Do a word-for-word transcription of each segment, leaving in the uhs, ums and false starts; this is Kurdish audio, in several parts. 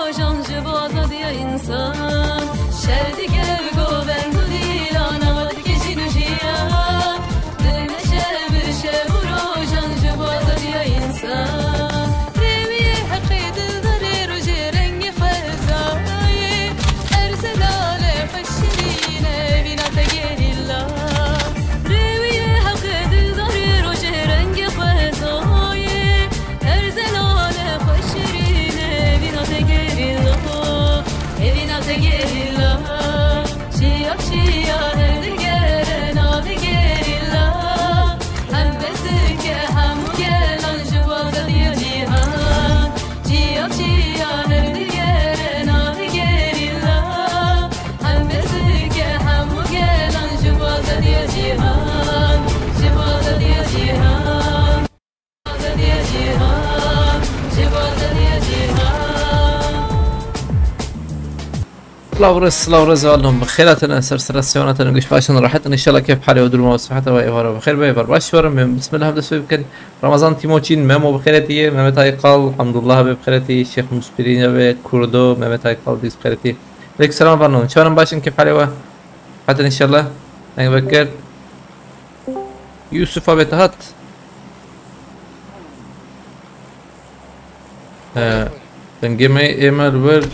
Rojan ji bo azadiya însan, şer dike govend û dîlan, ava dike jîn û jiyan. Dimeşe bi şev û rojan ji bo azadiya însan. Rêwiyê heqê dildarê rojê rengê xwezayê. Erze lale xwe şirîne, vîna te gerîla. Rêwiyê heqê dildarê rojê rengê xwezayê. Erze lale xwe şirîne, vîna te gerîla, evîna te gerîla. Çiya çiya her digere navê gerîla. Hem bes dike hemû gelan ji bo azadiya cîhan. Çiya çiya her digere navê gerîla. Hem bes dike hemû gelan ji bo azadiya cîhan. Ji bo azadiya cîhan. Silav rêz, silav rêz, alom bi xêr hatin, ser sira siyona hatin, giş başin rahat in, inşallah keyf halê û duruma û siheta we êvara bi xêr be, êvar baş werin, em bismillah dest pê bikin. Ramazan Tîmoçîn, Memo bi xêretî, Mehmet Aykal, Hamdullah be bi xêretî, Şêx Muspirîne be, Kurdo, Mehmet Aykal dîs bi xêretî. Aleyküm selam, var olun. Çawan in, baş in, keyf halê we? Hatin inşallah. Deng vekir. Yusuf abi te hat. Ee, dengê me ême li wir.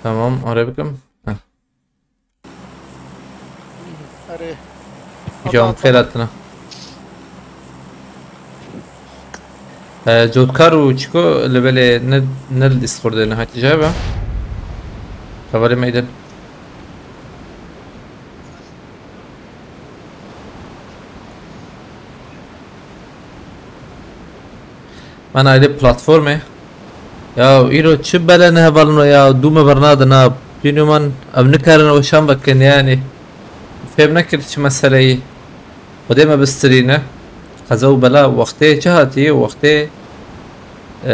Tamam, are bikim. Heh. Erê. Cam xêr hatina. Ee, cotkar û çiko li belê ne, ne li Discordê ne hatiye be. Hevalê me îdin. Man aydê platformê. Ya îro çi bele ne hevalino ya, dû me bernadin ha. Pînû man em nikarin weşan vekin yani. Fêm nekir çi meseleyî. Xwedê me bistirîne. Qeza û bela wextê çi hatî? Wextê, e,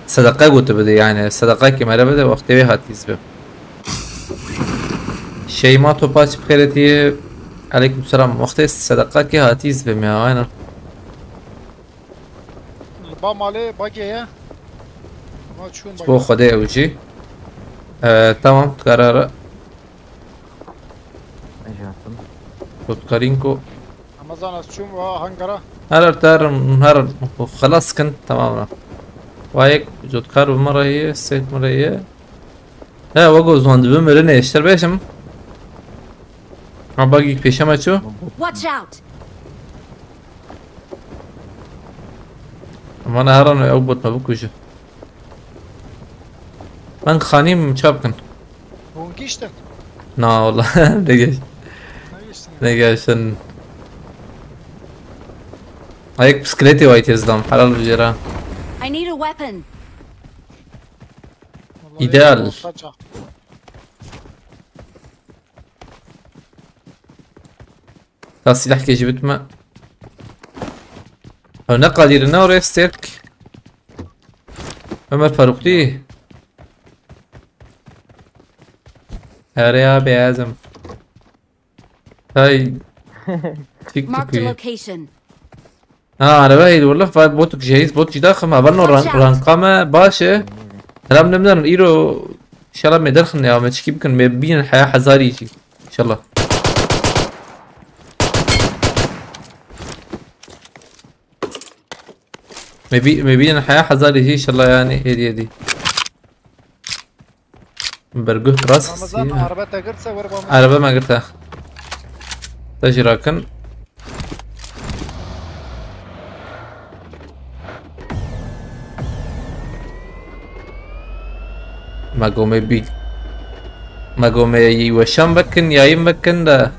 sedeqe gotibi de yani. Sedeqekê me re bide, wextê wê hatî zibe. Şeyma Topaç bi xêretî. Aleyküm selam. Wextê sedeqekê hatî zibe me, aynen. Li ba malê bagê ye. Ama çûn bagê. Bo Xwedê ew jî. E, tamam, karara. Ejatim. Kotkarinko. Ramazan, ez çûm va hangara. Her, her, her, xelas kin, tamam. Vayek, cotkar bi me re ye, sek me re ye. He, we got zwan dibi mirinê, ji te re bêjim. Ha, bagî pêşe me çû. Watch out! Mana heran ew bot me bikuje. Ben xanîm ça bikin. Hûn giştin? Na wala, ne geç. Ne giştin? Ne geçtin. Ayek bisikletê way têzdam, helal bijêra. I need a weapon. Vallahi Ideal. Ortaca. Ta silahkê jî bitme. Ew ne qadîr ne orê stêrk. Ömer Farukli. Her ya beyazım. Tay. Marked a TikTok'u. Location. Ha, araba heydi, wallah, fa-, botuk jehîz, botuk jî daxim, hevalno ran-, Watch out. Ranka me baş e. Selam, nemdan, îro, inşallah me derxin ya, me çikî bikin, me bînin heya hezarî jî. İnşallah. Me bî-, me bînin heya hezarî jî, inşallah yani, hêdî, hêdî. Berguh rast. Ramazan, araba te girse, wer bana. Araba me girte. Te jî rakin. Me gome bî. Me gome yî weşan vekin, yayın vekin de.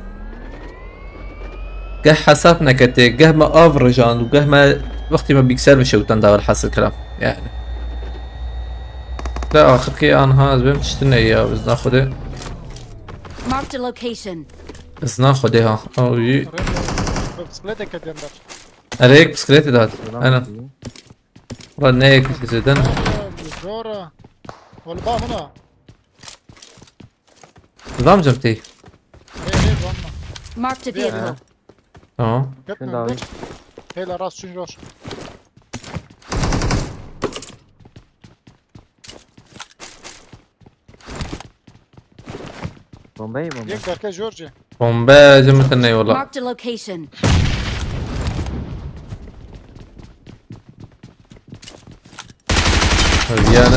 Geh hesab neketê, geh me av rijand û geh me wextê me bîkser bi şewtan da welhasil kelam. Yani. De axirkê anha ez bêm tiştine ya, bizna Xwedê. Marked a location. Bizna Xwedê ha. Ew jî. Bi bisikletê ketiyen ber. Erê yek bisikletê de hat. Selam Aynen. Aleyküm. Ulan ne yek zêden. Zor. Wala ba buna. Zam cem tê. Hey, hey, zam mı? Marked a vehicle. Tamam. Gitme, Şunu da alayım. Hele rast şunu zor. Bombayı bomba. Yek berke George. Bombe cimritin ne yola. Marked a location. Hadi yani.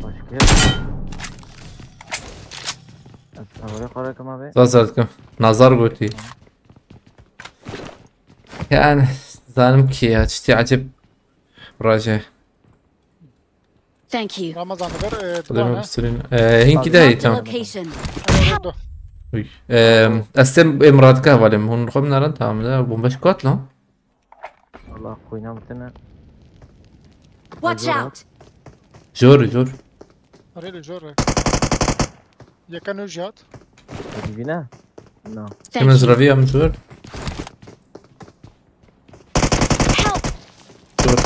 Başka yer. Oraya karakım abi. Zazar dikim. Nazar gotî. Yani zanim ki ya çiştî acib raje. Thank you. Ramazan ver. E, Dönüyorum duvana. Sülün. Ee, hinki de iyi Marked a tamam. Location. Orada. Uy. Ee, estem emratka valim. Hun xom naran tamam da. Bomba şkot lan. Allah koyuna mutene. Watch out! Jor jor. Arayla George. Yeka nujat. Dibine. No. Kimin zravi am jor. Help! Jor.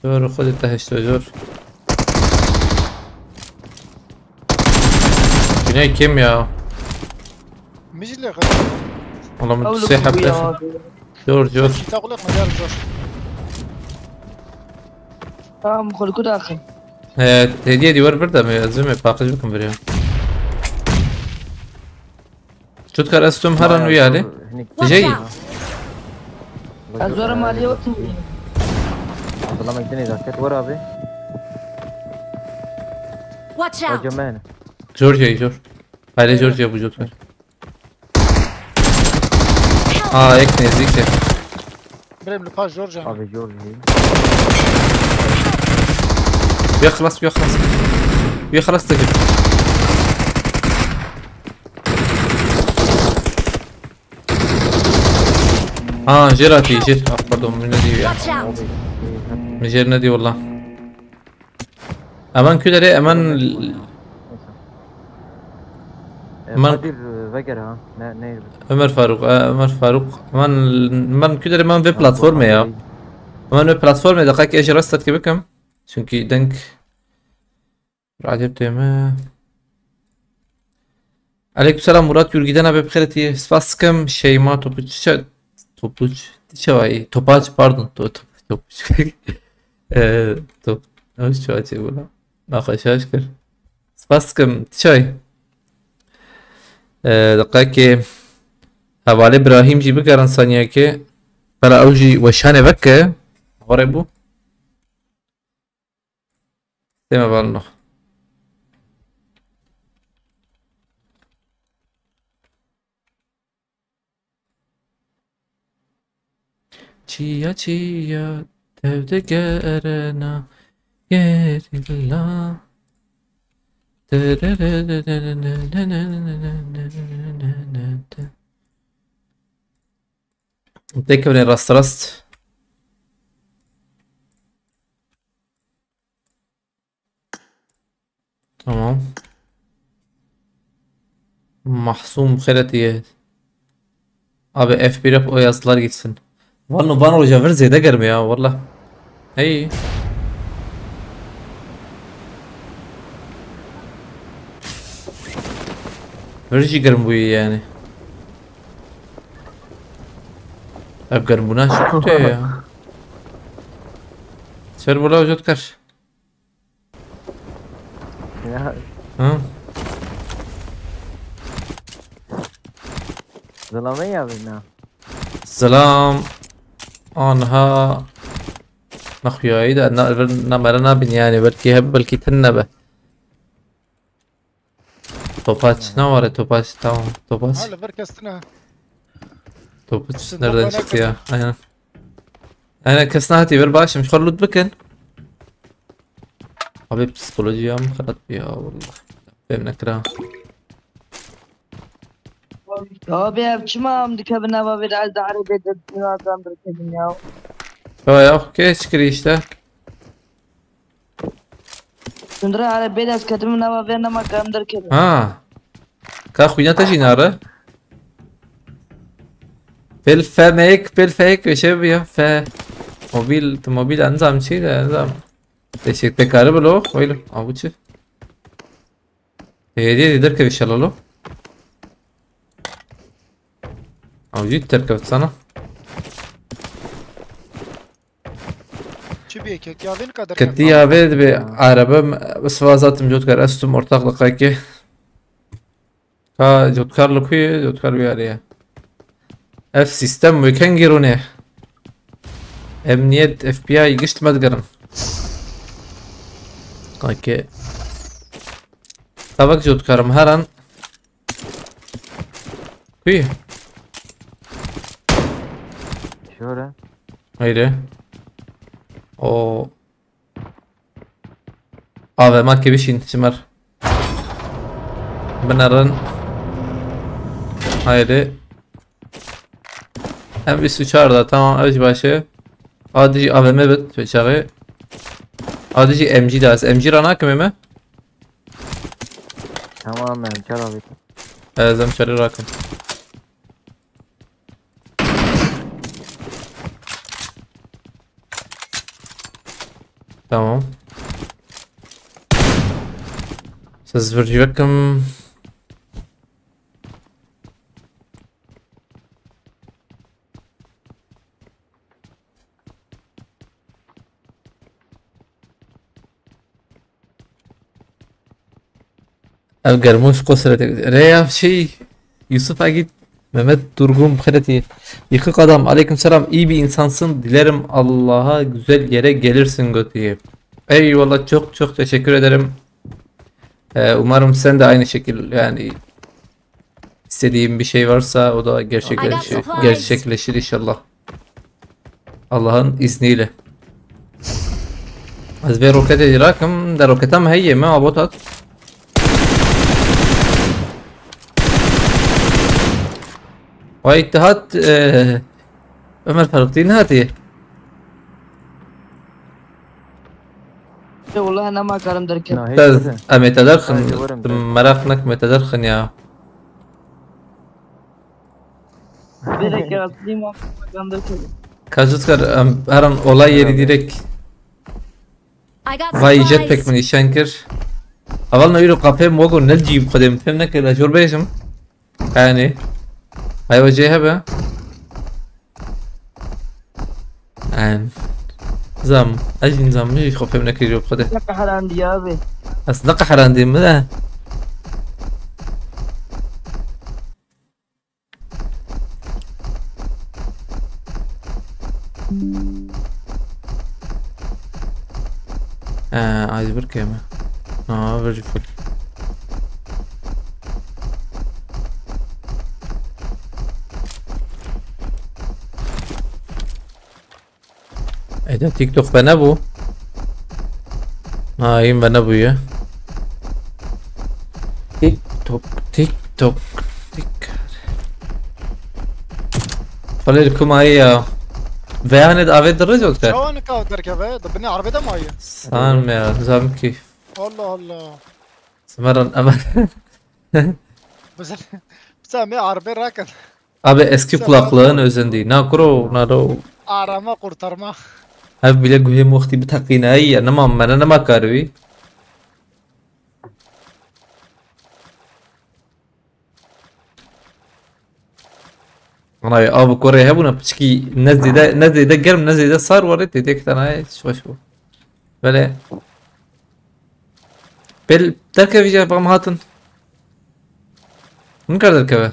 Jor xwedê te heşto jor. Güney kim ya? Mijile. Oğlum sê hepte. Jor jor. Şita kulak mı yar George. Tamam, xulku daxil. Ee, hediye diyor burada mı? Ezme paqij bikim veriyor. Stuttgart Estum her an uyarı. Watch Şey. Out! Ez were maliyê oturayım. Abdullah Mekdin izaket var abi. Watch out! Hocam ben. Georgia jor. Hayır Georgia bu Stuttgart. Aa ek nezikti. Birem li paş George. Abi George. Yaklas yaklas. Yaklas da git. Ha, jêr hatî, jêr. Ah, pardon, min nedî ya. Watch out! Min jêr nedî wala. Eman ku derê, eman... E, Man- Kadir e, veger ha. Ne ne. Ömer Faruk, e, Ömer Faruk. Eman, eman ku derê, eman vê platformê ya. Eman vê platformê de qak ez ji rest etki bikim. Çünkü denk Recep Deme. Aleykümselam Murat Yurgiden abi, bixêretî, spas dikim. Şeyma Topuç, Topuç, Topaç, pardon, to, to, Topuç. Eee, top, ew çawa çêbû la? Naxweşa ji kir. Spas dikim, çay. Eee, diqekê hevalê Brahîm jî bigerin saniyekê. Bela ew jî weşanê veke. Warê bû. Deme balno. Çiya çiya tevde gerena gerilla. Tekevne rast rast. Tamam. Mahsum xêretiye. Abi F bir yap, o yazılar gitsin. Van, van roja vir zêde germ ya valla. Hey. Vir jî germ bûye yani. Ev germbûna şikûte ya. Ser bola ucot kar. Ya Hı? zılama ya bina. Selam. Anha. Naxuyayî de na, na mera nabin yani, belki hep belki tin nebe. Topaç ne var ya, Topaç, tamam Topaç. Ha li vir kes tine. Topuç Siz nereden bombayı çıktı ya? nakletin. Aynen. Aynen kes nehati ver başım. Şu loot bakın. Abi psikoloji ya mı karat ya vallahi. Benim ne kira. Ya be ev çima em dikevin eva vê ez de erebê de dinadan birkevin ya. Ya ya okey çıkır işte. Tundra erebê de ez ketim nava vê nema kem derkevin. Ha. Ka xwîna te jî nare. Pêl fe meyek, pêl feyek ve şey ya fe. Mobil, tu mobil enzam çi de enzam. Teşekkür tekari bilo. Oylu. Avuçu. Hediye de derke bir şalalo. Avucu terk sana. Ketî ya vê dibê erebe, bi siva zatim cotkar, ez tûm ortaxliqekê. Ka cotkar li ku ye? Cotkar wî arê ye. Ev sîstem wê kengî rûnê. Emniyet, F B I gişt me digirin. Okey. Tabak cotkar em heran. Kuy? Şöyle. Haydi. O. A V M ke bişîn, çimer. Binerin. Haydi. Em bîst û çar da, tamam, ev jî baş e. Adî jî A V M bit, çaxê. Adî jî M G da, ez M G ra nakim ême. Tamam, em çar abi. Ez em çarê rakim. Tamam. Siz vircî vekim. Ev germoş qosret. Reya şey, Yusuf Agit, Mehmet Durgun Xireti. Yıkık adam, aleyküm selam. İyi bir insansın. Dilerim Allah'a güzel yere gelirsin götüyü. Eyvallah, çok çok teşekkür ederim. Ee, umarım sen de aynı şekil, yani istediğin bir şey varsa o da gerçekleşir, gerçekleşir inşallah. Allah'ın izniyle. Ez vê roketê dî rakim, de roketa me heye, me abot hat. Vay, te hat, e, Ömer Faruk değil, ne hatiye? Wallahî nema karim derkevim. Na, hiç Te, were. Em ê te derxin, Haydi, were. Meraq nek, me te derxin ya. Direkt ya, stream yapmadan derkevim. Kazıtkar, em, her an olay yeri direkt. I got Vay, jetpack supplies. Min işen kir. Aval na îro qapê mogo nel cî xwedê min fêm nekir, ez jor bêjim. Yani. Ay, o cê hebe. En. Zam. Ez jî nizam, min jî xwe fêm nekiriyo xwe de. Ne qeherandî ya abi. Ez ne qeherandî min de. Ee, iceberg yeme. Aa, very good. Ede TikTok ve ne bu? Ha, yine ve ne bu ya? TikTok, TikTok, tik. Xalil, kuma ya? Ve yani de ave de rıcı olsa. Çawa nika derkeve? Da bini arabada mı ayı? Sanmıyorum, zam ki. Allah Allah. Smeran ama. Bize, bize me arbe rakan. Abi eski kulaklığın özendi. Na kuro, na do. Arama kurtarma. Ev bile guhê moxtî bi teqînayî ye. Nema me ne, nema karivî. Anayê av û korê hebûna piçkî ne zêde, ne zêde germ, ne zêde sar warê tê têk tenayê şweş bû. Belê. Pêl derkevî jî bam hatin. Min kar derkeve.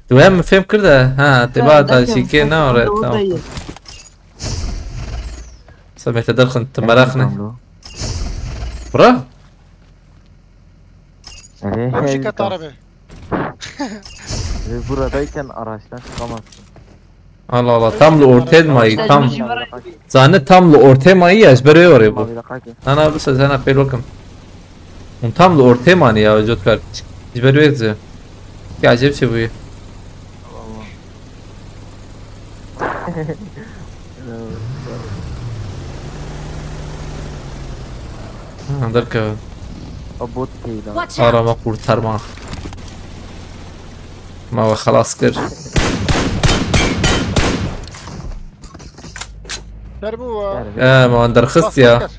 Tu hem min fêm kir de. Ha, te Ha, ba ta derkeve. Şîkê ne ore, tamam. Semete derxin, tu meraq ne. Tamam, lo. Bura? Evet, Komşu evet, kat tamam. Arabe. Ve buradayken araçtan çıkamazsın. Allah Allah, tam li ortê mayî, tam. Zane tam li ortê mayî, ez berê orê bû. Tamam, bir dakika. Ana, bir ses, ana, pêl wakim. Hûn tam li ortê manî ya, cotkar. Ji ber wê ze. Ki acayip şey bu ya. Ha, derkeve. O bot değil abi. Watch out! Arama kurtarma. Ma we xelas kir. Ser bu wa. Ee, ma wan derxist ya. Bak, bak.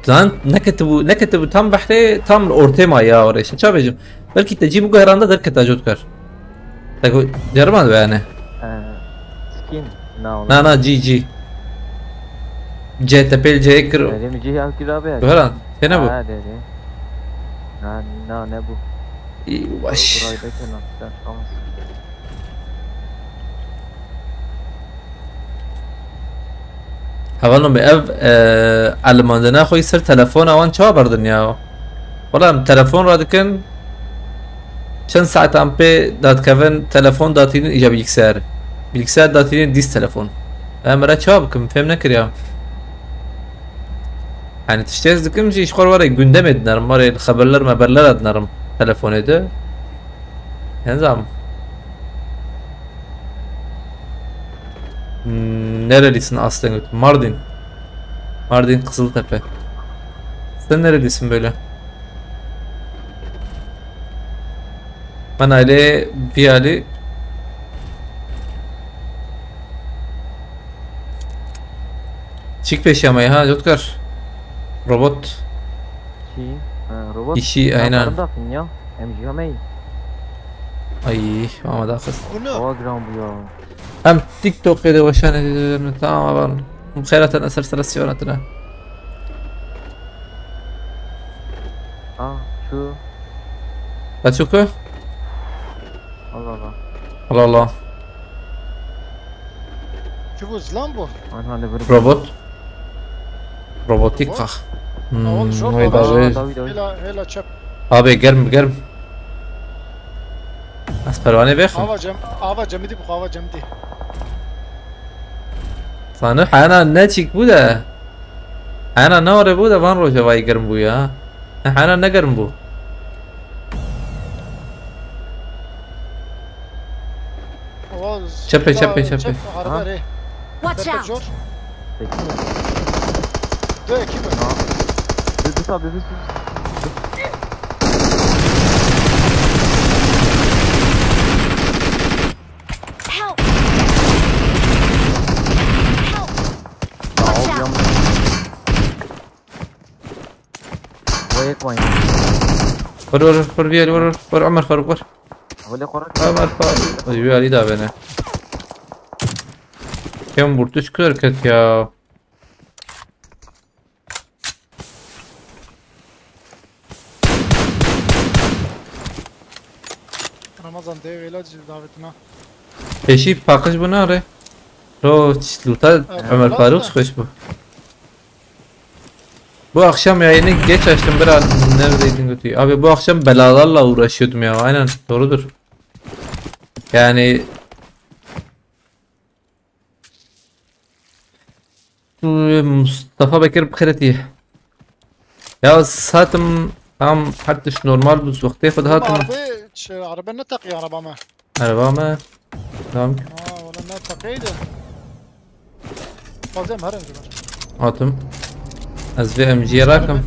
Lan neketibû, neketibû tam behrê, tam li ortê ma ya orê. Şimdi ça bêjim? Belkî te cî biguheranda derketa cotkar. Te ku ceriband be yani. Ee, skin. Na, na, na, G, G. C tepel C kir. Dedim G ya kira be. Göran, sene bu. Ha, dedi. Na, na, ne bu? İyi, baş. Burayı da kenar. Tamam. Hevalno me ev, e, elimandina xwe ser telefona wan çawa berdin ya? Wala em telefon radikin, çend saetan pê dadkevin telefon datînin îca bilgisayar. Bilgisayar datînin dîs telefon. Em re çawa bikim, fêm nekiriya. Yani tiştê ez dikim jî ji xwe re gündemê dinerim, warê li xeberler meberler dinerim telefonê de. Nizam. Hmm, nerelisin aslen? Mardin. Mardin, Kızıltepe. Sen nerelisin böyle? Ben aile bir aile. Çık peşemeye ha, Jotkar. Robot. Çi? Ha, robot. İşi, aynen. Farkında mısın ya? Em jî hemeyî. Ay, ama daha kız. Bunu. Hava gram bu ya. Em TikTok'ê de weşan edin, tamam aban. Xeyraten eser sırası yönetine. Aa, şu. Açık o. Allah Allah. Allah Allah. Çi bu, zilam bu? Aha, ne bir robot. Robotik. Robot? Kah. Hmm, oğlum, zor vay baba. Davi. Aa, Davi, Davi. Hela, hela çep. Abi germ, germ. Ez pervane bêxim. Ava cem, ava cemidî bu, ava cemidî. Sana hena ne çik bu de. Hena ne ore bu de van roje vay germ bu ya. Hena ne germ bu. Çepê, çepê, çepê. Araba re. Watch out! Peki. Dö ekip. Tamam. Bir, bir tabi, bir, bir. Help! Help! Watch out! Vay, vay. Vur, vur, vur, bir el vur, vur, vur, Ömer Faruk, vur. Öyle korak. Ömer Faruk. Ay, bir Ali daha beni. Kem vurdu, şu kadar kötü ya. Ramazan, dev vêla cil davetina. Peşî paqij bû nare. Ro, çi lûta Ömer Faruk xweş bû. Bu akşam yayını geç açtım, biraz neredeydin götü. Abi bu akşam belalarla uğraşıyordum ya, aynen, doğrudur. Yani Mustafa Bekir bi xêr tî. Ya satim tam her tişt normal bû, wextê xwe dihatim. Araba, çi, araba ne teqî araba me? Araba me. Tamam. Ha, wala ne teqî de. Fazem her önce var. Hatim. Ez vê M G'ye rakim.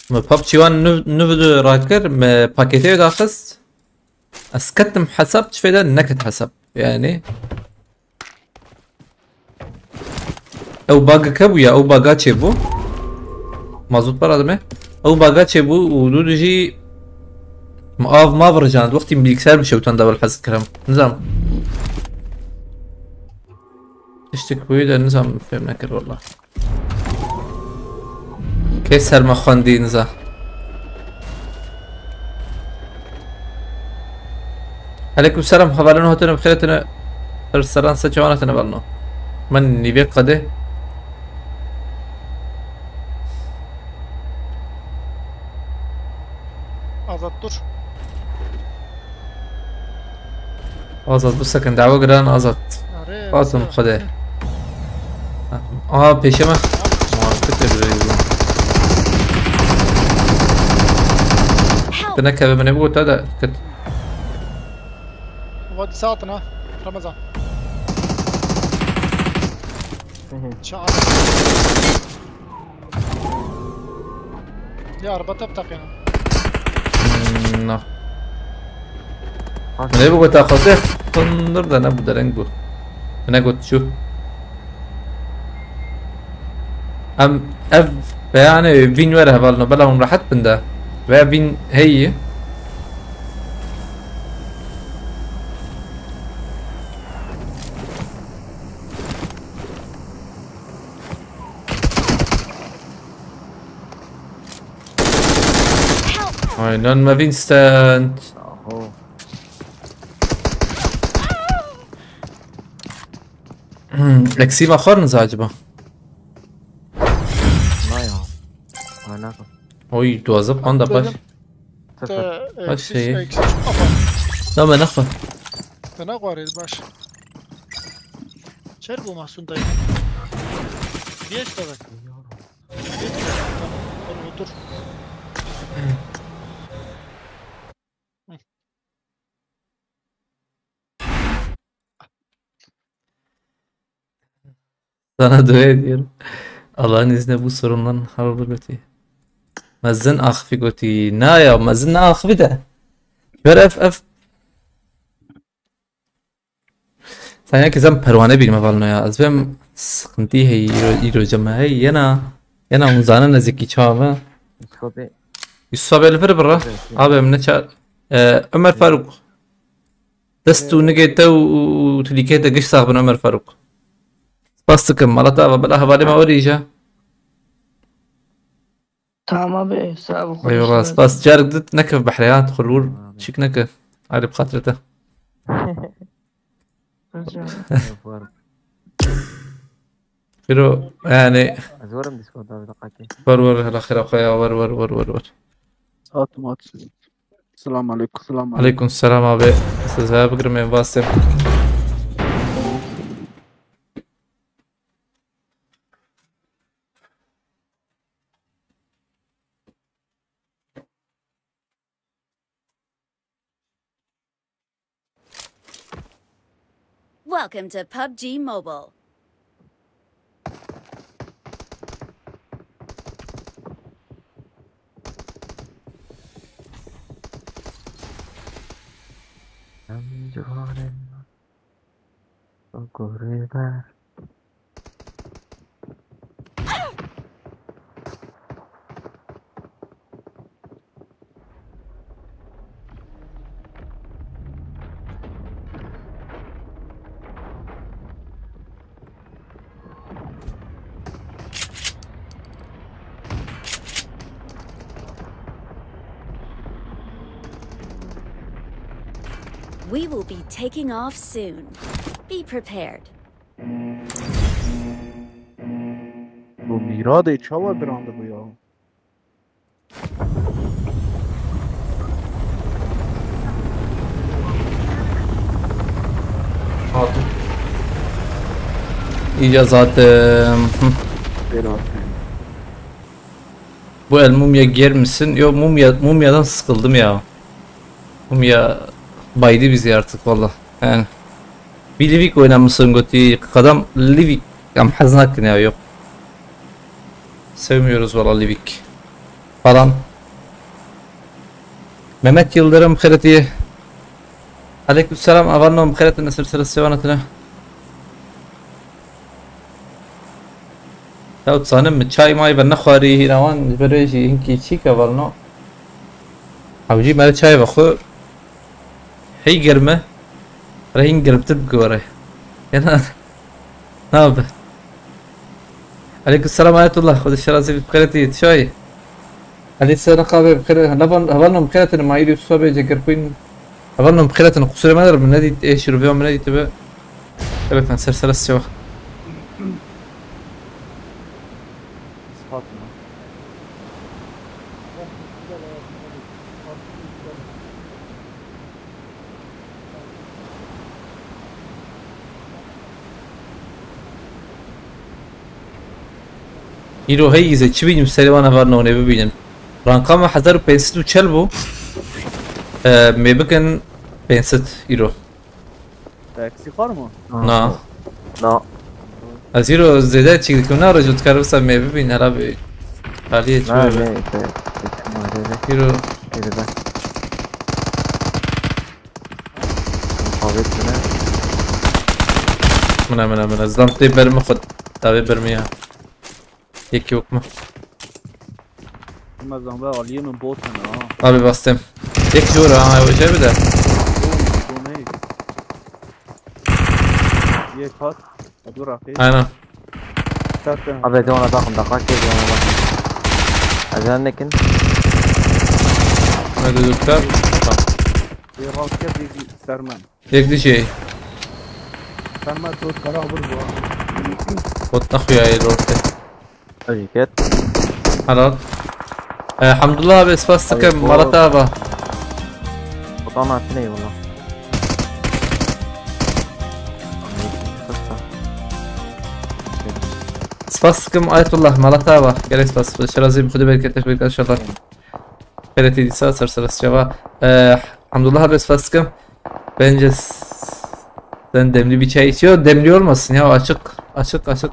Me PUBG wan nû, nû video rakir, me paketê daxist. Ez ketim hesab, çi feyda neket hesab. Yani. Ew bug'ike bû ya, ew bug'a çêbû. Mazot para dime. Ew bug'a çêbû û dû dijî av mav rijand. Wextî bilgisayar bişewtan da wel hez kirim. Nizam. Tiştik bûyî de nizam fêm nekir wala. Kê ser me xwendî niza. Aleyküm selam, hevalên hatine bi xêr tine. Her seran se çawana tine belno. Min nîvê qedê. Azad dur. Azad, bu sekin, dawa giran Azad. Are, Fatim, Azad. Xwedê. Aa, pêşe me. Muhabbet de bir bu. Help! Tine keve bine bu ta da kit. Hadi saatine. Ramazan. Hı hı. Çağır. Ya araba tap tap ya. Hmm, na. Bak. Ne bu kadar takote? Fındır da ne bu dereng bu. Ne got şu. Em ev yani bin ver hevalno bela hûn rahat bin de. Ve bin heyi. Aynen me Vincent. Aho. Hmm, eksî me xwar niza acaba? Na ya. Aynen. Oy, duwazdeh puan da baş. Gördüm. Sıfır. Te, e, Baş eksik, şey. Eksik. Ama Na me nexwe. Te ne xwarê baş. Çer bu Mahsun dayı. Geç tabi. Geç tabi. Tamam. Dur, dur. Sana dua ediyorum. Allah'ın izniyle bu sorunların hallolur götü. Mezin axifî gotî. Na ya, mezin ne axifî de. Ver ev, ev. Sen ya ki sen perwane bilme valno ya. Ez bêm sıkıntı hey, îro, îro cema hey. Yena, yena hûn zanin ez yekî çawa me. Yusuf abi. Yusuf abi li vir bira. Evet, evet. Abi em ne ça-, e, Ömer Faruk. Dest û nigê te û, û, û tilîkê te giş sax bin Ömer Faruk. Spas dikim. Mala te ava bila hevalê me werî je. Tamam abi, sağ ol. Eyvallah, spas. Carek dit nekef behrê ha, dixul wir çîk neke. Alî bi xatirê te. Rica ederim. Xêro, yani. Ez werim Discord'da bir dakika. Wer wer, hela xêra xwe ya, wer wer wer wer wer. Saat mat. Selam aleyküm, selam aleyküm. Aleyküm selam abi. Size bigirim en vastem. Welcome to PUBG Mobile. Em ciwanên me, gorê ber. We will be taking off soon. Be prepared. Bu Mîradê çawa birandibû ya? Hatim. İyice zaten. Hı. Berat. Bu el mumya giyer misin? Yok, mumya, mumyadan sıkıldım ya. Mumya baydı bizi artık valla. Yani. Bir Livik oynamışsın götü. Kadam Livik. Am hez nakin ya, yok. Sevmiyoruz valla Livik. Falan. Mehmet Yıldırım xêretiye. Aleykümselam, avan nom xêretin, ser ser sevanetine. Ya zanim mi çay may ve nexwarî hînawan ji ber wê jî hinkî çîk e valno. Hewcî mere çay ve xwe hey germ e. Re hîn germtir bigore. Yena nabe. Aleyküm selam Ayetullah. Xwedê şerazî bi xêretî çay. Elî ser qabe bi xêret. Hevalno bi xêretin ma îdî susa bê cegerpîn. Hevalno bi xêretin, qusûrê me der min nedît, ê şîrovê min nedîtibe. Ebe fen ser ser sewa. Ispat mı? Îro hey îze çi bînim serê wan hevalno hûn ê bibînin. Ranka me hezar û pênc sed û çel bû. Em ê bikin pênc sed îro. Taxi xwar mı? Na. Na. Ez îro zêde çîk dikim, na, rêjo dikare wisa me bibîn, hela bi aliyê çi Na, be. Ne, işte, işte, Îro Êdî be. Muhabbet ne? Mine, mine, mine. Zam tê bermi xwe. Tavê bermi ya. Yekî wek me. Ama zam be aliyê min bot ne ha. Abi bastım. Yek jor ha, o şey bir de. Bu ne? Yek hat. Dur akı. Aynen. Abi de ona bakın, bak, bak, de ona bakın. Acele nekin. Reduktor. Tamam. Ê rast ket yek ser me. Yek dijî. Ser me dot kara bir bu. Bot nexuya ê lortê. Ev jî ket. Helal. E, Hamdullah abi, spas dikim, bu- Malat abi. Botan hatine wala. Spas dikim Ayetullah, Malat abi. Gelek spas. Xwedê şerazî bi Xwedê bereket, bereket inşallah. Xeyreti dîsa ser ser çava. E, Hamdullah abi, spas dikim. Bence s- sen demli bir çay içiyor. Demli olmasın ya, açık. Açık, açık.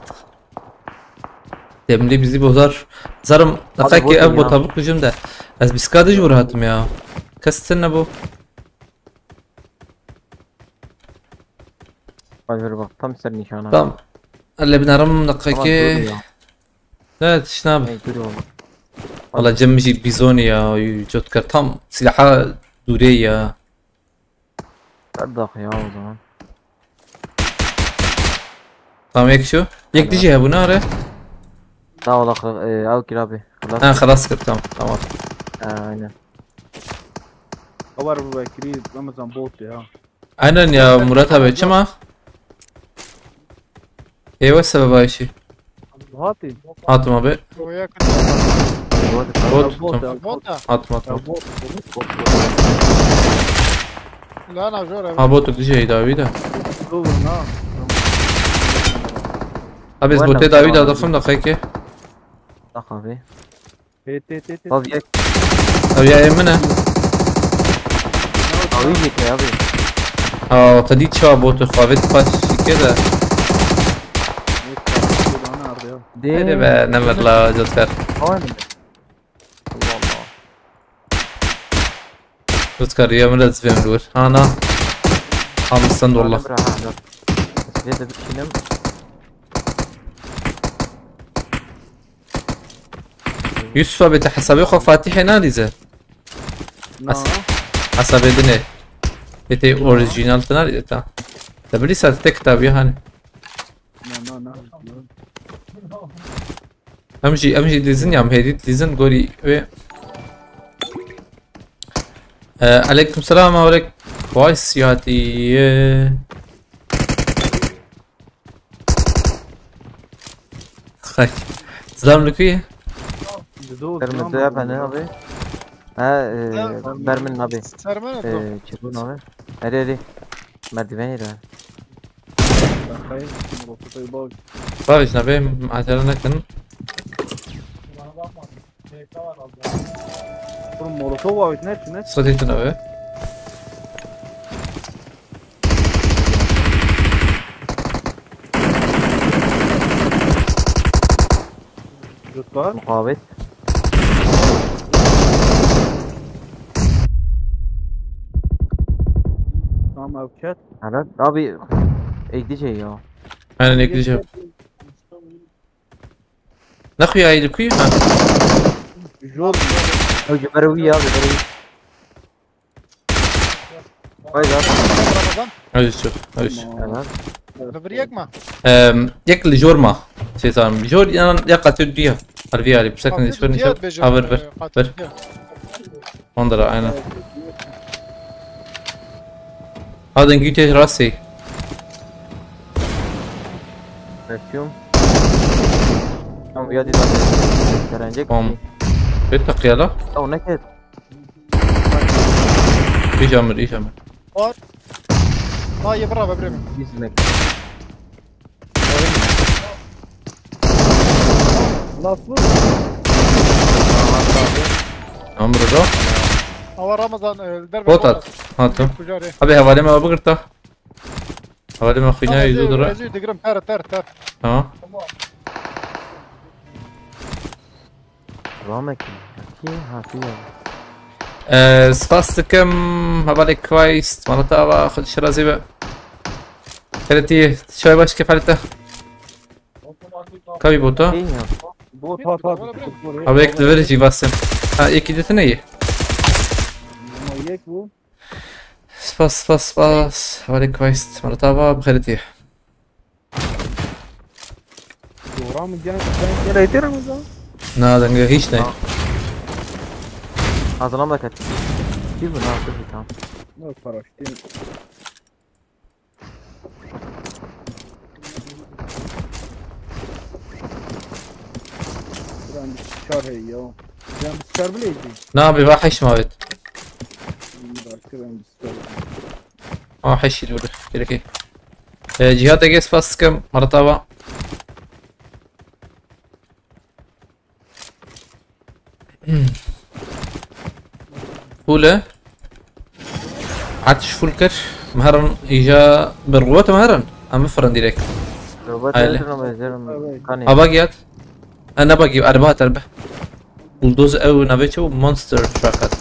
Demli bizi bozar. Zarım, Abi, dakika ki bozma ev ya. Bota bu kujum da. Ez biskadij vur hatım ya. Kes sen ne bu? Bak ver bak, tam ser nişana. Tamam. Elle binarım Tamam, dakika dur ki. Ya. Evet, işte abi. Hey, dur oğlum. Valla cem bir bizoni ya. Jotkar tam silaha dure ya. Ver dak ya o zaman. Tamam, yek şu. Yek dijî hebû nare. Daha ola xla- e, ew kir abi. Xlas. Ha, xelas kir, tamam, tamam. Ha, aynen. Haber bu Bekirî, Ramazan bot ya. Aynen ya Murat abi, çima? Eyvah, sebep ayşi. Hatî. Atım abi. Oya Bot Bot tuttum. ya. Bota. Atım Ya atım. bot. Lana jor abi. Ha, bot dijî davi de. Dur lan ha. Abi, ez Wala, botê davi de tamam. Adakım da kayke. Bak abi. Hê tê tê tê. Bak yek. Abi ya emine. Abi yek abi. Ha, te dît çawa botu xavêt paç şike de. De. Hadi be, ne ver la Jotkar. Aynen. Allah Allah. Jotkar ya, min ez vêm dur. Ana. Hamıstan dolla. Bırak ha. Size de bir şeyim. Yusuf abi, te hesabê xwe Fatihê nadîze? Na. Hesabê dinê. Ê te orijinal te nadîze ta. Te bilî ser te kitabî hani. Na na na. Em jî, em jî dizin ya, em hêdî dizin gorî wê. Ee, aleyküm selam, aleyk. Vay siyatiye. Xay. Selam lükü. Dido. Bermin de ben abi. Ha, e, Bermin abi. Sermen E, eto. Çırpın abi. Hadi hadi. Merdiveni de. Xay. Molotof'u bak. Bak işte be, acele nekin. Dur, Molotov var ne ne? Sıkıntı abi. Jutlar. Mukavet. Tamam, avket. Helal. Abi. Ekli şey ya. Aynen, ekleyeceğim. Ne kuyu ayrı kuyu? Ha. Jol. Öyle böyle iyi abi böyle iyi. Vay lan. Ramazan. Hadi çok. Hadi çok. Helal. Biviriyek mi? Ehm, yek li jor ma. Şey sanırım. Jor yanan ya katı diye. Harbi yani. Bir sakın Katil hiç bir diye şey. bejim, Ha, ver e, ver. katil Ver. diye. Onlara aynen. Hadi güte rasi. Bekliyorum. Tamam ya, dedim. Verecek Tamam. mi? Bir takıya da. Ya o ne kadar? İyi camır, iyi camır. Var. Daha iyi bravo Ibrahim. Biz mek. Nasıl? Tamam burada. Hava Ramazan e, derbe. Bot at. Attım. Kucari. Abi, havale mi abi gırta? Havale mi xuyna yüzü dura. Ezü digirim ter ter ter. Tamam. Ramek. Ki hatiye. Ee, spas dikim. Havale Christ. Manata ava. Xud şirazi be. Xeletî. Şoy baş kefalete. Kavî bota. Şey ya. Bot hat hat. Abi ek diver jî vasim. Ha, yekî dîtine yî. Ama yek bu. Spas, spas, spas. Havale Christ. Manata ava. Xeletî. Doğru mu? Gene sen gel ederim o zaman. Na, denge hiç ne. Hazırlan bak hadi. Kî bu nasıl bir tam? Ne paraşütün. Buranın bir sıçar hey ya. Buranın bir sıçar bile yedi. Na bi va heş ma bit. Bıraktı ben bir sıçar. Aa heş yedi burada. Gerekli. Ee, Cihat Ege spas sıkım. Maratava. Fule. Atiş ful kir. Meheran îja bi robot meheran. Em bifirin direkt. Robot Hayli. Öldürün ama üzerim. Evet. Kanı. Ha bagi hat. Ha ne bagi, erbe hat erbe. Buldoz ew navê çi û monster truck hat.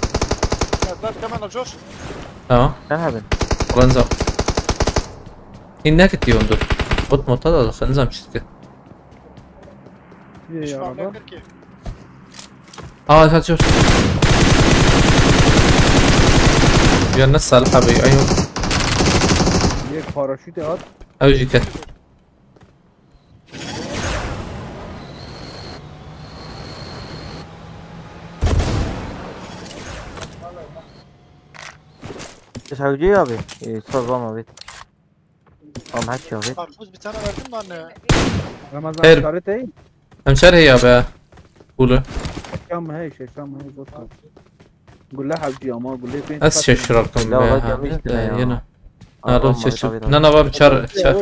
Geldiler hemen alıyoruz. Tamam. Ne abi? Ranza. Hin ne kiti yondu. Bot mota da xınzam çitki. Bir Düşman araba. yakır ki. Aa kaçıyor. Ya ne Salih abi ayol. Bir paraşüt at. Ew jî ket. Saudi abi. E, saz ama bit. Am haç abi. Karpuz bir tane verdim lan ya. Ramazan Her- işaret ey. Em şer heya be. Bulu. Şam hey şey Şam hey bot. Gulle havcı ama gulle pek. Ez şaşıraktım be. Ya, Allah Ha, canı üstüne e, ya. Yine. Adam Nalo var, çeşit. tabii, tabii. Nana var çar çar.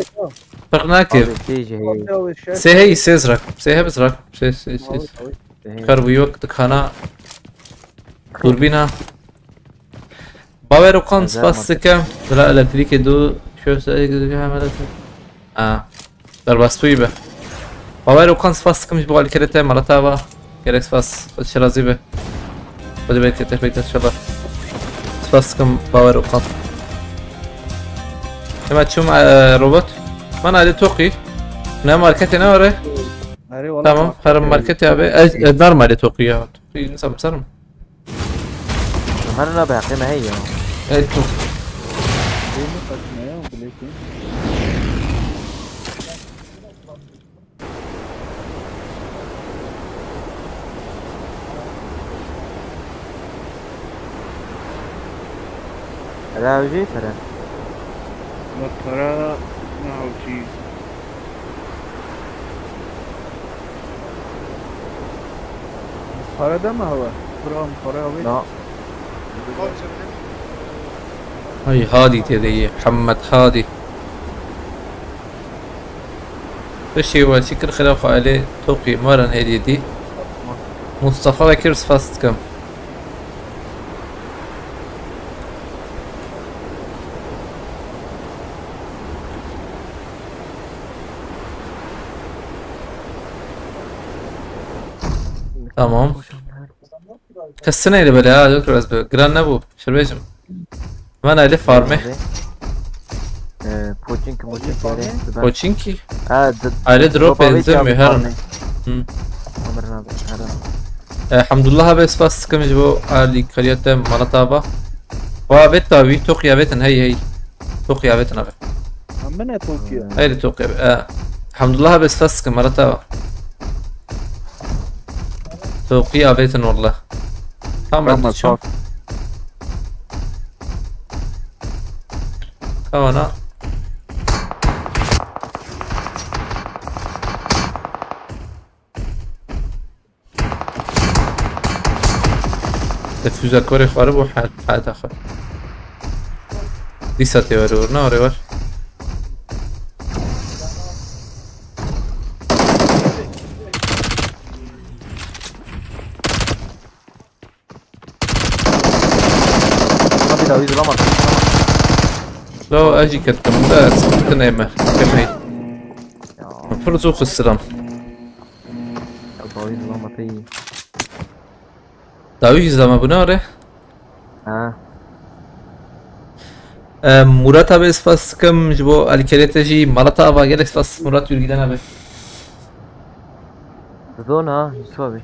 Fark ne ki? Abi şey şey. Abi şey. Sehey sez rak. Sehey biz rak. Sez sez sez. Şey. Kar bu yok tıkana. Turbina. Baver Okan Özel spas madde. Sıkım. Bila elektrike du. Şöyle hemen. Ha. Derbas bu gibi. Baver Okan spas Sıkım bu alkerete Maratava. Gerek spas. Şirazi be. Hadi bekle tek bekle inşallah. Spas Sıkım Baver Okan. Hemen çum e, robot. Bana hadi toki. Ne markete ne var? Arı valla. Tamam. Her market abi. Ez, ez dar mali toki ya. Toki ne sanırım. Hemen ne be hakkı ne ya? Evet çok. Değil mi kaçma ya biletin. Ravji fere. Bak para ne havcı. Para da mı hava? Buram para abi. No. Ay hadi tedi Muhammed hadi. Piştî we şikir xira xwe elê toqî maran hêdî dî. Mustafa Bekir spas dikim. Tamam. Kesine ile böyle ha, yok biraz böyle. Gran ne bu? Şerbecim. Ben aile farmı. Abi. Ee, Pochinki, Pochinki. Farmı? Öyle. Ben. Pochinki. Ha, d- Aile drop abi benzemiyor abi her farmı. Hı. Ömrün abi. Her an. Elhamdulillah abi spas sıkıcı bu ali kaliyette Malataba. Wa vet abi, toq ya vetin hey hey. Toq ya vetin abi. Amına Tokyo. Hayır toq ya. E, Elhamdulillah abi spas sıkıcı Malataba. Toq ya vetin wallah. Tamam ben Tamam, de çok. Tamam ha. Te füze korê xwarî bû he-, heta xwe. Dîsa tê were wir, ne were wir. Abi daha yüz olamaz. Lo, ez jî ketim. Bes, bitinê me. Kemey. Ya, Pir zû xisiram. ya daha yüz olamaz iyi. Dawî jî zama bûne were. Ha. Em, Murat abi spas dikim ji bo alîkeriyê te jî, Malat ava gelek spas Murat Yurgîdan abi. Zona, Yusuf abi.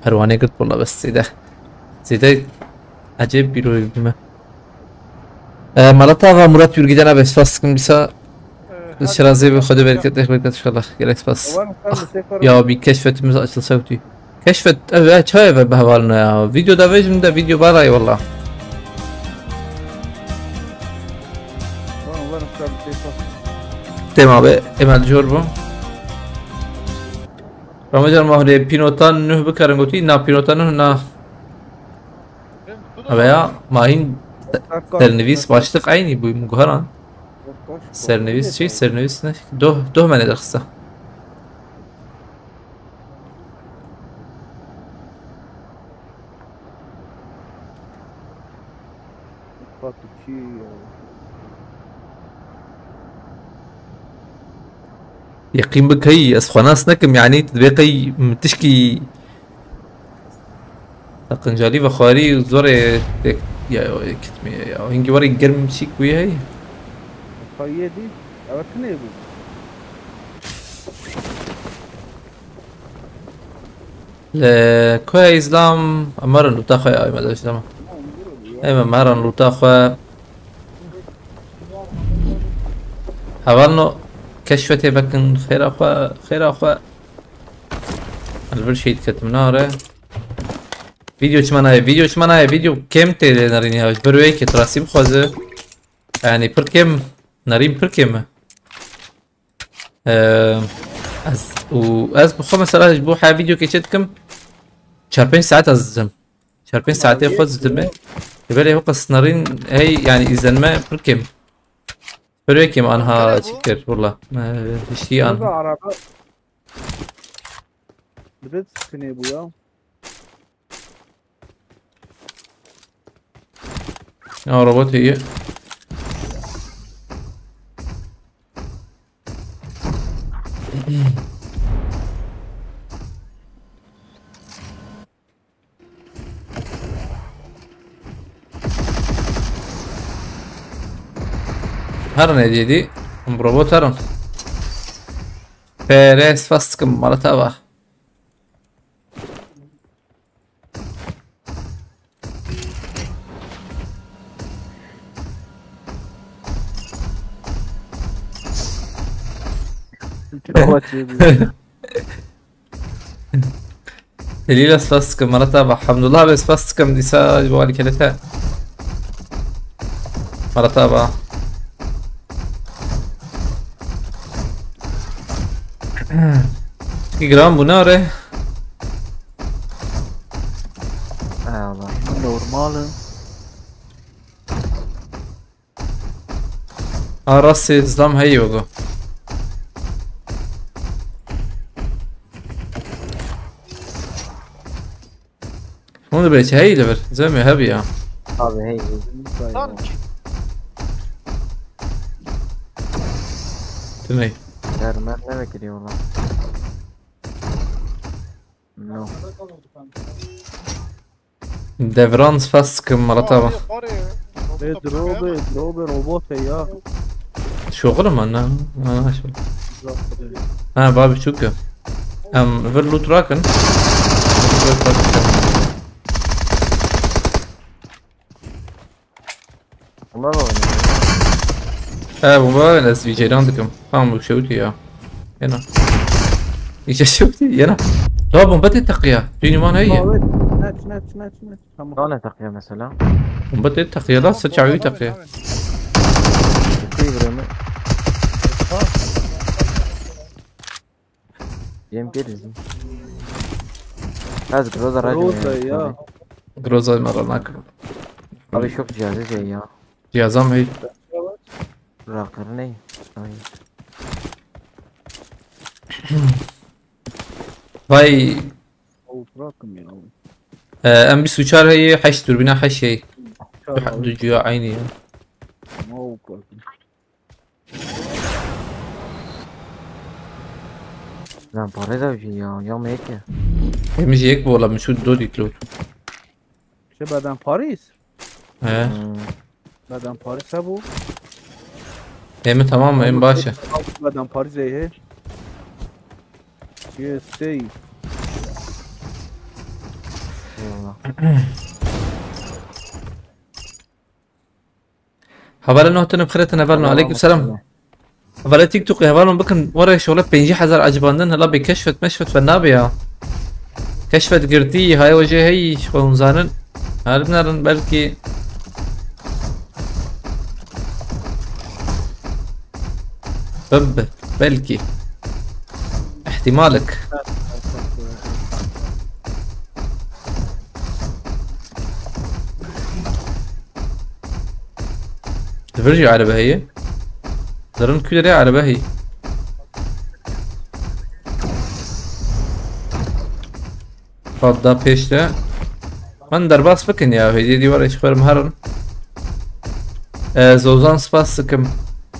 Perwane girt wala bes zêde. Zêde ecêb bîroyê bûme. E, Malat ava Murat Yurgîdan abi spas dikim dîsa. Şirazê bi Xwedê bereket, bereket inşallah. Gelek spas. Ah, ya bir keşfetimiz açılsa tu. Keşfet, ev, ev, çay ve behvalına ya. Video da vejim de video baray valla. Ema be, ema dijor bû. Ramazan Mahmudê pînota nuh bikarin gotî, na pînota nuh na. Eve ya, ma hîn sernivîs başlık aynî bû, min guheran. Sernivîs çi? Sernivîs ne? Doh, doh me nederxiste. Yeqîn bik hey, ez xwe nas nekim, yanî tu dibê qey min tişkî Te qincalî vexwarî û zorê têk ya kitmî ya. Hingî werî germ çîk bûye hey. Xayê dî, ew tinê bû. Li ku ye Îslam? Em merin lûta xwe ya, me deşt dema. Ê me merin lûta xwe. Hevalno keşfetê vekin, xêra xwe, xêra xwe. Li vir şehîd ketim nare. Video çima nayê, video çima nayê, video kêm tê lê nerîn ya. Ji ber wê yekê tu rastî bixwaze. Yanî pir kêm, nerîn pir kêm e. Eee, ez, û ez bi xwe mesela ji bo her videokê çê dikim, çar pênc saet ez didim. Çar pênc saetê xwe didime. Ji ber wê qas nerîn hey, yanî îzenme pir kêm. Pir wê kêm anha çi kir, wala. Eee, hiştî an. Burada araba. Dibê skinê bû ya. Ya robot heye. Herin êdî êdî. Em bi robot herin. Pere spas dikim, mala te ava. Delîla spas dikim, Meret ava. Hemdullah be spas dikim, dîsa ji bo alîkele te. Meret ava. Çi giran bûne re? Ey Allah. Normal e. Ha, rastî zam heyî wego. Hûn dibê çi heyî li vir? Zemê hebî ya. Abi hey. Sanki. Tuney. Dermen ne bekliyor lan? No. Devran spas dikim, Meret ava. Ê, drobe, drobe, robot e ya. Şoxil e man, ne? Ha, şo-, ha, babi çûk e. Em vir loot rakin. Bomba mı oynuyor? He, bomba ben ez V J'den dikim. Tamam, bu şey ya. Yena. İşte şey ya. La bomba te takıya. Dünüman hey. Çine, çine, çine, çine. Tamam. Daha ne takıyor mesela? Bomba te takıya la, sıçağı takıya. Çıkıyor buraya mı? Yem gelin. Hadi Groza Radim Groza ya. Groza mara nakım. Abi çok cihazı şey ya. Cihazam hey. Rakır ne? Ay. Vay. Of, bırakın ya. Ee, M bir uçar hey, heşt türbine heşt şey. Uçar abi. Dücüyor aynı ya. Of, bırakın. Lan para da bir şey ya, ya mı yek ya? Hem şey yek bu oğlum, şu dört yüklü. Şey, beden Paris. He. Hmm. Beden Paris ha bu. Hem tamam mı? Hem başı. Beden Paris he. Yes, stay. Eyvallah. Hevalê no tune bixêretin, hevalê no. Aleyküm selam. Hevalê TikTokê, hevalê no bikin, were şole pêncî hezar acibandin, hela bê keşfet meşfet ve nabe ya. Keşfet girtî, hay o jê hey, xwe hûn zanin. Herim nerin, belkî. Bibe. Belkî. Îhtîmalik. Li vir jî erebe heye. Li rind ku derê erebe heye. Fadda pêş de. Min derbas bikin ya, hêdî dîwarê ji xwe re herin. E, Zozan spas dikim.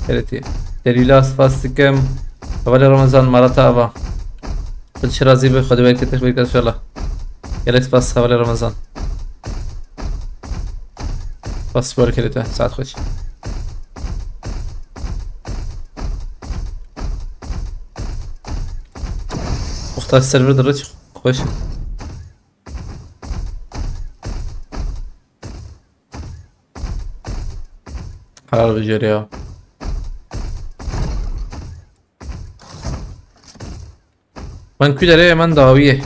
Xêretî. Delîla spas dikim. Hevalê Ramazan, Marata Ava. Xwedê şirazî be, Xwedê berketê xwe bike inşallah. Gelek spas hevalê Ramazan. Spas, berketê te, saet xweş. Muxtar server de reç xweş. Helal be Jerry ya. Min ku derê, min dawiyê.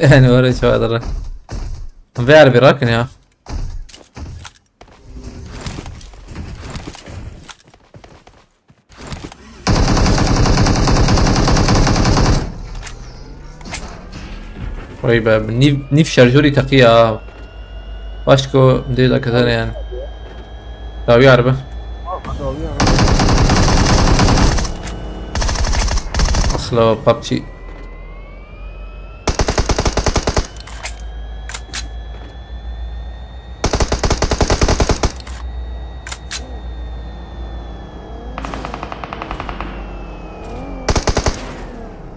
Yani öyle çadır. Ver bir rakın ya. Vay be, nîv, nîv şarjorî teqiya. Başko dê de ketene yani. Dawî arbe. Axla PUBG.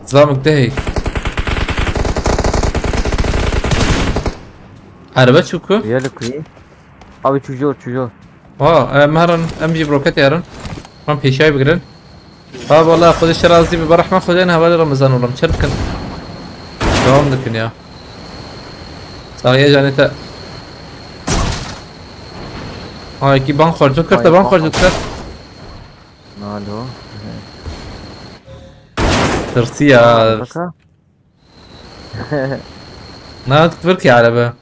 Zilamik de hey. Araba çû ku? Yeli kuyi. Abi çû jor, çû jor. Ha, em herin, em jî bi roketê herin. Em pêşayî bigirin. Ha, vallahi Xwedê şer razî be, berehma Xwedê ne hevalê Remezan oğlum. Çer dikin. Devam dikin ya. Saxiye canê te. Ha, yekî ban xwe, cot kir te, ban xwe, cot kir. Nalo. Tirsiya. Baka. Na, tu vir ki araba.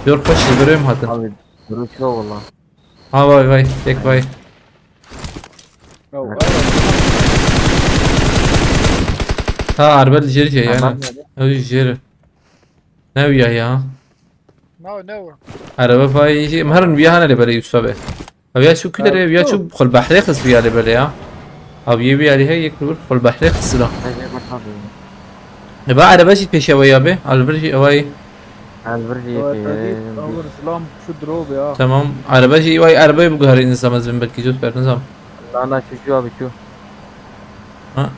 Yor xweş ji birê min hatin. Abi, duruş yok valla. Ha, vay vay, tek vay. Ya, Ha, araba li jêr jê yani. Tamam. Ew jî jêr. Ne wiya ya? No, no. Araba vay jî. Em herin wiya hene lê berê Yusuf abi. Ev ya çû kî derê, ev ya çû xul behrê xist wiya lê berê ya. Ev yê wiya lê hey yek li wir xul behrê xist da. Ne, ne, bak abi. E, ba araba jî pêşe wê ya be. Al vir jî ewayî. Al vir jî Ewa, pê. Tadî, awir zilam şu dro be ya. Tamam. Araba jî ewayî, arabayı biguherî nizam ez bin belkî cot ber nizam. Na, na, çû, çû abi, çû. Ha.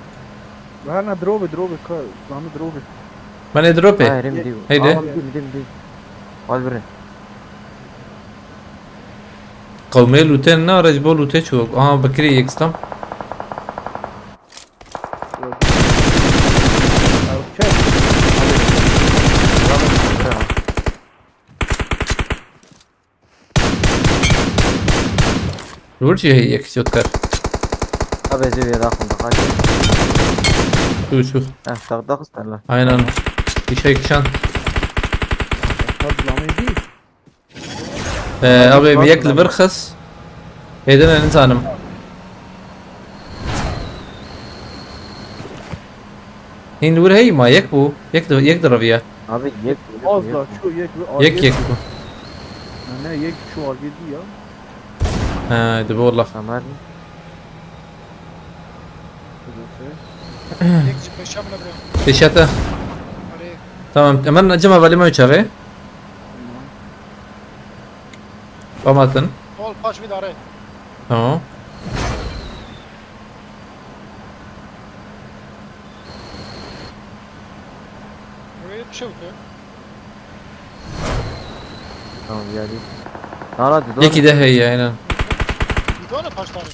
Hana dro be, dro be, ka, zilamî dro be. Ben e dro pe. Ha, erim diyor. Heydi. Aa, dim, dim, dim. Al birin. Qewmê lûtê nare ji bo lûtê çû. Aha, bikirî yek stam. Li wir jî heye yek cot kar. Abi, ez ê vê daxim da, kaç. Çû, çû. Eh, tak, tak, sen lan. Aynen. Fîşek kişand. Fazla mı değil? Ee, abi, abi, bir yek li vir xist. Hêdine nizanim. Hîn li wir heyî ma yek bû. Yek di, yek di reviye. Abi, yek, Az yek. Da şu yek ve Yek yek bû. Ne, ne, yek şu algı değil ya. He, dibe wallah. Tamam. Tek çıkışa mı bro? Pêşe te. Arê. Tamam, hemen cima velî me çaxê. Tamam. Bamatin. Sol paş bir dare. Tamam. Buraya bir şey yok ya. Tamam, geldi. Nara, dur. Yekî de heye, aynen. Bir tane kaç tane?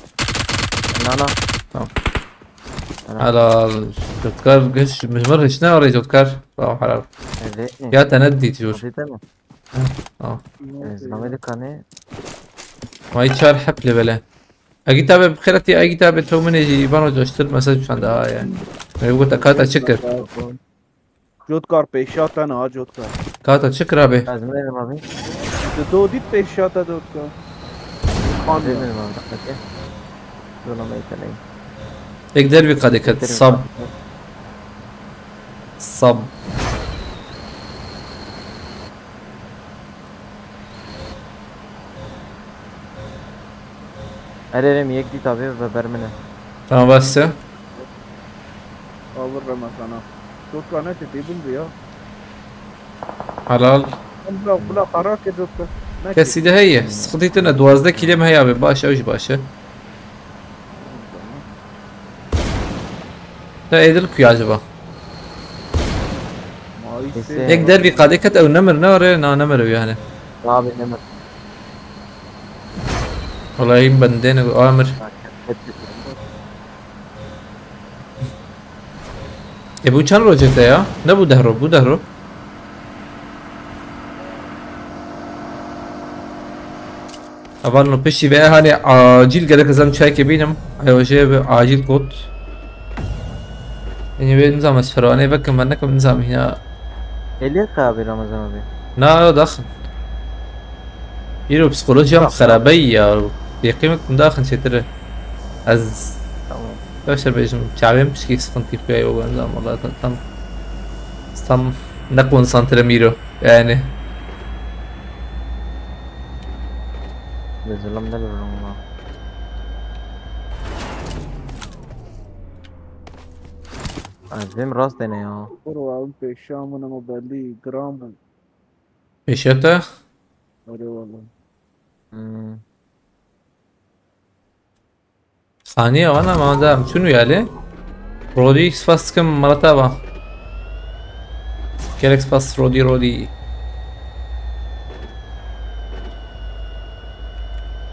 Nana. Tamam. Helal. Helal. Jotkar geç, mizmar hiç ne arayı Jotkar? Tamam, helal. Evet. Ya te ne dît jor? Zite mi? Tamam. Zame de kane. Vay çar hep levele. Egî tabe bi xêretî, egî tabe to min ê jî bano coştir mesaj çanda ha yani. Ev gota kata çi kir? Jotkar pêşa te ne ha, Jotkar. Kata çi kir abi? Ez ne dedim abi? Tu dodît pêşiya te dotko. Xandî min ma daqete. Zona me teney. Ek dervî qadê ket sab. Sab. Erê erê mi yek dît abi ve ber min e. Tamam bas e. Awir Remezana. Dotko ne te dê bin ya. Helal. Bila bila qara ke dotko. Kesî de heye. Sıkıntı tine duwazdeh kîlê me heye abi. Baş e, ew jî baş e. Te êdil kuya acaba? Neyse. Yek dervî qadê ket ew nemir ne are na nemir ew yani. Abi nemir. Vallahi bendene amir. E bu çend rojê te ya? Ne bu deh ro, bu deh ro. Avan no piştî ve hani acil gerek ez em çayekê bînim. Ay o şey bir acil got. Yine ben nizam ez ferane vekim ben nekim nizam ya. Elê qabi Ramazan abi. Na daxin. Îro psikolojiya min xerabe ya. Yekîmek min daxin çêtir e. Ez Tamam. Başlar bêjim çavêm pişkî sıkıntı xuya yo ben zam valla tam tam ne konsantre mîro yani. Bi zilam ne vurun la. Ez bêm rast dene ya. Bro, ew pêşiya min ama belli gram bû. Pêşiya te? Erê wala. Hmm. Saniye vana ma da çün uyali. Rodi spas dikim malata ba. Gerek spas Rodi Rodi.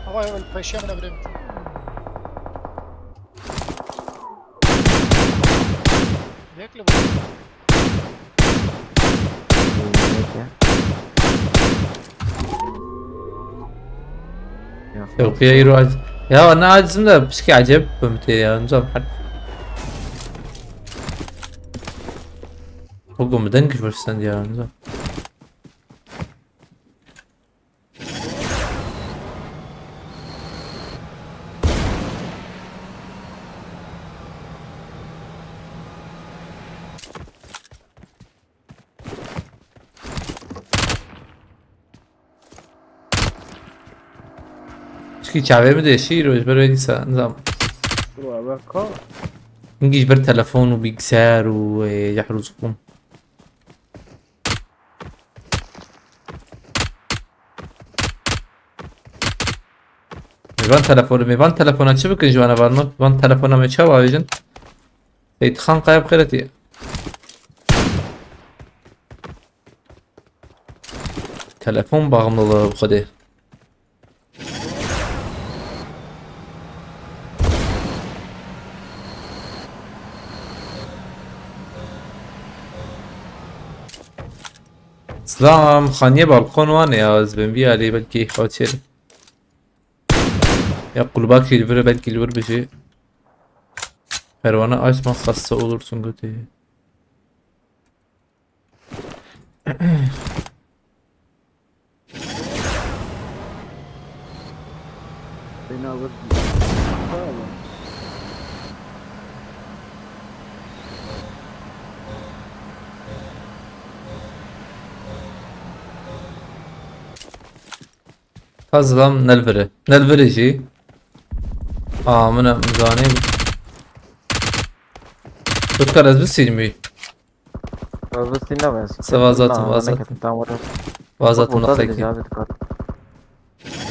Hava öyle peşe mi ne bileyim. Bekle bu. Ya. Yok ya yürü ac. Ya ne acizim de pişki acayip bömte ya. Nizam hal. Oğlum neden gülüyorsun ya nizam? Çikî çavê min de şîr û ji ber wê dîsa nizam. Bro, ev ka. Hingî ji ber telefon û bilgisayar û, e, yahrûz xûm. Van telefonu me, van telefona çi bikin ji wana van not? Van telefona me çawa avêjin? Seytxan qayeb xêretî. Telefon bağımlılığı bu kadar. Slam, xaniyê balkon wan e ya, ez bên vî alî belkî xaçêr. Ya kulbak jî li vir e, belkî li vir bijî. Pervane açma, hasta olursun götü. Beni alır. Tazlam nelviri. Nelviri jî. Aa, min em zanî. Tutkar ez bisînim wî. Vazasın ne ben? Se vazatın, vazatın. Vazatın lafaki.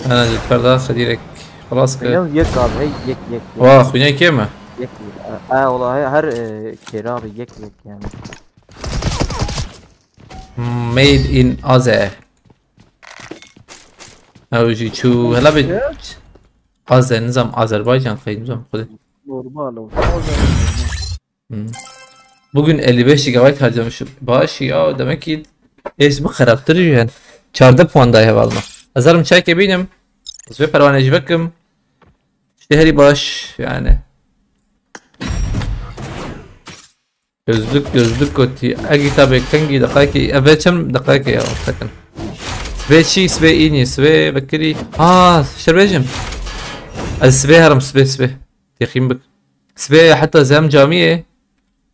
Ana tutkar daha direkt. Xelas ki. Yalnız yek abi, hey yek yek. Yek. Vah, xwînekê me. Yek. Aa, ola her, her e, kere abi yek yek yani. Made in Aze. Ew jî çû hela bê. Aze nizam Azerbaycan xey nizam xwedê. Normal o. Hmm. Bugün elli beş gigabayt harcamışım. Baş ya, demek ki eş bu xerabtir yani. Çardeh puan daye hevalma. Hazırım çayke benim. Ez vê perwane jî vekim. İşte herî baş yani. Gözlük, gözlük kotî. Egî tabê kengî deqayekî. Eve çem deqayekî ya. Tekin. Sibê çi? Sibê înî, sibê vekirî. Aa, şerbêjim. Ez sibê herim, sibê, sibê. Têxîm bik. Sibê heta zem camiyê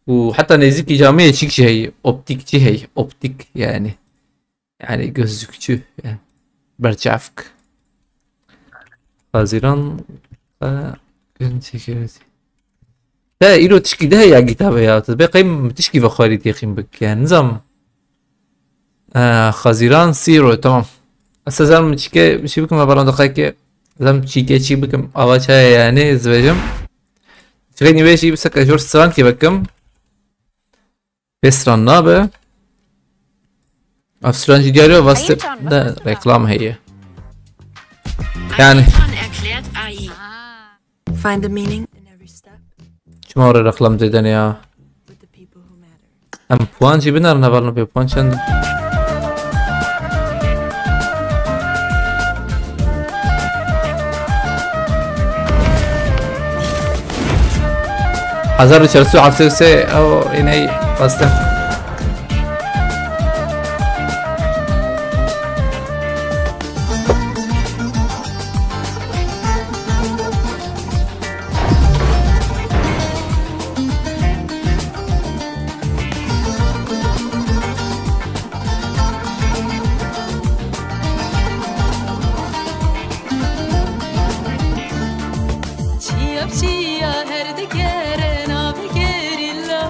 û heta nêzîkî camiyê çîk jî heye. Optîk jî heye. Optîk yani. Yani gözlükçü. Yani. Berçavk. Haziran. Te îro tişkî de heye ya gîta ve ya. Tu bê qey min tişkî ve xwarî têxîm bik. Yani nizam. Ee, Haziran sîro, tamam. Ez zem çîke bir şey bikim, bana da ki zem çîke çî bikim. Ava çaya yani zivecim. Çiqey nîvê jî biseke jor strankî vekim. Pê stran nabe. Ev stran jî diyar e, vastê de reklam heye. Yani. Erklärt A I. Find the meaning in every step. Çima re reklam zêde ne ya? With the people who matter. Em puan jî binerin hevalno pê puan çend? Hezar û çar sed û heftê û sê ew îney xwestin. Çiya bi çiya her digere navê gerîla.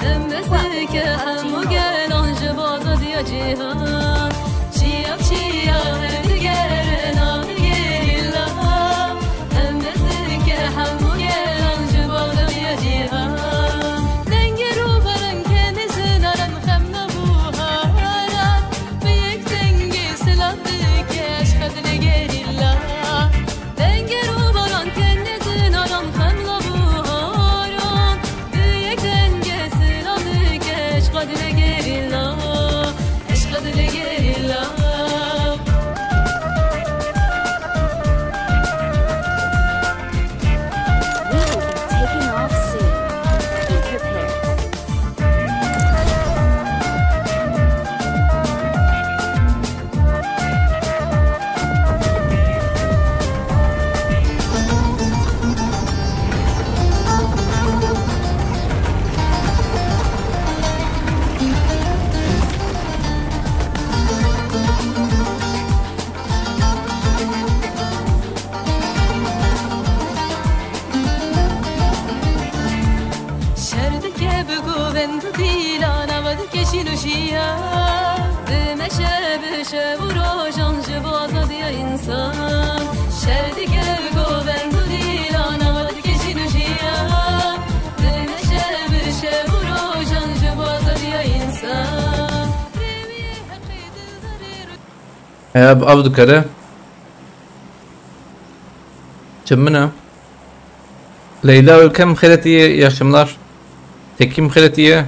Em mezin ke hemû gelan ji bo azadiya cîhan. Çiya bi çiya her digere navê gerîla. Em mezin ke hemû gelan ji bo azadiya cîhan. Dengê rûbaran kenê zinaran xem nebuharan. Bi yek dengê silav dike eşqe dilê gerîla. Dengê rûbaran kenê zinaran xem nebuharan. Bi yek dengê silav dike eşqa dilê gerîla. Eşqa dilê gerîla. We will be taking off soon. Be prepared. Şer dike bi govend û dîlan, ava dike şîn û şiya. Dimeşe bi şev û rojan ji bo azadiya însan. Şer dike bi govend û dîlan, ava dike şîn û şiya. Dimeşe bi şev û rojan ji bo azadiya însan. Rêwî heqê dildarê ru- Ev, ev dikare. Çi min e? Leyla Ülke mi xêretiye, yaşımlar. Tekim xêretiye.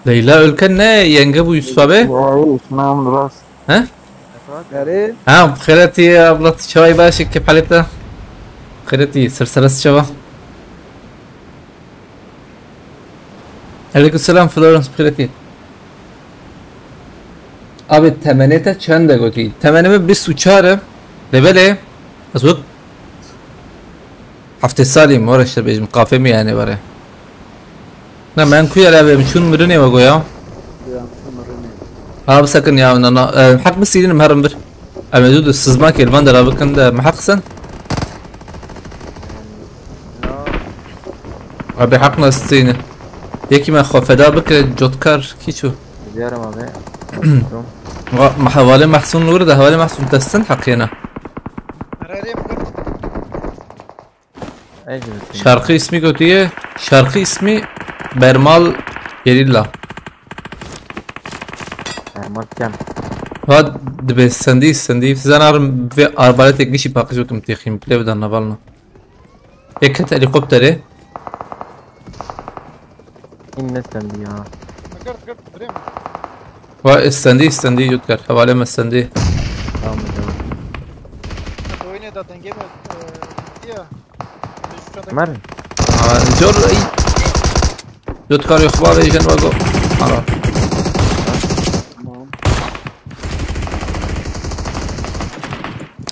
Leyla Ülke ne? Yenge bu Yusuf abi? Vay, İsmail Rast. He? Nereye? Ha, xêretiye abla, çavay başı, kep haleta. Xêretiye, serseres çava. Aleyküm selam Florence Pireti. Abi temenê te çend e gotî? Temenê min bîst û çar e. Lê belê ez wek heftê salî me were işte bêjim qafê min yani were. Na men ku yere bê min çûn mirinê we goya. Ya, mirinê. Abi sakın ya, na, na, e, hak mi sîrin herim bir. Em ê zû di sizmakê li van dera bikin de, me heq sen? Abi heq nestîne. Yekî me xwe feda bike, cotkar kî çû? Biliyorum abi. Wa-, me hevalê Mehsûn li wir de, hevalê Mehsûn destin heqiyena. Şarkı ismi gotiye, şarkı ismi Bermal Gerilla. Bermal kem. Va dibe sendî, sendî. Size narim vê arbaletê gişî paqij bikim têxîm. Plê bidan navalno. Yek ket helikopterê. În ne sendî ya. Gırd, gırd, durayım mı? Va istendî, istendî, yut kar. Hevalê me istendî. Tamam, tamam. Oyunu da denge mi? Ee, ya. Mer. Aa, zor, ay. Yut kar yok, va ve jen vago. Ana. Tamam.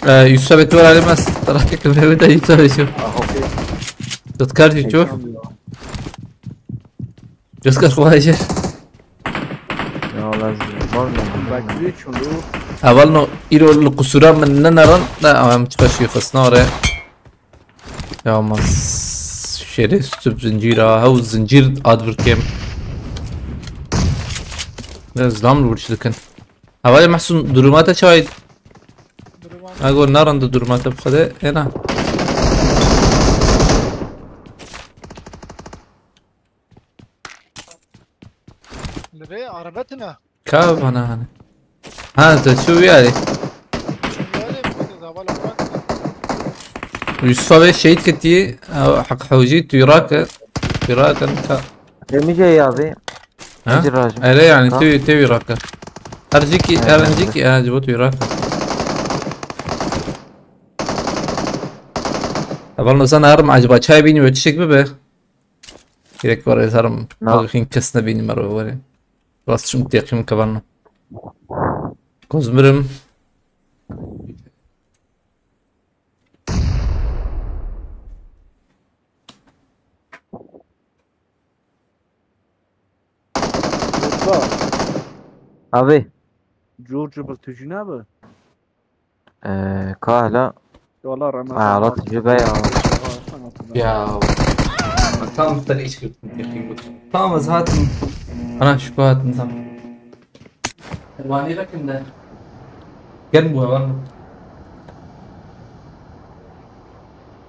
Ee, Yusuf abi tu alem az. Tarafta kılmıyor da Yusuf abi şu. Tutkar şu şu. Yusuf abi şu. Ya lazım. Var mı? Bak, bir çulu. Heval no îro li qusûra min nenerin. Ne, ama em çiqa şî xisna oraya. Ya ma şerê stüp zincîra, hew zincîr advir kêm. Ne zlam li wirç dikin. Hevalê Mehsûn duruma te çay. Duruma. Agor narin de duruma te bixede. Ena. Li vê arebe tune. Ka bana hani. Ha, te çû wî alî. Çû wî alî, bu da bala bak. Yusuf abi şehit ketiye. Haq hewcî tu Iraq. Iraq ka. Demîce yazî. Ha? Ecir rajim. Ere yani Ha? tu tu Iraq. Her jiki, Evet, her evet. jiki, ha, bu tu Iraq. Abal sen her acaba çay bini ve çiçek mi be? Gerek var ya, sarım. Na. Al, hin kes ne bini mero var ya. Rast şum teqim kavanno. Kozmirim. Abi. George bir tücüne abi. Ee, kahla. Yola Ramazan Aa, abi. Tecrübe ya. Tamam, sen hatırla. Ya. Tam da iş kırptım, yakayım bak. Tamam, az hatım. Ana şu bu hatım tam. Vani bakın da. Gel bu var mı?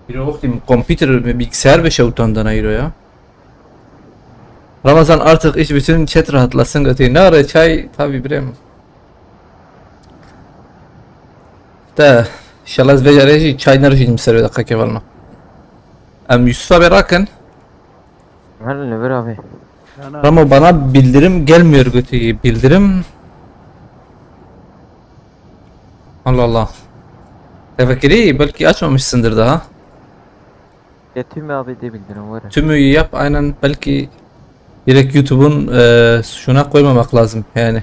Bir vaktim kompüter ve bilgisayar ve şey utandan ayırıyor ya. Ramazan artık iş bütün chat rahatlasın götü. Ne ara çay tabi birem. De inşallah ez vejarê jî çay nerjînim ser wê deqa kevalno. Em Yusuf abi rakin. Her ne bir abi. Ramo bana bildirim gelmiyor götü bildirim. Allah Allah. Tefekkürî belki açmamışsındır daha. Ya tümü abi de bildirim var. Tümü yap aynen, belki direkt YouTube'un e, şuna koymamak lazım yani.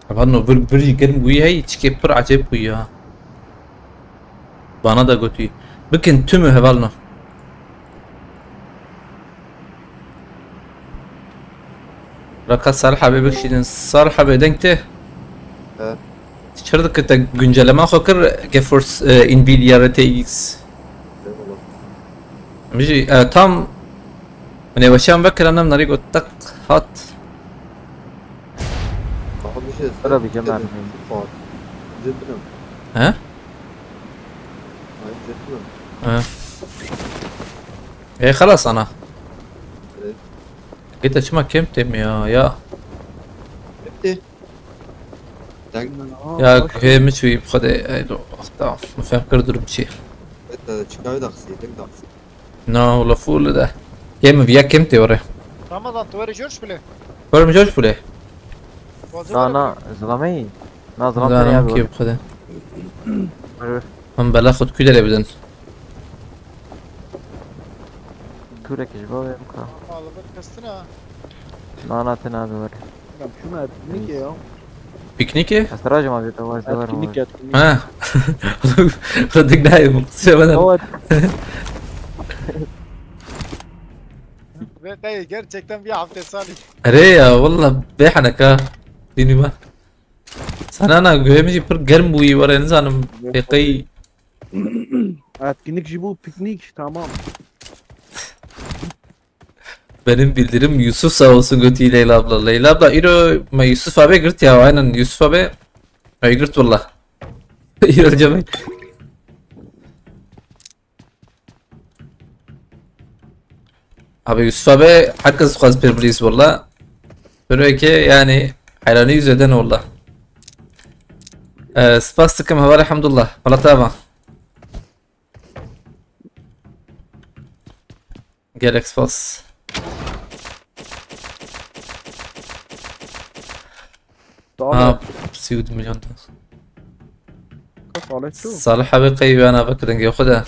Hevalno vir vir jî gerim wî hey çikê pir ecêb bû ya. Bana da gotî. Bikin tümü hevalno. Raka Salih abi bikşînin. Salih abi denk te. He. Çir dike te güncelleme xwe kir, GeForce e, Nvidia R T X. Eyvallah. Min jî e, tam min ê weşan vekir, em nerî got tak hat. Abi bir şey Sıra bir söyle. Cemal Bey. Cidden. He? Ay, cidden. He. E, xelas ana. Evet. Gita çima kem tem ya, ya. Bitti. Deng. Ya, guhê min çûyî bi xwedê, ey do, tamam. Min fehm kir durum çi. Beta, çikayê daxsî, deng daxsî. Na, wala full de. Kêm viya kêm tê were. Ramazan, tu were George bile. Were mi George bile? Na, na, zilameyî. Na, zilam tenya ki bi xwedê. Were. Min bela xwe kû derê bidin. Kûrekî ji bo wê bika. Alıbet kestin ha. Na, na, te nabe were. Ya şuna piknik ya. Piknik e? Ez rajim abi, te were, te were. Etkinlik, etkinlik. Ha. Radik dayım, kusura bakma. Evet. Ve dayı, gerçekten bir hafta sali. Are ya, valla behaneka. Dini bak. Sana na, guhê min jî pir germ bûyî were, nizanim. Pêqey. Etkinlik jî bû, piknik, tamam. Benim bildirim Yusuf sağ olsun götü Leyla abla. Leyla abla, îro me Yusuf abi girt ya, aynen Yusuf abi. Ay girt valla. Îro cemil. Abi Yusuf abi herkes xwaz pir bilîz valla. Pir weke yani hayranî yüzeden valla. Ee, spas dikim heval elhamdulillah. Valla tamam. Gelek spas. Tamam. Ha, sî û du milyon da. Salih tu. Salih abi qey wena vekir dengê xwe de.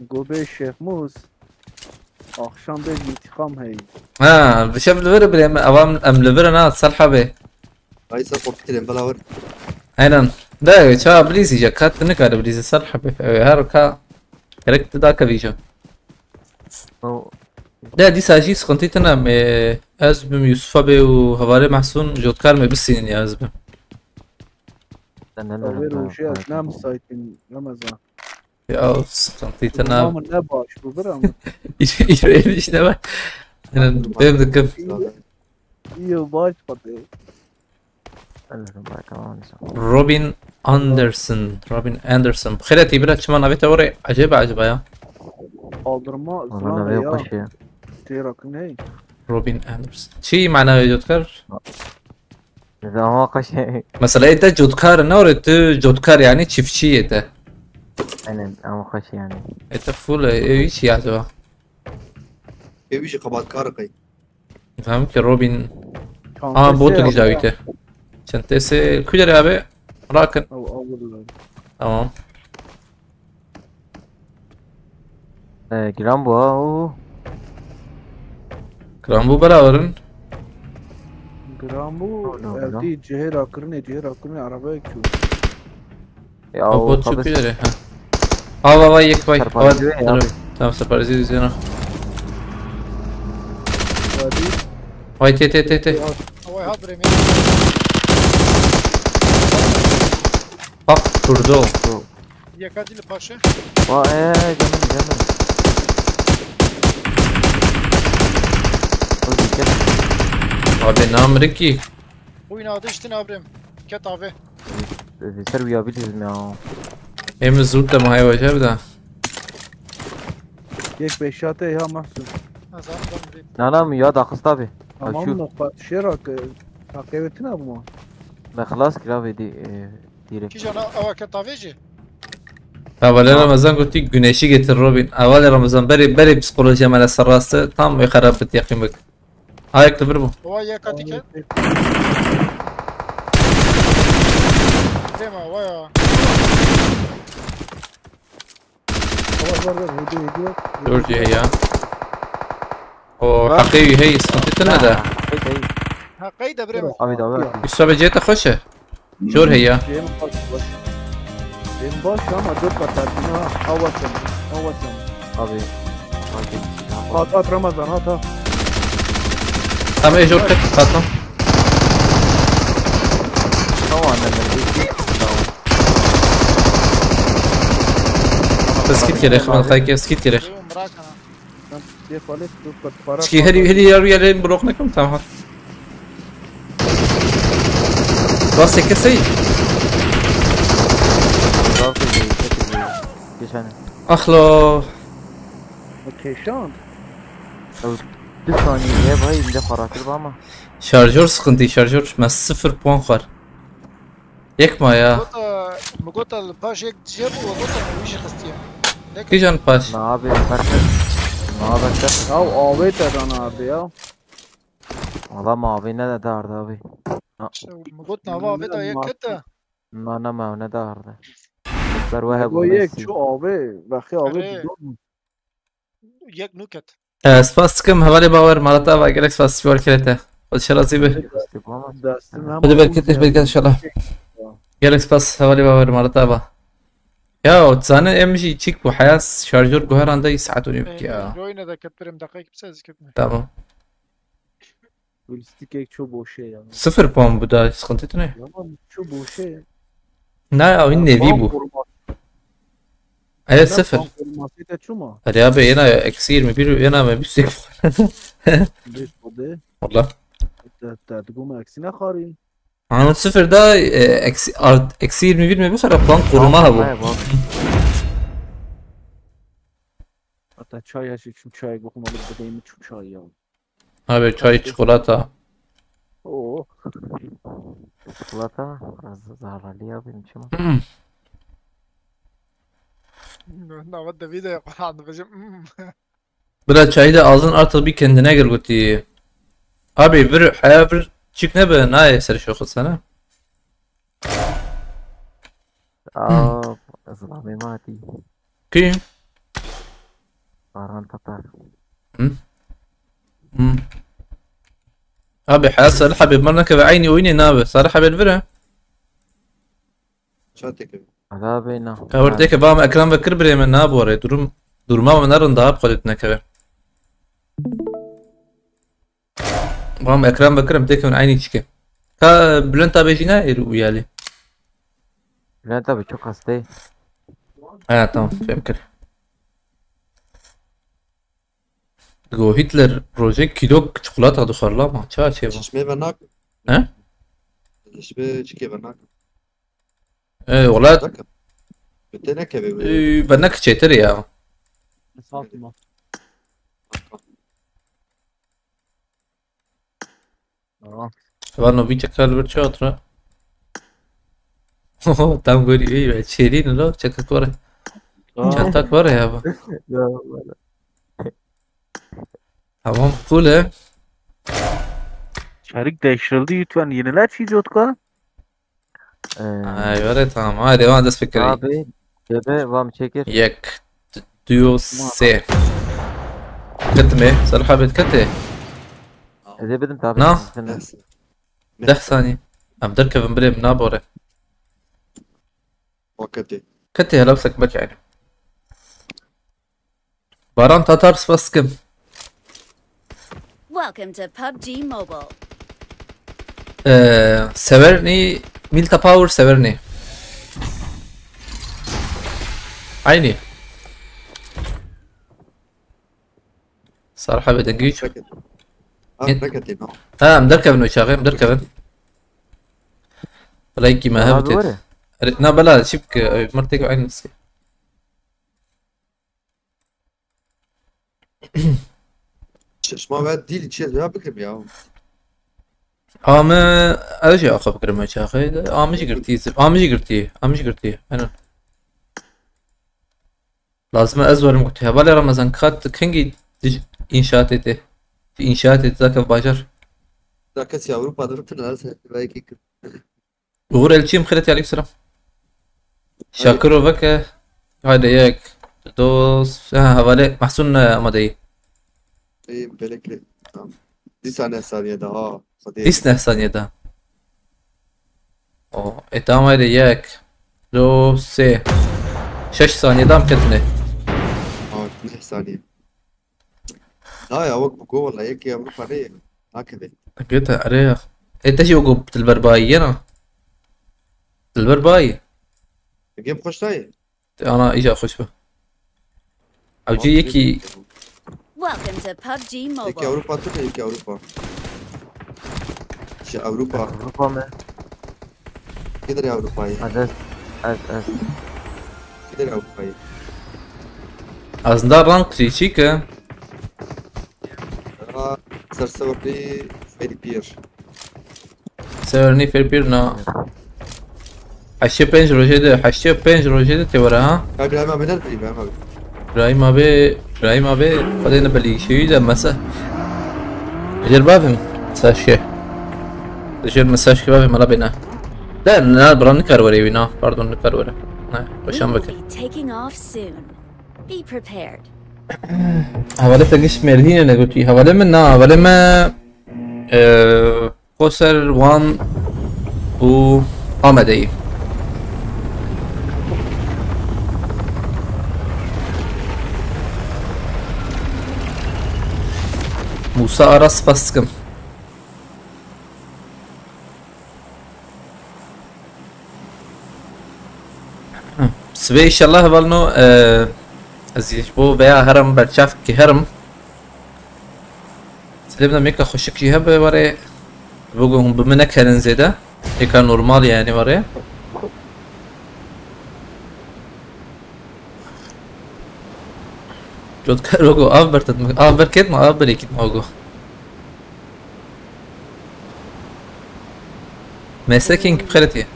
Gobe Şêxmûs. Axşam bê întiqam hey. Ha, bi şev li vir birê me, evam em li vir na Selha bê. Ay sen korkutayım bela ver. Aynen. De, ça bilîzî je, kat tu nikare bilîzî Selha bê. Ew ê her ka gerek tu dakevî je. O De, dîsa jî sıkıntı tine me, ez bim Yusufa bê û hevalê Mahsun jotkar me bisînin ya ez bim. sen ne Ew ê demek rojê ez lan? ne müsaitim Ramazan. Ya sıkıntı tine. Tamam ne baş bu bir ama. İşte bak. Aynen, benim de kıp. İyi baş patı. Ölürüm bak tamam insan. Robin Anderson. Robin Anderson. Xêretî bira çima navê te orê? Acayip acaba ya. Kaldırma Valla zılan ne ya. yok şey. Şey rakın hey. Robin Anderson. Çi mana jotkar? Ama kaşe. Mesela ete jotkar ne orê tu jotkar yani çiftçi ete. Aynen ama kaşe yani. Ete full e, e, hiç ya acaba. Ev işi kabahatkar kay. Tamam ki Robin. Çantası Aa botu ya, güzel ya. Ute. Çantası kudere abi. Rakın. Al, al, al, al. Tamam. Ee, giran bu ha. Oo. Kram bu beraberin. Gram bu No, no, no. evde cihê rakirine cihê rakirine arabaya kû. Ya O o bot çok kabus. güzel ha. Ava ava yek vay. Serparizi Ava- ver ya abi. Tamam serparizi üzerine. Hadi. Vay te te te te. Havay ha birem. Bak durdu. Yeka dil paşa. Vay ee canım canım. Oğlum gel. Abi ne amriki. Buyna adı işte abrim. Ket abi. Yeter uyuyabiliriz ya. Hem zor da mahaya başar da. Yek beşate ya Mahsun. Azam ben bir. Nana mı ya da kız tabi. Tamam Şu mı? Pat şey rak. Takip ettin abi mi? me xlas kira ve di e, direkt. Ki cana ava ket abi ji. Havale Ramazan gotti güneşi getir Robin. Havale Ramazan beri beri psikoloji mele sarrastı. Tam ve xerab bit yakın bak. Ayak da bir bu. Ava yeka diket. Dema ava ya. Var var var. Hedi hedi yok. Dur diye ya. O hakkı hey sıkıntı ne de. Hey hey. Ha kayda birem. Abi de abi. Üstüne cete hoşe. Jor hey ya. Cem baş baş. Cem baş ama dört kat tartına. Hava sen. Hava sen. Abi. Abi. At at Ramazan at at. Tamam e jor tek katma. Tamam annem. Skit gerek, ben kayke skit gerek. Bırak ha. Sen diye palet dört kat para. Çi her her yer yerlerin blok ne kim tamam. Bas sekiz sayı. Zaf iyi. Çok iyi. Geçen. Ahlo. Keşan. Bir saniye vay bir de karakter var ama. Şarjör sıkıntı şarjör. Ben sıfır puan var. Yek ma ya. Gota, mi gota li paş yek diye bu gota mi wî jî xistiye. Kijan paş. Ne abi? Berkat. Ne haber? Ya abi te dan abi ya. Valla mavi ne de dardı abi. İşte mi got nava abi da yek ket de. Na na ma ne dardı. Ber ve Bu hebu yek Messi. Şu abi. Bak ya abi Are. bidon. Yek nuket. Spas tıkım hevalê bawer malata va gerek spas siwar kirete. Xwedişe razî bi. Desti bu ama. Destim hem Hadi bereket bereket inşallah. Gerek spas hevalê bawer malata va. Ya o zane em jî çik bu hayas şarjör guheran da saat û nîvek ya. Joyne de ket birim dakika kimse ez ketme. Tamam. Ballistik ek çok boşe ya. Sıfır puan bu da sıkıntı ne? Tamam çok boşe. Ne ya o nevi bu. Evet sıfır. Koruması da çuma. Hadi abi yine eksi yirmi bir yine mi bir şey. Bir kode. Valla. Te te bu eksine xari. Ama sıfırda e, eksi, art, eksi yirmi bir mi bu kadar puan koruma ha bu. Hayır bak. Hatta çay ya şimdi çay kokmalı bir deyim çok çay ya. Abi çay çikolata. Oo. Çikolata biraz zararlı ya benim için. Hmm. Nava de video yapan bacım. Hmm. Biraz çayı da aldın artık bir kendine gel götü. Abi bir haya bir çık ne be ne ser şu sana. Aa, zılamê ma tî. Kim? Baran Tatar. Hı? Hı. Abi, ha, Salih abi, bana keve aynı oyunu ne abi? Salih abi, vire. Çateke. Ala beyna. Ka werte ke bam ekran vekir birê me nabore. Durum, duruma me nerin daha bi xwe nekeve. Bam ekran vekirim têkevin aynî çike. Ka Bülent abi jî ne êr û yalî. Bülent abi çok hastayım. Ha, tamam, fem kir. Digo Hitler rojek kîlok çikolata dixwarla ma ça çê va. Çişmê ve nak. He? Çişmê çikê ve nak. Ê, wela. Bak. Bete nekeve bu. Ê, ben ne kiçêtir ya. Esatma. Aa. Vano bir çekal bir çatra. Tam gori iyi be. Çelin lo çekak var. Aa. Çantak var ya bu. Ya, vallahi. Tamam, cool e. Çarik değiştirildi lütfen. Yeniler çiğ Cotka. Ee, Ay, öyle tamam. Haydi, devam, dest fikri. Abi, bebe, vam çekir. Yek, d-, duo, se. Ketime, Salih abi, kete. Ede bidim tabi. Na? Sen de. Deh. Deh saniye. Em derkevin birê min nabore. O ketê. Ketê, hele wisa bek yani. Baran Tatar, spas dikim. Welcome to PUBG Mobile. Ee, Severni, Milta Power Severni. Aynı. Sarha ve dengê çû. Raket. Ha, Yet- raket, no. Ha, em derkevin o çaxê, em derkevin. Belay kî me Abi hevit. Were. Erê, na bela, çi bike, e, mirtêk aynı şey. Şişma ve dil çi ya bikim ya. Ame, ez jî axa bikirim o çaxê. Ame jî girtî, ame jî girtî, ame jî girtî. Aynen. Lazim e ez werim ku tu hevalê Ramazan kat kengî dij-, înşaatê tê. Di înşaatê tê zaka bajar. Da kesî Ewropa de bitin ez belkî kir. Uğur Elçiyim, xêret, aleyküm selam. Şakiro veke. Haydi yek. Dost. Ha, hevalê Mahsun, e, amadeyî. Ey, belekli. Tamam. Dîsa ne saniye daha. Hadi. Dîs neh saniye daha. O, e, tamam, haydi yek. Do, sê. Şeş saniye daha mı ketine? Ha, neh saniye. Na ya, wek biko wala yekî Ewropa ne ye. Nakeve. Gete, erê ya. E, te jî wek dilber bayî ye na? Dilber bayî. Gem xweş nayê. Te ana îca xweş be. Ew cî yekî. Welcome to PUBG Mobile. Yekî Ewropa tu ne, yekî Ewropa. Ji Ewropa. Ewropa me. Kidir Ewropayê? Ez, ez, ez, ez. Kidir Ewropayê? Aslında rank çî çî ki. Aa, ser sewer pê ferî pîr. Sewer nî fer pîr na. Heştê pênc rojê de, heştê pênc rojê de tê were ha? Ya İbrahim abi nerede İbrahim abi? İbrahim abi, İbrahim abi, Xwedê ne belî şeyi de mese. Jêr bavim, mesaj ke. Jêr mesaj ke bavim, ala bêne. De, ne, bira nikar were wî na, pardon, nikar were. Ne, başan vekir. We will be taking off soon. Be prepared. Hevalê te giş Mêrdînê ne gotî. Hevalê min na, hevalê me, e, Koser, Wan û Amedê ye. Musa Aras, spas dikim. Sibê înşallah hevalno, e, ez ji bo veya herim berçavkî herim. Dilê min de mêka xweşik jî hebe were. Bigo hûn bi min nekerin zêde. Êka normal yani were. Cotkar bigo av bertet mi? Av berket mi? Av berekit mi bigo? Meslekên ki bi xeletî.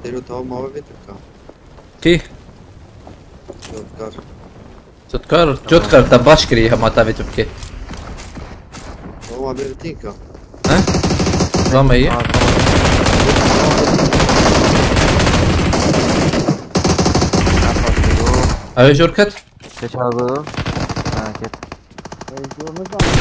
Dero tamam abi, Tirka. Kî? Cotkar. Cotkar, Cotkar te baş kirî hema tavê tu bikê. Tamam abi, Tirka. He? Zama iyi. Aa, tamam. Ew ê jor ket. Te çawa got? Ha, ket. Ey, jor nizanim.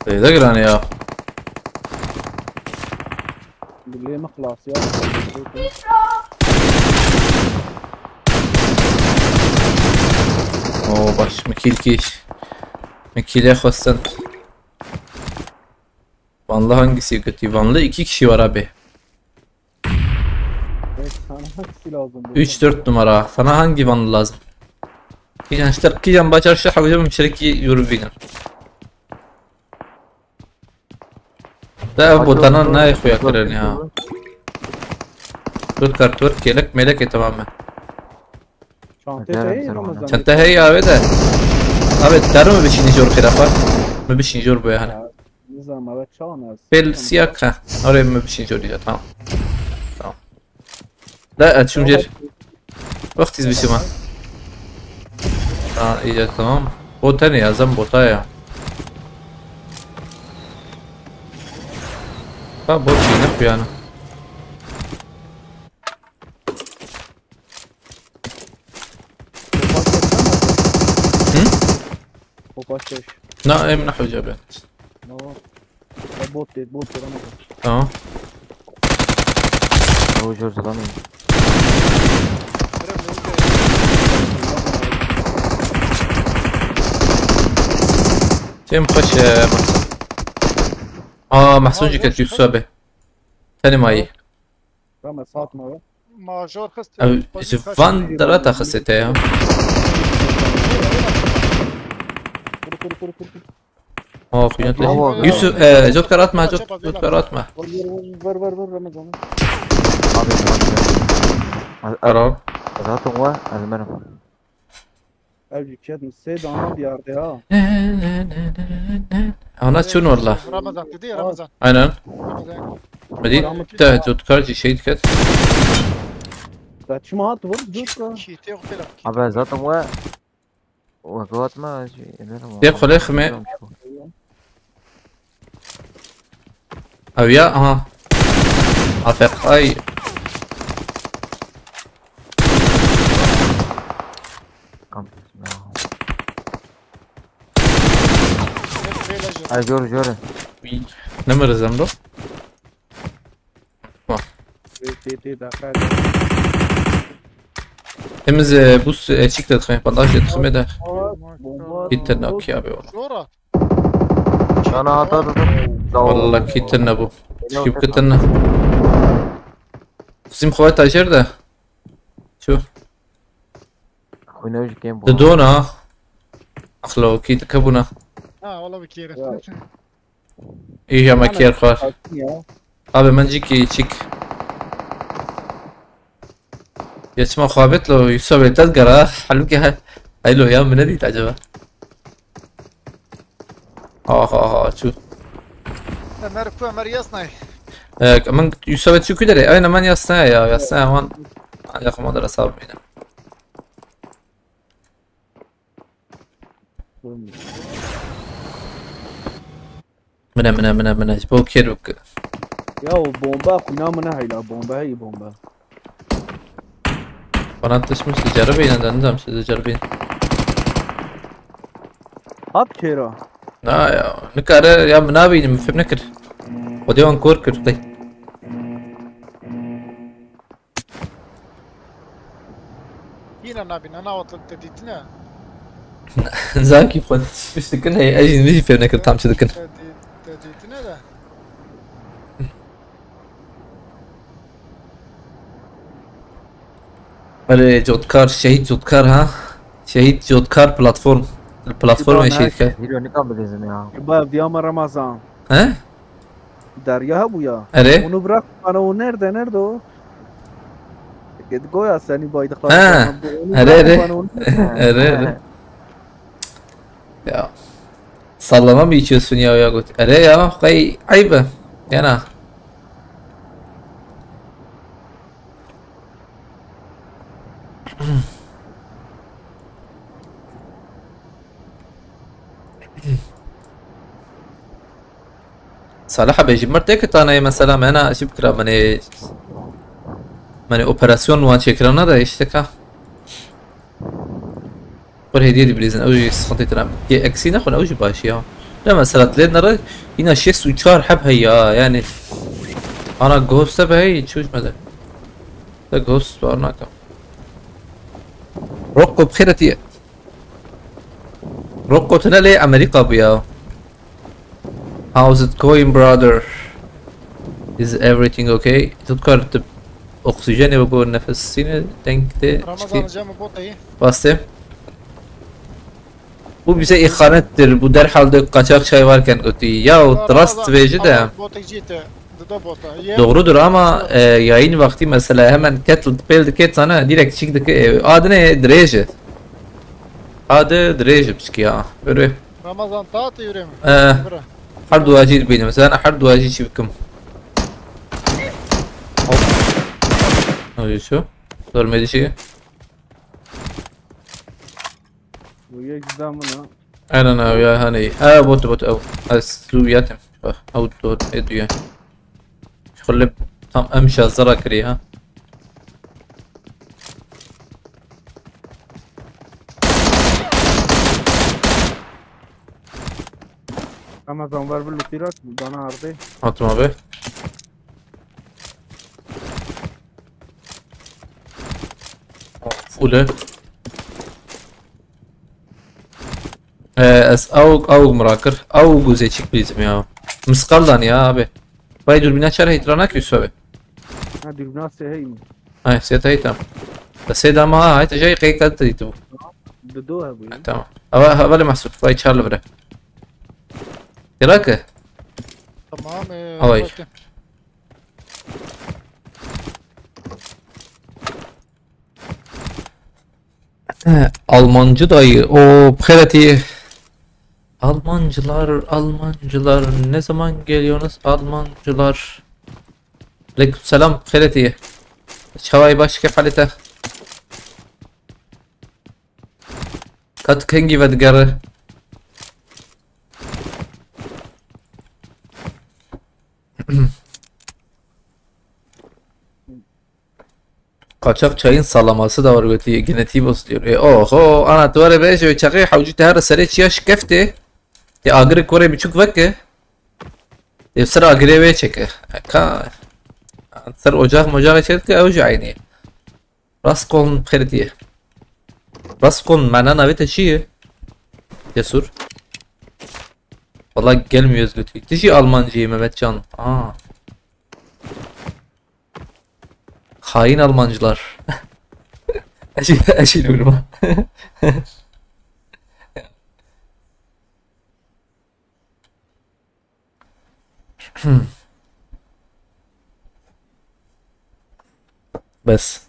Zêde giran e ya. Dilê min xilas ya. Oo, baş, min kîl kîş. Min kîlê xwestin. Vanlı hangisi kötü? Vanlı iki kişi var abi. Sana hangisi lazım? Üç dört numara. Sana hangi Vanlı lazım? Kîjan ji te, kîjan bacar şi hewce min şirkî yûr bînin. De ev botana nayê xuya kirin ya. Dört kart, dört kelek, melek e, tamam mı? Çantê te heye Ramazan? Çanta heye abi de. Abi, darı mı bişin jor xirafa? Mı bişin jor bu yani? Nizam, evet, çağın az. Pel siyak ha. Oraya mı bişin jor ya, tamam. Tamam. La, e, çum jer. Wextî bişim ha. Ha, iyi, tamam. Bot ne ya, zam bota ya. Ha, bot ne yani? Hı? Hopaş beş. Na, em ne hoca be. No. Ya bot değil, bot değil ama. Tamam. O jor zaten. Cem kaç, e, Mahsun? Aa, Mahsun ciket Yusuf abi. Tenim ayı. Rama satma be. Major xist. Ew ji van dera te xistê te ya. Kur, kur, kur, kur, kur. Oh, xuya te. Awa. Yusuf, e, Jotkar atma, Jot-, Jotkar atma. Ver, ver, ver, ver, Ramazan. Abi, abi. Karar. Zaten var, az benim. Ev jî ket sê dana diyar de ha. Ana çûn walla. Ramazan, dedi ya Ramazan. Aynen. Ramazan. Medî te Jotkar jî şey diket. Te çima hat vur Jotkar? Çi, çi, te yok, te yok. Abi zaten ve, ve kıvatma, şey, ederim. Te ama. Kolay xime. Ew ya, aha. Afek, ay. Kam-, Ay, jor, jor. Ne mi rezem do? Bak. Tê, tê, tê, dakika. Temiz, e, buz, e, çik de tıkayım, bandaj da tıkayım da. Bomba, bomba. Bitti, ne okey abi, oğlum. Sonra. Sana at, at, at. Vallahi kitin ne bu? Kim kitin ne? Bizim xwe tajir de. Şu. Oyna ju game bu. Didona. Axlo, ki dikebuna. Ha, wala bi kêr. Ya. Îja me kêr xwar. Abi, min jî kî çik. Ya çima xwe avêt lo, Yusuf avêt, ez gera, halbuki he-, heylo ya, min nedît acaba? Ha, ha, ha, çû. Ömer ku, Ömer yasnay. E, min Yusuf avêt çû ku derê? Aynen, min yasnaya ya, yasnaya wan. Ancak wan dera sağ bîne. Mine, mine, mine, mine. Ji bo kêr bike. Ya o bomba, xwîna min heyla, bomba, hey bomba. Bana atışmış, diceribîne de, nizam, siz diceribîn. Hat kêra. Na ya, nikare ya, min nabînim, min fêm nekir. Xwedê wan kor kir, dey. Yine nabîne, na wexta te dîtine? Zaki xwe tiştişt dikin, hey, ez jî min jî fêm nekir tam çi dikin. Te dî-, te dîtine de. Erê, Cotkar, şehîd Cotkar ha? Şehîd Cotkar platform. Platformê şehîd kar. Hîro nikan bidizim ya. Ba, diya me Ramazan. He? Derya hebû ya. Erê. Onu bırak bana, o nerede, nerede o? Git goya seni baydıkları Ha. Zaman bu, onu Erê, bırak erê. Bana, onu Erê, erê. Ya. Sallama mı içiyorsun ya, ya gut? Erê ya, qey eyb e. Yana. Salih abi, ji mir têkitane mesela, me na çi bikira, menê, menê operasyon wan çêkirana de işte ka. Xwe hêdiyê dibirîzin, ew jî sıkıntı tira. Yê eksî nexwin, ew jî baş ya. Ne mesela, lê nere, yine şêst û çar heb heye ya, yani. Ana ghost be hey, çûş me de. De ghost var naka. Rokko bi xêretiye. Rokko tine lê Amerika bû ya. How's it going, brother? Is everything okay? Tu dikar tu oksijeni bû nefesine denk de. Ramazan, cem bota yî. Bastê. Bu bize ihanettir. Bu derhal de kaçak çay varken götü. Ya o Ramazan, rast veci de. Bota yî te. Dida bota. Ye. Doğrudur ama, e, yayın vakti mesela hemen kettle pel diket sana direkt çık dike. E, adı ne? Dirêj. Adı Dirêj biçki ya. Böyle. Ramazan, tat yürüyeyim. Ee, Bırak. Her duacı benim. Sen her duacı çivikim. Hop. Ne oluyor şu? Görmedi şeyi. Bu yek daha mı lan? Aynen abi ya, hani. Ha, bot, bot, ev. Ha, su yatim. Bak, ev dur, e, diyor. Şöyle tam em şazara kırıyor ha. Ramazan, ver bir lütfi rak, bana ardı. Atma abi. Full. Ee, ez awk, awk mirakir. Awk guzê çik bizim ya. Miskaldan ya abi. Vay dürbüne çar heytrana küsü abi. Ha, dürbüne se hey mi? Ay, siyata heytam. Bes heyda ma ha, heyta jay qeyk tadı tadı bu. Dido ha bu. Ha, tamam. Hava, hava le mahsur. Vay çarlı bire. Dirake. Tamam, e, Havay. Bakın. He, Almancı dayı. O xêretî. Almancılar, Almancılar. Ne zaman geliyorsunuz Almancılar? Aleyküm selam, xêretî. Çaway baş, kef halite. Kat kengi ve digere. Kaçak çayın salaması da var götü, genetiği bozuluyor. E, oho, ana, tu var ya, ben şey, çakı havcı te her sere çiya şikefte. Te agri kore biçuk veke. E, ser agri ve çeke. Ka, ser ocak mocak çeke, ev jî aynı. Raskon xêretiye. Raskon mana navê te çi ye? Cesur. Valla gelmiyoruz götü. Tu jî Almancı ye Mehmetcan. Aa. Hain Almancılar. Eşil, eşil vurma. Bes.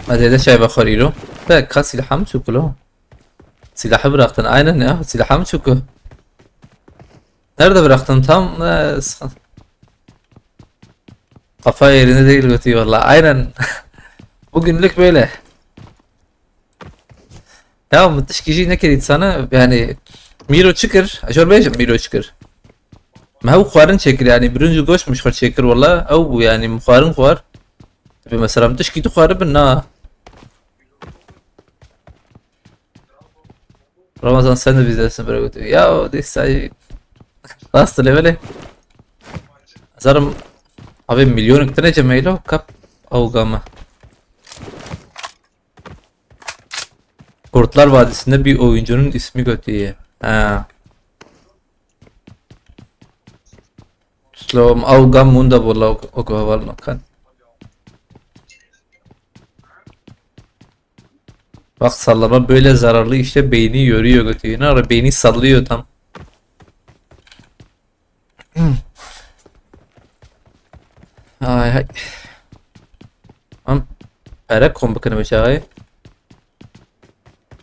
Ez êde çay vexwar îro. Te ka silahê min çû ku lo? Silahı bıraktın. Aynen ya. Silahı mı çuku? Nerede bıraktın tam? Ee, s- Kafa yerinde değil götü valla. Aynen. Bugünlük böyle. Ya, min tişkî jî nekirî sana, yani, Mîro çi kir? Ez jor bêjim Mîro çi kir. Me hew xwarin çêkir, yani, birinci goş min ji xwe çêkir, wala, ew bû, yani, min xwarin xwar. Tabii, mesela, min tişkî tu xwaribin, na. Ramazan, sen de bizdensin, bırak götü. Ya, o de say. Nasıl leveli? Zarım, abi, milyon tane cemeylo, kap, avga mı? Kurtlar Vadisi'nde bir oyuncunun ismi kötü ya. Ha. Slow, ew gam hûn de bolla o, o heval nakan. Bak, sallama böyle zararlı, işte beyni yoruyor götü. Yine ara beyni sallıyor tam. Ay hay. Am, pere kom bikine be çaxê.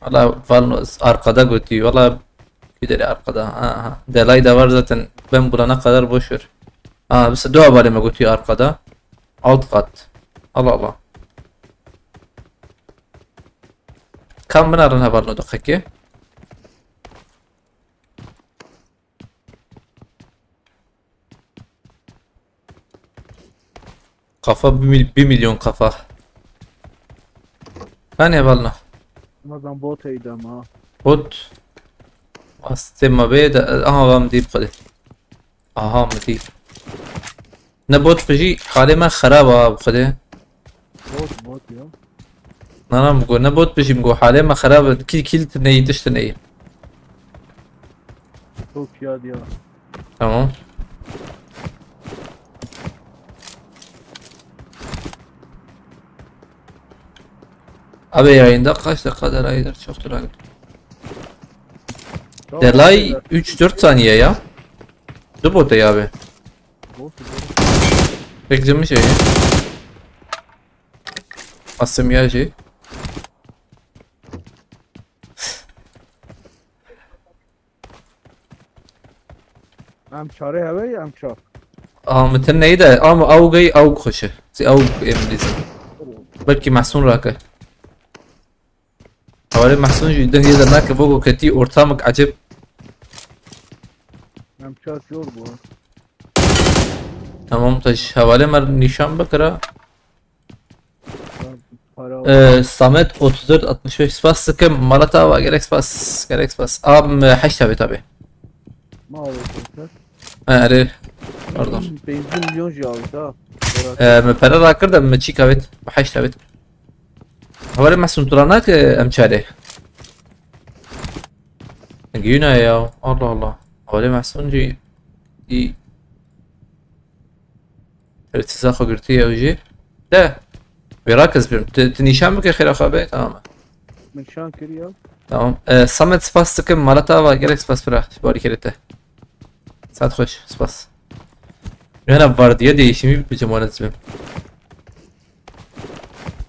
Valla Valno arkada götü. Valla gideri arkada. Aha. Delay da var zaten. Ben bulana kadar boş ver. Aa, bir dua var mı götü arkada. Alt kat. Allah Allah. Kam binarin ha Valno da kaki. Kafa bir, mil- bir milyon kafa. Hani hevalna. Ramazan bot eydi ama. Bot. Astê me bê de, aha, va min dî bi Xwedê. Aha, min dî. Ne bot bijî, halê me xerab a bi Xwedê. Bot bot ya. Na, na, min got, ne bot bijî, min got, halê me xerab e. Kî, kî li tineyî, tişt tineyî. Çok ya diyor. Tamam. Abi yayında kaç dakikadır aydır? Çoktur abi. Çok Delay güzel. üç dört saniye ya. Du bot ya abi. Bot bot. Beklemiş şeyi. Asım ya şey. Em çare heve ya em çar. Aa, min tin neydi? Ama awgay awg xweşe. Si awg em dizin. Belki Mahsun rake. Hawale Mahsun jî dengê de nake, bogo ketî ortamik ecêb. Em çar zor bu. Tamam, taş hawale mer nîşan bikira. Para Ee, Samet otuz dört altmış beş, spas dikim. Malat ava, gerek spas, gerek spas. Abim, e, heşt abi tabi. ma alır konser. Ha, erê. Pardon. Benzin milyon ji aldı ha. Ee, me pere rakir de me çî kavêt. Me heşt kavêt. Hawale Mahsun tu ra nake em çare. Güne ya. Allah Allah. Hawale Mahsun jî. Î. Tersiza xwe girtiye ew jî. De. Vêra kes birim. Tu, tu nîşan bike xêra xwe be. Tamam. Min şan kiriyor. Tamam. Ee, Samet, spas dikim. Malat ava, gerek spas bira. Barî kerê te. Saet xweş. Spas. Yana vardiya değişimi bir cemalet mi?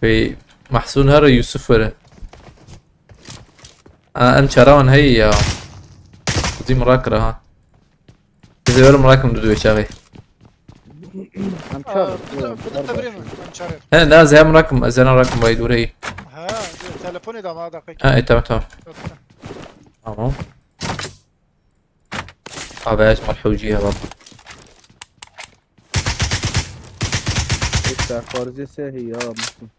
Ve Mahsun her Yusuf vere. Aa, em çarawan heye ya. Zî min rakira ha. Bize verim rakim du duwe çaxê. Em Aa, çar. bu da, bu da tebrîm. Em çare. He, ne, ez hem rakim, ez hem rakim vay dur hey. Ha, telefonê de ama dakika. Ha, e, tamam, tamam. Tamam. Abi, ez marhewcî ya baba. Serparêzê se heye ya Muhsin.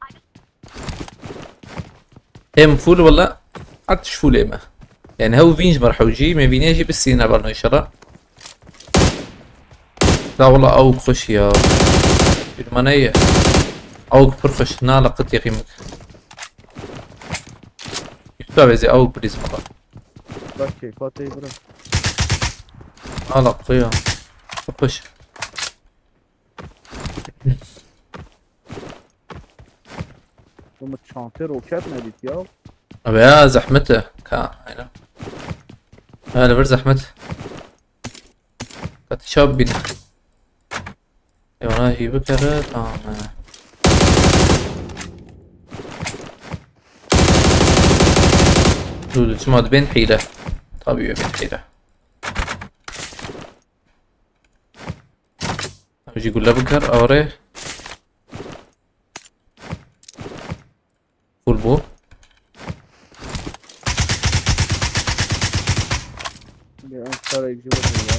Hem full wala, at full eme. Yani hew vîn ji marhewcî, me vînê jî bisîne balno inşallah. Da wala awk xweş ya. Bir mane ye. Awk pir xweş, na laqit yaqîmik. Yusuf abi, ez ê awk bilîz wala. Bak keyfa tey bira. Ala qoya. Xweş. Bu mu çantê roket nedît ya? Abi ya zehmet e. Ka, aynen. Ha, li vir zehmet. Ka tu çav bîne. Ê, wana jî bikere, tamam e. Dû, dû, çima dibên hîle. Tabii dibên hîle. Em jî gule bikir, awre. Full bû. Bir an çarek ji bakın ya.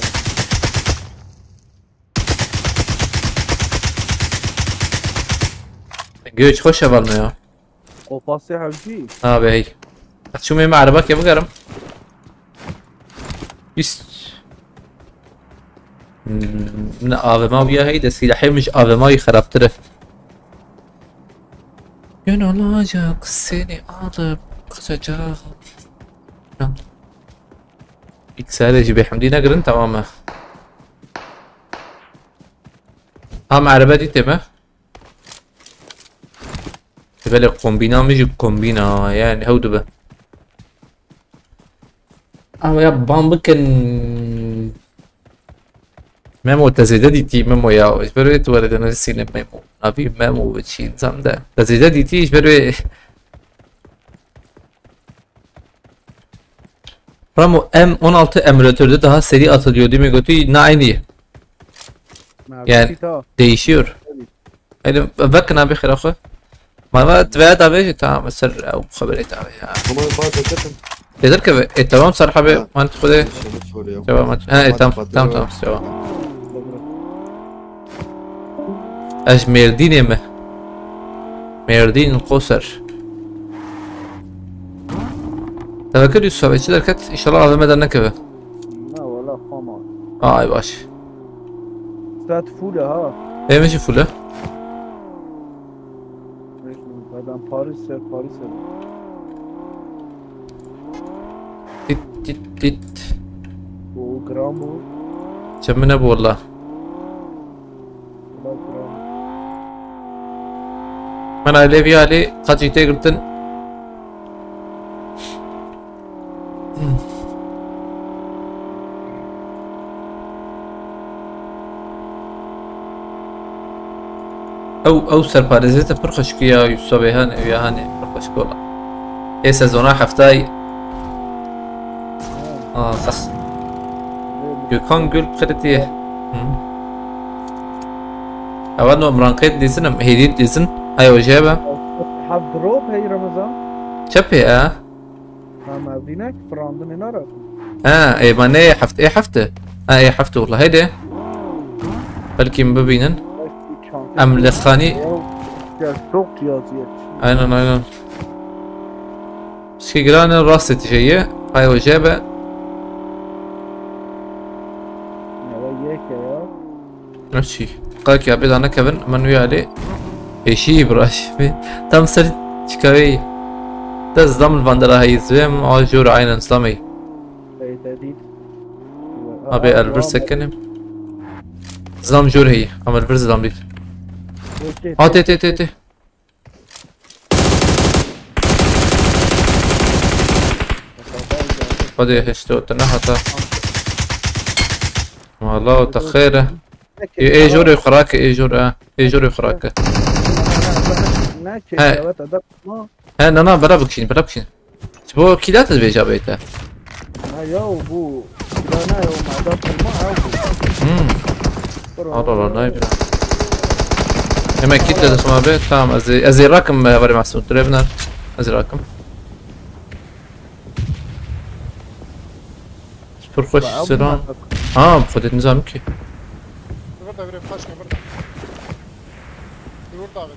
Göç xweş heval me ya. Kopasê hevjî. Ha be hey. Ez çûm ê me erebekê bigerim. Üst. Hmm, ne A V M wî ya hey de, silahê min ji A V M wî xerabtir e. Gün olacak seni alıp kaçacağım. Bilgisayarê jî bêhemdî negirin, tamam e. Ha, me erebe dîtê me. Belê kombîna min jî kombîna, yani hew dibe. Ama ya ban bikin. Memo, te zêde dîtî Memo ya. Ji ber wê tu were de nivîsîne Memo. Navî Memo ve çî zam de. Te zêde dîtî ji ber wê. Ramo, M on altı emülatörde daha seri atılıyor değil mi Götü? Ne aynı. Yani değişiyor. Öyle vekin abi xira xwe. Mava dve da veji tamam, ser ew xeberê da ya. Ama bazı zaten Dedir ki e, tamam Sarp abi, Ha. man xwedê. Soru yok. Cevap man. Ha, e, tamam, tamam, tamam, cevap. Ez ji Mêrdînê me. Mêrdîn Qoser. Tevekil Yusuf abi çi derket? Înşallah A V M de nekeve. Na wala xama. Ay baş. Stat full e ha. Ê min jî full e. Beden Paris ser Paris e. Tit tit tit. Bu gram bu. Çemine bu valla. Bak gram. Min alê vî alî qet jî tê girtin. Ew, ew serparêzê te pir xweşik e ya Yusuf Bey, hanê, ew ya hanê, pir xweşik e wala. Ê sezona heftayî. Aa, xas. Gökhan Gül qiritiye. Hı. Ewa no Imran Qeyd dîzin im, hêdî dîzin. Hay o jebe. Hab drop hey Ramazan. Çepê e. Ha, mevînek firandinê nara. Ha, ê ma ne heft, ê hefte. Ha, ê hefte wala. Heydi. Belkî min bibînin. Em li xanî. Ya, çok cihaziyet. Aynen, aynen. Pişkî giran e, rastê tijeyê. Hay o jebe. Ya, yek ya. Eşî. Qak ya bê da nekevin, min wî alê. Eşî Îbrahîmê. Tam ser çikavê. Te zlam li van dera heyî zivêm, a jor aynen zlamê. Beyte dît. Abi elbir sekinim. Zlam jor heyî. Ama elbir zlam dît. Okey. Ha tê tê tê tê. Hadi heşte o te nehata. Wala o te xêr e. Ê, ê jorê xurake, ê jor e. Ê jorê xurake. Ne He. He, na, na, bera bikişîn, bera bikişîn. Ji bo kîla te dibêje beyte. Ha ya, bu kîla ne ya, o mada kurma ya bu. Hmm. Dur Allah Allah, oğlum. Ne bira. Hemen kit de destuma be. Tamam, ez ê, ez ê rakim, e, varê Mesut. Dur, evner. Ez ê rakim. Spor xweş Ba, selam. Ha, bu kadar nizam ki. Burada biri kaç ne burada? Burada abi.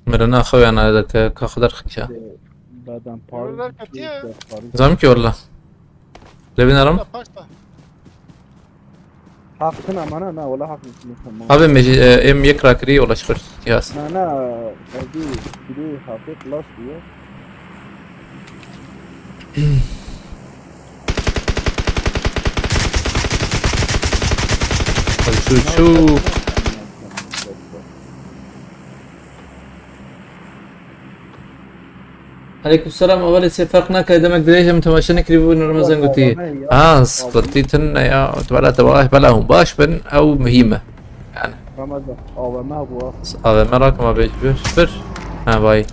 Mirina xew yana deke ka xwe derxîşa. Badem Öbürler kötü ya. Zam ki valla. Levin aram. Burada paşta. Hakkın amana na wala hakkın. Abi meci e, em yek rakiri wala şükür. Yaz. Na na. Abi sürü hafif last diyor. Şu şu. Aleykum selam, evelê sê ferq nake, demek dirêj em temaşe nekirî bû, Ramazan gotî. Ha, sıkıntı tune ya, tebala tebala, bela hûn baş bin, ew muhîm e. Yani. Ramazan, A V M bu. A V M rakma bej bir, bir. Ha, vay.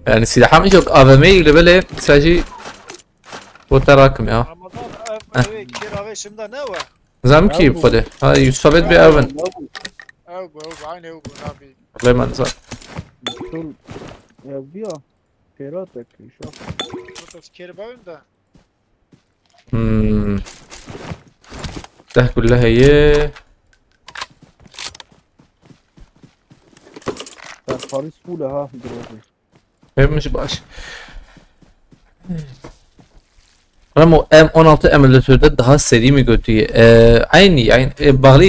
Yani silah mi yok, A V M ile böyle sadece bu tarakim ya. Ramazan, ev, ev, kira ve şimdi ne var? Zam ki bu kadar. Ha, Yusuf Ahmet bir evin. Ev bu, ev bu, aynı ev bu, abi. Vallahi ben zam. Dur, ya bir ya. Ferhat da kişo. Burada kira ben de. Hmm. Deh gulle heye. Sen Paris full ha, dur. Hepimiz baş. Ramo M on altı emülatörde daha seri mi götüye? Ee, aynı yani. E, bağlı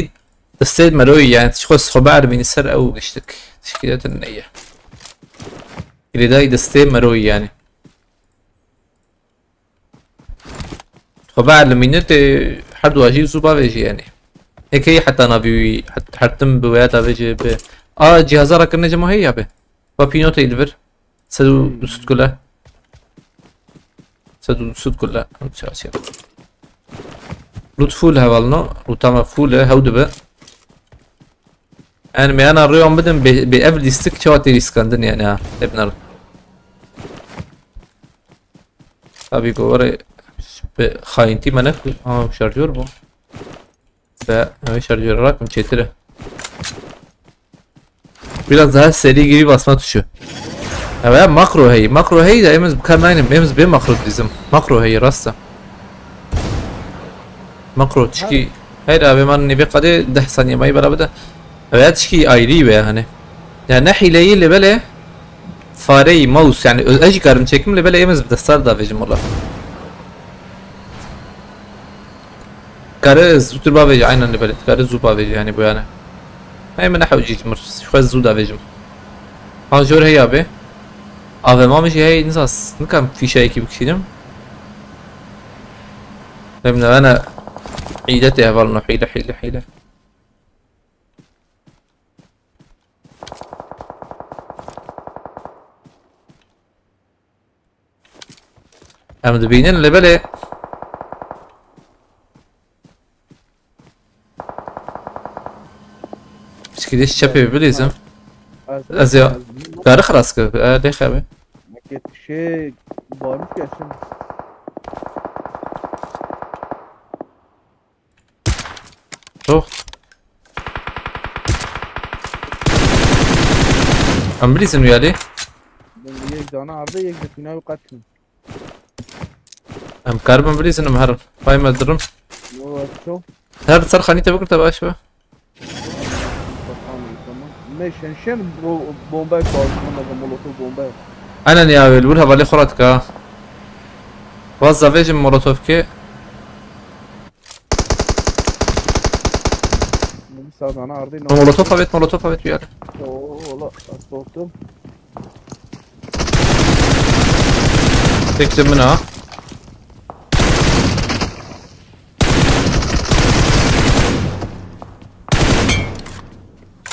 destê meroyî yani. Çiqo xwe bielmînî ser ew giştik. Tişkîletin neye? Girêdayî destê meroyî yani. Xwe bielmînî tê her du jî zû bavêjî yani. Heke yî heta navî wî het-, hertim bi wêya davêjê bi. A cihaza rakirine cema heye ya bi. Va pînotê li vir. Sed û du sed kule. Sed û du sed kule. Çarşiya. Loot full hevalno. Lootama full e. Hew dibe. Yani meyana rêwan bidin bê, bê ev lîstik çawa tê lîskandin yani ha. Hep nar. Tabii govare bi xayintî me ne ku. Ha şarjör bu. Ve ev şarjör olarak mı çetire? Biraz daha seri gibi basma tuşu. Ew ya makro heyî. Makro heyî de em ez bi kar naynim. Em ez bê makro dizim. Makro heyî rast e. Makro tişkî. Heyr abi man nîvê qadê deh saniye mayî bera bide. Ew ya tişkî ayrî be hani. Ya ne hîleyî lê belê fareyî mouse yani ez jî karim çekim lê belê em ez bi destar da vejim wala. Kare zûtir bavêje aynen lê belê. Kare zû bavêje yani bu yani. Hey min nehewcî jimir. Xwe zû davêjim. Ha jor heya be. Avema min jî heye nizas. Nikam fîşeyekî bikişînim. Lê min ne îdetê hevalno hîle hîle hîle. Em dibînin lê belê. Piçkî dê çepê bilîzim. Ez ya. Kari xilas kir. E, lê xebi. Meke tişê barî kesin. Çok. Em bilîzin wî alî. Yek dana arda yek de fîna wî qetin. Em karibin bilîzin em herin. Pay me dirim. Yo, ez çok. Her ser xanî te bikir te baş be. Bakalım tamam. Meşen şen bo-, bomba koydum, molotof bomba. Aynen ya, wel, wir hevalê xwe re dika. Waz zavêjim molotof ke. Bir sağdan ardı. Molotof evet, molotof evet bir yer. Oo, ola, korktum. Tek de min ha.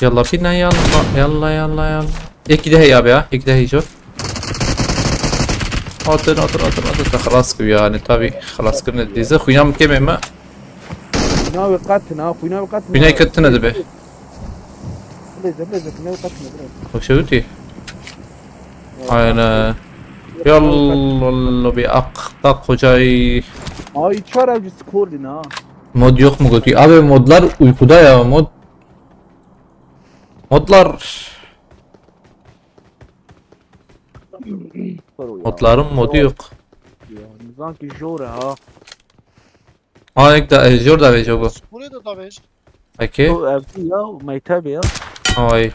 Yalla bîne yalla, yalla, yalla, yalla. Yekî de heye abi ya, yekî de heye jor. Otur, otur, otur, otur. Te xilas kir yani, tabi xilas kirine dizî. Xwîna min kêm e me. Xwîna wê qetin ha, xwîna wê qetin ha. Xwîna ketine dibe. Bilêze, bilêze, xwîna wê qetine, bilêze. Hoşewitî. Aynen. Yalla, yalla, bir ak, tak hocayı. Ay, çar evci skordin ha. Mod yok mu götü? Abi modlar uykuda ya, mod. Modlar. Modların modu yok. Ya, nizam ki jor ha. Ha, ek da, e, jor da vejo bu. Buraya da da ver. Peki. O evdi ya, meytebi ya. Ay.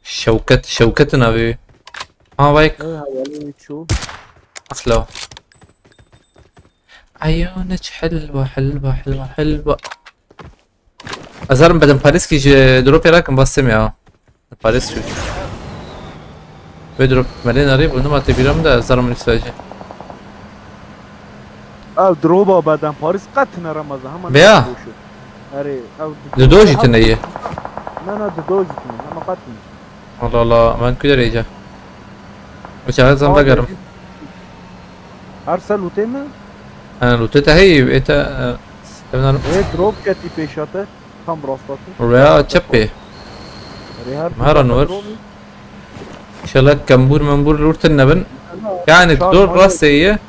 Şevket, Şevket'in abi. Ha, bak. He, hayali şu. Asla. Ayonec helva, helva, helva, helva. Azarım beden Paris ki je drop yarakin bastım ya. Paris şu. Ve drop melen arayıp bunu mate biram da azarım lütfacı. Ev droba beden Paris qet ne Ramazan, hemen Veya. Boşu. Erê, ev Dido jî tune ye. Na, na, Dido jî tune, ama qet ne. Allah Allah, ben küder iyice. Bu çağrı zam da Abi, garım. Her sel lute mi? Ha, lute te hey, ete, e, evden E, drop keti peşate, tam rastati. Oraya çep be. Erê, her Maran var. Drop. İnşallah kambur mambur lurten nebin. Yani Şar dur mali. Rasteye.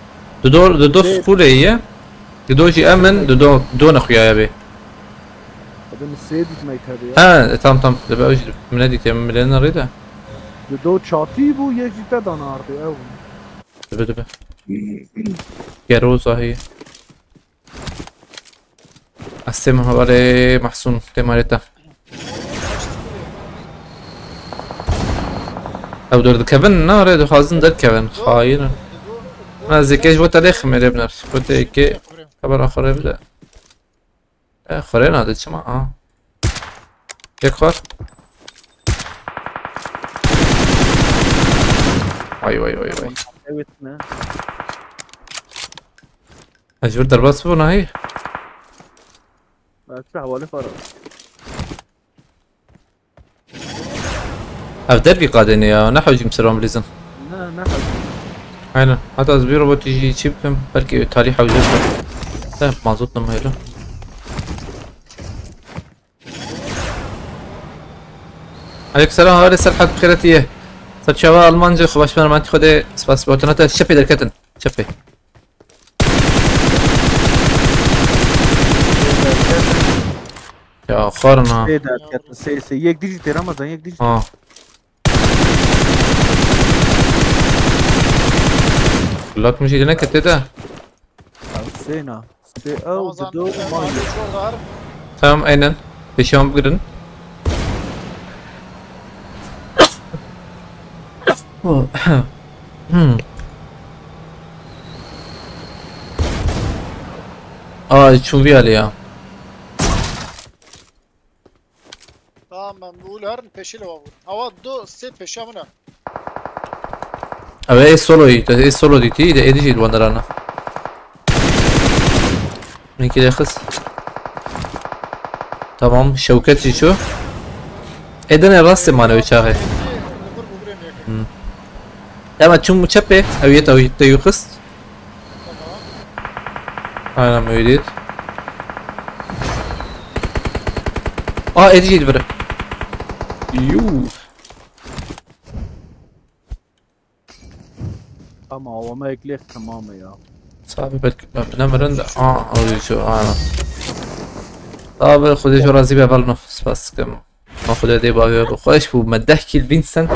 Dido, dido Şey- skule ye. Dido jî emin, dido, dido nexuyaya be. Hadi mi sê dît meytebê ya. Ha, e, tamam, tamam. Dibe ew jî min nedîtiye, min bilêne rê de. Dido çatî bû, yek jî te dana ardê ew. Dibe, dibe. Gero zahî. Ez têm hevalê Mehsûn, têm arê te. Ew derdikevin, na rê dixwazin derkevin. Xayîn in. Na zêkê ji bo te lê ximê lê biner. Bo te yekê xebera xwe rê bide. E, xwe rê nade çima? A. Yek xwar. Vay, vay, vay, vay. Evet ne? Ez vir derbas bû nahî. Belki havale para. Ev dervî qadêne ya, ne hewcîm seran bilîzin. Ne, ne hewcîm. Aynen. Hatta ez bir robotî jî çî bikim, belkî talî hewce bikim. Te mazot nima hêlo. Aleyk selam, haberê Serhat, bi xêretiye. Serçava Almanca, xweş mermantî Xwedê, spas bi otonata, çepê derketin. Çepê. Ya, xwarin ha. Sê derketin, sê, sê. Yek dijî tê Ramazan, yek dijî. Ha. Kulak min jî neke tê de. Ew sêna. Sê ew Ramazan, dido Ramazan, mal. Şurada her Tamam, aynen. Peşiyan bigirin. Hmm. Aa, çûn vî alî ya. Tamam, ben bu herin peşiyle var. Hava do se peşiya mına. Ew ê solo yî, te ê solo dîtî, de êdî jî li wan derana. Min kî de xist. Tamam, Şewket jî çû. Ê dene rastê mane wê çaxê. Hmm. Dema çûm çepê, ew yê te, ew te yû xist. Aynen öyle. Aa, êdî jî li vir e. Yû. Ama o ama eklex tamam ya. Sabi belki ben bilemedim de. Aa, o şu, aynen. Abi, Xwedê ji razî be, hevalno. Spas dikim. Ma Xwedê dê bavê we bi xweş bû. Me deh kîl Vincent.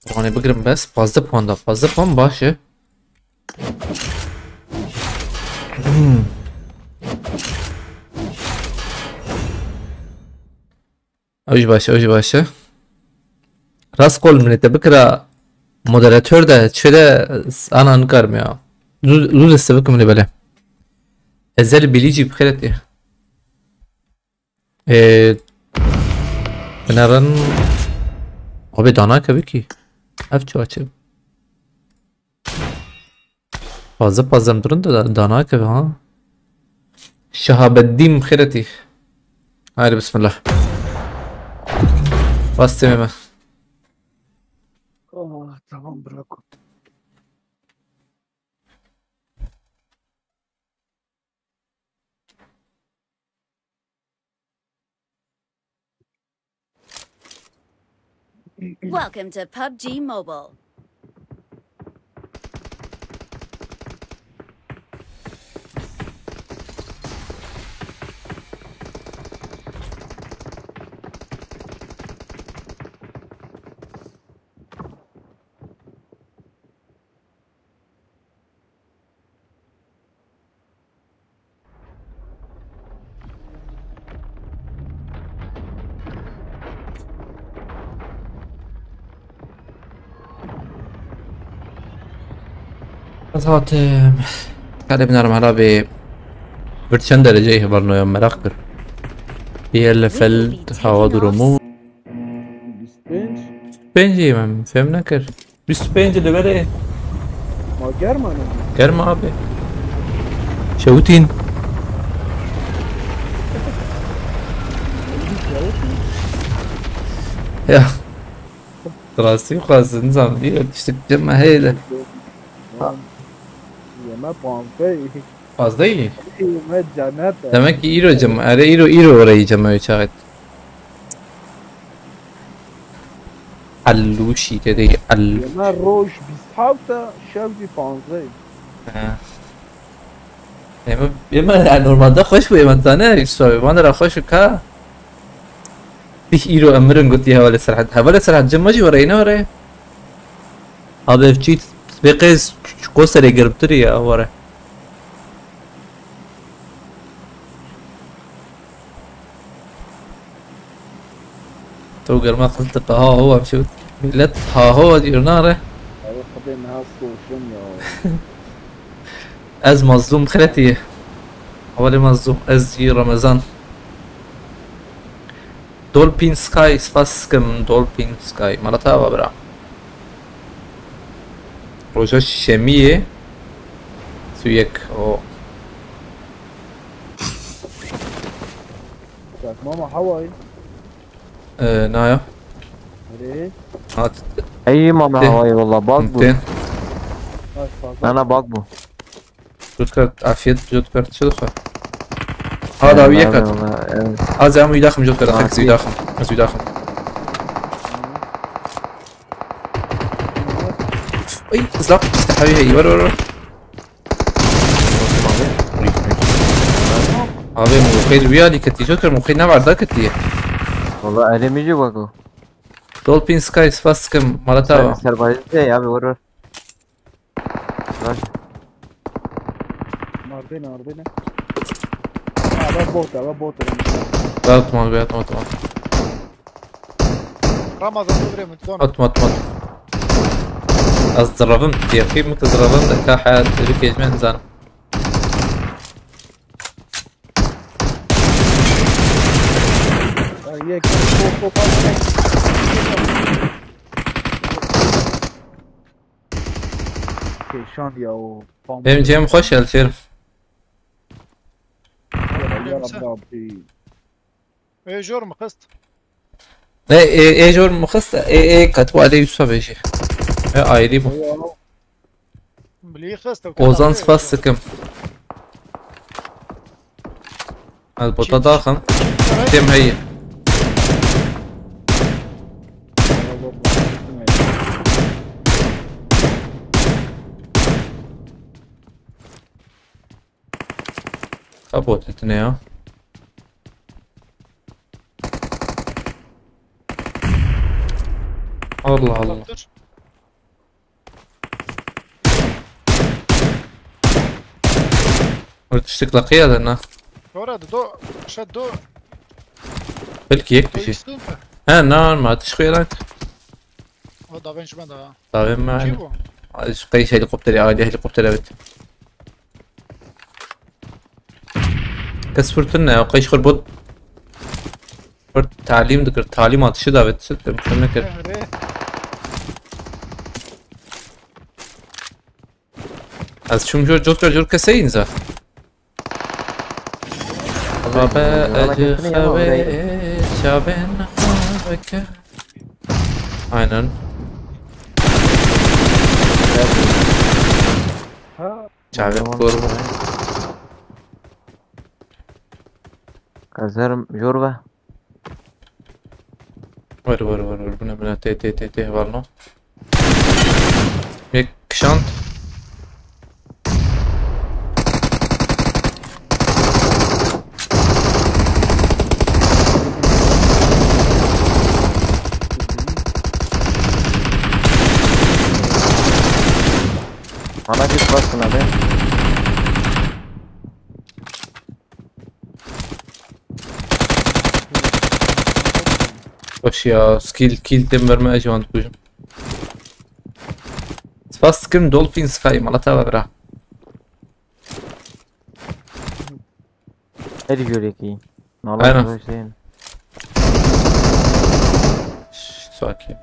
Wan ê bigirim bes. Pazdeh puan da. Pazdeh puan baş e. Hmm. Ew jî baş e, ew jî baş e. Rast qol min ê te bikira moderator de, çi de ana nikarim ya. Zû, zû deste bikim lê belê. Ezel bilî jî bi xêretê. Ê, binerin. Abi dana kevî kî. Ev çi açı? Fazla fazla durum da dana kevî ha. Şahabeddin xêretî. Haydi bismillah. Bastım hemen. Ah, tamam, bırak. Welcome to pubg Mobile. Ez hatim. Hadi binerim hala bir bir çend derece ihbarlıyor merak kır. Bir yerle fel hava durumu. Yüz beş. Benceyim ben, fem ne kır. Bîst û pênc li berê. Ma germ e ne? Germ e abi. Şewitîn. Ya. Rastî xwazin zam diye tiştik cem heyde. Yeme panzey. Fazla iyi. Yeme cennet. Demek ki îro cem. Are îro îro orayı cem öyle çağıt. Ellûşî te dey ellû. Yeme roj bîst heft e, şev jî panzdeh. Ha. Yeme, yeme, yani normalde xweş bû, yeme zane, Yusuf abi, van ra xweş ka. Tih îro emirin gotiye hevalê Serhat. Hevalê Serhat, cem jî were, yine were. Abi ev çît, vê qêz, ko serê germtir ya, were. Ew germa xist diqe, ha ho em şewt. Millet ha ho diyor nare. Abi Xwedê niha stoşim ya. Ez Mazlûm Xeletî. Hevalê Mazlûm, ez jî Remezan. Dolphin Sky, spas dikim, Dolphin Sky. Mala te ava bira. Roja şemiyê. Su yek, o. Bak, mama, how are you? Ee, naya. Nereye? Hat. Ey, mama, Tê. How are you, wallah, bak bu. Tê. Bak, bak, bak. Nana, bak bu. Jot kar, afiyet, jot kar, çi dixwe? Ha, da wî yek hat. Eyvallah, eyvallah. Az em wî daxim, jot kar, xelk zî daxim. Ez wî daxim. Ay, zap, işte, hawî hey, ver, ver, ver. Abi, mûqê li wî alî ketî, jot kar, mûqê ne verda ketî. Wallah, erê min jî wek o. Dolphin Sky, spas dikim, mala te ava. Ser, serbayî de ya, abi, vur, vur. Nardê ne, nardê ne. Ha, eve bot e, eve bot e. Atma, be atma, atma. Ramazan, tu birê min, tu don. Atma, atma, atma. Ez zirevim, yekî min tu zirevim, de ka heyat, bir kez ben zan. Ay, yek, sol, sol, sol. Kêşand ya o. Benim cem hoş geldin. Ya Rabbi. Ê jor mi xist? Ê, ê, ê jor mi xist? Ê, ê, katwa de Yusuf abi jî. E, ayrı bu. Bilî xist. Ozan spas sıkım. Ez bota daxim. Tim heye. Ka bot tine ya. Allah Allah. Dur. Dur, tiştik laqiya da na. Ora da do, şey do. Belki yek bir şey. He, normal, tiştik yarak. O da ben şuna da. Tabii ben. Kim bu? Ay, şu kayış helikopteri, aile helikopteri, evet. Kes fırtın ne ya? Kayış xur bot. Xur talim dikir, talim atışı davet. Süt de mükemmel kir. Ere. Ez çûm jor, cot jor keseyî niza. Rabe ecî xewê çavên xwe bike. Aynen. Çavên kor bû. Kazerim jor ve. Ver, ver, ver, ver. Buna, buna, tê, tê, tê, tê, var no. Yek kişand. Bana bir basın abi. Baş ya, skill, kill tem verme, eji wan dikujim. Spas dikim, Dolphin Sky, mala te ve bira. Her görekî. Aynen. Sakin.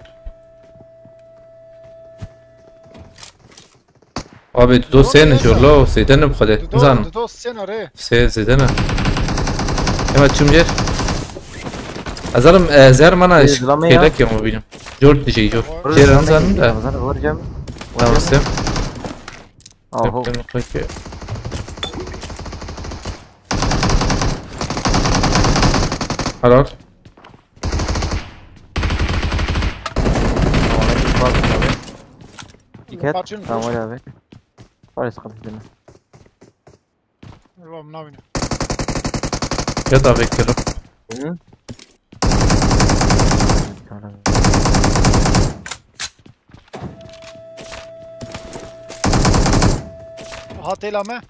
Abi, tu dost sen ne jor lo, seyden ne bu kadar? Nizanim. Dost sen are. Se, seyden ne? Hemen çim cer. Azarim, e, zer mana. Zer zilame ya. Şeyde ki ama benim. Jor diyeceği jor. Cer anzanım da. Ramazan vuracağım. Tamam, sen. Aho. Yaptım, peki. Helal. Tamam, hadi bak abi. Dikkat. Tamam, hadi abi. Var ya, sıkıntı değil mi? Tamam, ne yapayım? Ya da beklerim. Hı? Tamam. Aha, têla me.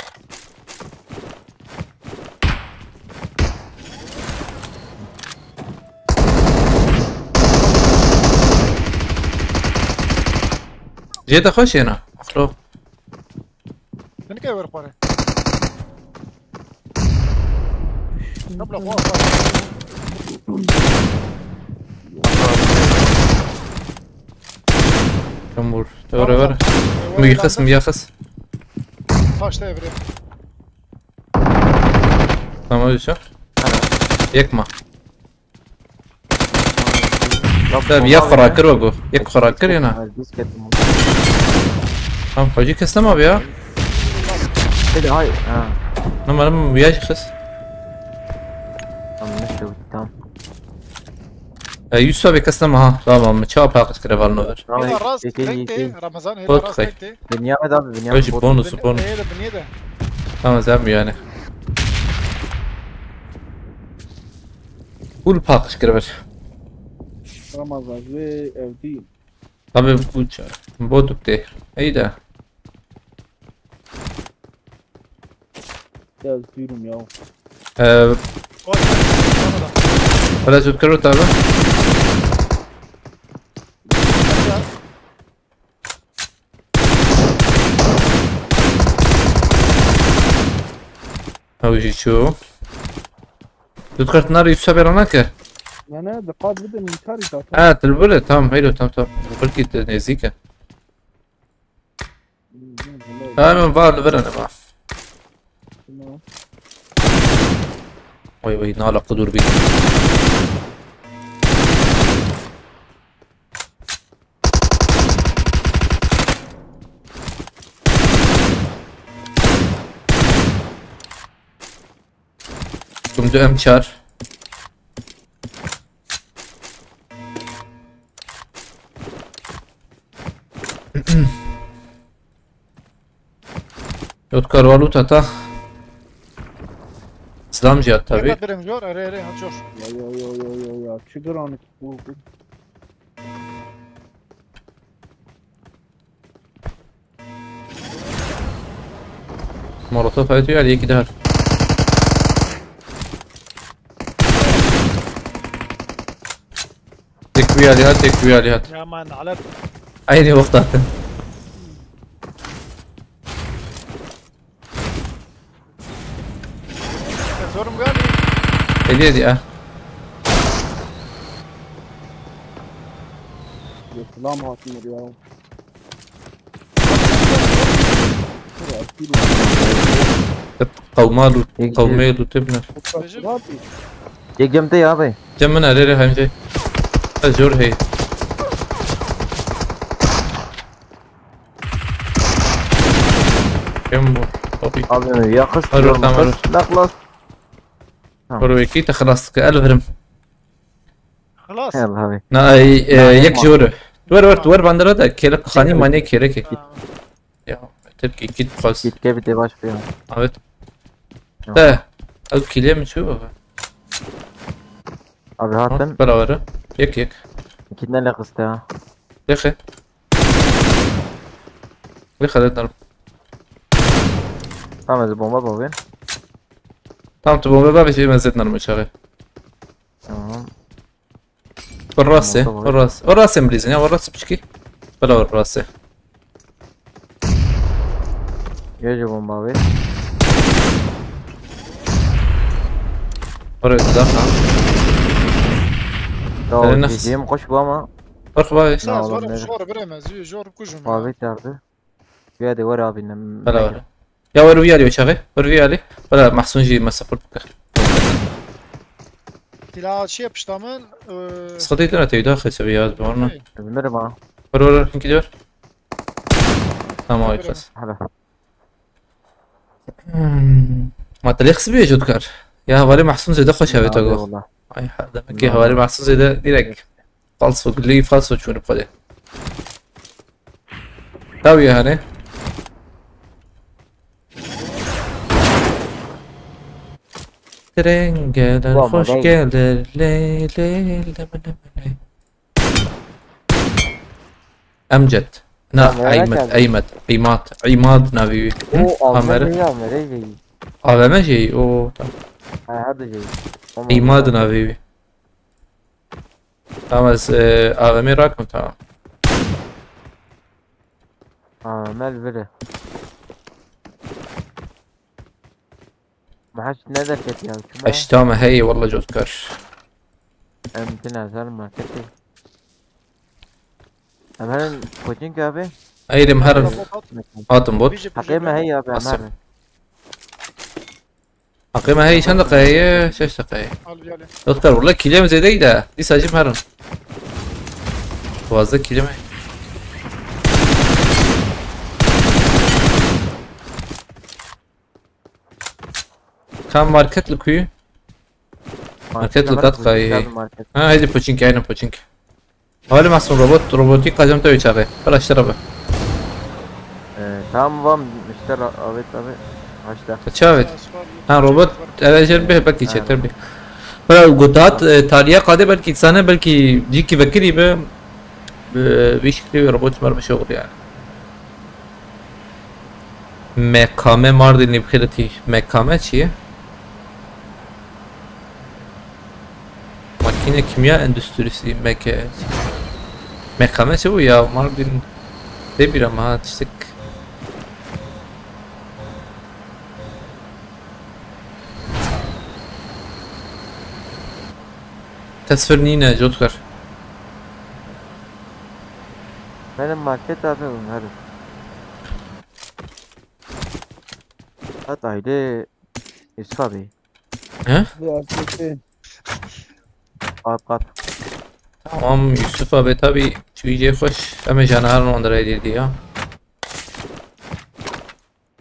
Jê de xweş êna. Xlo. Tenike wer xware. Tabla xwe xwe. Çamur. Te were were. Tamam, tamam. Müyexes, müyexes. Taş da evre. Tamam, öyle şey. Yekma. Tabii, ya xwe rakir wego. Yek xwe rakir ya na. Tamam, xwecî kes nema abi ya. Hadi hay. Ha. Nama, nama, ya kes. Tamam, ne şey, tamam. E, Yusuf abi kes nema ha. Tamam, çapa kes kire var ne ver. Tamam, hela rast, yeke, yeke. Ramazan, hela rast, yeke. Dünya da abi, dünya. Hacı, bonus, bonus. Tamam, sen mi yani? Full paqij kir vir. Ramazan, vê evdî. Tabi bu ça-, bot dikte. Ey de. Gel, duyurum ya. Ee, Vay, vay, vay. Biraz yukarı tabi. Ew jî çû. Tu dikar tu nara Yusuf bêra nake? Ne, ne, diqat bidin, min karî zaten. Ha, tu li vir e, tamam, heylo, tamam, tamam. Belkî tu nêzîk e. Ha, min va li vir e, ne va. Tamam. Vay, vay, nala qudûr bî. Gumdu M çar. Yotkar valuta ta. Silam cihat tabi. Dikkat birim zor, ere ere, ha, zor. Ya, ya, ya, ya, ya, ya. Çi giran bu, bu. Molotof, evet, ya, iki daha. Tek bir alihat, tek bir alihat. Ya man, alet. Aynı vakit attın. Zorum geldi. Hediye diye. Silah mı atmıyor ya? Qewmal û Yek qewmêl û tibne. Yek cem te ya abi. Cem min erê rê hemce. Ez jor hey. Kim bu? Abi. Abi ya kız. Arı, tamam, arı. Naklas. Tamam. Arı, wekî te xilas dike, el verim. Xelas. Yallah abi. Na, e, e, yek ji wir. Wer, wer, wer bandera de kêlek xanî manê kêlekê. Ha. Ya, Tirkî kit xas. Git ke bir de baş bir. Evet. Tamam. De, ew kîlê min çû baba. Abi hatin. Beraber. Yek yek. İki tane kıstı ha. Yek. Yek hadi. Tamam, ez bomba bavên. Tamam, tu bomba bavê, şey, ben zednar mı çağı. Tamam. Orası, orası. Orası mı dizin ya, orası piçki. Bela orası. Gece bomba abi. Oraya bir daha. Ya, ee, nasıl? Gideyim, koş bu ama. Bak, bak. Zor, zor, bireme, zor, zor kujum ya. Abi çağırdı. Ya de var abi, ne? Bela var. Ya, wer vî alî, çaxê. Wer vî alî. Bela Mahsun jî me support bike. Tila çiye pişta min, e, Sıkıntı değil, teyda xese bir yaz, var mı? Hey. Bilmiyorum ha. Wer, wer, wer, hinkî diyor. Tamam, ay, bilmiyorum. Kız. Hala. Hmm. Ma te lê xisibî jot kar. Ya, hevalê Mahsun zêde xweş avê te go. Ay, ha, demek ki hevalê Mahsun zêde direkt. Falso, gulî falso çûne xwedê. Tabii yani. Tren gelir, hoş gelir. Ley, ley, ley, ley, ley. Emcet. Na, Eymet, Eymet, Eymat, Eymat navî wî. Hı? Amere. Amere jî. A V M jî, o, tamam. Ha, hadi jî. Tamam. Eymat navî wî. Tamam, ez, e, A V M rakim, tamam. A V M li vir e. Meheş ne derket ya? Çima? Eşta me heye, walla cotkar. Em din ezel marketê. Em herin Koçink abi. Eyrim herin. Hatim bot. Heqê me heye abi, em herin. Heqê me heye çend deqe heye? Şeş deqe heye. Al bir ale. Doktor, wala kîlê min zêde de. Dîsa jî herin. Duwazdeh kîlê me. Kam market li ku ye? Market li Gatqayê. Ha, heydi Poçink, aynen Poçink. Hali Mahsun robot, robotik kazem te çaxê. Bela ştera be. Ee, tamam, vam, işte, evet, abi. Haşta. Te çavet. Ha, robot, evet, jêr bê, belkî çêtir bê. Bela gotat, e, tarihe qadê belkî sane, belkî cîkî vekirî be. Bi vî şeklî robot mermi şoğul yani. M K M Mardinî bi xêretî. M K M çi ye? Makine Kimya Endüstrisi, M K. M K M çi bû ya? Mardin de bir ama ha, tiştek. Tesvir nîne, Cotkar. Benim market abi bunları. Hat aile Yusuf abi. He? Bu artık şey. At at. Tamam, Yusuf abi, tabi çiğce hoş. Ama canavar onlara edildi ya.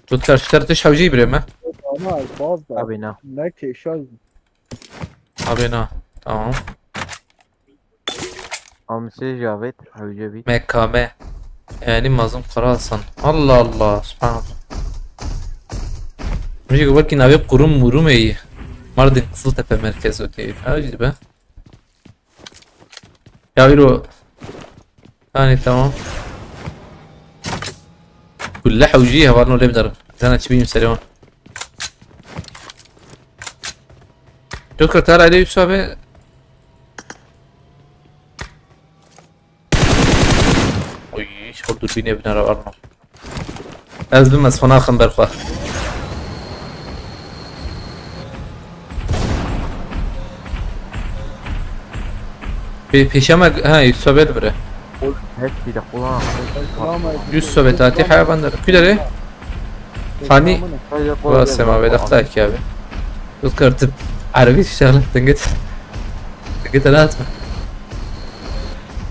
Cotkar, şu tarafta hewcî birê me. Ama az da. Abi ne? Ne ki şöyle. Abi ne? Tamam. Amsi Javed, hewce bî. M K M. Yani mazlum Karahasan. Allah Allah, subhanallah. Müzik wekî navê Kurum Murum ey. Mardin Kızıltepe merkez okey. Ha, işte be. Ya, îro. Yani, tamam. Kulle hewcî hevalno lê bidarim. Zana çi bînim serê wan. Cotkar, tara ile Yusuf abi. Oy, şol durbînê binara varma. Ez bim, ez xwe naxim ber xwe. Pê-, pêşe me, ha, Yusuf Bey bire. Hepsi de kulağım. Yusuf Bey, tatî heya bandar. Kudere? Hani? Wa sema ve dakika ki abi. Cotkar, tu Erebî şerh dengit. Dengit rahat mı?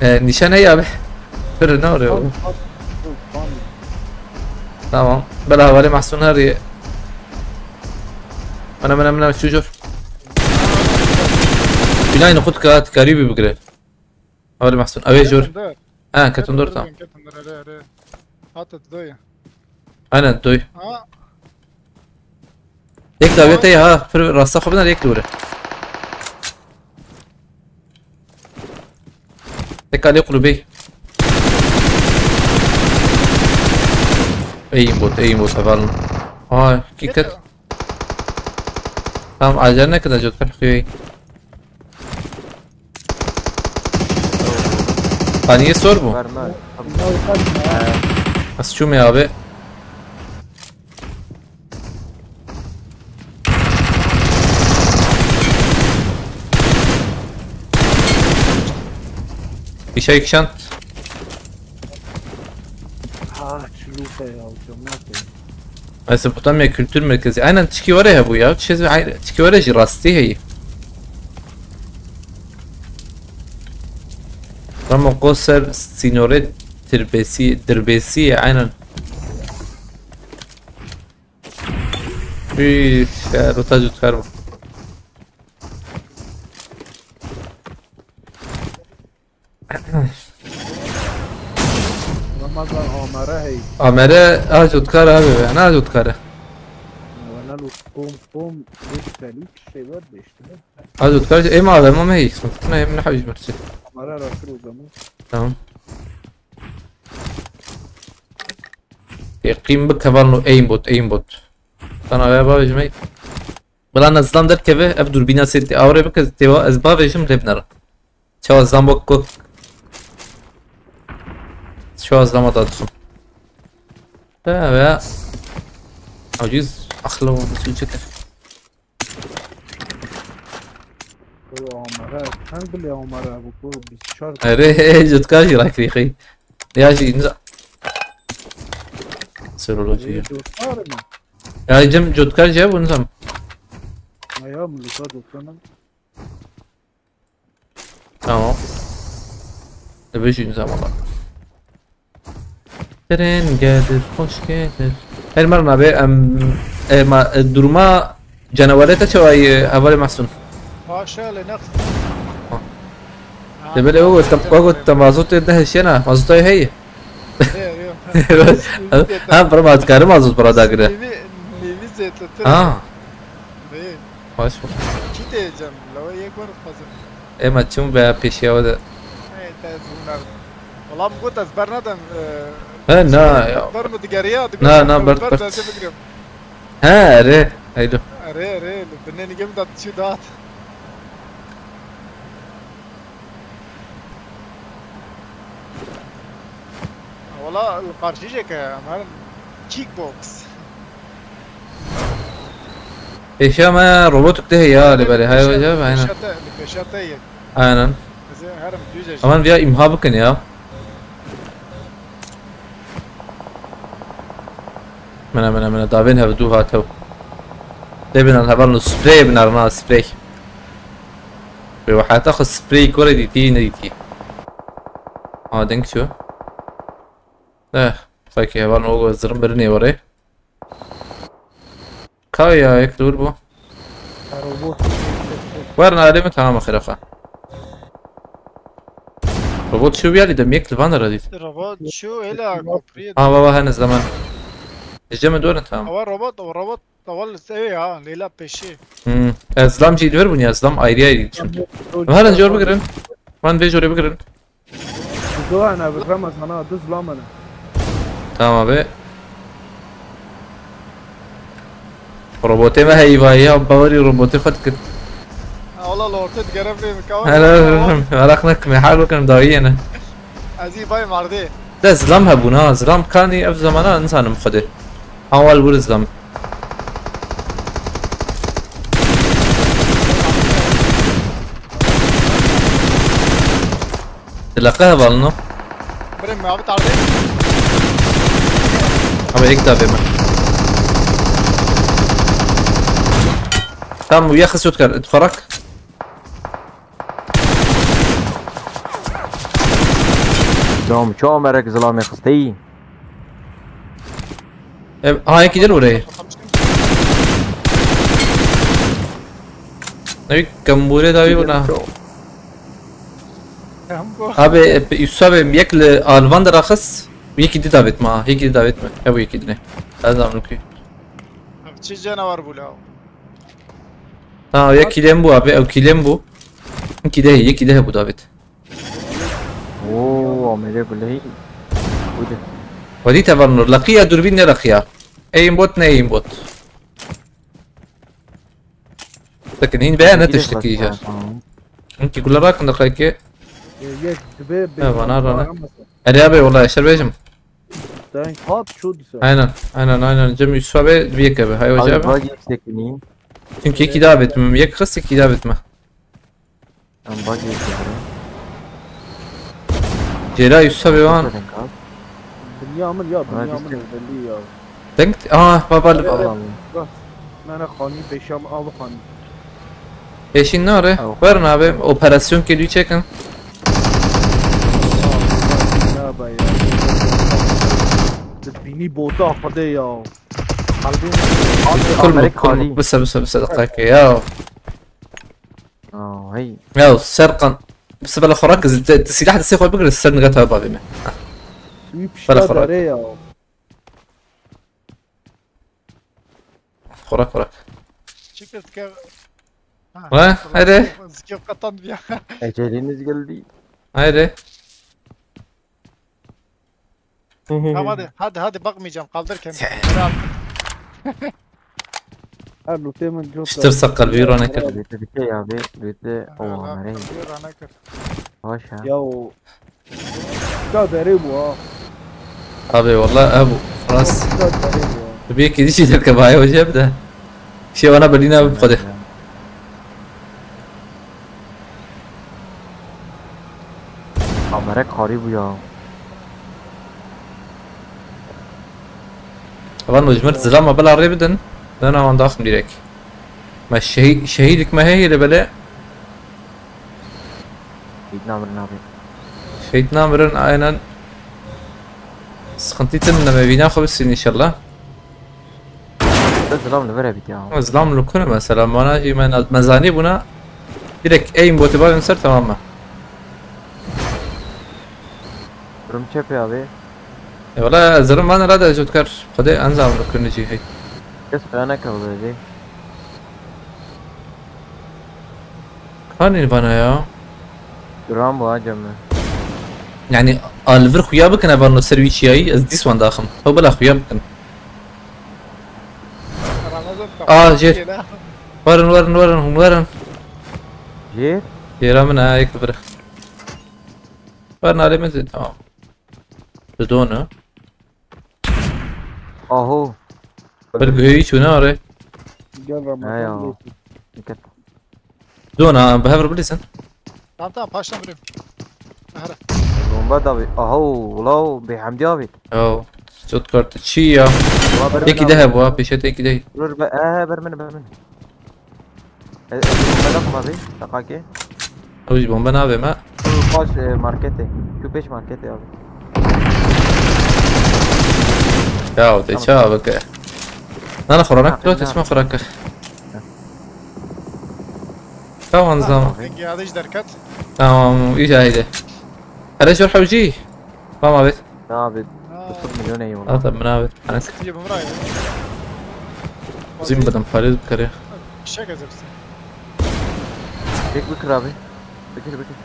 E, nişan heye abi. Dur, ne oluyor oğlum? Tamam. Bela havale Mahsun her ye. Ana, ana, ana, şu jor. Binayın kut kat, karibi bigre. Havale Mahsun. Ave jor. Ha, katın dur, tamam. Katın dur, hadi, hadi. Hadi, doy. Aynen, doy. Ha. Yek davete ya, ha. Pir rasta xwe biner, yek li wire. Tek alê qulubê. Eyin bot, eyin bot, hevalin. Ay, kik ket. Tamam, acele nekir, Cotkar, xuyê. Paniye sor mu? Verme. Ez çûme abi. Bir şey kişan. Ha, çilûke ya, hocam, ne yapayım? Mezopotamya Kültür Merkezi. Aynen, tişkî were hebû ya. Tişkî were jî rastî heye. Ramo Koser Sinore Tirbesi, Dirbesi, aynen. Üf, ya, rota Cotkar bu. Ramazan Amere hey. Amere, a Cotkar abi be, ne Cotkar? Bana lu pom pom, bir selik şey var da işte. A Cotkar, em abi, ama hey, ne, em ne hawij mersi. Amere rakır o zaman. Tamam. Teqîm bik hevalno aimbot, aimbot. Sana ya bavêjim ey. Bila nezlam derkeve, ev dûrbîna sê tê awre bike, têwa ez bavêjim lê binera. Çawa zlam wek ku. Çawa zlama da dixim. Be, be. Aciz, axla wan çi çi kir. Amara, çend bile Amara bu ku bîst çar. Erê, Cotkar jî rakirî xey. Ya jî inza. Seroloji ya. Cotkar mı? Ya cem Cotkar jî bu nizam. Ya, ya, Luka Cotkar mı? Tamam. Dibêjin zaman. Tren gelir, hoş gelir. Her merna be, em, e, ma, e, duruma canavarê te çawa ye, hevalê Mahsun? Paşa le next. Ha. Ha, Debele o, o, o, o, mazot de hişyena, mazot ay hey. Yok, yok. Ha, bro, ma dikare mazot bura dagire. Nevi, nevi zetlete. Ha. Baş bû. Kî tê cem? Lawe yek wer dixwazim. Ema çim be pêşiya we de. Ey, te zûna. Wala min got ez bernadem, e, He, na, ya. Ber mi digeriya? Na, na, ber, ber, ber. Destê bigrim. He, erê, heydo. Erê, erê, li binê nigê min de çi dat. Wala, li qarşî jê ke, em herin kickbox. Pêşiya me robotik de heye ya, li berê, hay hoca, aynen. Li pêşiya te, li pêşiya te yek. Aynen. Ez ê herim, dû jê. Aman viya îmha bikin ya. Mene, mene, mene, davên hev dû hatew. Dê bin hevalno sprey bin arna sprey. Bi wahata xwe sprey gore dîtî, nedîtî. Ha, deng ço. Eh, xwekî hevalno go zirim birinê were. Ka ya, yek li wir bû. Robot. Werna alê min tamam xêra xwe. Robot çû biyalî dem yek li van de radît. Robot çû êla kopriyê. Ha, baba, hene zaman. Ji cem dor in tamam. Awa robot, awa robot, awa li ew ya, lêla pêşî. Hmm. Ez zlam jî li vir bûn ya, zlam ayrı ayrı çünkü. Em herin jor bigirin. Van vê jorê bigirin. Di do hene, bi Remezan ha, du zilam hene. Tamam abi. Robotê me heyvayî ya, bawerî robotê xwe dikir. Ha, wala li ortê digere vê min, ka Hele, were. Meraq nekim, hal bikim dawiyê ne. Ez î vay mardê. De zilam hebûn ha, zilam kanî ev zamana nizanim xwedê. Awal wir zilam. Dilaqe hevalno. Birê me abi tardê. Abi ek da bême. Tamam, ya xis kar, itfarak. Dom ço merek zilamê xisteyî. Ev, ha, yekî din orayê. Ev kembûrê dawî bûna. Abi, e, Yusuf abi, yek li alvan de raxis, yekî di davêt ma, yekî di davêt me. Ev yekî dine. Ez amlukî. Ev çi canavar bû la? Ha, yekî lem bû abi, ew kîlem bû. Yekî de, yekî de hebû davêt. Oo, Amerê gulehî. Bûde. Wedî tevan nur. Leqiya durbîn ne leqiya. Aimbot ne aimbot. Tekin hîn be ne tiştekî jar. Tamam. Hinkî gula rakin deqayke. Yek dibe. Ne vana rane. Erê abi, wala eşer bêjim. Deng hat çû dise. Aynen, aynen, aynen. Cem Yusuf abi bir yek abi. Hay hoca abi. Bagi yüksekliğin. Çünkü iki daha bitmem. Yek kız iki daha bitme. Em bagi yekî bire. Cêra Yusuf abi wan. Deng hat. Dinya min ya, dinya min belli ya. Deng, aa, baba li baba. Rast. Mene xanî beşam av xanî. Pêşî nare. Werin abi, operasyon kê dû çekin. Ya be ya. Bînî bota xwedê ya. Kalbim. Kul mu, kul mu. Bise, bise, bise, dakika ya. Aa, hey. Ya, Serkan. Bise bela xorak, silah destê xwe bigire, ser nigata bavê me. Wî pişta derê ya. Xorak, xorak. Çi kes ke. Ha, hadi. Zikê qatan biya. Eceliniz geldi. Hadi. Tamam, hadi, hadi, hadi, bakmayacağım, kaldır kendini. Bırak. Her lûtê min cot. Piştir sakal bir rane kir. Lûtê dike ya be, lûtê o amere. Baş ha. Ya o. Ka derê bû ha. Abi, wallah, ev rast. Ka derê bû ha. Tu bir kedi şey derke bayağı hoca bir de. Şey bana belina bir kode. Amere karî bû ya. Van ji mir zilama bila rê bidin. Dana wan daxim direk. Me şehî-, şehîdik me heye li belê. Şehîd namirin abi. Şehîd namirin, aynen. Sıkıntı tinin me vîna xwe bisîn inşallah. Te zilam li vir hebît ya. Ama zilam li kune mesela, mana jî me na-, me zanî bûna. Direkt aim botê bavên ser, tamam mı? Durum çepê abi. E, wala zirim van ra de jotkar. Xwedê enzam li kune jî hey. Kes peyane kevde jî. Kanî vana ya. Duran bu ha cem mi? Yani, a li vir xuya bikin ev no ser wî çiyayî, ez dîs wan daxim. Ew bela xuya bikin. Ramazan, Aa, jêr. Werin, werin, werin, hûn werin. Jêr? Jêra min e, yek li vir. Werin alê min zî, tamam. Didone. Aho. Bir guheyî çûne are. Gel Ramazan. He ya. Didone, bi hev re bilîzin. Tamam, tamam, paştan vurayım. Aha. Bomba da bir. Aho, ula o, bêhemdî abi. Yo, Stuttgart çi ya? Ula ber Eki min de abi. He bu ha, peşete eki de. Dur be, ee, ber min, ber min. E, e, bomba da kuma be, takake. Abi bomba ne abi ma? Şu baş, e, markete. Şu beş markete abi. Ya, o te Tamam. Çawa bike. Nana xuranak, Ha, kilo ne? Tesma xuranak. Tamam, tamam. Peki, hadi derkat. Tamam, iyi haydi. Hele şur hevci. Tamam abi. Ne abi? Ha. Sıfır milyon eyvallah. Ata bin abi. Anak. Diye bumra ya. Zim badam Halil kare. Şaka zepsin. Bek Bekir abi. Bekir, Bekir.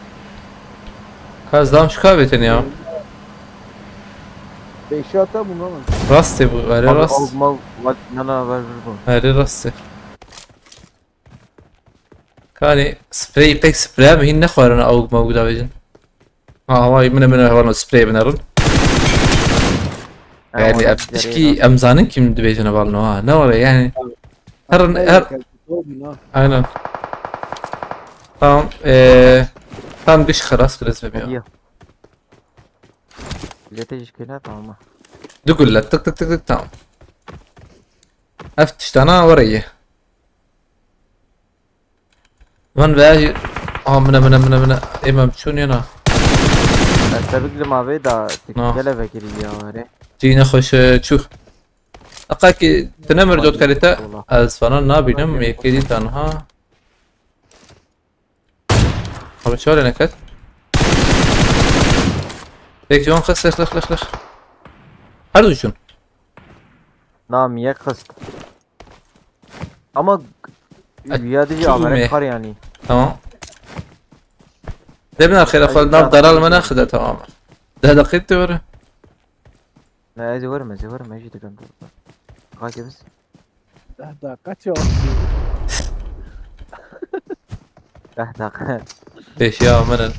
Kaz dam şu kahve teni ya. Beşi ata bunu ama. Rast e bu, öyle Abi rast. Alma, vat, nana, ver, ver bunu. Öyle rast e. Kanî sprey pek sprey mi? Hîn nexwarin awg mawg davêjin. Ha, hawayî min e, min e, hevalno sprey binerin. Yani, ev tişkî em zanin kim dibêjin hevalno ha. Ne var yani? Her, her, aynen. Tamam, eee, tam giş xelas kriz ve Hadi ya. Lete jişkine tamam. Du gulle, tık tık tık tık, tamam. Ev tiştana orayı. Van ve amine mine mine mine. Emem çun yana. Tebrik li mavê da. No. Gele vekirî ya were. Cî nexweş, e, çû. Aqakî tu ne mir cot kerî te? Wala. Ez falan nabînim, yekê dî tanha. Abi çare neket. Tek can xist, lix, lix, lix, lix. Her du çun. Nam yek xist. Ama E, ya dijî çû amere me. Kar yani. Tamam. Debin arxêra xwe nav daral me naxide, tamam. Deh deqît de were. Ne, ez ê werim, ez ê werim, ez jî dikim. Qakê biz. Deh deqa çi wextî? Deh deqa. Pêşiya min in.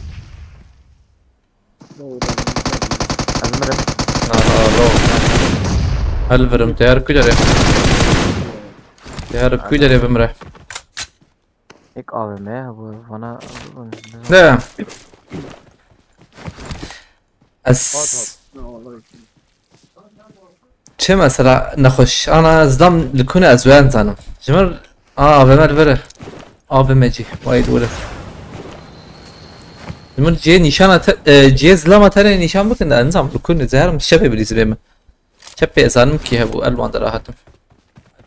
Doğru. Ez mirim. Aha, lo. Hel virim, teyar ku derê? Teyar ku derê bimre? Ek A V M bu bana. Ne? Ez. Çi mesela nexweş? Ana ez dam li ku ne, ez wê nizanim. Ji min a, A V M li vir e. A V M cî. Vay dûre. Ji min cihê nîşana te, e, cihê zilama tenê nîşan bikin de, ez nizanim li ku ne, zeherim şevê bilî zibê min. Çepê ez zanim kî hebû, el wan de rahatim.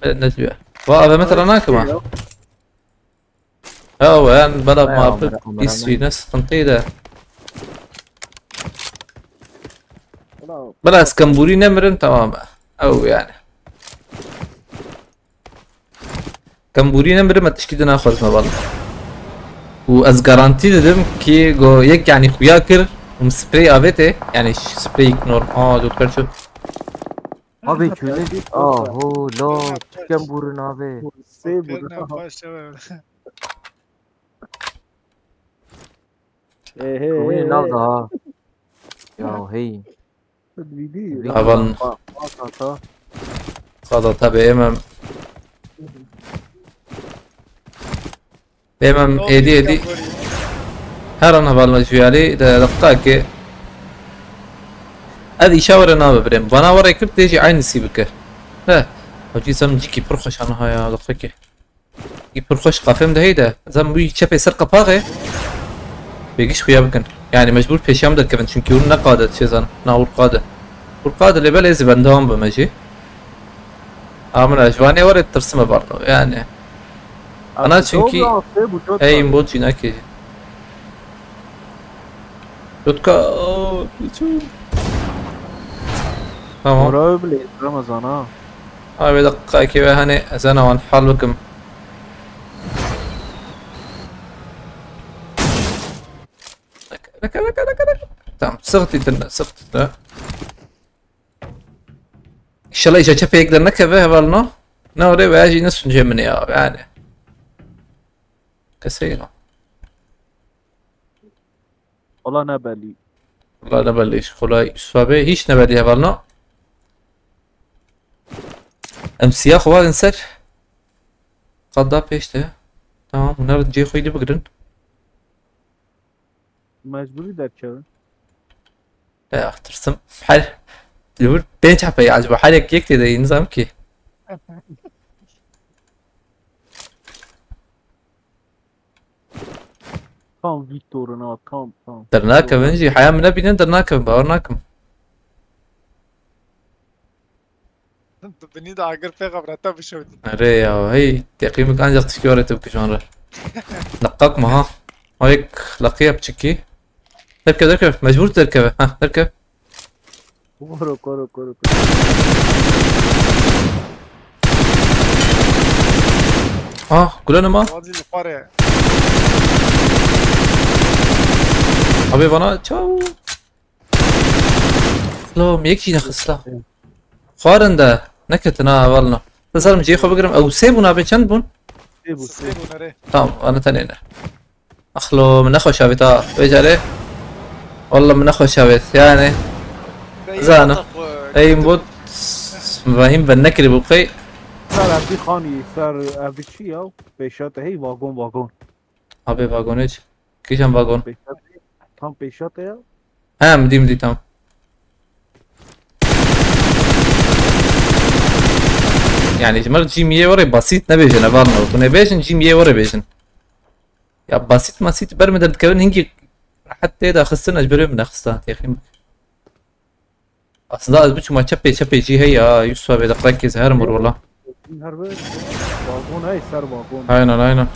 E, ne diyor? Va A V M te ra nakim ha. Yok. Ew, yan bela Ay, ma amına, pir amına, pîs amına. Wî ne sıkıntıydı. Ulan. Bela ez kembûrî nemirim, tamam. Ew yani. Kembûrî nemirim, ez tişkî din naxwazim heval. Û ez garantî didim ki go yek yani xuya kir, û sprey avête, yani sprey normal, aa, doktor çu. Abi çöne bir. Aho, lo, çıkken burun abi. Sê Birine burun. Başla. Ehe. Kuyun nav daha. Ya hey. Vidi. Avan. Bak, bak, bak. Qada tabi emem. Emem êdî êdî. Her an hevalna juyarî de deqqa ki. Ez îşa were nabe birêm. Vana were kir tê jî aynısî bike. He. Hocî sen cîkî pir xweş aniha ya, deqqa ki. Î pir xweş qafêm de heyde. Zem wî çepê ser qapaxê. Bêgiş xuya bikin. Yani mecbur pêşiya min derkevin çünkü hûn neqade çêzan. Na hûr qade. Hûr qade lê belê ez ê bendewam bime jî. A min ji vanê were tirsime varno yani. Ana çünkü ey bot jî nakê. Jotka, o, çû. Tamam. Oraya bile Ramazan ha. Abi dakika iki ve hani sen avan hal bakım. Laka, laka, laka, laka. Tamam, Sixtî tune, sixtî tune. İnşallah îca çepê yek dernekeve hevalno. Ne orê veya jî nesuncê min ya yani. Keseyno. Wala ne belî. Wala ne belî, kolay Yusuf abi hiç ne belî hevalno. Em siya xwe vadin ser. Qat da pêş de. Tamam, hûn herin cihê xwe yî bigirin. Mecbûrî derkevin. Ya, tirsim. Her... Li wir pênc hepe ya, acaba her yek yek tê de yî, nizam ki. Tam Victor'un ha, tam, tam. Dernakevin jî, heya min nebînin dernakevin, bawer nakim. Binî de agir pêxemre te bişewitî. Erê ya, hey, teqîmik ancak tişkî were te bikişan re. Leqak mı ha? Ayık, laqı yap çiki. Derkev, derkev, mecbur derkeve. Ha, derkev. Koro, koro, koro. Ah, gülenim ha. Wazî li xwarê. Abi bana çav. Lo, yek jî nexist la. Xwarin de neketin ha, hevalno. Bizarim cihê xwe bigirim. Ew sê bûn abi, çend bûn? Sê bû, Sê sê. bûn erê. Tamam, ana tenê ne. Axlo, min nexweş avêt ha. Vê carê. Wallah min nexweş avêt. Yani. Zana. Ey bot. Vahim ben nekirî bu qey. Ser evdî xanî, ser evdî çi ya? Pêşate hey vagon, vagon. Abi vagon hiç. Kîjan vagon? Pêşate. Tam pêşate ya. He, min dî, min dî, tamam. Yani ji me re cîmiyê were basît nebêjin, hevalno. Hûn ê bêjin, cîmiyê were bêjin. Ya basît masît ber min derdikevin, hingî rehet tê de xistin, ez ji ber wê min nexista, têxîm bike. Aslında ez biçûma çepê, çepê cî heye ya, Yusuf abi, deqekê zehar mir wala. Her bir vagon hey, ser vagon. Aynen, aynen.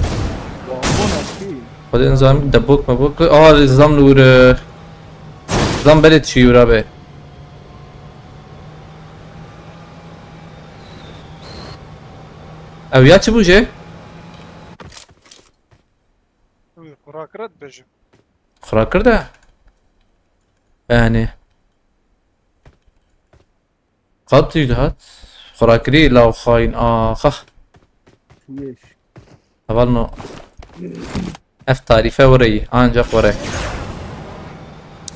Vagon eski. Xwedê nizam debok mebok. Aa, zam li wir. Zam belê dişî wir abi. Ew ya çi bû jê? Wî xwe rakire dibêjim. Xura kir de. Yani. Qat dihat. Xura kirî law xayin, axa. Yeş. Hevalno. Ev tarîfe were yî, ancak were.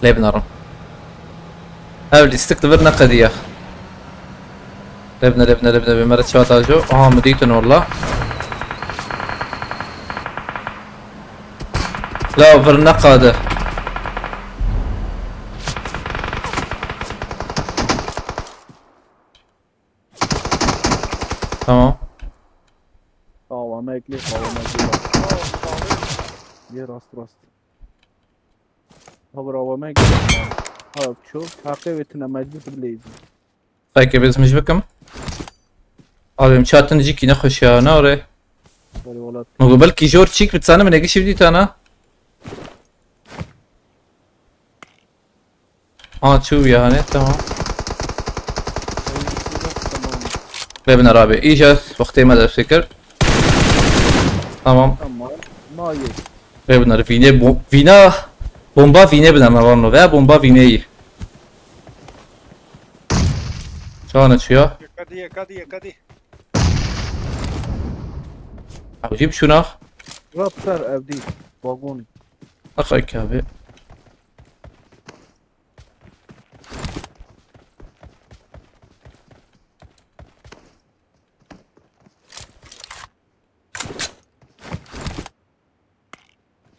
Lê binarim. Ev lîstik li vir neqediye. Lebne, lebne, lebne, bê mere çiva tajo. Aha, min dîtin walla. La vir neqade. Tamam. Qawa me eklê, qawa me eklê. Yê rast rast. Ha, bravo, me eklê. Ha, ço. Haqê wê tine mecbur bileydi. Peki, biz miş bikim. Abim çatin jikî nexweş ya, ne orê? Wele welat. Mugo belkî jor çîk bitsane min egi şivdî tana. Ha, çû ya hani, tamam. Tamam. Bebin abi, iyice wextê me dest kir. Tamam. Tamam. Ma yek. Bebin abi, vînê bo-, vîna, bomba vînê bideme vano, veya bomba vînê yî. Çana çiya? Yekadî, yekadî, yekadî. Ew jî bişûna. Rap ser evdî. Vagon. Axay ki abi.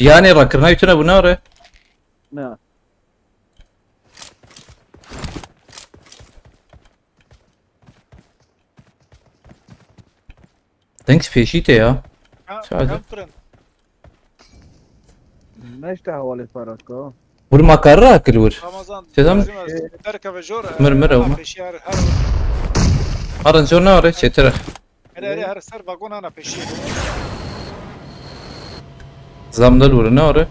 Yani rakirina yutuna bu ne are? Ne? Denk pêşî te ya. Ha, Sadece. Em pirin. Ne işte havalı para ka? Vur makarra akil vur. Ramazan, Sedam- lazim ez derkeve jor. Mir, mir, Ana ama. Peşî her, her, Harin zor ne are? Çetire. her, her, her ser vagon ana peşî. Zamdal vur ne are?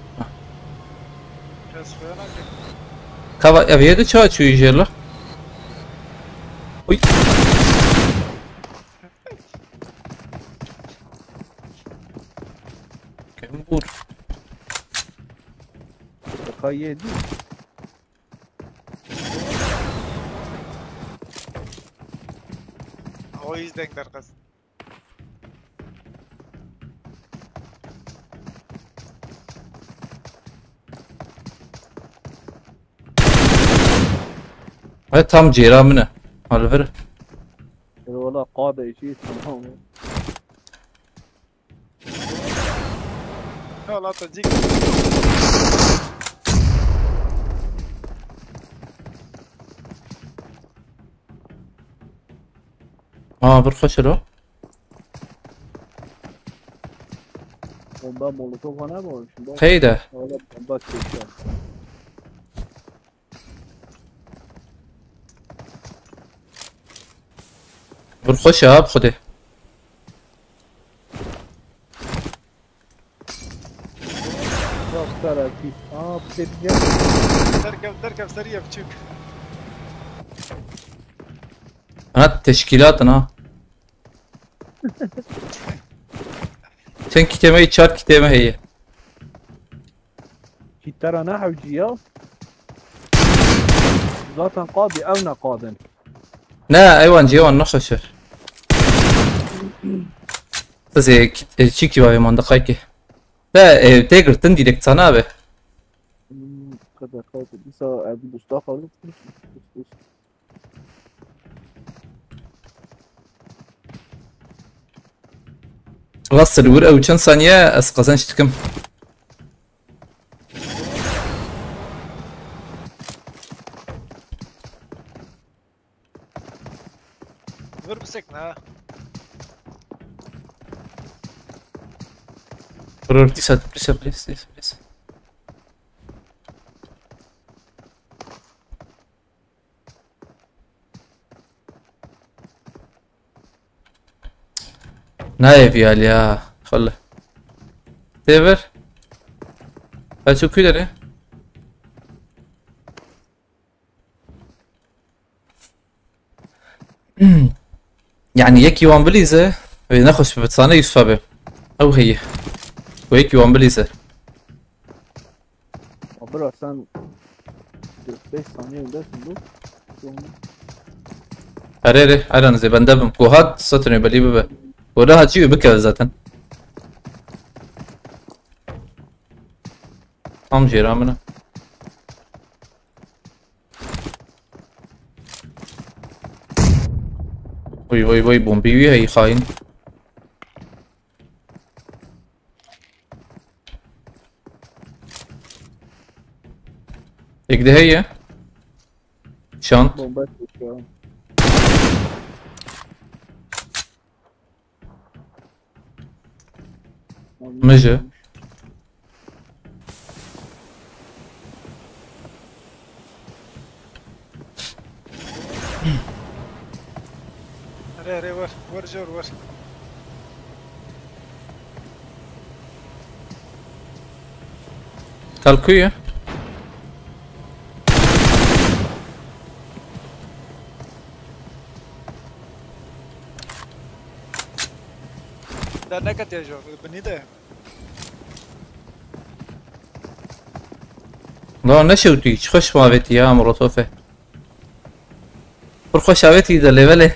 Kes fena ki. Kava ev yedi çağı çuyu jela. Uy. Kim vur? Ka yedi. O yüzden derxist. He, tam cêra min e. Halvir. Wala qade işi tamam. Valla tacik. Aa, bir xweş lo. Bomba molotof hana mı olmuş? Bak. Qeyde. Valla bomba çekiyor. Bir xweş e, ha, bi Xwedê. Bak Sara ki. Aa, bir şey diyeceğim. Derkev, derkev seriye biçük. Ha, teşkilatın ha. Sen kiteme, çar kiteme heye. Kitara ne hevci ya? Zaten qadi ev ne qadin. Ne, eywan cêwan nexweş e. Tizê çîkî bavê mandiqayekê. Te e, tê girtin direkt sana abi. Hmm, kadar kaldı. Bir sağ ev mustafa alıp. Rast li wir ew çend saniye ez qezenç dikim. Vur bir sekne ha. Vurur, please, please, please, please. Nayê viyal ya. Xwele. Tê vir. Kaçı kuyu dere? Yani yekî wan bilîze, wê nexweş bi sane Yusuf abi. Ew heye. Wê yekî wan bilîze. Abra sen dört beş saniye öndesin bu. Sonra Erê erê, aynen zê bende bim. Ku hat, satırın belli bibe. Ku rahat çiyo bike zaten. Tam jêra min e. Vay vay vay, bombî wî heyî xayîn. Yek de heye. Şant. Bomba çekiyor. Mijî. Erê erê, wer wer jor wer. Tal ku ye? Derneketiye jor, binî de. La ne şewtî, çi xweş avêtî ya, Molotofe. Pir xweş avêtî de lêvelê.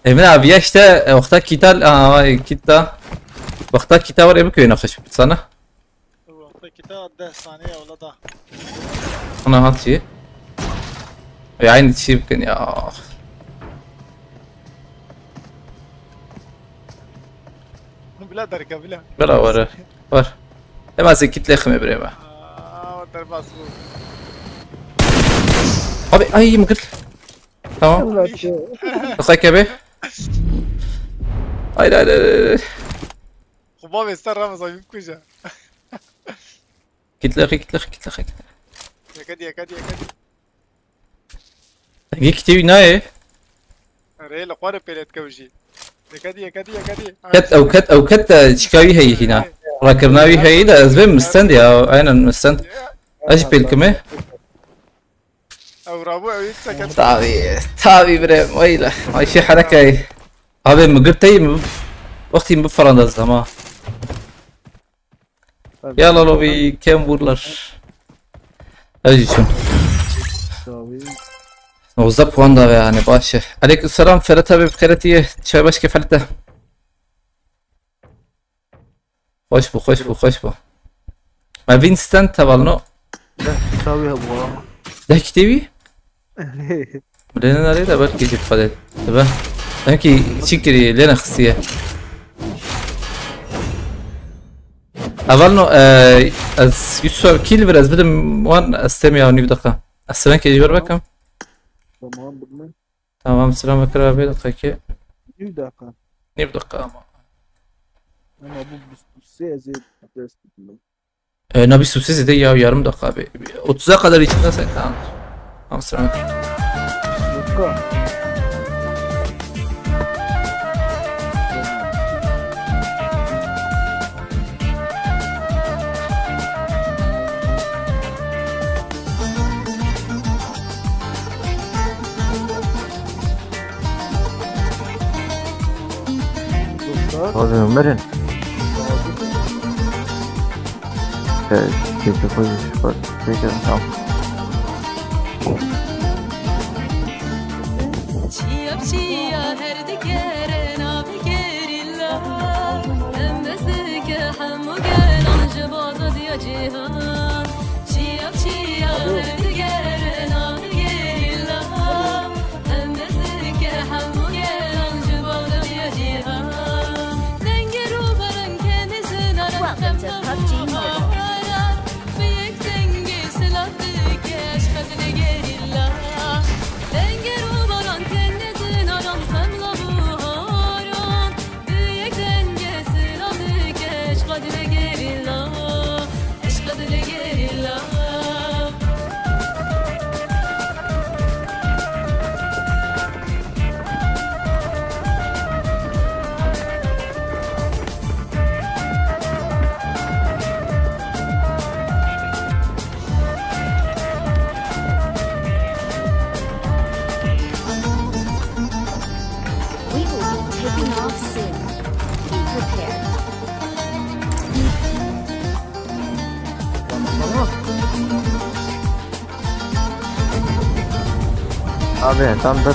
Ê min aviya işte, e, wexta kîta, a, kîta. Wexta kîta were bikewê nexweş sana. Wexta kîta deh saniye wala da. Ana hat çi? Ê, aynı çi bikin ya. Bila derke bila. Bira were. Var. Ema se kitle xime birê me. Aa, derbas bu. Abi, ay, min girt. Tamam. Qiseke be. Hayır, hayır, hayır, hayır. Kuba ve ser Ramazan yük kuca. Kitle, kitle, kitle, kitle. Yakadi, yakadi, yakadi. Yek kitewî nayê. Rê li xwarê pêlet kewjî. Yakadi, yakadi, yakadi. Ket ew ket ew ket de çika wî heyî hîna. Rakirina wî heyî de ez bêm mistend ya. Aynen mistend. Ez jî pêl kimê. Ew rabû ew yek seket. Tabii. Tabii bre. Weyla. Ay şey harekayı. Abi mi girteyim mi? Wextî min biferanda ez dema. Ya lalo bir kem vurlar. Ez jî çûm. Tabii. Nozdeh puan da ve yani, baş e. Aleyküm selam Ferhat abi, bi xêretî ye. Çay baş ke Ferhat e. Xweş bû, xweş bû, xweş bû. Me vîn stand hevalno. Deh kitawî hebû ha. Deh kitêbî? Lê ne nerê de belkî jî xwedê. Dibe. Belkî çi kirî, lê nexistiye. Hevalno, e, ez Yusuf kî li vir ez bidim wan, ez têm ya nîv deqa. Ez sirenkê ji ber bekim. Tamam, bilmem. Tamam, selam Bekir abi, dakika. Nîv dakika. Nîv dakika ama. Ama bu bîst û sê ez ê dest tutmam. E, na bîst û sê zêde ya yarım dakika abi. Otuza kadar içinde sen tamam. Tamam, selam. Dakika. Hadi Ömer'in. Şey, şey, şey, şey, şey, tamam. Çiya çiya her dikerê navê gerîla, hembez dike hemû gelan ji bo azadiya cîhan. Çiya çiya her dikerê navê gerîla, hembez dike hemû gelan ji bo azadiya cîhan. Dengê rûbaran kenê zinaran. Welcome to PUBG Mobile. Bi yek dengê silav dike eşqa dilê gerîla. Dengê rûbaran kenê zinaran xemla buharan. Bi yek dengê silav dike eşqa dilê gerîla. Eşqa dilê gerîla. We will be taking off soon. Be prepared. Abi, tam da,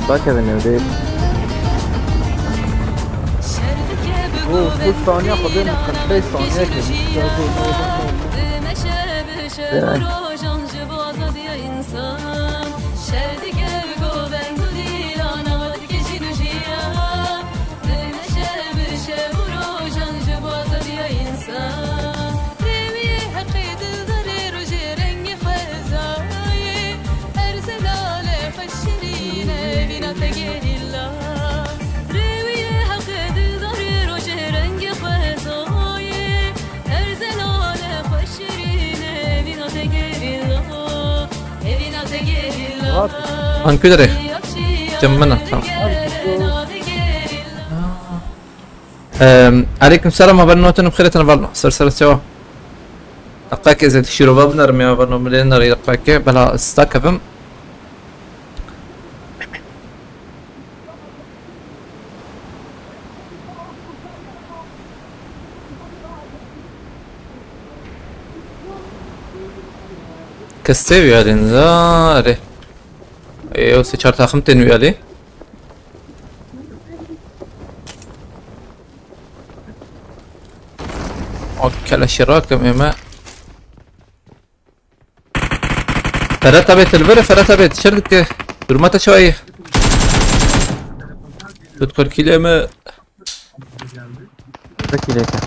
dakika benim değil. Bu, bu saniye kadar kırk beş saniye ki. Yani. Bi neşe, bi şev û rojan ji bo azadiya însan. Rêwiyê heqê dildarê rojê rengê xwezayê. Her zelale xweş şirîne vîna te gerîla. Rêwiyê heqê dildarê rojê rengê xwezayê. Her zelale xweş şirîne vîna te gerîla. An ku derê? Cem min e, tamam. Em, aleyküm selam, haber notin bi xêr, hevalno. Ser ser çawa. Deqekê ez ê şîrova binerim ya, hevalno, milê nerî deqekê, bela stakevim. Kes tê wî alî, erê. Ê, ew sê çar taxim tên wî alî. O keleşî rakim ême. Ferhat abi, te li vir e, Ferhat abi, çer dike? Duruma te çawa ye? Dot kar kîlê me. Peki, leke.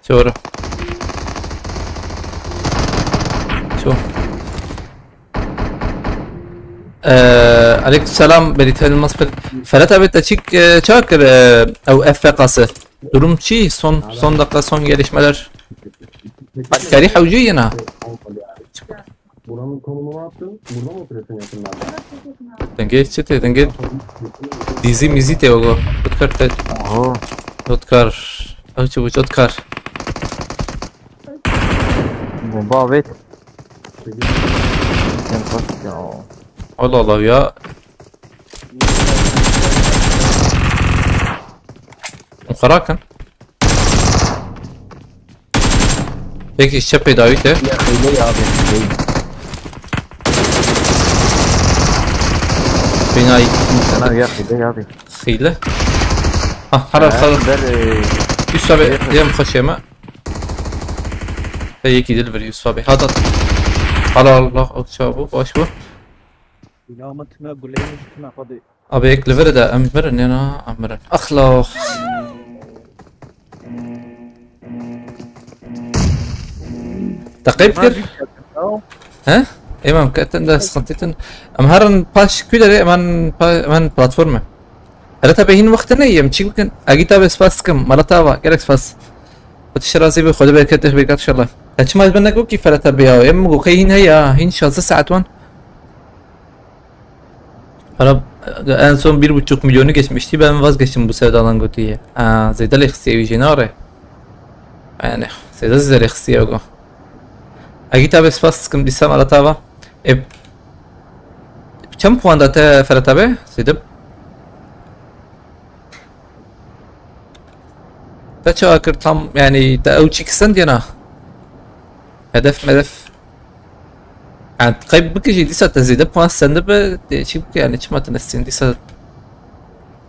Çora. Ço. Ee, aleyküm selam, Berit Elmas. Ferhat abi, te çik, e, çawa kir, e, ew F P K'sı? Durum çi? Son, son dakika, son gelişmeler. Askeri hewcî yine. Buranın konumunu attın. Burada mı oturuyorsun yakınlarda? Dengê çi tê? Dengê dîzî mîzî tê ogo. Dot kar te. Oho. Dot kar. Ew çi bû? Dot kar. Bomba avêt. Sen kaç ya? Allah Allah ya. Xerakin. Peki, çepê dawî te. Ya, hile ya abi, hile. Binayî. Sana ya xîle ya abi. Xîle. Ha, hera xal. Ber e, Yusuf abi, yem xweşê me. Te yekî dil vir Yusuf abi. Hat hat. Hala Allah, o çabu, baş bu. Silahımı tüme, guleyimi tüme, hadi. Abi ek li vir de em mirin, ya na, em mirin. Axla. Te qeyb kir? He? Ê, em ketin de sıkıntı tin. Em herin paş ku derê, em pa-, em platforme. Hele tabi hin wextine yem çi bikin? Agita be spas dikim. Mala tava, gerek spas. Xwedî şerazî bi, Xwedê bereket, bereket inşallah. Ya çima ez ben nekokî fere tabi ya. Em go qey hin heya, hin şazdeh saet wan. Para en son bir buçuk milyonu geçmişti. Ben vazgeçtim bu sevdadan gotiye. Aa, zêde lê xistiye wî jê nare. Yani, zêde zêde lê xistiye go. Agita be spas dikim dîsa mala tava. E, çend puan da te Ferhat abi? Zêde. Te çawa kir tam, yani, te ew çî kisend yana? Hedef medef. Yani, qeyb bikijî dîsa te zêde puan sendibe, de çî bike, yani, çima te nestîn dîsa.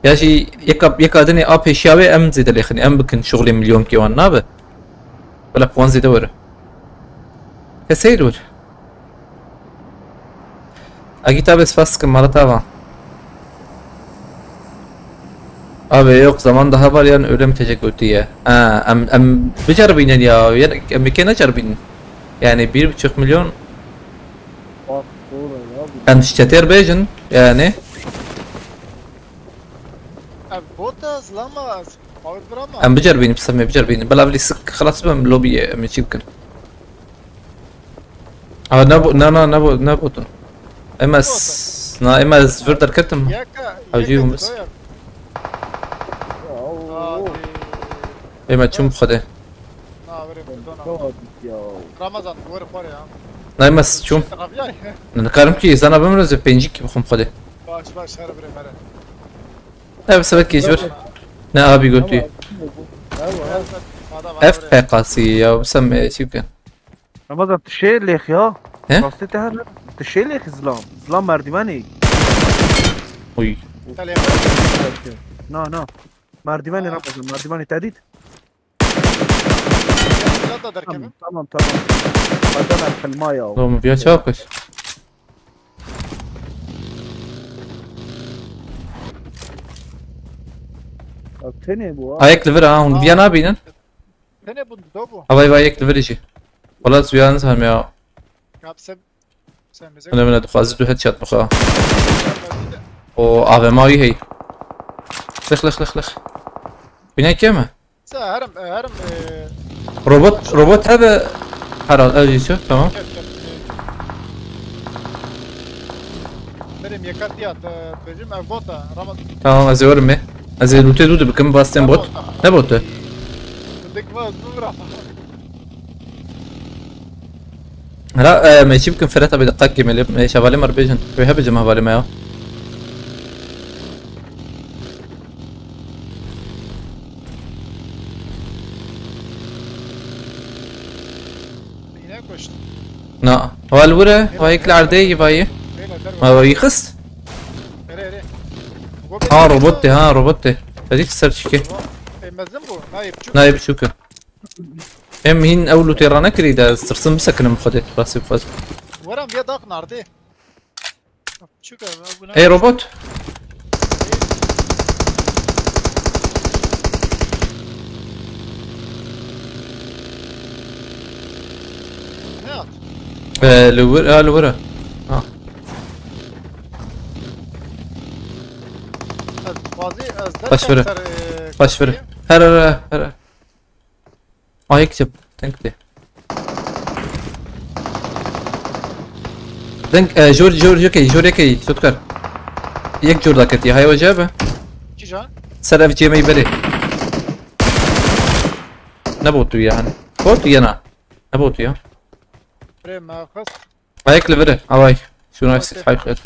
Ya jî yeka, yeka dinê a pêşiya wê em zêde lêxinî, em bikin şuxulê milyonkê wan nabe. Wela puan zêde were. Keseyr wir. Agita be spas dikim, mala tava. Abi yok, zaman daha var yani, öyle mi teşekkür diye. Ha, em, em biceribînin ya, yani em kê neceribînin. Yani bir buçuk milyon. Bak, doğru ya. Em şiteter bêjin yani. Ev bota zlama. Power drama. Em biceribînin, bi semê biceribînin. Bela vilî sik xelas bim, lobiyê em ê çî bikin. Aa, ne bo-, ne, ne, ne bo-, ne botun. Em ez, na, em ez vir derketim. Yeka. Hacı Yeka Yunus. Doyar. Ya, Aa, o, di- Em ez çim xwedê. Na, verim, dona. Çok acık ya. Ramazan, were xwar ya. Na, em ez çûm. Rabiyay. Nikarim ki zana bimrim, ez pêncî kî bixwim xwedê. Baş, baş, her bire, here. Ev sebek kêj vir. Ne abi götü. Ama bu, ne bu, ha? Adam Ev P K C ya, bisem e, çi bikin. Ramazan, tu şey lêx ya. He? Rastê te her tu şey lêx zilam. Zilam merdiveni. Uy. Telê. Na, na. Merdiveni Ramazan, merdiveni te dît. Zat da derkeve. Tamam, tamam, tamam. Hadi ben kılma ya. Oğlum bir aç alkış. Ya tenê bu ha. Ayak li vir ha, hûn viya nabînin. Tenê bu, do bu. Havay vay ayak li vir jî. Wala ez viya nizanîm ya. Kapsem. Sen bize. Önemli, dixwazi tu headshot bixwe. O A V M wî hey. Lix, lix, lix, lix. Bîna kê me? Sa herim, herim, e, Robot, robot hebe. Herhal, ev jî ço, tamam. kef, kef, e. Benim yekatiya, e, bejim ev bota, Ramazan. Tamam, ez ê werim ê. Ez ê lûtê dû dibikim, bastên bot. Ne botu? Dik vaz, bu bırak. Hela, e, me çî bikin, Ferhat abi, diqet kê me lê, me hevalê me re bêjin. Wê hebe cem hevalê me ya. Yine koştu. Na, wa li wir e, wa yek li erdê yî vayî. Beyler, der Ma wa yî xist? Ere, ere. Ha, robot de, ha, robot de. Te dît ser çike. E, mezin bu. Nayıp, çuk. Nayê biçûk e. Em hîn ew lûtê ranekirî de, ez tirsim bisekinim xwedê, rastî bixwaz. Waram ya daq narde. Çuk abi, bu ne? Ey robot. Ne at? E, li wir, a, li wir e. Ha, Ez bazı, ez de Baş vere. ser, e, baş ver. Her, her, her. Ayık çip. Thank you. Denk, e, jor, jor, jor, jor, jor, jor, jor, Yek jor da ketiye. Hay hoca be. Çi can? Ser ev cêmeyi berê. Ne botu yani? Botu yana. Ne botu ya? Bre, me xist. Ayık li vire. Avay. Şuna siz hay xêr.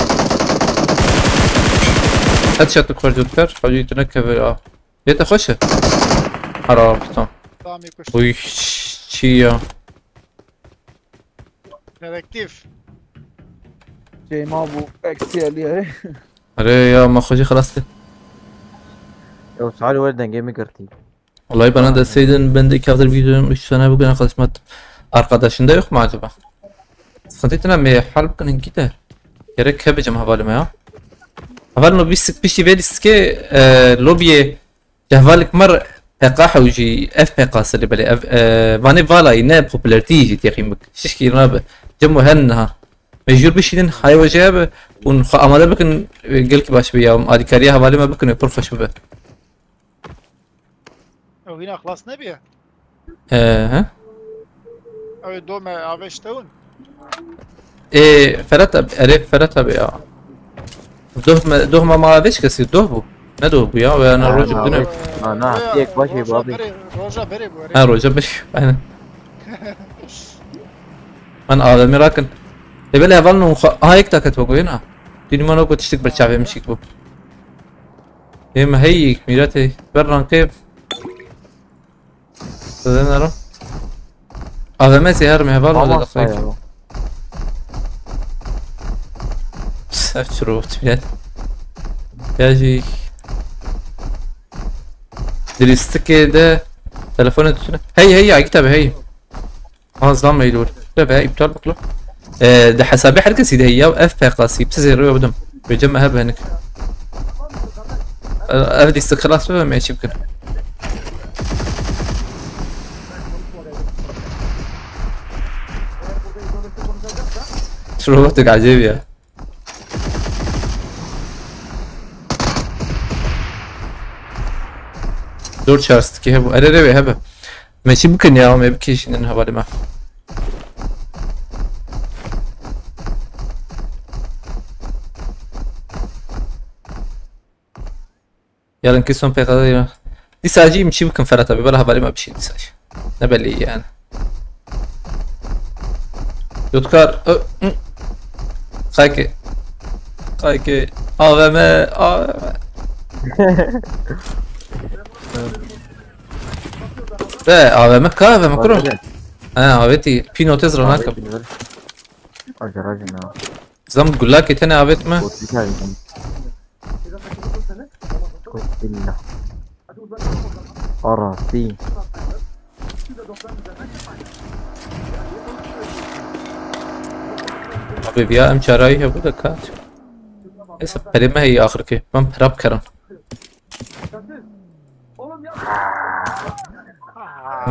Headshot li xwe jor kir. Hacî tu nekeve ya. Yê te xweş e? Hera, tamam. Tamam, kuş. Uy, çi ya? Dedektif. Ceyma bu eksi elli. Erê ya, me xwe jî xilas kir. Ew sal wer dengê min girtî. Vallahi bana deseydin ben de iki haftadır videonun üç tane bugüne kadar. Arkadaşında yok mu acaba? Sıkıntı etme, me hal bıkın gider. Gerek hebecem havalime ya. Havalime bir sık bir şey verirse ki e, lobiye cevalik mar P K H uji F P K sili beli ev e, vane valay ne popülerti ji teqim bik. Şişki nabe. Cem bu hen ha. Mecbur bir şeyden hay hoca abi. Un amade bakın e, gel ki baş bir ya. Adikariye havalime bakın e, pır hoş bir. Ew hîna xilas nebiye? Ee, he? Ew ê dome avê ji te win? Ê, Ferhat abi, erê Ferhat abi ya. Doh me, doh me ma avê kesî, doh bu. Ne doh bu ya? Ve ana Ha, rojum na, dine. Ha, na, yek baş ê roja babi. Berê, roja berê bu erê. Ha, roja bir. Aynen. Ben A V M rakin. E, böyle heval non, ha, ek takat bak oyuna. Dünman o kotiştik bir çavemişik bu. Ê me heyî, mîretê, ber rankê. Dede nero. A V M zê her me heval Ama wale daxayê. Sayı o. Ev çiro tibiyet. Ya jî. Diristikê de telefonu tutun. Hey hey ya git abi hey. Ha, zam meyil ûr. Leve iptal biklo. Ee, de hesabê her kesî de ya F P K sî, siz rêwe bidim. Bêje me hebe hinik. Ee, ev dî sıkı xilas bibe me çi bikin. Şu robotik acayip ya. Dört şarj ki hebu. Ere re hebe. Me çi bikin ya, me bikişinin hevalime. Yarınki son P K ya. Dîsa jî min çi bikin Ferhat abi, bela hevalime bir şey dîsa jî. Ne belli yani. Yotkar, ö, hı. Kayke. Kayke. A V M, A V M. De, A V M ka, A V M kuro. He, aveti. Pino tez ranak. Acele acele. Zam gulak etene avet mi? Bot bir tane. Bismillah. Arasi. Abi ya em çarayî hebu da kaç. Neyse perê me heye axirkê. Ben perap kerim.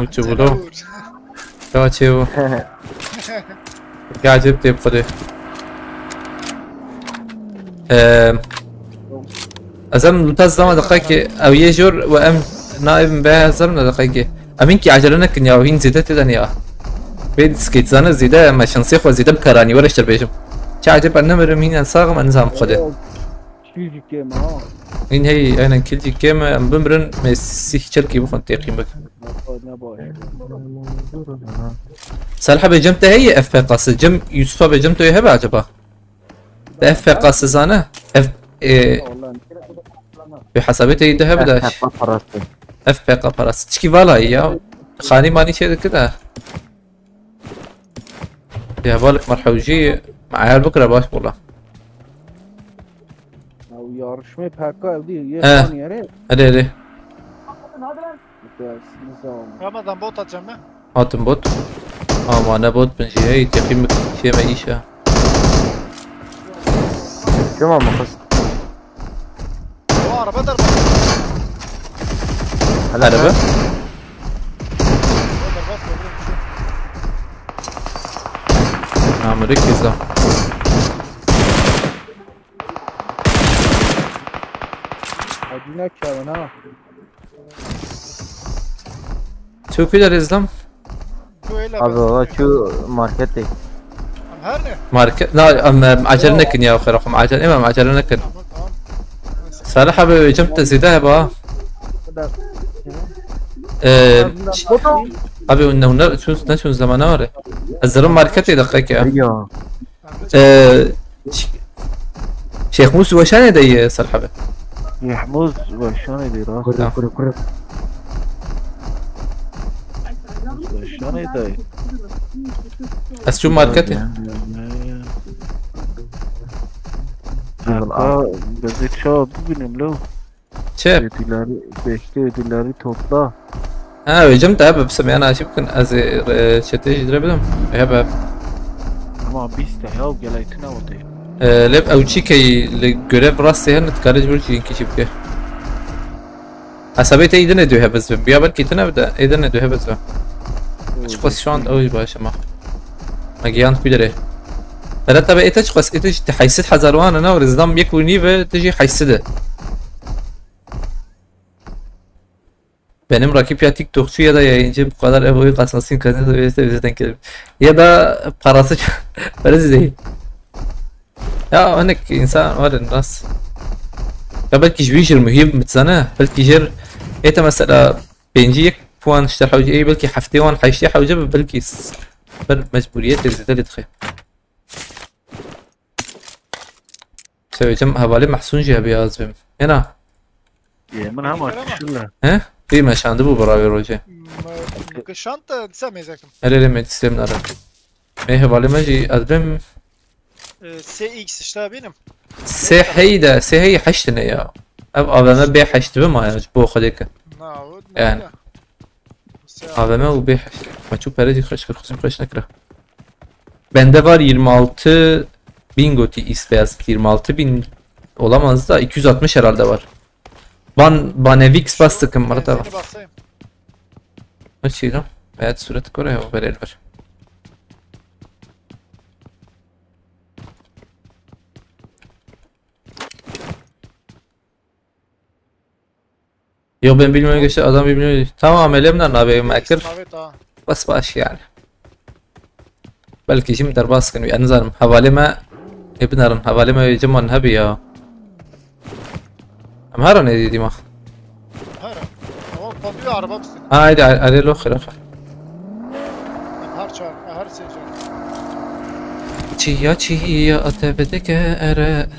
Uçu bulu. Kaçê bu. Gacib tê bi xwedê. Eee, ez em luta zama deqekê ew yê jor ve em naibin be zem ne deqekê. Em hinkî acele nekin ya, hîn zêde tê de ya. Bê skate zane zêde me şansê xwe zêde bikaranî were ji te bêjim. Çi acib em nemirim hîn em sax im em nizam xwedê. Kil jî kêm e, ha. Hîn hey, aynen kil jî kêm e, em bimirin, me sîh çelkî bixwin têqîn bikin. Ne baş. Salih abi cem te heye F P K'sı? Cem Yusuf abi cem te hebe acaba? Te F P K'sı zane? F, e, Vallahi. Bi hesabê te de hebe de. F P K parası. F P K parası. Çiki vala ya. Xanî manî şey dikir de. Ya balik merhewjî me ayar bikira baş bû la. Ya yarışmê P K K ev değil. Ye He. Kan yere. Hadi hadi. Ramazan bot atacağım ben. Hatim bot. Ama ne bot bin jî hey teqîm şey me işe. Tamam mı kız? O araba darbe. Helal. Araba. Darbe, darbe. Amrik izle. Hadi ne çağın ha? Çok güzel izlem. Abi valla şu market değil. Her ne? Market, na, em, em, acele nekin ya, xêr xwe, acele, em, em, acele nekin. Tamam, tamam. Salih abi, cem te zêde heba. Ee, abi, ne, ne, çün, ne çün zamana var? Ez zerim marketê deqeke. Ya. Ee, Ş-, Şêxmûs weşanê de ye, Salih abi. Şêxmûs weşanê de, rast. Kurre, kurre, kurre. Weşanê de. Ez çûm marketê. Google Hatta bizi çağı bugünüm lo. Çi? Ödülleri, bekle ödülleri topla. Ha, öcüm de abi, bir saniye, açıp bakın. Az e, çete jidre bidim. Ya be. Ama biz de ya gelaytına oldu. E, lep ew çi key li görev rastê hin, dikarê ji bo çi yekî çi bike. Hesabê te îdine dû hebez bim. Ya belkî tune bide, îdine dû hebez bim. Çiqas şu an ew baş ama. Agiyant kudere. Bere tabi ete çiqas, ete işte heyset hezar wan ne, rizdam yek û nî ve te jî heyset de. Benim rakip ya TikTokçu ya da yayıncı, bu kadar ev oyu kazansın, kazanırsa bizden gelir. Ya da parası çok, parası değil. Ya hinek insan var ya, nasıl? Ya belkî ji wî jî muhîm bitizane, belkî jêr ête mesela pêncî yek puan işte hewce, ê belkî heftê wan heştê hewce be, belkî s- ber mecburiyetê zêde lê dixe. Sevecem hevalê Mehsûn jî hebe ya ez bim. Ena. Yemin ama şöyle. He? Bî meşandibû bi ravê rojê. Kişant da disa mêzekim. Erê erê me dislêm nare. Me hevalê me jî ez bim. Ee, S X işte benim. Sê hey de, sê hey heşt ne ya. Ev A V M B heşt bi ma ya, ji bo xwedê ke. Na, o Yani. ne? A V M û B heşt. Ma çû pere jî xweş kir, xwestim xweş nekira. Bende var yirmi altı bin gotî îs beyaz. Yirmi altı bin olamaz da iki yüz altmış herhalde var. Ban, banevix bastıkım Marata var. Benzini basayım. Ne şey lan? Evet, surat kore ya, ver el ver. Yok, ben bilmiyorum geçti, adam bilmiyor. Tamam, elimden abi, Mekir. Davet ha. Bas baş yani. Belki şimdi derbas kın, yani zaten havale me, e, binarin, havale me ceman hebi ya. Em her ne dedim ah. Her. Ama kombi araba mısın? Ha, haydi, are lo xira. Her çar, her şey çar. Çiya çiya atebedeke ere.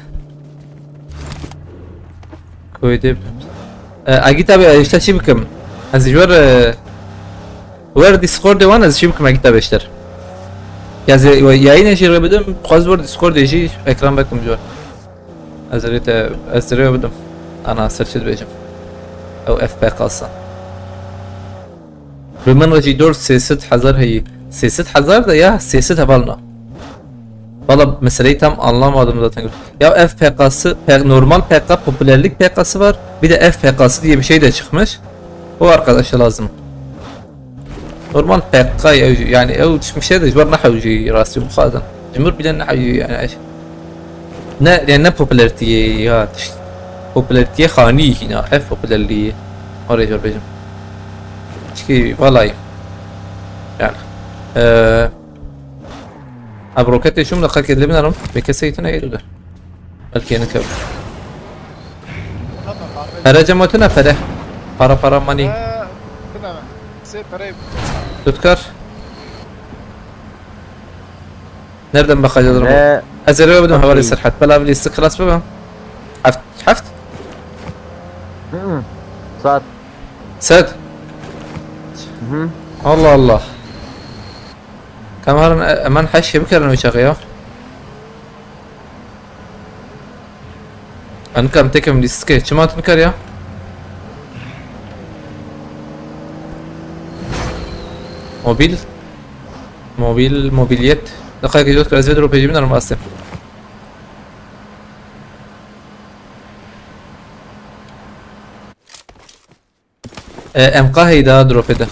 Koydum. E, Agit abi, işte şey bikim. Ez jor, e, wer Discord de wan, ez şey bikim Agit abi işte. Ya ze yayın jî re bidim, xwaz wer Discord jî ekran bekim jor. Ez rê te, ez rê bidim. Ana ser çi dibêjim. Ew F P K'sa. Bi min re jî dor sê sed hezar heyî. Sê sed hezar da ya, sê sed heval na. Valla meseleyi tam anlamadım zaten. Ya F P K'sı, pe- normal P K, popülerlik P K'sı var. Bir de F P K'sı diye bir şey de çıkmış. O arkadaşa lazım. Normal P K ya, yani ew tişt bir şey de ji ber nehewcî rastî bu xwazin. Cumhur bile nehewcî yani. Ne, yani ne popülertiyê ya, tişt. Popülertiyê xanî hîna, ev popülerliyê. Orê jor bêjim. Çikî vallahi. Yani. Eee Ev roketê şûm li qelkê dilê binarim. Bê kesê tune êdû de. Belkê nik ew. Pere cem tune pere. Para para money. Ee, bilmem. Sê parayı Tutkar. Nereden bakacağız oğlum? Ve Ez eve bidim havale Okey. Serhat. Bela bir liste klas baba. Haft. Haft. Hı hı. Saat. Sed. Hı hı. Allah Allah. Kameran hemen her şey bikerin uçağı ya. Anka em tekem listike. Çima tu nikar ya? Mobil. Mobil, mobiliyet. Dakika geçiyoruz. Ez vedro pejimi narım astem. E, em qahê da dropê de.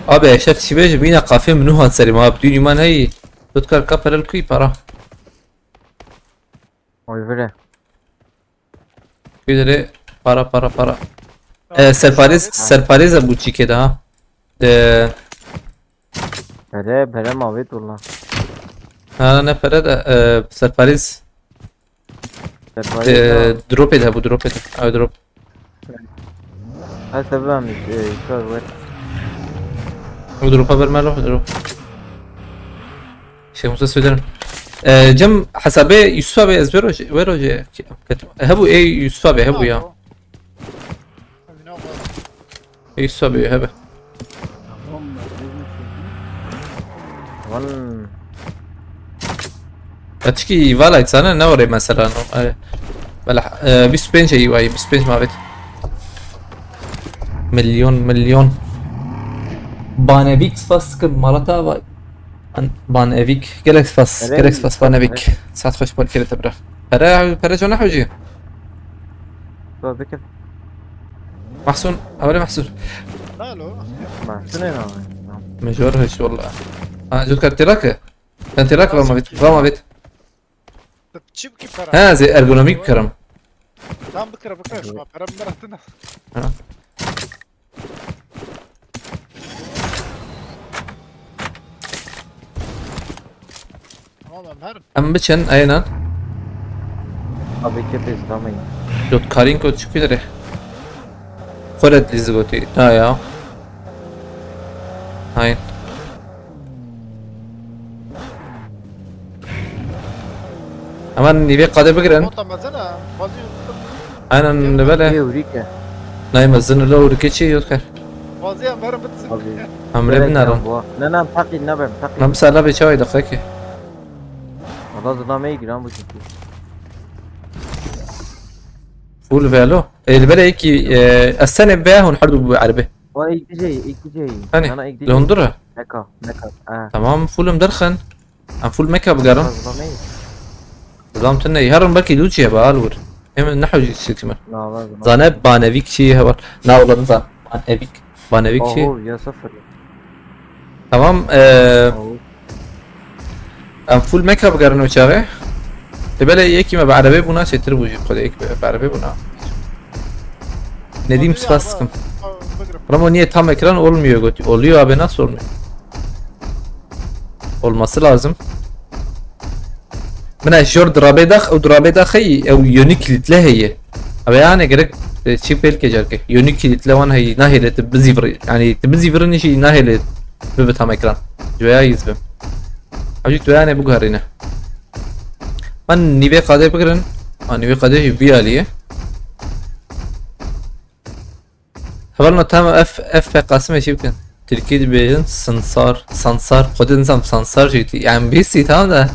Abi eşer çi bêjim, yine kafê min nû hat serê ma, bi dûnî man heyî. Tu dikar ka perel kuî para. Oy vire. Kuî derê para, para, para. E, serparêz, serparêz e bu çîkê de ha. E, Pere, pere mavê tulla. Ha, ne pere de, e, serparêz. Serparê E, ya. Dropê de bu, dropê de. Ay, drop. Ha, sebem, e, sor ver. Bu drop'a verme lo, drop. Şey, Musa söylerim. E, Cem, hesabê Yusuf abi ez vero, vero je. Hebu, ey Yusuf abi, hebu ya. Yusuf abi, hebe. Tamam mı? Ne diyorsun? Wan. Ya çikî vala eksane ne orê mesela no. Ay. Bela, e, bîst û pênc ey vay, bîst û pênc mavêt. Milyon, milyon. Banevik spas ki malata vay. An-, Banevik. Gelek spas, Eren gelek spas Banevik. Saat xweş bol kere te bira. Pere, pere ço nehewcî. Bikir. Mahsun, awale Mahsun. Alo. Mahsun ne lan? Mecbur hiç valla. Ha, Zülkar têra ke. Sen têra ke, va ma vêt, va ma vêt. Çi bikî pera? Ha, zê ergonomîk bikerim. Tam bikire, bikire şima. Pera min beratina. Ha. Tamam, em herin. Em biçin, aynen. Abi, kepê zidameyî. Dotkarîn kot çi kudere? Xwe re dizî gotî. Na ya. Hayin. Hemen nîvê qadê bigirin. Mota mezin e, bazı Aynen, li bele. Yê hûrîke. Nayê mezin li hûrîkê çi yot kar? Bazı em verin bitsin. Abi. Em rê binarin. Ne, ne, teqî, ne ben, teqî. Em sala bê çawê deqekê. Valla zina me giran bu çünkü. Full velo. E, li bele eki, e, ez tenê be hûn herdu bu erbe. O ilk diyeceği, ilk diyeceği. Hani? Sana ilk diyeceği. Londra. Meka, Meka. Ha. Tamam, fullüm derxin. Em full meka bigerin. Zina me. Zam tune. Herin belkî lûçiye be al wir. Em ne hewcî çekimir. Na, vaz, na. Zane banevik çi heval. Na ulan zan. Banevik. Banevik çi? Oho, ya sıfır. Tamam, e, Oho. Em full meka bigerin o çaxê. Li belê yekî me bi erebê bûna çêtir bû jî. Xwedê yek bi, bi erebê bûna. Nedim spas dikim. Ramo niye tam ekran olmuyor götü. Oluyor abi, nasıl olmuyor? Olması lazım. Bina jor dirabê dax, ew dirabê dax heyî, ew yönü kilitle heye. Abi yani gerek, e, çi pêl ke carke. Yönü kilitle wan heyî, nahêle tu bizîvirî. Yani tu bizîvirî nişî nahêle bibi tam ekran. Joya yüz bin. Abi tu yani bu garine. Ben nive kade bigirin. Ha, nive kade jî vî alî ye. Hevalno, tamam, F, F P Qasimê çi bikin? Tirkî dibêjin sinsar, sansar. Xwedê nizam sansar jî dî. Yani bîsî tamam da.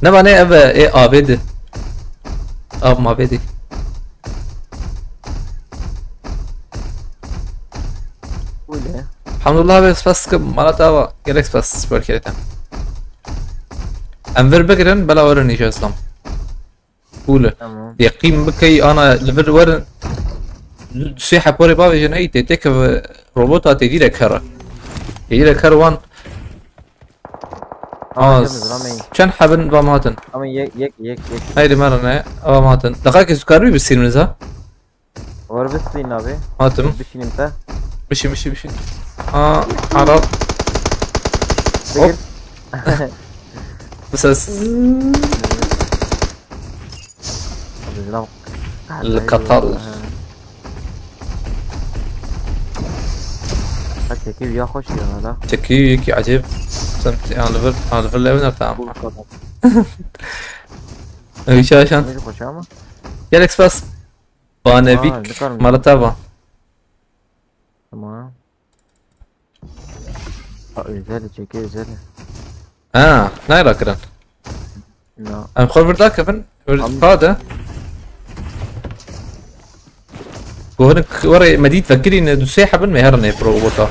Ne mane ev e, ê avê di. Av mavê di. Öyle. Elhamdulillah abi, spas ki malat ava. Gerek spas, spor kereten. Em vir bigirin, bela werin îja Îslam. Cool. Tamam. Yeqîn bikey ana li vir werin. Du, du sê hep werê bavêjin, ey tê têkeve robota tê dîre kera. Tê dîre ker wan. Aa, Az. Çend hebin vam hatin? Ama yek, yek, yek, yek. Haydi merane, vam hatin. Deqakê zukarî bisînin za. Var bistîn abi. Hatim. Bişînim te. Bişî, bişî, bişî. Aa, Arap. Hop. Çekil. Bu ses. Abi, lan. Li Katal. Ha. Ha, çekil ya, hoş ya, la. Çekil ki acayip. Sen yani ver, yani ver level nerede ama? Bu kadar. Öyle şey yaşan. Ne hoş ama? Gel Express. Banevik. Aa, ne kadar mala tava. Tamam. Ha, özel çeki, özel. Ha, nayra kirin. Na. Em xwe vir dakevin, vir qade. Gohinik were medît vekirî ne du sê hebin me herine pro robota.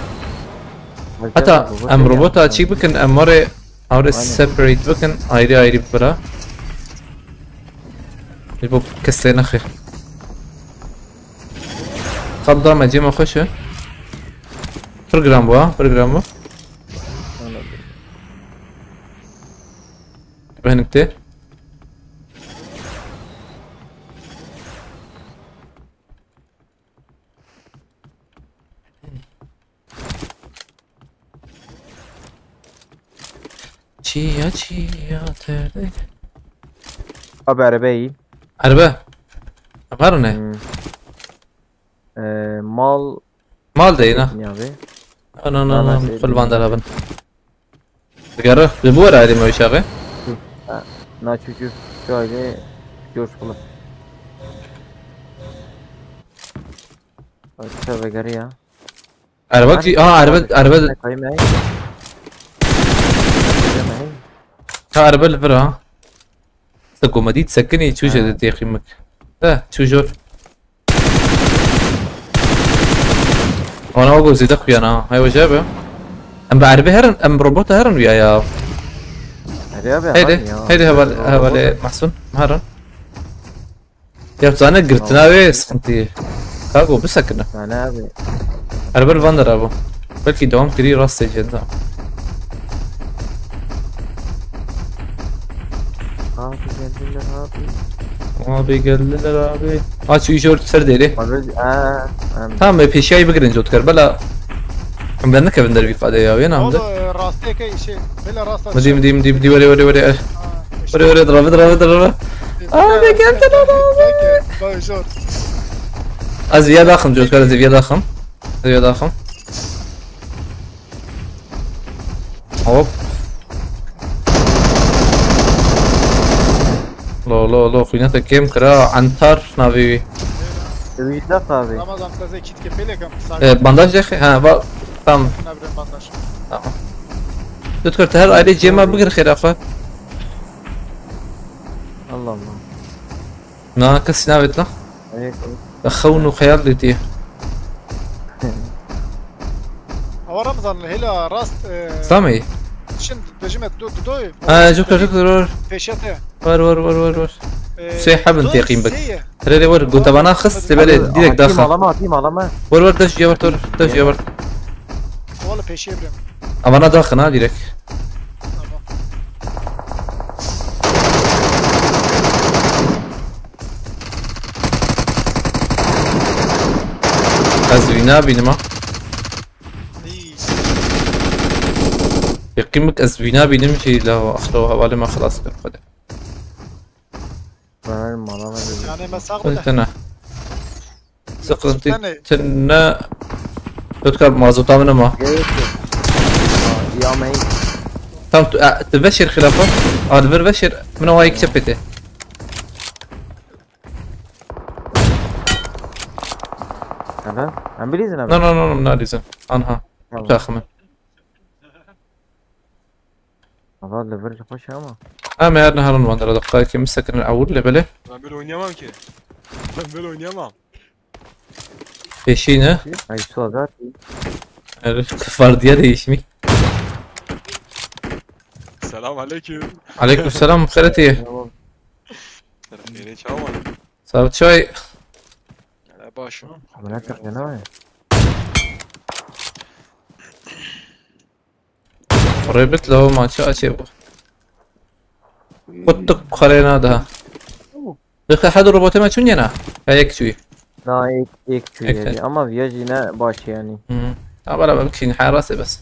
Heta em robota çî bikin, em were, were separate bikin, ayrı ayrı bira. Ji bo kesê nexê. Qet da me cê me xweş e. Pir giran bû ha, pir giran bû. Behinik tê. Çiya çiya terde. Abi, araba iyi. Araba. Var ne? Hmm. Ee, mal. Mal değil ha. Ne abi? Ana, ana, ana, full vandal abin. Sigara. Bi bu ara ayrı mı aşağı? Ha, na çocuk. Şöyle. Coşkulu. Bak, tövbe gari ya. Araba ki, aa, araba, araba. Kayım ya. Ka erbe li vir ha. Seko me dît sekinî çû jê de têxîmik. De çû jor. Wana o go zêde xuya na. Hay weje be. Em bi erbê herin, em bi robota herin wîya ya. Hadi abi, Heydi, hadi ya. heydi heval, Robot. hevalê Mahsun. Herin. Ya tu zane girtina wê sıkıntı. Kago bisekine. Yani abi. Erbe li van dera bû. Belkî dewam kirî rastê cenda. Abi geldiler abi. Abi geldiler abi. Aç, üç, dört, ser deri. Abi, aa, abi. Tamam, e, peşiyayı bigirin, Jotkar. Bela. Em ben ne kevin derbi kade ya, ya namde. Oğlum, e, rastê ke işi. Bela rasta. Midi, midi, midi, midi, vere, vere, vere. Aa, işte. Vere, vere, dravi, dravi, dravi. Abi geldiler abi. Belki, belki zor. Ez viya daxim, Jotkar, ez viya daxim. Ez viya daxim. Hop. Lo, lo, lo, xwîna te kêm kira, Antar navê wî. Wî de qavê. Ramazan, te zê kît ke pêlekam, sağ E, bandaj de, ha, va, tam. Nabrem bandaj. Tamam. Jotkar, te her aile cema bigir xêra xwe. Allah Allah. Na, kesî navêt la. Ê, Xewn û xeyal dîtiye. Awa Ramazan, hêla rast, e, Samî. Çin dibêjime do, do, do. Ha, Joker, Joker, wer. Peşete. Wer, wer, wer, wer, wer. E, Sê hebin do, têqîm bik. Sê ye. Tererê wer, gotevana xist, lê belê, Abi, direkt atayım daxa. Alama, atayım alama. Wer, wer, deş ya wer, tor, deş ya wer. Wala peşê birem. Avana daxin ha, direkt. Tamam. Ez wî nabînim ha. Yekîmik ez wî nabînim jî la axlo hevalê me xilas kir xwedê. Ben mala me dedim. Yani mesela bu da. Tene. Sıkıntı Tene. tene. Jotkar mazota min ama. Gerek yok. Aa, ya me. Tam tu, e, tu veşir xilafa. Al ver veşir. Min o ayık çepete. Helal. Em bilîzin abi. No, no, no, no, bilîzin. Anha. Tamam. Takımın. Valla level hoş ama. Em her neharin van dara dakika kim sekirin awul lebele. Ben böyle oynayamam ki. Ben böyle oynayamam. Peşine. Ay, su azar. Vardiya değişimi. Selam aleyküm. Aleyküm selam, xeretiye. Tamam. Selam, beni çağırma. Sabe çay. Hele baş. Amına koyayım, ne var ya? Rabbit la o maçı açıyor bu. Kuttuk karena daha. Dikkat hadi robotuma çün yana. Ya yek çuyu. Na, ek, ek çuyu Ek yani. Ama viyaj yine baş yani. Hı. Ha, bana bak şimdi hayır rastı bas.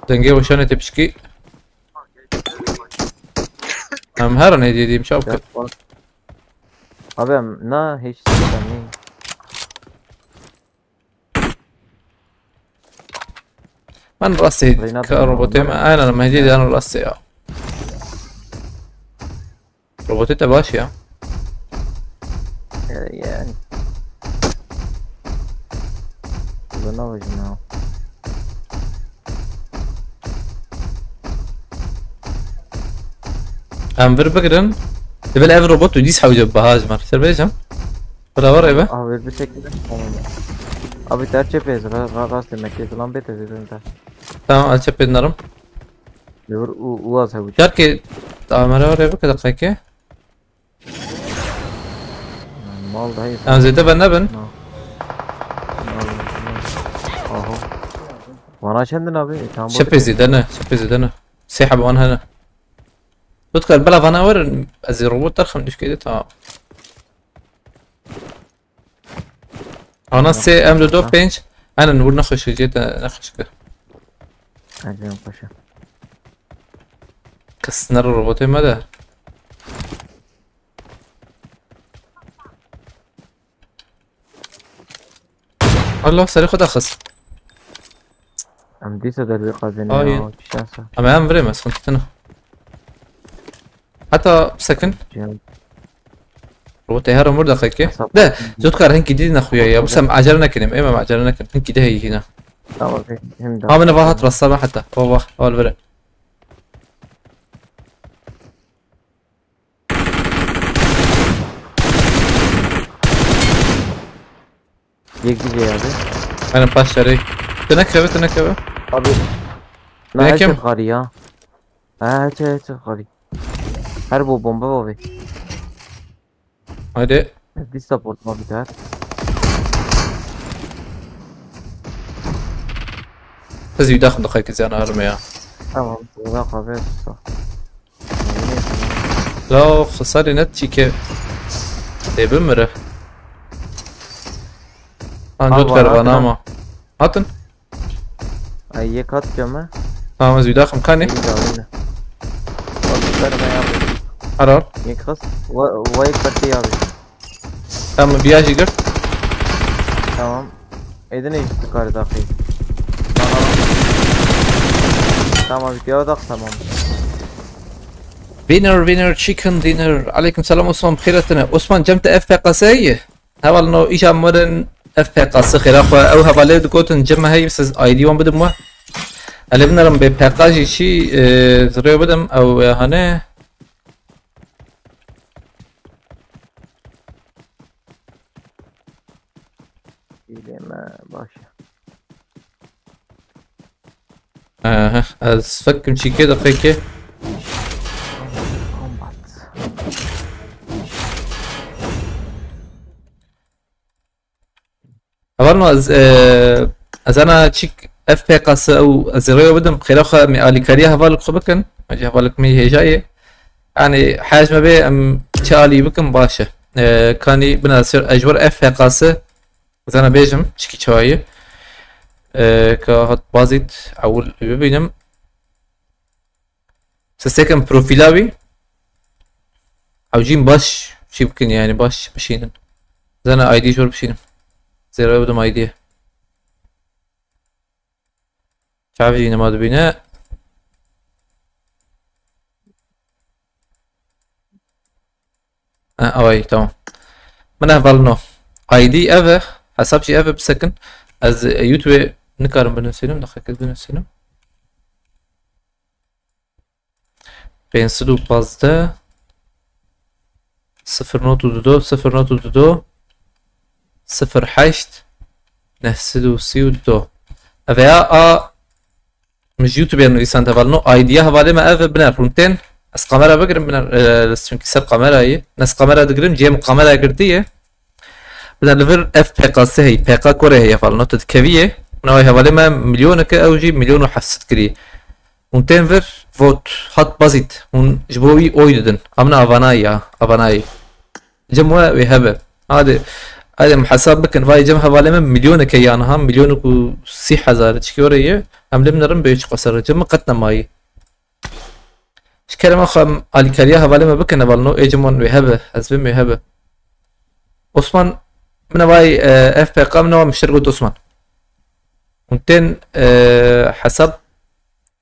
Dengê weşanê tepişkî. Em her an hediye diyeyim, çabuk. Abi em na hiç sistemi. Ben rastê Reyna ka da robotê me, normal. Aynen, me hediye diyan rastê ya. Robotê te baş ya. Ee, yani. Kullanamıyorum ya. Em vir bigirin. Divil ev robot û dîs hewce biha ji me. Ser bêjim. Birawer eve. Abi bir tek tamam. Abi ter çepez ra ra rast demek ki lan bete dedim de. Tamam, el çepê narim. Lever u u az hewce. Car ki amere var eve kadar kayke. Mal daha iyi. Em zêde ben nebin. Aho. Vana çendin abi? E, tamam. Çepê zêde ne? Çepê zêde ne? Sê heb wan hene. Lütfen bela vana verin. Ez ê robot derxim düşkeyde tamam. Ana sê em du do pênc. Enen vur nexweşik, cê te nexweşik. Hadi ben paşa. Kes nero robotê me de. Allah, serê xwe daxist. Em dîsa derbê qazanê Ay. ya, şansa. Ama em virê me, sıkıntı tine. Hatta second. Cihan. Robotê her umur daxeke. Hesap De, yapayım. Zotkar hinkî dî nexuya ya. Bu sem acele nekinim. Ême acele nekin. Hinkî de heyî hîna. Tamam, hem de. Ha, min va hat rasta me heta. O va, al vere. Yek diyeceği abi. Benim paşları. Tine keve, tine keve. Abi. Ne Ne kim? Çok gari ya. Ha, çok, çok gari. Her bu bomba abi. Hadi. Bir support mu biter? Siz bir dakika dakika ziyana arma ya. Tamam. Uzak abi. Usta. La xisarê net çîke. Dê bimire. Ancak Abi, karbana abi. Ama. Hatin? Ay, yek at cama. Tamam, ez bir dakika kanî. İyi de oyna. Bak, ben ben abi. Arar. Yek kız. Va-, vay katı abi. Tamam, bir yaşı gör. Tamam. Edine işte karı dakika. Tamam. Tamam, bir daha tamam. Winner, winner, chicken dinner. Aleyküm selam Osman, xêr hatine. Osman, cem te F P K S ye? Hevalno, îja mirin F P K S xêra xwe. Ew hevalê digotin cem me heyî, siz I D wan bidim we. Elê binarim bê P K jî çî, e, zirê bidim, ew, e, hane. Hîlê me baş e. Aha, ez fekim çîkê de peki. Combat. Hevalno ez, e, ez ana çîk F P K S ew ez rêwe bidim, xêra xwe me alîkariya hevalek xwe bikin. Ji hevalek me hêja ye. Yani hej me bê em çi alî bikin baş e. E, kanî bina ser ez ji ber F P K S ez ana bêjim çikî çawa ye. E, ka hat bazît ewil bibînim. Sesêkin profîla wî. Ew jîn baş çî bikin yani, baş bişînin. Zana I D jor bişînim. Zêre bidim I D. Çav jî nema dibîne. Ha, away, tamam. Min ev valino. I D ev e, hesap jî ev e, bisekin. Ez, e, YouTube nikarim binivîsînim, daxikê binivîsînim. Pênc sed û pazdeh, sifir not û du, sifir not û du, sifir heşt, neh sed û sî û du. Ev ya a, min ji YouTube nivîsand hevalno, I D ya hevalê me ev e, biner hûn tên. Ez kamera bigirim, biner, e, çünkü ser kamerayê. Ez kamera digirim, cihê min kamera girtiye. Biner li vir ev P K S heye, P K Kore heye hevalno, tu dikeviyê. Min ew hevalê me milyoneke, ew jî milyon û heft sed kiriye. Hûn tên vir vot hat bazît. Hûn ji bo wî oy didin. Amina avanayî ya. Avanayî. Cem we wê hebe. Hadi. Hadi em hesab bikin. Vay cem hevalê me milyoneke ya niha. Milyonek û sî hezar çikî orê ye. Em lê min erin bê çi qasere. Cem min qet nemayî. Ji kerema xwe em alîkariya hevalê me bikin hevalno. Ê cem wan wê hebe. Ez bim wê hebe. Osman min vay, e, F P K min wa mişter got Osman. Hûn tên, e, hesab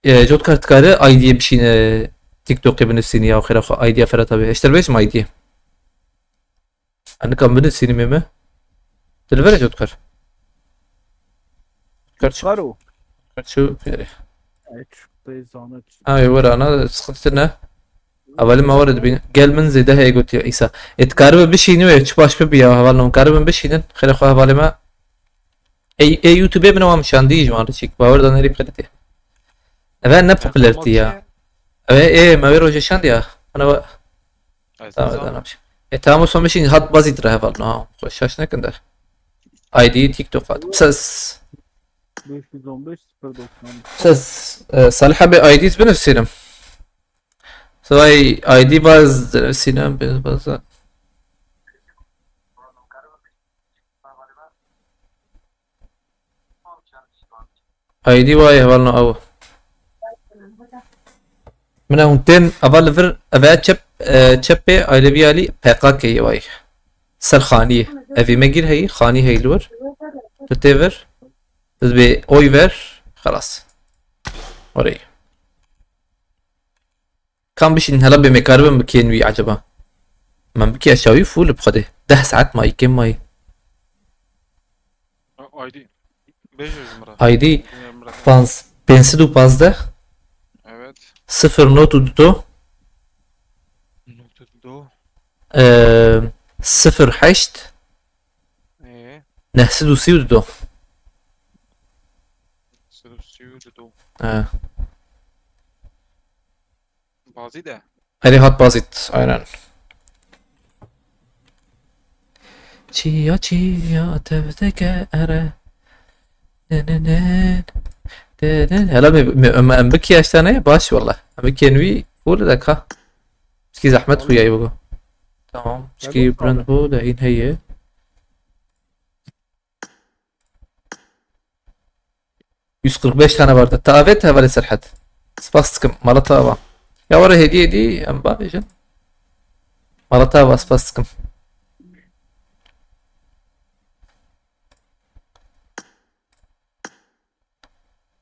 E, Jotkar dikare I D'yê bişîne TikTokê binivîsînî ya xêra xwe I D'ya Ferhat abi. Eşter bêjim I D'yê. Em nikan binivîsînî mê me. Tu li vir e Jotkar? Jotkar çi? Karo. Jotkar çi? Fêrê. Ay, çok da zahmet. Ay, were ana, sıkıntı ne? Hevalê me were dibîne. Gel min zêde heye gotiye Îsa. Ê dikaribe bişînî wê, çi baş bibiya hevalno. Karibin bişînin. Xêra xwe hevalê me. Ê, ê YouTube min wan şandî ji wan re çêk. Bawer da nerî qedetê. Eve ne popularity ya. Eve ê me wê rojê şand ya. Ana va. Ay, tamam, tamam. E tamam, o son bişîn hat bazî dire heval. No, xwe şaş nekin der. I D TikTok at. Ses. Beş yüz on beş sıfır doksan. Ses, e, Salih abi I D'yiz binivîsînim. Say I D baz, binivîsînim, baz, baz. I D wayê hevalno ew. Min hûn tên eva li vir, eve çep, e, çepê aylevî alî P K K yê wayê. Ser xaniyê. Evî me gîr heyî, xanî heyî li wir. Tu tê vir. Tu dibê oy ver. Xelas. Oreyê. Kam bişînin hela bê me karibin bikên wî acaba? Min bikî ez çawî full bi xwedê. Deh saet mayî, kêm mayî. Aydî. Bêje ji min re. Aydî Bilmiyorum re. Panz, pênc sed û pazdeh, Evet. Sifir not û du, Not û du. Eee, sifir heşt, Ee, neh sed û sî û du. Sed û sî û du. He. Bazî de. Erê hat bazît, aynen. Çiya çiya tevdeke ere. Ne ne ne. De ne. Hela me, me, me, em bikî eştane baş wala. Em bikî envî full de ka. Çikî zehmet xuyayî bigo. Tamam. Çikî bilind bû de hîn heye. Yüz kırk beş tane vardı. Tavet hevalê Serhat. Spas dikim. Mala te ava. Ya were hediye hediye em bavêjin. Mala te ava, spas dikim.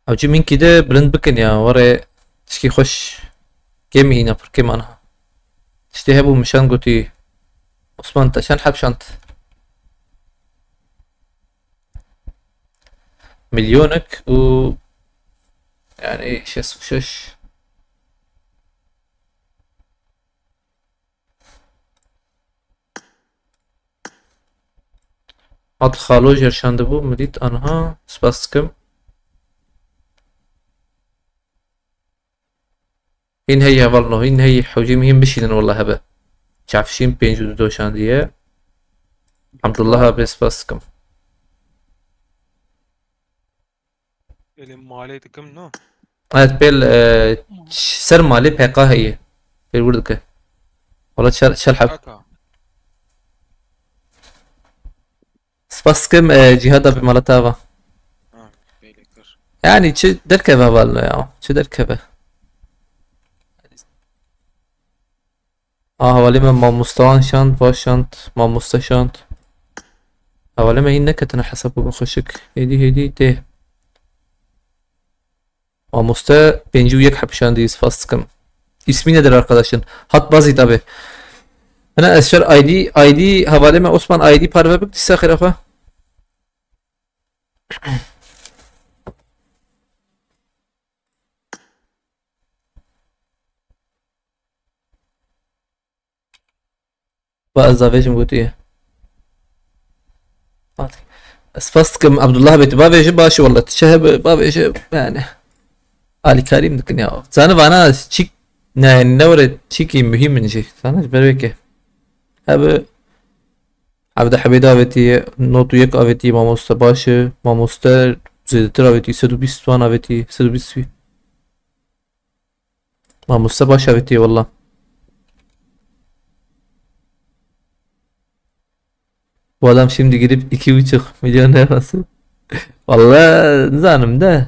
Ew jî minkî de bilind bikin ya, were tişkî xweş kêm hîna pir kêm aniha. Tiştê hebû min şand gotî, Osman te çend heb şand? Milyonek û yani şêst û şeş. Hat xalo jêr şandibû, min dît aniha, spas dikim. Hîn heyî hevalno, hîn heyî hewcî min hîn bişînin wela hebe. Çavşîn pênc û du şandiye. Hamdullah abi spas dikim. Elê malê dikim no. Evet, pêl, e, ç-, ser malê P K heye. Pêl wir dike. Wala çel, çel heb. Kaka. Spas dikim, e, Cîhad abi mala te ava. Ha, pêlê kir. Yani çi derkeve hevalno ya. Çi derkeve. A, hevalê me mamosteyan şand, baş şand, mamoste şand. Hevalê me hîn neketine hesab û xweşik. Hêdî hêdî tê. Mamoste pêncî û yek heb şandî, spas dikim. İsmi nedir arkadaşın? Hat bazî tabi. Hina ez şer I D, I D hevalê me Osman I D parve bik dîsa xêra xwe. Ba ez davêjim gotiye. Hadi. Ez spas dikim Abdullah bê tu bavêje baş e wela tu çi hebe bavêje yani. Alîkarî min dikin ya. Zanî vana çîk ne ne were çîkî muhîm min jî. Zanî ji ber wê ke. Hebe Evde hebê de avêtî not û yek avêtî mamoste baş e. Mamoste zêdetir avêtî sed û bîst wan avêtî sed û bîst wî. Mamoste baş avêtiye wela. Bu adam şimdi girip iki buçuk milyon lirası. Wela nizanim de.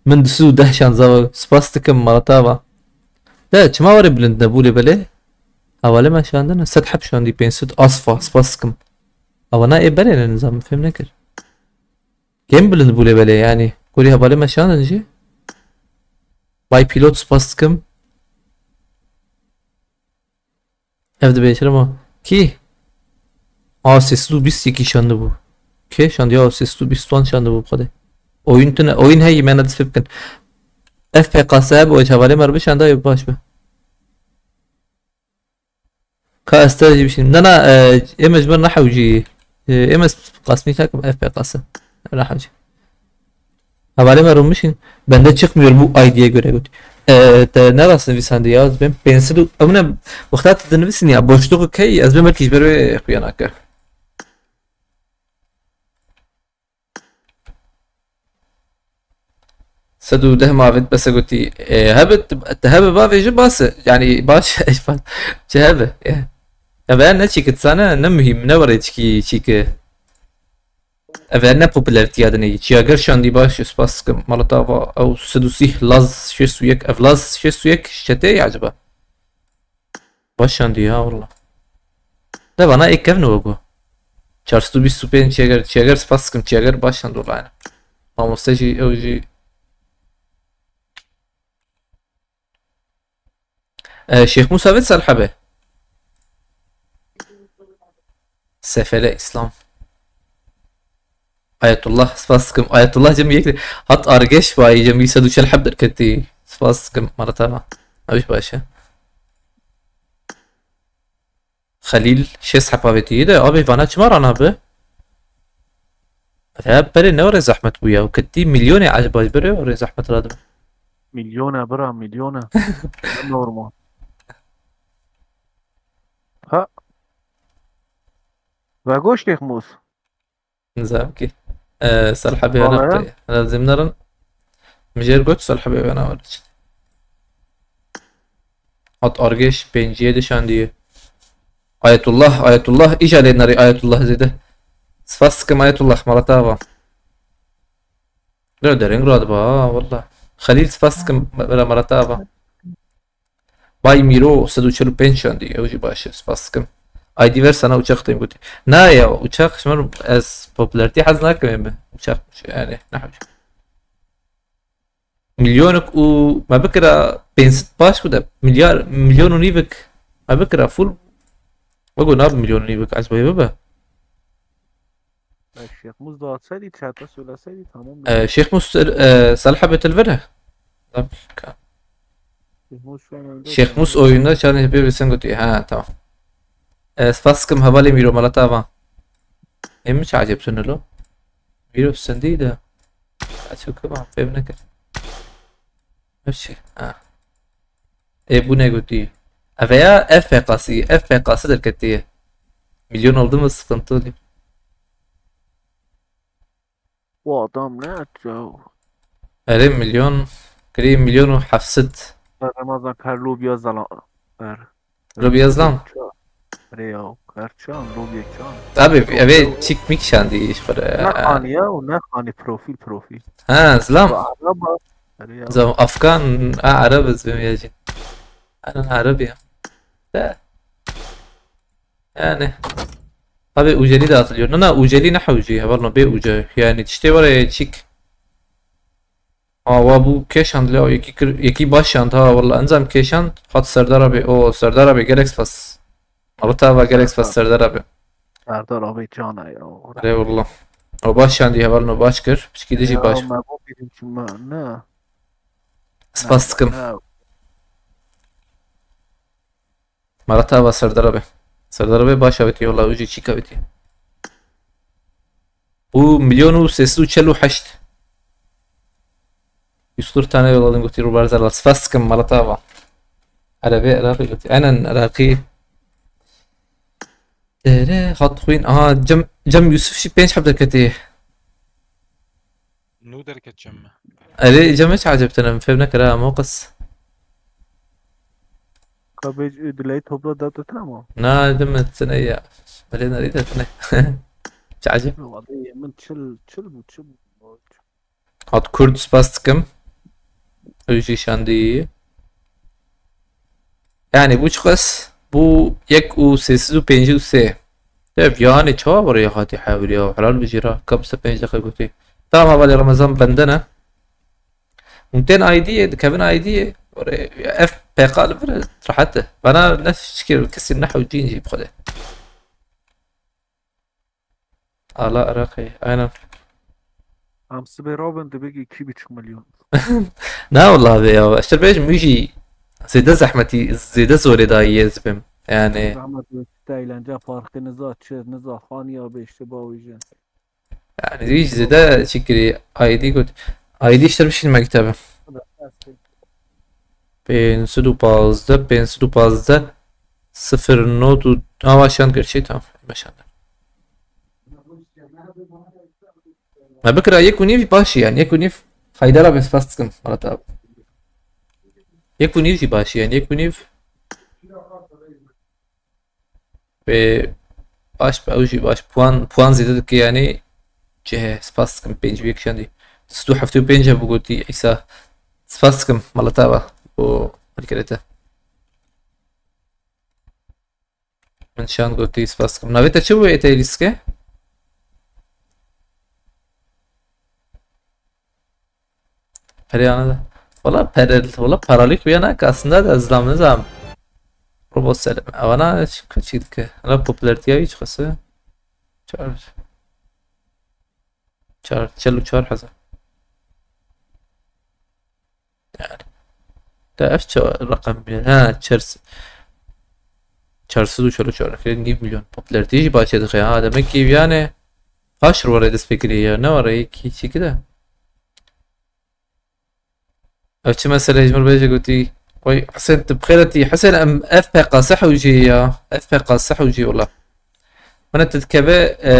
Min du sed û deh şanza spas dikim mala te ava. De çima were bilind nebû lê belê? Hevalê me şandine sed heb şandî pênc sed asfa spas dikim. Ewana ê berê ne nizam fêm nekir. Kêm bilind bû lê belê yani. Kurî hevalê me şandin jî. Bay Pilot spas dikim. Ev dibêjir ama kî? A sê sed û bîst yekî şandibû. Kê şandiya sê sed û bîst wan şandibû xwedê. Oyun tune, oyun heyî me ne dest pê bikin. F P K S hebû, ez hevalê me re bişanda, ew baş be. Ka ez te jî bişînim. Na, na, e, ême ji ber nehewcî. E, ême qasmî takim F P K S. Nehewcî. Hevalê me rûmişîn. Bende çıkmıyor bu I D'ye göre götü. E, te ne rast nivîsandî ya? Ez bên pênc sed û, ew ne, wexta tu dinivîsîn ya, boşluğu key, ez bên belkî ji ber wê xuya nake. Sed û deh mavêt bese gotî, e, hebit, te hebe bavêje bas e. Yani baş, çi hebe? E. Ya ben ne çîkit sana, ne mühim, ne were çikî, çîki. Ev ne popularîtiya dinê. Çiyager şandî baş, spas dikim. Mala te ava, ew sed û sîh laz, şêst û yek, ev laz, şêst û yek çetê ye acaba? Baş şandî ya, wela. De bana ek kevn o bu. Çar sed û bîst û pênc çiyager, çiyager spas dikim, çiyager baş şand wela yani. Mamoste jî, ew jî. E, Şêx Musa vê sal hebe. Sefele İslam. Ayetullah, spas dikim. Ayetullah cem yek hat argeş vay cem yüksel uçel hep derketî. Spas dikim, Maratava. Abi baş e. Xelîl şêst hep avêtiye de, abi vana çima rana bi? He, berê ne orê zehmet bû ya. Ketî milyonê ecba berê orê zehmet radin. Milyona bira, milyona. Ne normal. Ha. Ve goş Şêx Mûs. Nizam ki. Ee, Salih abi Vallahi ya. Ana lazim narin. Mijêr got Salih abi ana var. Hat argeş pênciyê dişandiye. Ayetullah, Ayetullah, îca lê nerî Ayetullah zêde. Spas dikim Ayetullah, Maratava. Lê dereng radiba, ha, wallah. Xelîl spas dikim, bera Maratava. Bay Mîro sed û çel û pênc şandî, ew jî baş e, spas dikim. Aydî ver sana uçak tên gotî. Na ya, uçak, ji min ez popularîtî hez nakim ê min. Uçak, yani, ne hewce. Milyonik û me bikira pênc sed baş bû de, milyar, milyon û nîvik me bikira full. Wego nabi milyon û nîvik, ez bayê bibe. E, Şêx Mûs dağıtsaydı, chat'e söyleseydi tamam. E, Şêx Mûs, e, Salih abi til vere. Şêx Mûs şu an oyunda Şêx Mûs oyunda çarê hepê bilsin gotî. Ha, tamam. E, spas dikim hevalê Mîro Malatava. Em mi çi acep tunelo? Mîro sendî de. Açık ama fevneke. Öçi. Ha. E, bu ne gotî? Ev ya F P K'sı, F P K'sı derketiye. Milyon oldu mu sıkıntı oluyor. Bu adam ne etti ya? Erê milyon, kirî milyon û heft sed. Ramazan per lobiya zala. Per. Lobiya zlam. Rê ya, per çan, lobiya çan. Abi, eve çik mik şandî iş para. Ne hani ya, o ne hani profil profil. Ha, zlam. Araba. Zlam, Afgan, ha, Arab ez bim ya jî. Ana Arab ya. De. Yani. Abi Uceli de atılıyor. Na, na, Uceli ne hewci? Hevalno bê uca. Yani tiştê were çik. Ha, wa bu keşand le, yekî kir, yekî baş şand ha, walla enzam keşand, hat Serdar abi, o Serdar abi, gelek spas. Abi tava gelek spas Serdar abi. Serdar abi cana ya. Eyvallah. O baş şandî hevalno baş kir, piçkî dijî baş. Ya, me bu birinci me, ne? Spas dikim. Ne? Maratava Serdar abi. Serdar abi baş avêtî, wala wî jî çîk avêtî. Û milyon û sê sed û çel û heşt. Yüz kırk tane yolladım gotî Rubar Zerla. Spas dikim Maratava. Erebê Iraqî gotî. Aynen Iraqî. Tere hat xwîn. Aha Cem, Cem Yusuf jî pênc heb derketî. Nû derket çem me. Erê, Cem hiç acebtine, min fêm nekir ha, moqis. Kabêj û dileyî topla dewte tine ma? Na, dim tine ya. Belê nerî de tine. Hiç aceb. Vadê min çil, çil bû, çil bû. Hat Kurd spas dikim. Ew jî şandî. Yani bu çiqas? Bu yek û sê sed û pêncî û sê. Dev yani çawa var ya hatî hewliya. Helal bijî ra. Ka bise pênc deqe gotî. Tamam, hevalê Remezan bende ne. Hûn tên aydiyê, dikevin aydiyê. Orê, ev P K li vir rehet e. Bana ne fikir, kesî ne hewcîn jî bi xwedê. Ala Iraqê, aynen. Em sibê rabin dibêjî iki buçuk milyon. Na wala be ya, ez te bêjim wî jî zêde zehmetî, zêde zorê dayî ez bim. Yani. Zehmet wê tiştê eğlence parkı niza çi, niza xaniya be işte bawî jin. Yani wî jî zêde çi kirî, aydî got. Aydî işte bişîn mektebe. Pênc sed û pazdeh, pênc sed û pazdeh, sifir not û, ha, wa şand gerçi, tamam. Me şand. Me bikira yek û nîv baş yani, yek û nîv Haydar abi spas dikim, Murat abi. Yek û nîv jî baş yani, yek û nîv. Wê baş be, ew jî baş. Puan, puan zêde dike yani. Cih, spas dikim, pêncî û yek şandî. Sed û heftê û pênc hebû gotî Îsa. Spas dikim, Malatava. O, hilkirete. Min şand gotî, spas dikim. Navê te çi bû ê te lîske? Perê ana da. Wala perel, wala paralîk bir yana ki aslında da zlam nizam. Robot Selim. Avana çi, çi dike? Ana popüleritiya hiç kası. Çar. Çar, çel û çar hezar. Yani. Da ev çi rakam bî? Ha, çar, çar sed û çar û çar. Nîv milyon. Popülerîte jî bahçe dixe. Ha, demek ki yani. Paş were dest pê kirî ya. Ne were? Yekî çîkî de. Ev çi mesele ji min bêje gotî. Oy, Hesen, tu bi xêr hatî. Hesen, em F P K S hewcî ya. F P K S hewcî wala. Mana tu dikeve, e,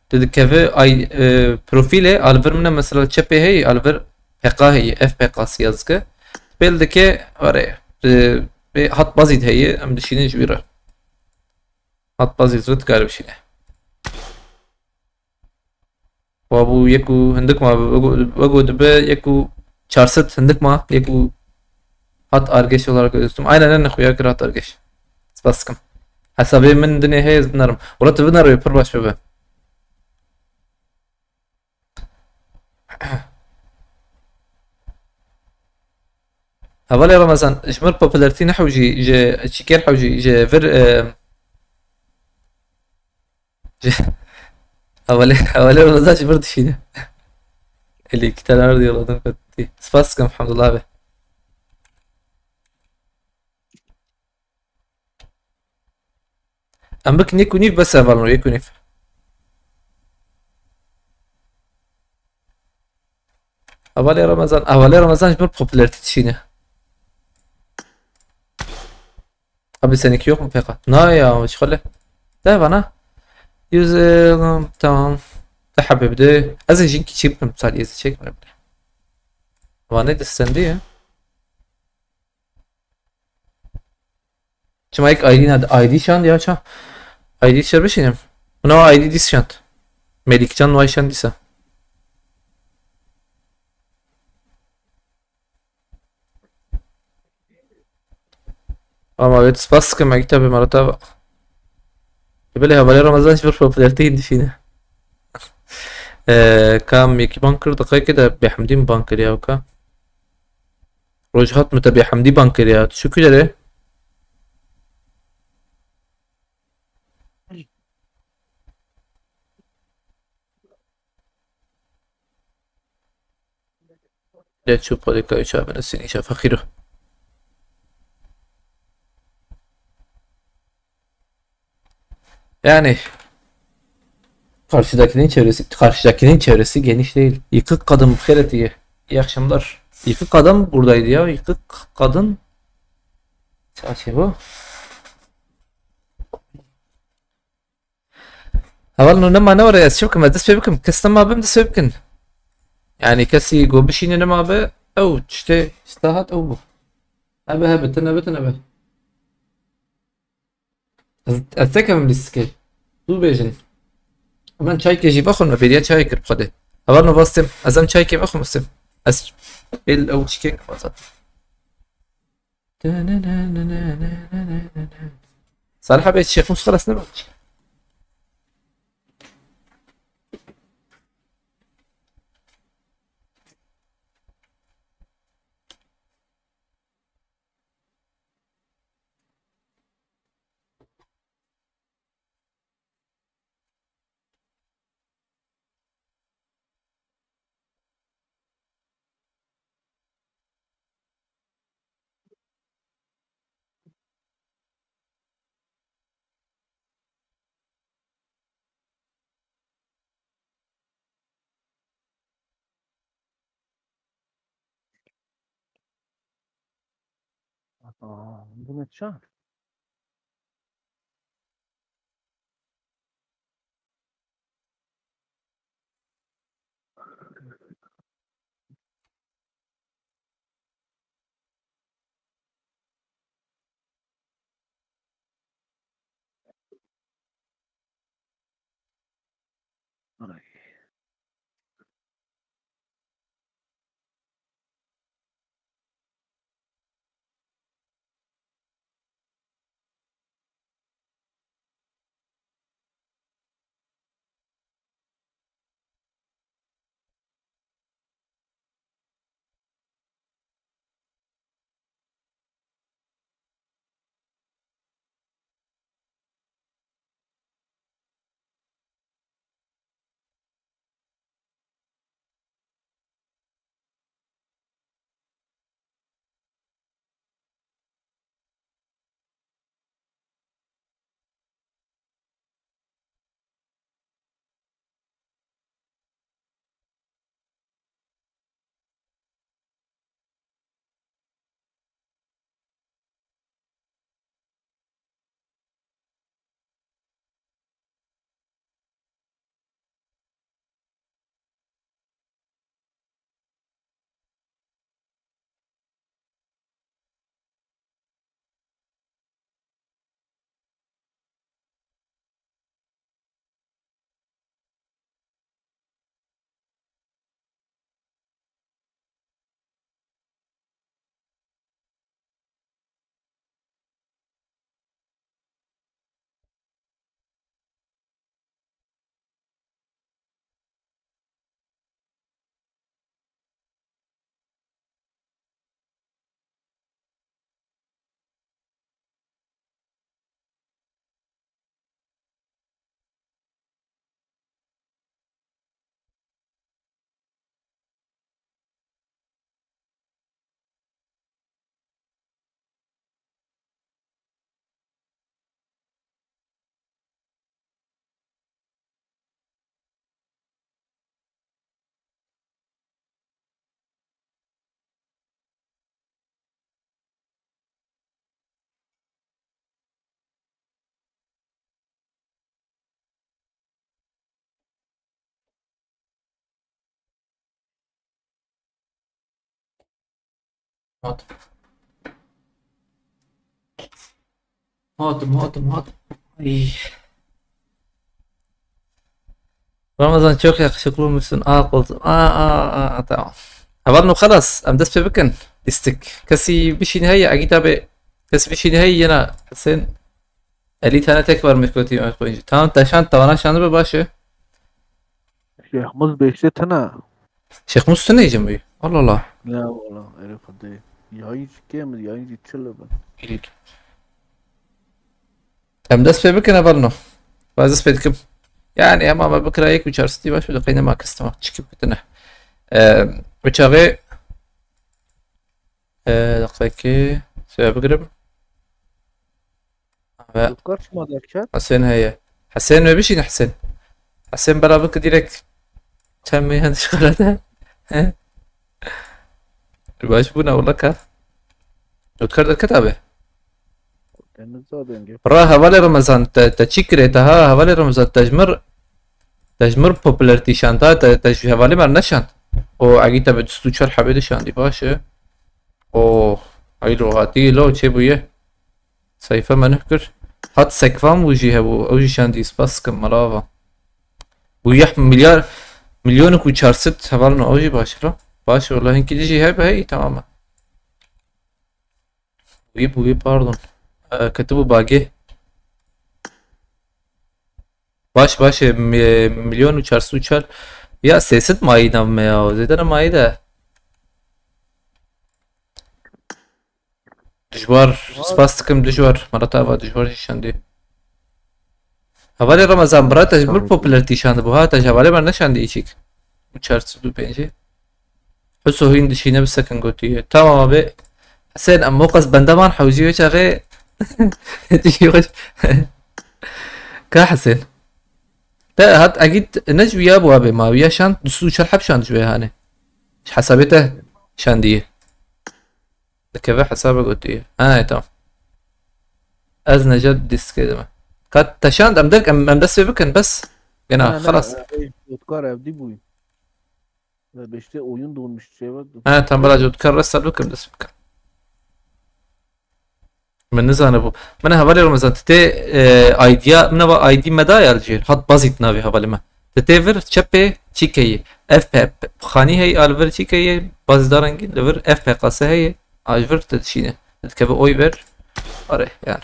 tu dikeve ay, e, profîlê, a li vir min e mesela çepê heyî, a li vir P K heyî, F P K S yazike. Pêl dike, are, e, bê hat bazî heye, em dişînin ji wî re. Hat bazî zû dikare bişîne. Wa bû yek û hindik ma, wego, wego dibe yek û çar sed hindik ma, yek û hat argeş olarak gözüktüm. Aynen, ne xuya kir hat argeş. Spas dikim. Hesabê min dinê heye, ez binerim. Wala tu binere wê pir baş bibe. Hevalê Ramazan, ji mir popularîtî nehewjî, ji çîker hewjî, ji vir, e, Hevalê, hevalê Ramazan ji vir dişîne. Elî iki tane vardı yolladım, kötü. Spas dikim, elhamdulillah abi. Em bikin yek û nîv bes hevalno, yek û nîv. Hevalê Ramazan, hevalê Ramazan ji mir popularîtî dişîne. Abi seninki yok mu P K? Na ya, meşgale. De bana. Yüz, e, tamam. De habibde. Ez jinki çipim, sadece çekme bile. Vane de sende ya. Çima ek I D ne? I D şand ya ça. I D şer bişinim. Buna I D dis şand. Melikcan vay şand disa. Ama evet, spas dikim, me kitabê me re tava. Belê hevalê Ramazan ji vir popülerîteyê dişîne. Ee, kam yekî ban kir, diqeyekê de Bêhemdî min ban kiriya weka. Rojhat min te Bêhemdî ban kiriya. Tu çi ku derê? Lê çû polîka û çavinusî nîşa feqîro. Yani karşıdakinin çevresi, karşıdakinin çevresi geniş değil. Yıkık kadın bu kere diye. İyi akşamlar. Yıkık adam buradaydı ya. Yıkık kadın. Saçı bu. Heval no nema ne were, ez çi bikim, ez dest pê bikim. Kes nema bim dest pê bikin. Yani kesî go bişîne nema be, ew tiştê istahat ew bû. Hebe hebe, tine be, tine be. Ez, ez tek em lîstikê. Tu bêjin. Hemen çaykê jî vexwin, me bêriya çayê kir bi Xwedê. Heval no vastêm, ez em çaykê vexwin, vastêm. Ez pêl ew çikê kir zaten. Salih abi, Şêxmûs xelas nebû. Aa, bu ne çağ? Hatim. Hatim, hatim, hatim. Ay. Ramazan, çok yakışıklı olmuşsun. Aa, koltuğum. Aa, aa, aa, tamam. Hevalno, xelas, em dest pê bikin. Lîstik. Kesî bişîne heye, Egîd abi. Kesî bişîne heye, yena Hüseyin. Elî tane tek var mı kotî, ay koyuncu. Tamam, te şand, tawana şandı be, baş e. Şêx Muz beşte tine. Şêx Muz tine cim bî. Allah Allah. Ne wala, erê Xwedê. Yayın kêm, yayın çil be. Em dest pê bikin, hevalno. Ez dest pê dikim. Yani, ama me bikira yek û çar sedî baş, o da qeyne ma kistime. Çikî bikitine. Ee, uçağı, ee, dakikayekî, suya bigirim. Ve Dikar çima derket? Hüseyin heye. Hüseyin ve bişîne Hüseyin. Hüseyin bela bike direkt. Çem mi yanlış kararda? He? Baş bûna wala ka. Utkar derket abi. Deniz zaten gel. Ra hevalê Ramazan, te, te çi kirê te ha? Hevalê Ramazan, te ji mir, te ji mir popülerîtî şand ha, te, te ji hevalê me neşand. O Egîd te bi dust û çar hebê de şandî, baş e. Oh, eylo hatî lo çê bûye. Seyfe me nuh kir. Hat sekvan bû jî hebû. Ew jî şandî, spas dikim, mala ava. Bû yeh milyar, milyonek û çar sed hevalno, ew jî baş e. Baş e, wala hinkî jî hebe, hey, tamam e. Bûyî, bûyî, pardon. Ee, ketibû bagê. Baş, baş e, mi-, milyon û çar sed û çar. Ya sê sed mayî nav me ya, zêde ne mayî de. Dijwar, spas dikim, dijwar. Mala te ava dijwar jî şandî. Hevalê Ramazan, bira, te ji mir popülerîtî şandibû ha, te ji hevalê me neşandî îçîk. Û çar sed û pêncî. Huso hîn dişîne bi sekin gotiye. Tamam abi. Hüseyin, em moqas bendeman hewzî wê çaxê. Dişî xweş. Ka Hüseyin. Te hat Egîd ne ji wiya bû abi, ma wiya şand, dust û çar heb şand ji wê hanê. Ji hesabê te şandiye. Dikeve hesaba gotiye. Ha, tamam. Ez neca diskê dime. Kat teşand em derk em, em dest pê bikin bes. Gena, ne, ne, xelas. E, e, Utkar evdî bûyî. E, beşte oyun donmuş, şey var. Ha, tam bela Utkar restart bikin, dest bikin. Min nizane bû. Min hevalê Ramazan, tu tê, e, I D'ya, min eva I D me da ya li jêr. Hat bazît navê hevalê me. Tu tê vir çepê çîkeyî. F P, xanî heye, a li vir çîkeyî, bazî da rengîn, li vir F P K S heye. A ji vir tu dişîne. Tu dikeve oy ver. Are, yani.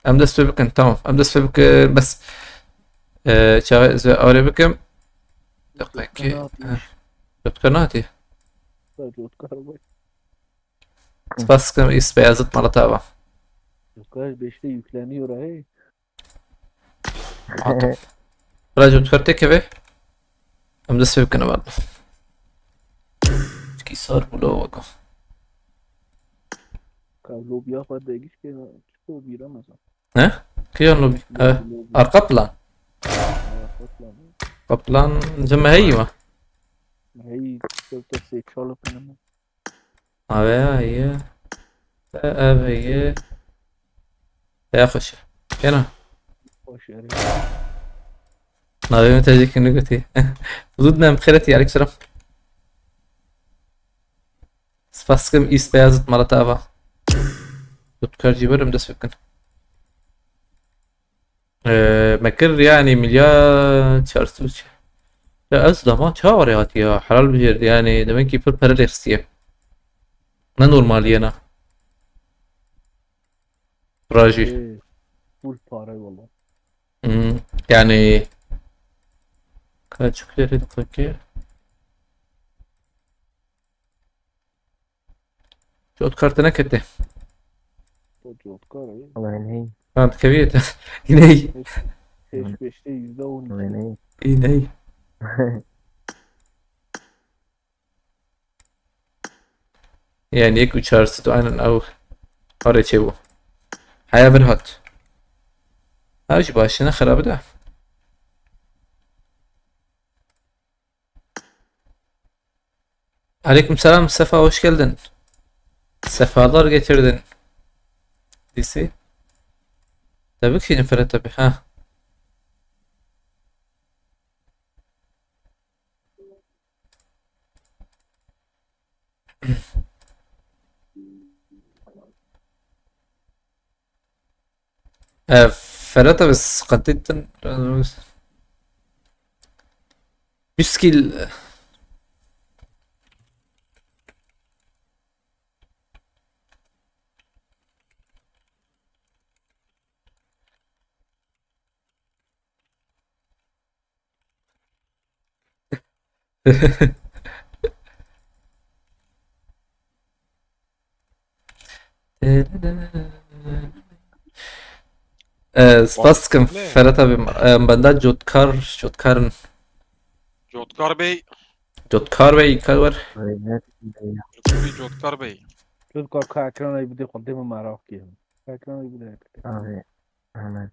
Em dest pê bikin, tamam. Em dest pê bikin, bes. Ee, çaxê ez vê awrê bikim. Deqekî. Cotkar ne hatî? Heh. Cotkar ne hatî? Cotkar bak. Spas dikim, Îs Beyazıt mala te ava. Cotkar beşte yükleniyor ha, hey. Hatim. Bira, Cotkar têkeve. Em dest pê bikin, heval. Çikî sar bû lo weka. Ka lobiya xwe degîş kê, çiko bîra mezan. Ne? Kiyan lobi? Lobi, evet. Lobi. Arka plan. Arka plan. Arka plan cem heyî mi? Heyî, sê çar lopine mi? Ave ya, heye. Te ev heye. Ya xweş e. Kena. Xweş e. Navê min tecî kin gotî. Hudud nem xêretî, aleykum selam. Spas dikim, Îs Beyazıt mala te ava. Cotkar jî werim dest pê bikin. Ee, me kir yani milyar çar sed. Ya ez dema çawa rê hatiye ya? Helal bijêr yani, demek ki pir pere lê xistiye. Ne normal yena. Rajî. Ee, full pare valla. Hmm, yani kaç kredi peki? Cotkar te nekete. O Cotkar e. Wala ney. Ha, dikeviyete. Yine iyi. Beş, beş, beşte yüzde on iki. Wala ney. Yine iyi. Yani yek û çar sed aynen ew. Are çê bû. Heya vir hat. Ha, jî baş ne xerabe de. Aleyküm selam Sefa, hoş geldin. Sefalar getirdin. D C. Tabii ki Fırat abi, ha. Ee, Ferhat abi, sıkıntı ettin. Yüz kill. Ee, spas dikim, Ferhat abi. Ee, benda cotkar, cotkarin. Cotkar Bey. Cotkar Bey, kar var. Cotkar Bey, Cotkar Bey. Cotkar ka ekranê bidê xwe dê min merak kirin. Ekranê bidê. Abi, Ahmet.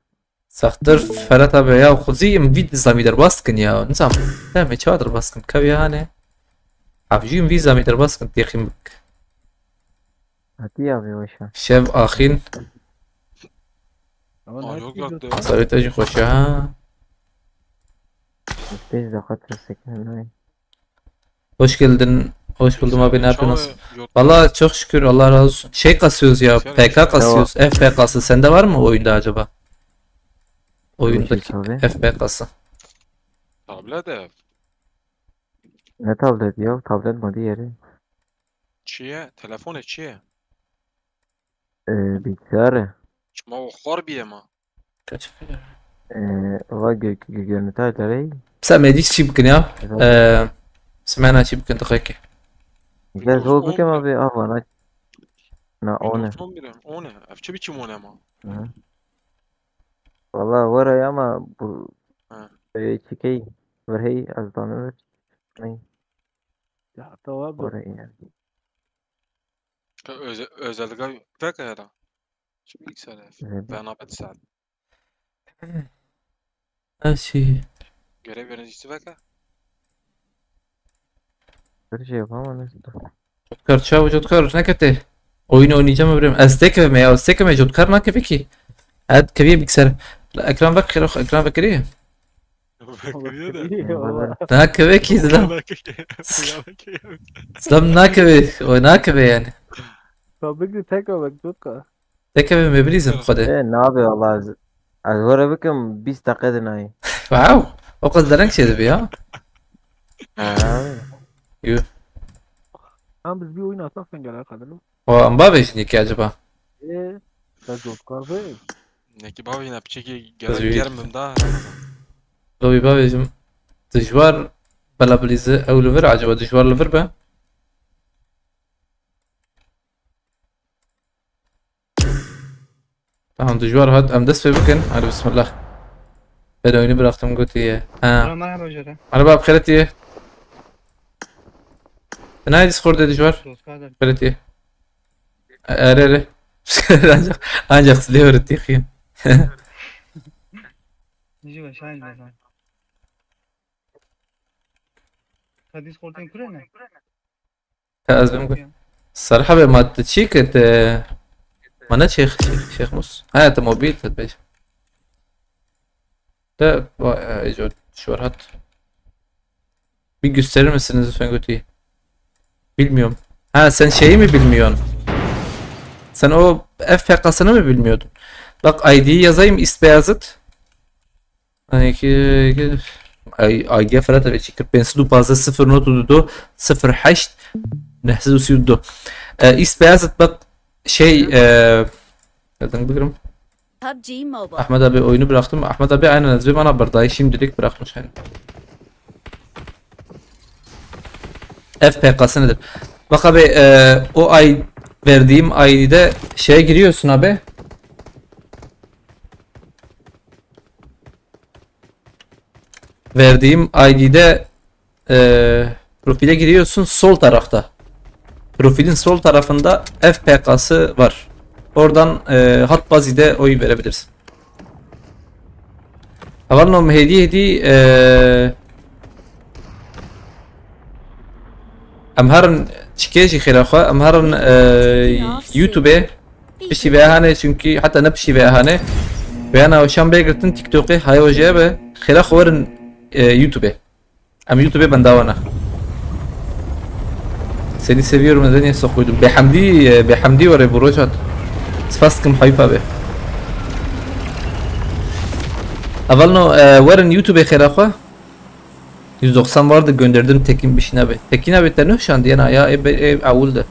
Saxtir Ferhat abi ya, xuzî em vî zamî derbas kin ya. Nizam. Demê çawa derbas kin? Kev ya hane. Hevjî em vî zamî derbas kin, têxîm bik. Hatiye abi, weş e. Şev axîn. Ama Aa, nasıl yok, yok, gidiyorsun? Yok. Sabit acı koşu ha. Biz de hatır sekin. Hoş geldin. Hoş buldum abi, ne yapıyorsun? Valla çok şükür, Allah razı olsun. Şey kasıyoruz ya, P K kasıyoruz. F P K'sı. Sende var mı oyunda acaba? Oyundaki F P K'sı. Tablet ev. Ne tablet ya? Tablet mi diğeri? Çiye? Telefon e çiye? Ee, bilgisayarı. Çima o xor biye ma? Kaç? Ee, va gö gö görüntü ayarları. Sen medî çî bikin ya? Evet. Ee, semena çî bikin diqeke. Windows on bikim abi, ah, vana. Na, on e. Windows on bir, on e. Ev çi biçim on e ma? Hı. Valla var ya ama bu, ha, e, çikey, ver hey, az tanı ver. Ne? Ya, tamam. Var ya. Ka öze-, özelliğe veke ya da. Şu bilgisayar ev. Evet. Ben apet saat. Her şey. Görev yöneticisi veke. Bir şey yapamam, neyse. Cotkar çav, Cotkar, ne kete? Oyun oynayacağım öbürüm. Ez tekevim ya, ez tekevim, Cotkar ne keve ki? Evet, keviye bilgisayar. Ekran bak, ekran bak, geliyor. Bakıyor da. Bakıyor. Daha kevek izle. Bakıyor. Zlam nakeve, o nakeve yani. Fabrikli tek o bak, Cotkar. Tek eve mebrizim xwede. E, nabe Allah, ez, ez were bikim bîst deqe de nayê. Wow. O kadar dereng şey de bir ya. Ha. Yuh. Em biz bir oyun atsak sen gel arkadaşım. O, em bavêjin yekê acaba? Ê, te cotkar bê. Nekî bavêjin, piçekî gerek germ bim da. Lowî bavêjim. Dijwar bela bilîzi ew li vir, acaba dijwar li vir be? Tamam, dijwar hat. Em dest pê bikin. Hadi bismillah. Ben oyunu bıraktım, gotiye. Ha. Merhaba, merhaba, Jere. Merhaba, bi xêretiye. Binayê Discord'ê dijwar. Dost kardeş. Xêretiye. Ere, ere. Ancak, ancak size öğrettiğim. Ji ve şahin ve şahin. Ka Discord'ên kure ne? Ka ez bim ku. Serhabe, ma tu çi kir te? Ma ne Şêx, Şêx, Şêx Mus? Ha, te mobil te bêj. Te, vay, e, şu rahat. Bir gösterir misiniz lütfen götüyü? Bilmiyorum. Ha, sen şeyi mi bilmiyorsun? Sen o F P K'sını mı bilmiyordun? Bak, I D'yi yazayım, İst Beyazıt. Ay, ki, ki, ay, ay, diye Ferhat abi, kırk beş, sıfır pazda, sıfır not, sıfır heşt, nehsiz usiudu. E, İst Beyazıt, bak, şey, e, nereden bilirim? PUBG Mobile. Ahmet abi, oyunu bıraktım. Ahmet abi aynen ezbe bana bırdayı şimdilik bırakmış yani. F P K'sı nedir? Bak abi, e, o ay verdiğim I D'de şeye giriyorsun abi. Verdiğim I D'de, e, profile giriyorsun, sol tarafta. Profilin sol tarafında F P K'sı var. Oradan, e, Hatbazi'de oy verebilirsin. Hevalno, hêdî hêdî, e, em herin çikê jî xêra xwe, em herin, e, YouTube'ê. Piştî vê hane, çünkü hatta ne piştî vê hane. Vê hane weşan bê girtin TikTok'ê, hay hoca be. Xêra xwe werin, e, YouTube'ê. Em YouTube'ê bendawana. Seni seviyorum, neden yasa koydum? Behamdi, e, Behamdi var ya bu Rojat. Spas dikim, Hayp abi. Avalno, e, werin YouTube'e xêra xwe. Yüz doksan vardı, gönderdim Tekin Bişin abi. Tekin abi te nişan diyena ya, e, be- e, awul de.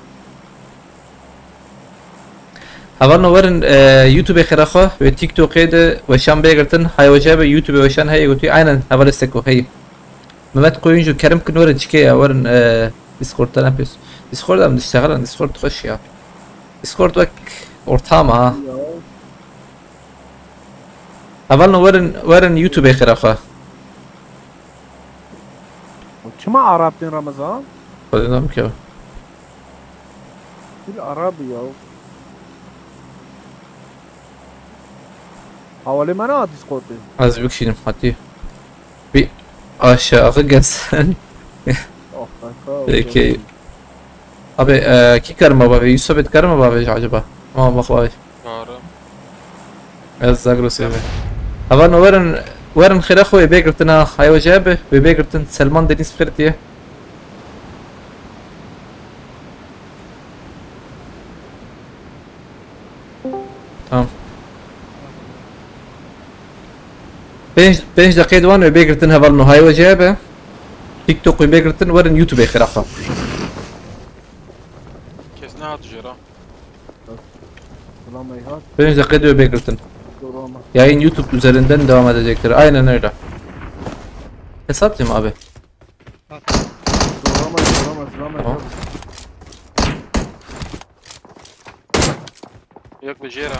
Hevalno werin, e, YouTube'e xêra xwe ve TikTok'e de weşan bêgirtin. Hay weşe be YouTube'e weşan heye gotî. Aynen, heval Seko heye. Mehmet Koyuncu, Kerim kin werin çike ya, werin, e, Discord'da ne yapıyorsun? Discord'da mı dişteğelen? Discord hoş ya. Discord bak ortağım ha. Ya. Hevalno werin, werin YouTube'e xêra xwe. Çima Arap tên Ramazan? Xwedê nam ki. Kul Arabî ya. Hawalê me ne Discordê. Ez bikişînim hatî. Bir aşağı gelsen. Oh, kanka. Peki. Abi, e, kî karima bavê? Yusuf et karima bavê acaba? Ma bak bavê. Çağrı. Ez Zagros eve. Hevalno werin, werin xêra xwe wê bêgirtin ha. Hay weje be, wê bêgirtin. Selman Deniz Xêrtiye. Tamam. Pênc, pênc deqeyê diwan wê bêgirtin hevalno. Hay weje be. TikTok wê bêgirtin, werin YouTube'e xêra xwe. Kes nehat jêra. Selam Eyhan. Pênc deqeyê diwê bêgirtin. Doğru ama. Yayın YouTube üzerinden devam edecektir. Aynen öyle. Hesap değil mi abi? Doğru ama, doğru ama, selam Tamam. Eyhan. Yok bir jêra.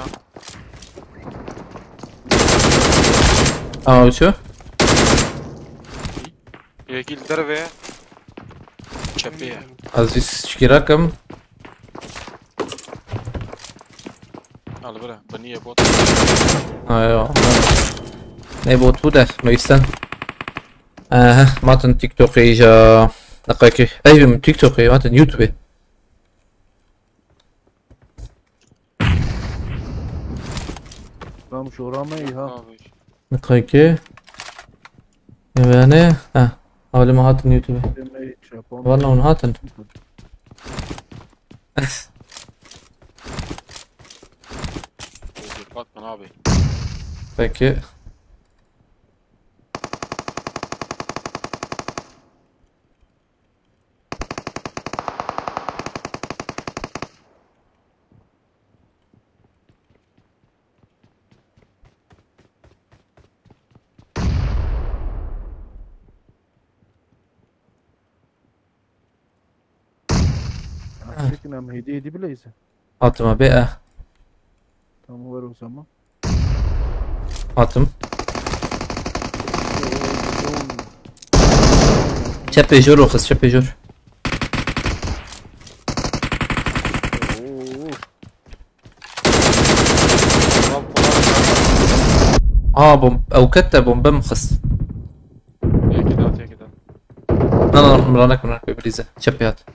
Aa, şu? Yekî li derve. Çepê ye. Aziz şikirakim. Al bira, binî ye bot. Ayo. Ne bot bu der, meysen. Aha, matin TikTok'e iyice. Dakika ki. Ey, TikTok'e, matin YouTube'e. Tam şora me iyi ha. Abi. Dakika ki. Ne yani? Ha. Hawlê me hatin YouTube. Demeyi çapan. Valla onu hatin. Bakma abi. Peki. Çekin em hediye edip bileyse. Hatıma be eh. Tamam, ver o zaman. Hatım. Çepê jor o kız, çepê jor. Oo. Aa, bom, ew ket te bombe mi xist? Yekî da, yekî da. Na, na, miranek, miranek, be bilîze. Çepê hat.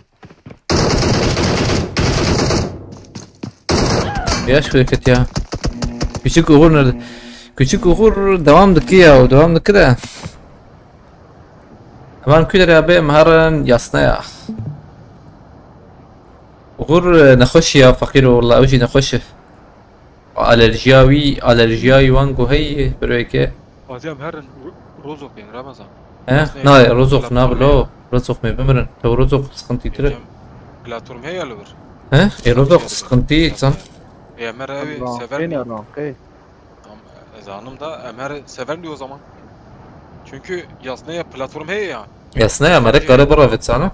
Yaş xwe ketiya. Küçük Uğur nerede? Küçük Uğur devam diki ya, o devam diki de. Hemen küder ya be, meharan yasna ya. Uğur, e, nexweş ya, fakir o, vallahi, o jî nexweş e. Alerjiya wî, alerjiya wî wan ku heye, birêke. Hacı em herin Ro-, Rozok yani Ramazan. He? Aslında Na, yani Rozok, na platform bilo. Rozok me bimirin. Tev Rozok sıkıntı tire. Hocam, platform heye alır. He? E, Rozok sıkıntı insan. E, Ömer abi Ranqê sever ne mi? Ranqê? Tamam, e, zanim da Ömer sever diyor o zaman. Çünkü yasnaya platform heye ya. Yasnaya, merek kare bıravet sana.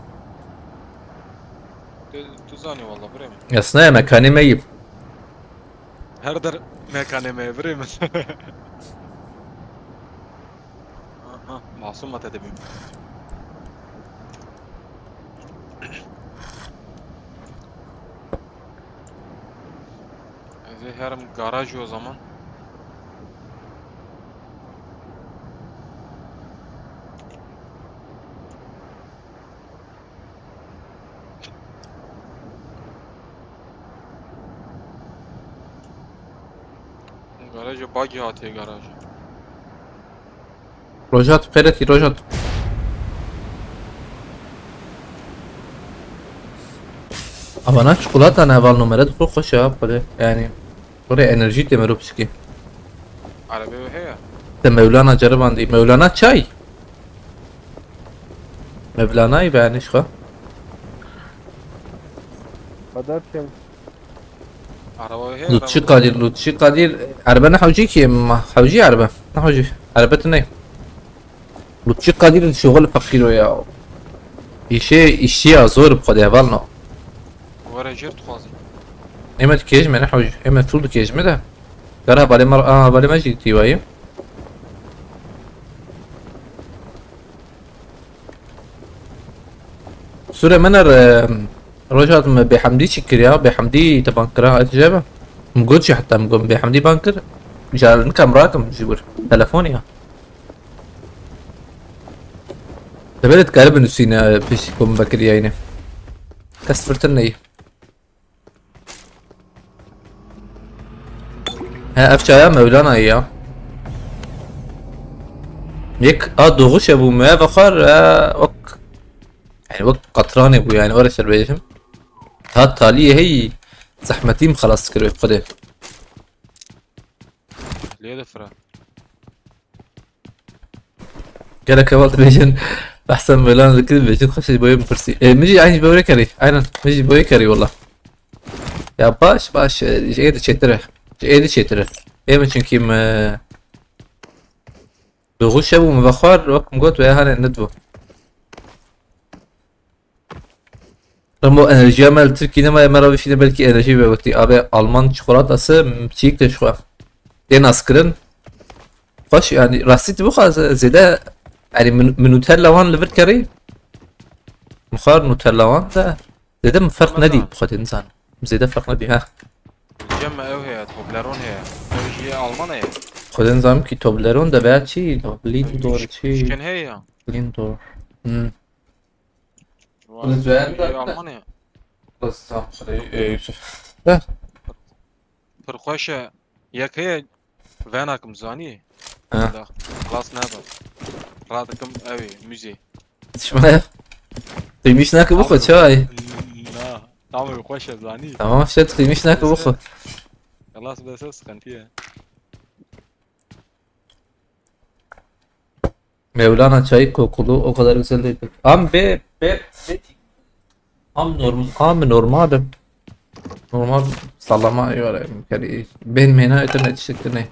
Tu, tu zanî valla, birê min. Yasnaya, mekanê me yî. Her der mekanê me, birê min. Aha, masum ma te dibîm. Ez ê herim garajê o zaman. Garajê bagî hatiye garajê. Rojat, xêretî, Rojat. Ama na çikolata ne heval numere dixwe xweş e ha, xwedê. Yani, oraya enerjî tê mero pisikî. Arabê wê heye. Te Mevlana ceribandî. Mevlana çay. Mevlanayî be yani şixa. Qadar çem. Araba wê heye. Lutçi Kadir, Lutçi Kadir. Erbe ne hewcî ki, ma hewcî erbe. Ne hewcî. Erbe tu ne. Lutçi Kadir şoxil feqîr o ya. Îşê, îşiya zor bi xwedê heval no. Were jêr dixwazî. Ême dikêj me ne hewcî. Ême tûl dikêj me de. Gara balê me, aa, balê me jî tîwayî. Sûre min er, e, roj hat me Bêhemdî çi kiriya, Bêhemdî te ban kira, et jebe. Min got jî heta min got Bêhemdî ban kir. Ji nikam rakim ji wir. Telefonê ya. Te belê dikare binusîne, e, piştî ku min vekiriyayîne. Kes firtin neyî. He, ev çaya Mewlana ya. Yek a doğuş e bu me vexwar, e, wek, yani wek qatranê bu yani, öyle ser bêjim. Ha, taliyê hey zehmetî min xelas kir wê xwedê. Lê de fira. Gelek heval dibêjin, behsa Mevlana dikir, dibêjin xweş ji boyê min pirsî. E, min jî aynî ji bo wê kerî. Aynen, min jî ji bo wê kerî wela. Ya baş, baş, e, ji êdî çêtir e. Ji êdî çêtir e. Ê min çunkî min, e, doğu şev û min vexwar, wek min got, wê hane nidibû. Remo enerjiya me li Tirkî nemaye, me re bişîne belkî enerjî be wekî. Abi Alman çikolatası, m, çîk de ji xwe. Tê naskirin. Xweş yani, rastî tu bixwe zêde, yani min, min Nutella wan li vir kerî. Mixwar Nutella wan de zêde min ferq Ramazan. Nedî, bi xwe tê nizanim. Zêde ferq nedî ha. Cem me ew heye, Toblerone heye. Ew jî yê Alman e. Xwe tê nizanim ki Toblerone de veya çi, Lindor çi. Şken heye ya. Lindor. Hmm. Ew jî yê Alman e. Pir xweş e. Yek heye, venakim zanî. Ha. Da, xlas nebe. Radikim ew ê, müze. Şmaya. Qîmîş nake bixwe çay. Na, tamam, xweş e zanî. Tamam, şet qîmîş nake bixwe. Xlas bese sıkıntı ye. Mevlana çayı kokulu, o kadar güzel değil. Am be, be, be. Am normal, am normal. Normal sallama göre, yani, ben mena ötene yetiştik ne.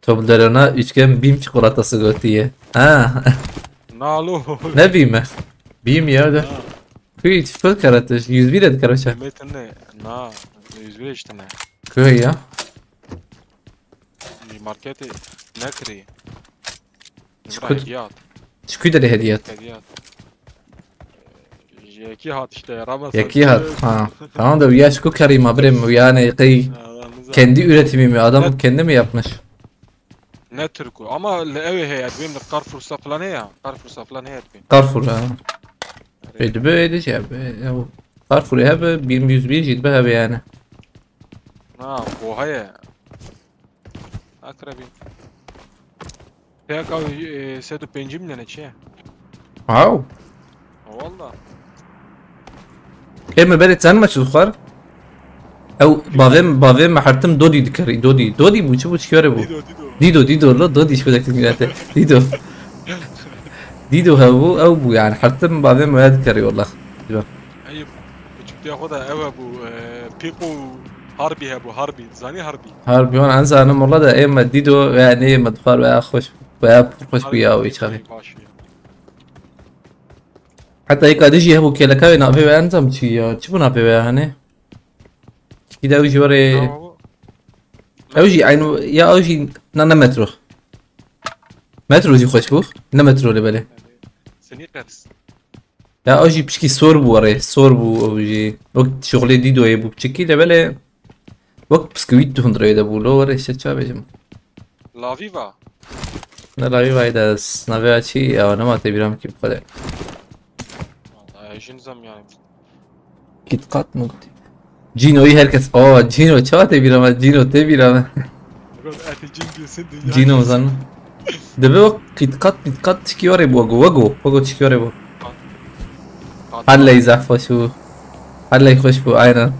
Toblerone üçgen bîm çikolatası gotiye. Ha. Nalo. Ne bîm e? Bîm ya de. Kuy çift karate, yüz bir et karaça. Metin ne? Na, yüz bir işte ne? Kuy ya. Marketi ne kiri? Çikut- Hediye at. Çikuy de hediye et. Hediye at. Yeki hat işte, Ramazan. Yeki hat. Ha. Tamam da ya şu Kerîm abim yani kıy kendi üretimi mi? Adam kendi mi yapmış? Ne Türk'ü? Ama le ev heye, benim de Carrefour'sa falan ya. Carrefour'sa falan heye benim. Carrefour ha. Öyle böyle şey abi. Ya bu Carrefour hebe bin yüz bir cilbe hebe yani. Ha, bu heye. Akrabî. Pek abi, e, sed û pêncî milyon çi? Wow. Valla. Ê me berê çend me çi dixwar? Ew bavê me, bavê me hertim Dodî dikerî, Dodî. Dodî bû, çi bû, çi were bû? Dido, Dido. Dido, Dido, lo, Dodî ji xwe dektir milete. Dido. Dido hebû, ew bû yani. Hertim bavê me were dikerî wallah. Dido. Eyüp, küçük diye xwe da ev hebû, e, Piko Harbi hebû, Harbi. Zanî Harbi? Harbi wan en zanim wallah da ê me Dido veya nê me dixwar veya xweş, veya pir xweş bû ya wî çaxê. Baş ya. Heta yeka dijî hebû kêleka wê navê wê en zam çi ya? Çi bû navê wê hani? Çikî de ew jî were. Tamam bu. Ew jî eyn ya ew jî na ne metro. Metro jî xweş bû. Ne metro le belê. Sneakers. Ya ew jî piçkî sor bû were. Sor bû ew jî. Wek şixulê Dîdoyê bû piçkî le belê. Wek bisküvît tu hundirê de bû. Lo were işte ça bêjim. La Viva. Ne La Viva'yı da navê çi ya, ne ma te bîra min kî bixwede. Vallahi jin zam yani. KitKat mı? Cino'yu herkes. Oo, Cino, çawa te bîra me? Cino te bîra me? Eti cin gülsün dünya. Cino zan. Dibe wek kitkat mitkat çikî were bû, wego, wego, wego çikî were bû. Helley zehf xweş bû. Helley xweş bû, aynen.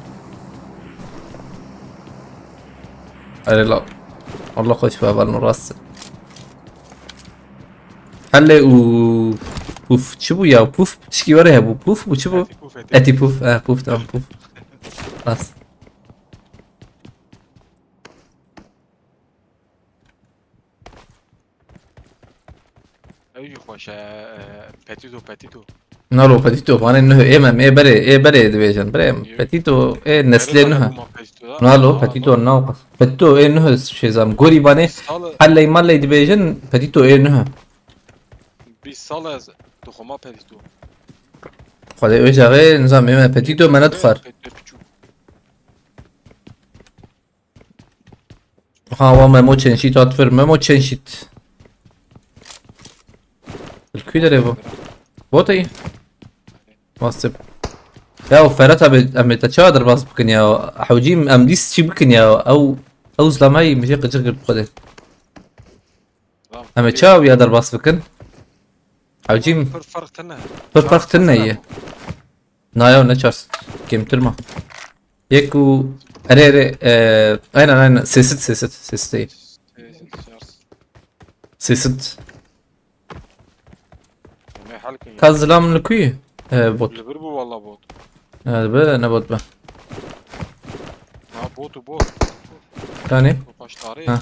Erê la. Allah xweş bû, hevalno rast. Helley û puf, çi bû ya? Puf, çikî were hebû. Puf bû, çi bû? Etî puf, etî puf. Etî puf, eh, puf, tamam, puf. Rast. Ew jî xweş e, e, petito, petito. Nalo petito, vanê nuh ê mem, ê berê, ê berê dibêjin, berê petito, ê neslê nuh. Nalo petito, nalo petito, ê nuh şêzam. Gorî vanê helley malley dibêjin, petito ê nuh. Bîst sal ez dixwema petito. Xwedê wê çaxê, nizam, ê me petito me nedixwar. Petito piçûk. Ha, wa Memo Çenşît hat vir. Memo Çenşît. Li kû derê bû? Botey? Wasip. Ya, Ferhat abi, em ê te çawa derbas bikin ya? Hewcîm, em dîs çi bikin ya? Ew, ew zilameyî min jê qicik girt xwedê. Em ê çawa ya derbas bikin? Hewcîm. Pir ferq tine. Pir ferq tine ye. Naya ne çar sed. Kêmtir ma. Yek û erê, erê, e, aynen, aynen. Sêsit, sêsit, sêsit. Sêsit. Me hal kin. Ka zilam li ku ye? E, bot. Li vir bû walla bot. E, be, ne bot be. Ha, bot û bot. Yani? Paştarê. Ha.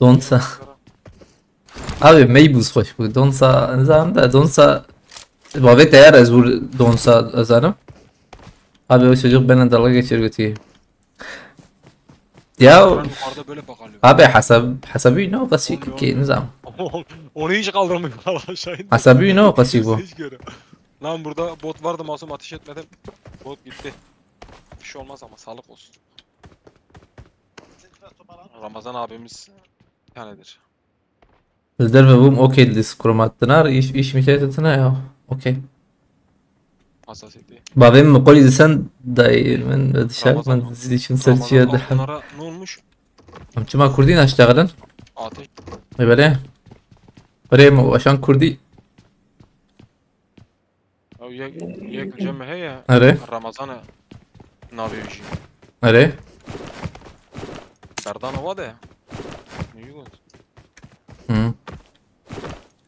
Donsa. Abi, Meybuz xweş bû. Donsa, nizam da, Donsa. Bavê teyar ez vur Donsa, zanim. Abi, o çocuk benimle dalga geçiyor, götü. Ya. Buranın yukarıda böyle bakalım. Abi, hasab, hasabi ne o kasik ki, nizam. Onu hiç kaldırmıyor falan aşağıya. Hasabi ne o kasik bu? Hiç görüyor. Lan burada bot vardı, masum ateş etmedim. Bot gitti. Bir şey olmaz ama sağlık olsun. Ramazan abimiz bir tanedir. Li derve bûm, okey, li Discord hatine, îş, îş mi şey hatine ya. Okey. Hassasiyeti. Bavê min qolî disen dayê min dişar Ramazan, min dizî çin ser çiye Ramazan de. Altınlara ne olmuş? Em çima Kurdî naştexilin? Ateş. E, belê. Berê min weşan Kurdî. Ew yek, yek li cem me heye. Erê. Ramazan e navê wî jî. Erê. Berdan ava de. Ne got? Hı.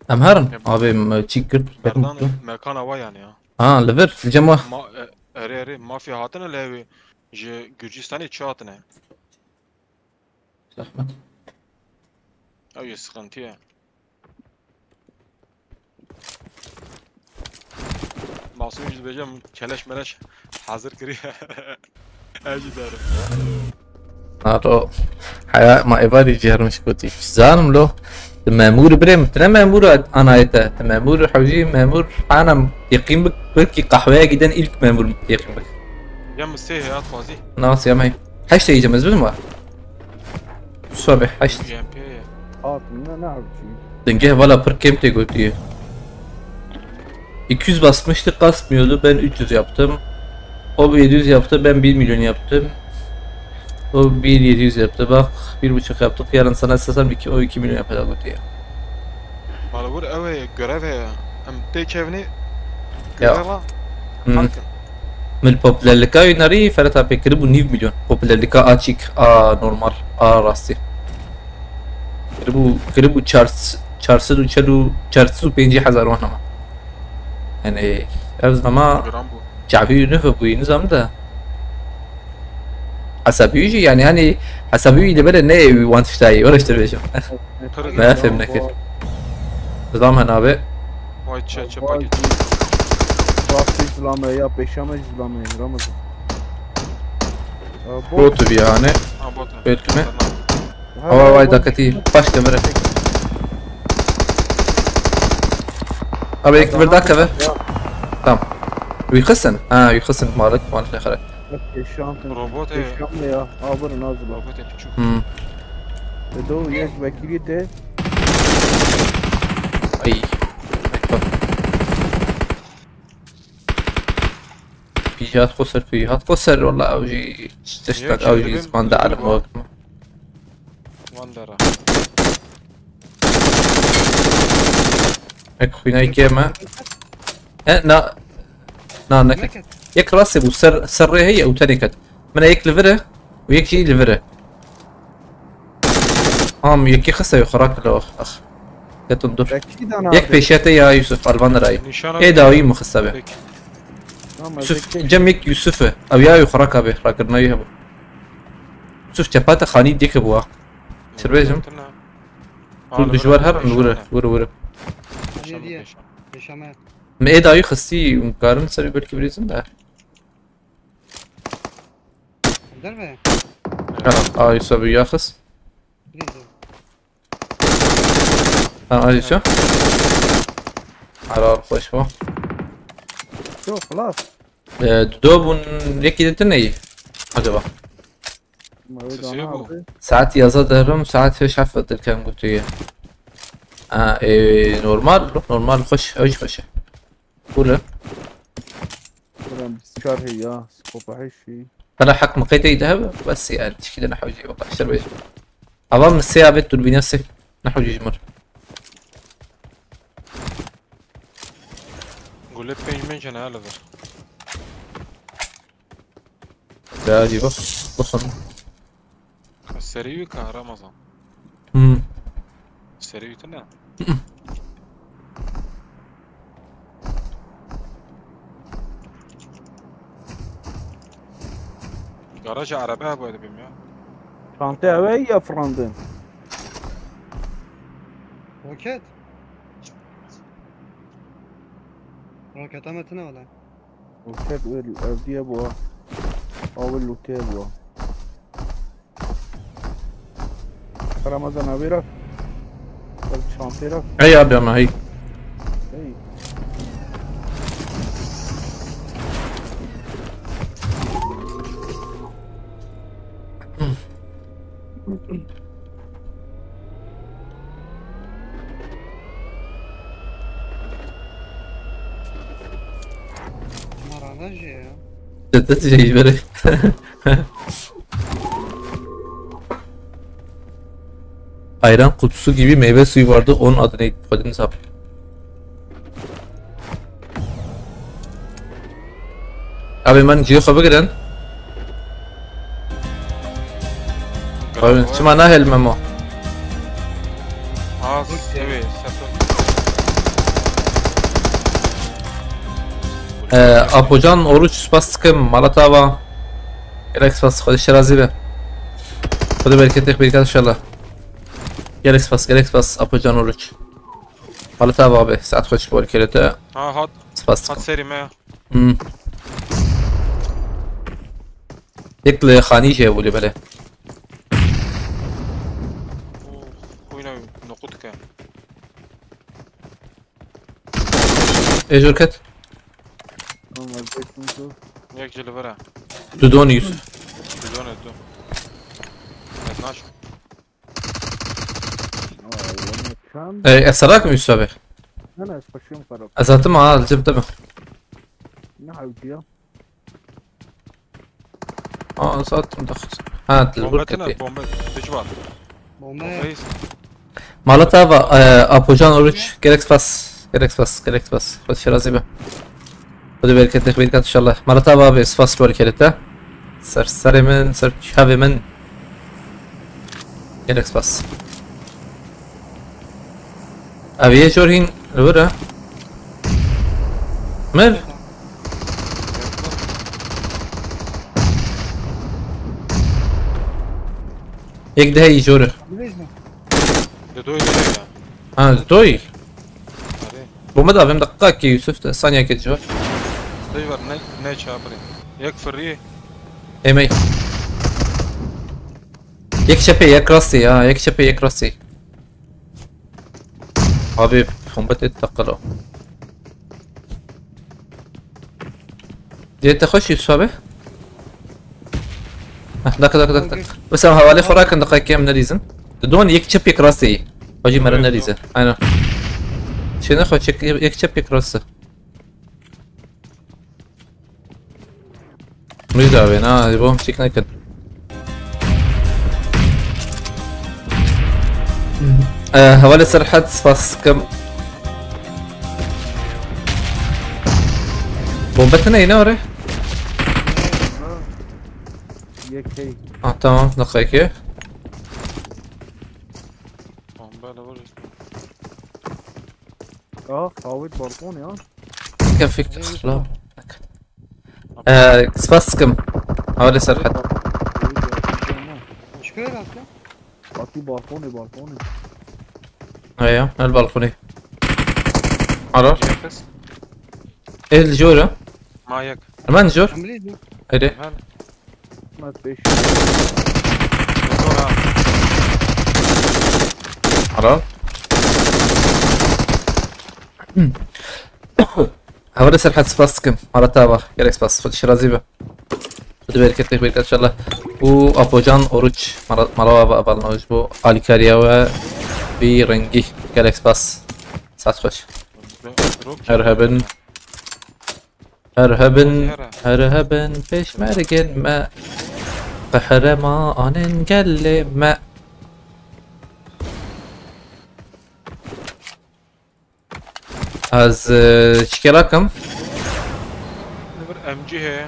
Em herin. Em çî kir. Berdan mekan ava yani ya. Ha, li vir, li cem wa. Ma, e, erê, erê, mafya hatine lê wê ji Gürcistanê çi hatine? Zehmet. Ew yê sıkıntı ye. Masum jî dibêje keleş meleş hazır kiriye. Ez jî derim. Nato. Haya ma evarî jî hermiş gotî. Zanim lo. Ti memûr birê min. Tine memûr anayete. Ti memûr hewjî memûr hanam yeqîn bik. Belkî qehweyekî den ilk memûr yeqîn bik. Ya min sê heyat xwazî. Nas ya me. Heştê îcem ez bidim wa. Sobe heşt. G M P ye. Altında ne yapayım? Denge vala pir kêm tê gotiye. İki yüz basmıştı, kasmıyordu. Ben üç yüz yaptım. O yedi yüz yaptı. Ben bir milyon yaptım. O bir yedi yüz yaptı. Bak, bir buçuk yaptık. Yarın sana istesem iki, o iki milyon yapacak gotiye. Balabur ev heye, görev heye. Em tê kevnê Ya. Göreva Hmm. Halkin. Min popülerlika wî nerî Ferhat abi kiribû nîv milyon. Popülerlika açık, a normal, a rastî. Kiribû, kiribû çar, çar sed û çel û, çar sed û pêncî hezar wan ama. Yani ev zama Gram bu. Çavî nifir bûyî nizam da. Hesabî jî yani hani hesabî li bere ne wan tiştayî, were işte bêjim. Pir Ne fêm nekir. Nizam hena be. Vay çe çe Vay. Paket. Rastî zilame ya, pêşa me zilame, Ramazan. Ee, bot. Botu bir yani. Ha bot. Belki mi? Ha, Hava vay bot. Dakati. Baş kamera. Abi ek bir dakika be. Ya. Tamam. Uykusın. Ha, uykusın. Malik, malik ne kadar. Bak, yaşantın. Robot ev. Yaşanma ya. Abır nazlı. Robot ev çok. Hmm. Ve doğru yer vekili de. Ay. Pî hat xwe ser, pî hat xwe ser, wala ew jî tiştek, ew jî ziman de elm wek me. Bandera. Ek xwînayê kê me. E, na, na, neket. Neket. Yek rastê bû, ser, ser rê heye û tenê ket. Min e yek li vir e û yek jî li vir e. Am, yekî xiste wê xwe rakir lo, ax. Ketin dur. Te kî dana Yek abi? Pêşiya te ya Yusuf, Alvan rayî. Nîşana Ê dawî min xiste be. Peki. Tamam, Yusuf, peki. Cem yek Yusuf e. Ew ya wê xwe raka be, rakirina wî hebû. Yusuf çepa te xanî dike bû ha. Çi bêjim? Tune. Tu Ha, li dijwar vir herin, pêşan wire, e. Wire, wire. Pêşan, Diye, diye. Pêşan. Pêşan e. Me ê dawî xistî, hûn karin serî belkî birîzin de. Derve. Ha, ay, sabî yaxis. Birîzin. Ha, ay, şu. Helal, xweş bû. Yok, xlas. Ee, dudo bûn, yekî de tune yî acaba? Ma wê Sesê dana bû. Abi. Saet yazda derim, saet şeş heft dilkem gotiye. Ha, e, normal, normal, xweş, ew jî xweş e. Bûre. Buram bîst çar heye ya, skopa heşî. Bela hek min qeydê de hebe, bes yani, tişkî de nehewcî, wala, şer bêjim. Ava min sê avêt, durbîna sê. Nehewcî ji mir. Gule pênc min jene li vir. Ya, cî bak, bakın. Serî wî ka Ramazan. Hmm. Serî wî tune. Garaja erebe hebû dibîm ya. Çantê ew ê ya firandin. Roket. Roketa me tune wele. Roket wê evdiye bû ha. Awil lûtê bû ha. Ramazan abi ra. Ev çantê ra. Hey abi ama hey. Hey. Marana jê ya. Ciddi şey böyle. Ayran kutusu gibi meyve suyu vardı, onun adı neydi? Koydunuz abi. Abi, ben cihê xwe bigirin. Abi, çima nahêl Memo? Ha, evet, seto. Ee, Apocan Oruç, spas dikim, mala te ava. Gelek spas, Xwedê şerazî be. Xwedê bereketê xwe bêrî ket inşallah. Gelek spas, gelek spas, Apocan Oruç. Mala te ava be, saet xweş bol kerete. Ha, hat. Spas dikim. Hat serî me. Hmm. Yek li xanî jê bû lê belê. Oyna noqut ke. Ê jor ket. Tamam, vazgeçtim, dur. Yek ji li vir e. Tu donî Yusuf. Tu donî, tu. Ez naçim. Ey, ez serak mı Yusuf abi? Ne, ne, ez koşuyorum para. Ez hatim ha, cebde mi? Ne avcı ya? Aa, ez hatim da. Ha, dil Bombe vur tine, kötü. Bombe. Hiç var. Bombe. Bombeyiz. Mala te ava, e, Apocan Oruç, gelek spas, gelek spas, gelek spas. Xwedê şirazî be. Xwedê bereketê xwe bêrî ket inşallah. Mala te ava abi, spas bol kerete. Ser serê min, ser çavê min. Gelek spas. Ev yê jor hîn li wir e. Mir. Yek diheyî jor e. Didoy, didoy ya. Ha, didoy. Arê. Bombe davêm deqqa ki Yusuf de saniye ki jor. Didoy var, ne, ne çapırı. Yek fırrı. Emey. Yek çepê, yek rastî ya, yek çepê, yek rastî. Abi, bombe te takılo. Diye te xweş Yusuf abi? Heh, dak, dak, dak, dak. Bes em hevalê xwe rakin, deqayekê em nelîzin. Didon yek çep yek rastê yî. Xwecî mere Evet, nelîze. Aynen. Çêne xwe çek, yek çep yek rastê. Min davên, ha, ji bo em çêk nekin. Ee, Hevalê Serhed, spas dikim. Bombe tune yine oraya. Yek hey. Ah, tamam, dakika iki. Bombe de vur işte. Ah, Hawit balkon ya. Kefik. Ee, spas dikim. Hevalê Serhed. Hawit balkon ya. Başka yer at ya. Hatî balkonê, balkonê. Heya, el balkonê. Ara. Yakız. El jora. Ma yek. Hemen jor. Hamle mi? Ere. Hemen. Mat beş. Ara. Hevalê Serhed, spas dikim. Mala te ava. Gelek spas. Xwedî şirazî be. Xwedî bereketê xwe bike inşallah. Û Apocan Oruç, mala-, mala we ava, ava ji bo alîkariya we bi rengî. Gelek spas. Saet xweş. Her hebin. Her hebin. Her hebin. Pêşmergên me. Qehremanên gelê me. Ez, e, çikêla kim? Ne bir M G heye.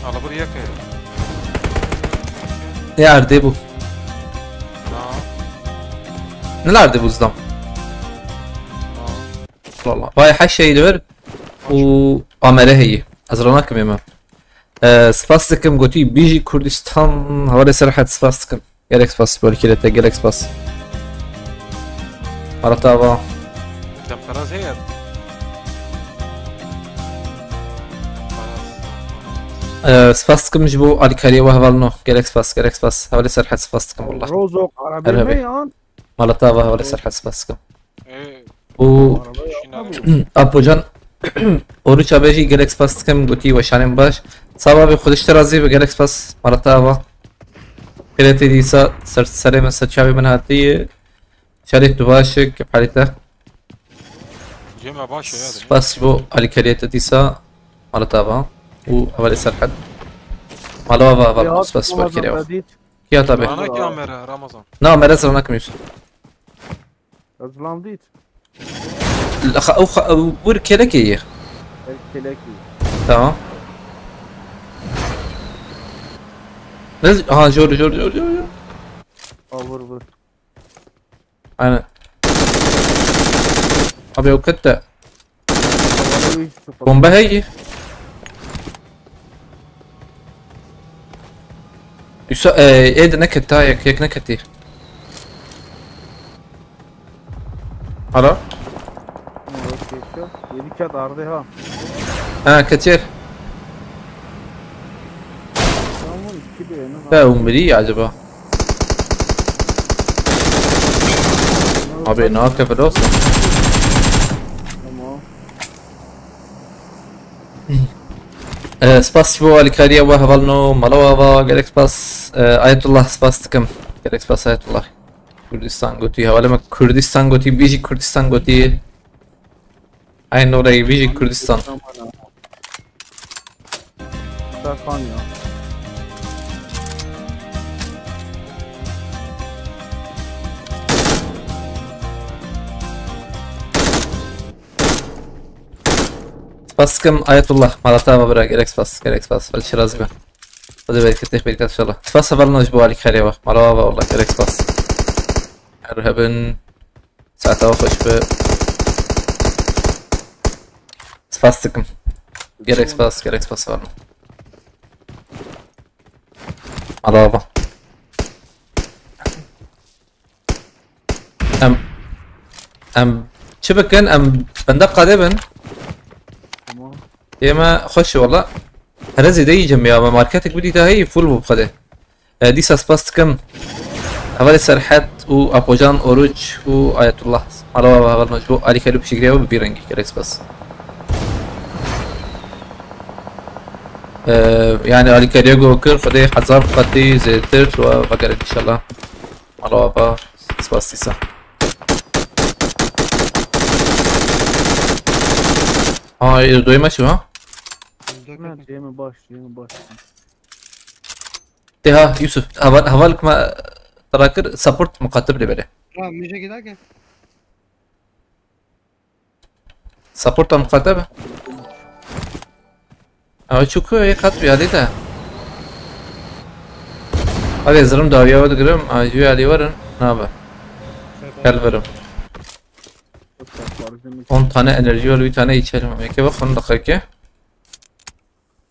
Ala bir yek heye. Ne erdê bû? Na. Ne erdê bû zidam? Na. Valla. Vay, her şey li vir. Û amere heye. Ez rana kim ême. E, spas dikim, gotî, Bijî Kurdistan, Hevalê Serhed, spas dikim. Gelek spas, Borkî te, gelek spas. Mala te ava. Demperaz heye. Demperaz. Ee, spas dikim ji bo alîkariyê we hevalino. Gelek spas, gelek spas. Hevalê Serhed, spas dikim wallah. Rozok, her arabê hebî me yan? Mala te ava, Hevalê Serhed, spas dikim. Ee, û araba yok. Apocan Oruç abi jî gelek spas dikim, gotî weşanên baş. Saba be, Xwedê ji te razî be, gelek spas. Mala te ava. Xêrê te dîsa ser serê min, ser çavê min hatiye. Şerê tu baş e, kefalê te. Cema baş e ya. Spas bo alîkariyê te dîsa. Mala te ava. Û Hevalê Serhed. Mala ava, ava. Ya, spas bo alîkariyê ava. Ramazan. Ya tabii. Ana ki amere, Ramazan. Na, amere zirana kim Yusuf. Zilam dît. Xa-, ew xa-, ew wir kelekê ye. Ev kelekî. Tamam. Ne z-, aha, jor, jor, jor, jor, jor. A, vur, vur. Aynen. Abi, ew kete. Bombe heye. Yusuf, e, ê de neket ta yek, yek neketî. Alo? Yedi kağıt ardı ha. Ha, kaçır. Tamam, iki de ne var? Ya, Umri acaba? Abi, ne yapıyor olsun? Tamam. E, spas bo alîkariya we hevalno, mala we ava, gelek spas. E, Ayetullah, spas dikim. Gelek spas Ayetullah. Kurdistan gotî, hevalê me Kurdistan gotî, bijî Kurdistan gotî. Ay norey, bijî Kurdistan. Serkan ya. Spas dikim Ayetullah. Mala te ava bira. Gelek spas. Gelek spas. Xwedê şirazî be. Xwedê bereketê xwe bike inşallah. Spas hevalno ji bo alîkariyê we. Mala we ava wallah. Gelek spas. Her hebin. Saeta we xweş be. Spas dikim. Gelek spas. Gelek spas hevalno. Mala we ava. Em, em çi bikin? Em bende qadê bin. Tamam. Yê me xweş e wala. Here zêde yî cem ya, me marketek bidî ta heyî full bû bi xwedê. E, dîsa spas dikim. Hevalê Serhed û Apocan Oruç û Ayetullah. Mala we ava hevalno ji bo alîkarî û piştgiriya we bi vî rengî. Gelek spas. E, yani alîkariya ku kir, Xwedê hezar qetî zêdetir we vegerin inşallah. Mala we ava, spas dîsa. Ay, doyma şu ha? Ne, cem baş, cem baş. Tê ha, Yusuf, heval, heval kuma tera kir, support muqatib lê belê. Ha, mijekî dake. Support muqatib. Ama çuku yek hat bir yadî de. Hadi zırım dawiye digirim, ay, ju yadî verin, nabe. Gel verim. On tane enerji var, bir tane içelim. Eke bak, onu da kake.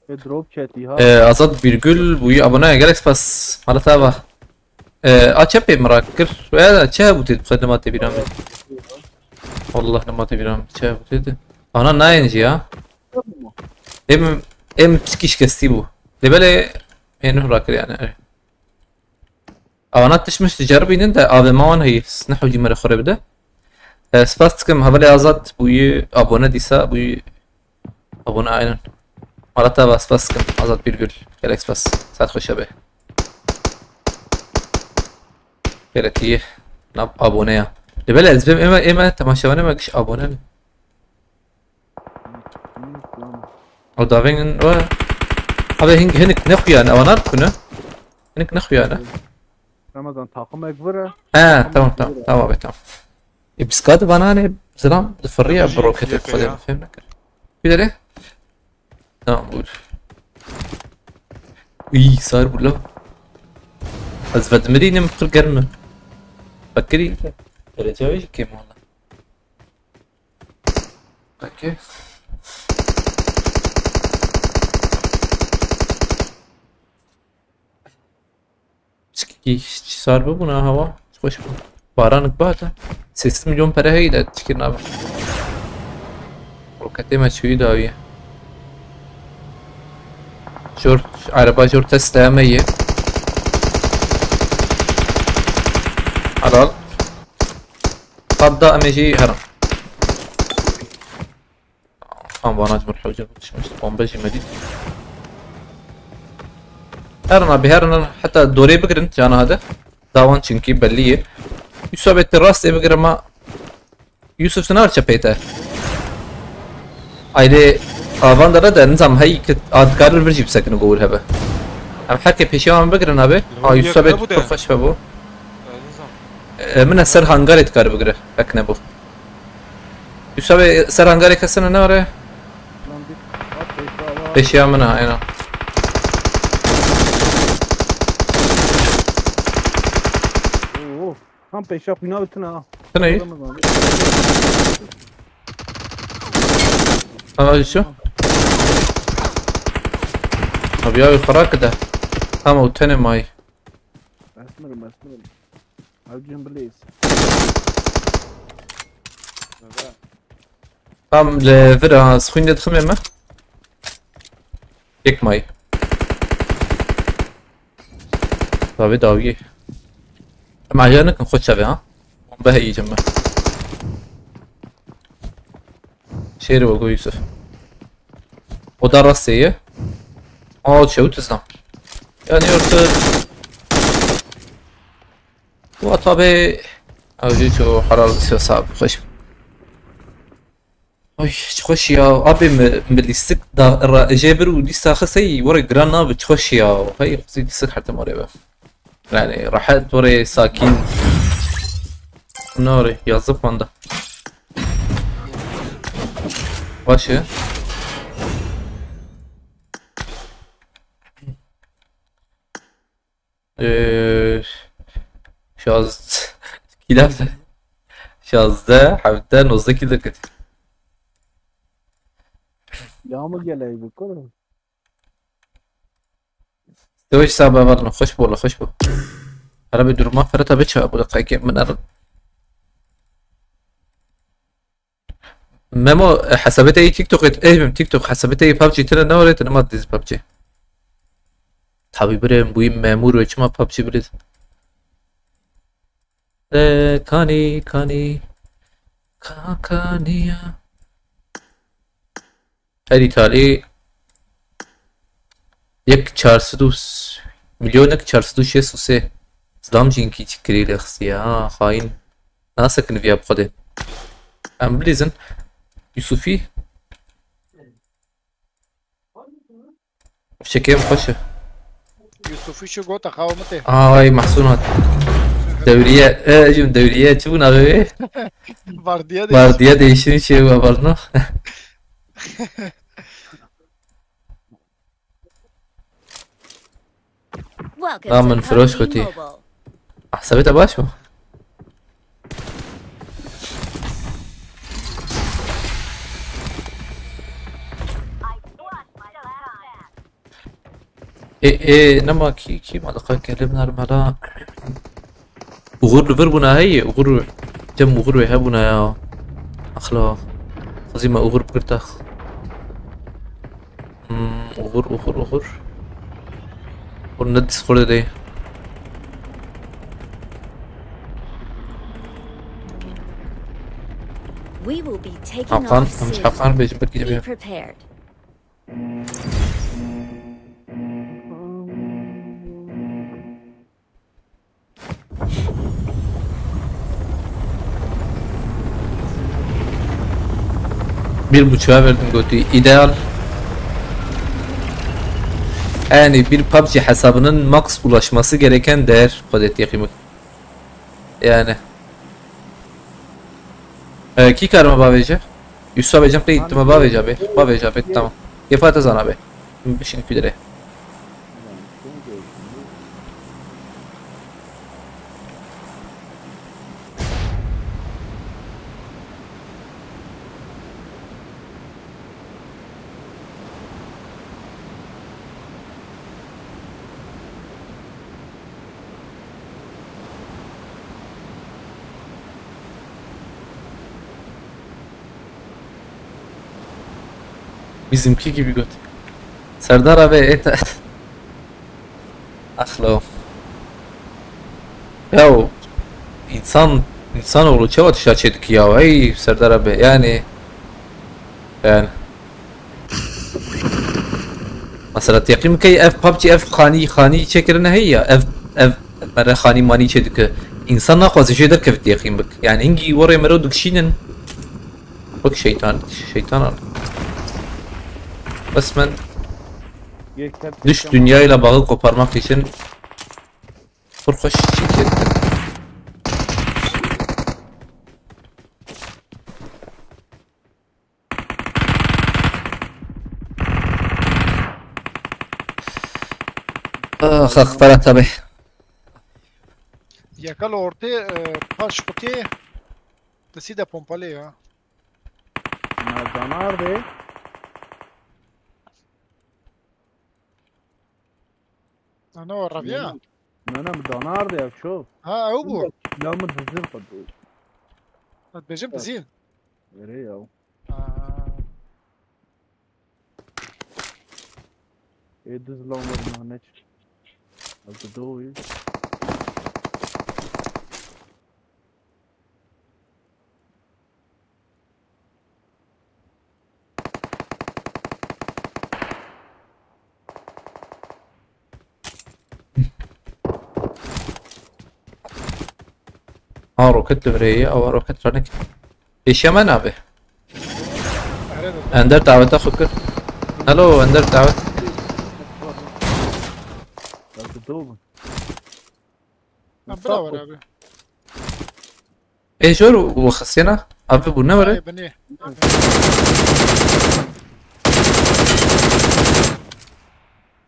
E, drop chat ha. Ee, Azat Birgül, bu abone, gelek spas. Halat abi. Ee, aç hep merak kir. Veya da çe bu tip, ne mate bir amel. Allah ne mate bir amel. Çe bu tip. Ana nine ya. Em, em psik şikestî bû. Lê belê ênû rakir yani. Ana tişmiş diceribînin de avê me wan heyî. Snehu cî me re xure bide. E, spas dikim hevalê Azad bûyî abone dîsa bûyî abone aynen. Mala te va spas dikim Azad Birgül. Gelek spas. Saet xweş be. Gerekî nav abone ya. Lê belê ez bêm ême, ême temaşevanê me giş abone ne. O davên o. Abi hin- hinik ne xuyane, avanar kune. Hinik ne xuyane. Ramazan takım ek vura. He, tamam tamam tamam abi tamam. E, biskad bana ne zilam fırriya Yapıcı brokete yapıya kule ya. Fehmek. Bir de. Tamam buyur. İyi sar bu la. Ez vedmirînim qir germ e. Bekirî. Derece wê jî kêm wala. Peki. Çikî çi sar bibûna hewa. Xweş bû. Baranik bihata. Sêsed milyon pere heyî de çikir nabe. Roketê me çûyî dawiye. Jor, araba jor Tesla me ye. Helal. Hatta em ê jî herin. Tam bana cumhur hocam düşmüş. Bomba jî me dît. Herin abi, herin, herin. Heta dorê bigirin cana hadi. Dawan çünkü belli ye. Yusuf abi te rast ê bigirin ama Yusuf, tu ne çepê te? Ayrê avan dere de nizam hey ki adkar bir jî bisekine govur hebe. Em her ke peşiya wan bigirin abi. Ha, Yusuf abi pir xweş be bu. E, min e ser hangarê dikare bigire. Pek ne bu. Yusuf abi ser hangarê kesine ne are? Peşiya min e, aynen. Oo. Tam peşa xwîna bitin ha. Tine yî? Tamam şu. Abi ya xera kide. Tamam, o tene may. Esmerim, esmerim. Hevcin bileyiz. Tam le vira xwîn de dixim ême. Yek may. Tabi dawiye. Em aciya nikin xwe çavê ha. Bombe heyî cem me. Şêrê we go Yusuf. Oda rastê ye. Aa, çewt izam. Yani orta. Bu tabi. Avcı ço halal siyo sahip. Xweş. Oy, çi xweş ya. Abi mi, mi lîstik da ra, jê bir û lîsta xisey were giran nabi, çi xweş ya. Hey, xusî lîstik her tim orê be. Yani rahat orê sakin. Ne orê yazık banda. Başı. Ee, şaz kilo. Şazde, hevde, nozde kilo kit. Ya mı geley bu kuru? Dewe sabe var, xweş bû, xweş bû. Ara bir duruma ferata be çawa bu dakika min ar. Memo, e, hesabê te yê TikTok et, eh, TikTok hesabê te yê PUBG tine ne orê, tine ma diz PUBG. Tabi birê bûyî memur ve çima PUBG bilê. E, kani, kani. Ka, kani ya. Her îtalî yek çar sed û s-, milyonek çar sed û şêst û sê. Zlam jî inkî çi kirî lê xistiye. Ha, xayîn. Nasekin viya bi Xwedê. Em bilîzin. Yusufî. Fişekê em xweş e. Yusufî şu gota xawa min tê. Ay, Mahsun hat. Dewriye, e, jim dewriye, çi bûna be? Vardiya de. Vardiya değişimi şey bu, pardon. Welcome Na to min firoş PUBG kotî. Mobile. Ah, sebeta baş mı? E, e, nema ki, ki ma dikkat kelim nermela. Uğur li vir bûna heye, uğur, cem uğur wê hebûna ya. Axla. Xizî me uğur bigirta. Hmm, uğur, uğur, uğur. Uğur ne Discord'e de. We will be taking Hakan, off hemşe soon. Hakan, bejim bir Be gidemiyor. Prepared. Bir buçuğa verdim gotî. İdeal. Yani bir PUBG hesabının max ulaşması gereken değer, Kodet Yakımı. Yani. Ee, kî karime bavêje? Yusuf abi, cem qey, tu me bavêje abi. Bavêje abi, tamam. Kêfa te zana be. Bişin kudere. Bizimki gibi göt. Serdar abi, et. Axlo. Ya o insan, insanoğlu çawa tişta çedik ya. Ey Serdar abi, yani. Yani. Mesela teqîm key ev PUBG, ev xanî, xanî çêkirine hey ya, ev, ev mere xanî manî çêdike. Însan naxwaze jê derkevit teqîm bik. Yani hingî warê mero dikşînin. Bak şeytan, şeytan al. Resmen Yek hep dış dünyayla bağı koparmak için bir hoş çekildi. Ax, ax, Ferhat abi. Yeka li ortê, e, paş qutiyê, destî de pompalê ya. Na danar de. Ana o reviya. Na, na, danar de ya ço. Ha, ew bû. Ya min dizin xwe. Dibêjim dizin. Erê ya. Aa. Ê diz lan were nane çi? Ez di do wî. Ha, roket li vir heye, ew roket ranik. Pêşiya me nabe. Ender daveta xwe kir. Hello, Ender davet. Ya, bira were abi. Ê jor û xistina. Abi bu ne were? Ay, binê.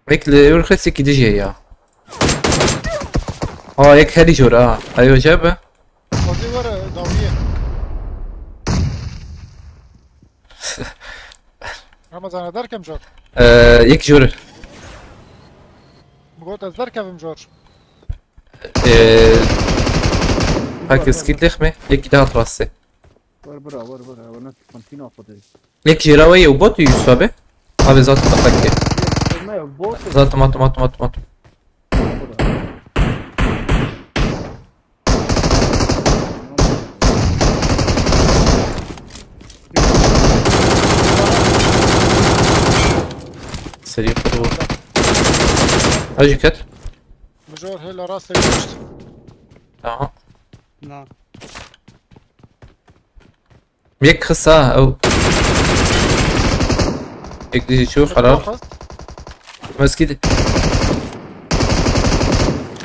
Ek li yor xes yekî dijê ya. Ha, yek herî jor ha. Ayo jebe. Xwedê were dawiye. Ramazan, ez derkem jor. Ee, yek jor. Min got ez derkevim jor. Ee, Pak skill dexme. Yek daha rastê. Wer bira, wer bira. Wer ne kantîna xwe de. Yek jêra we ye û bot Yusuf abi. Abi zaten atak ye. Ne ya, bot. Zaten atom, atom, atom, atom. Serî xwe. Hacî ket. Mijor hêla rastê gişt. Aha. Na. Yek xisa ew. Yek dijî çû xerab. Meskî de.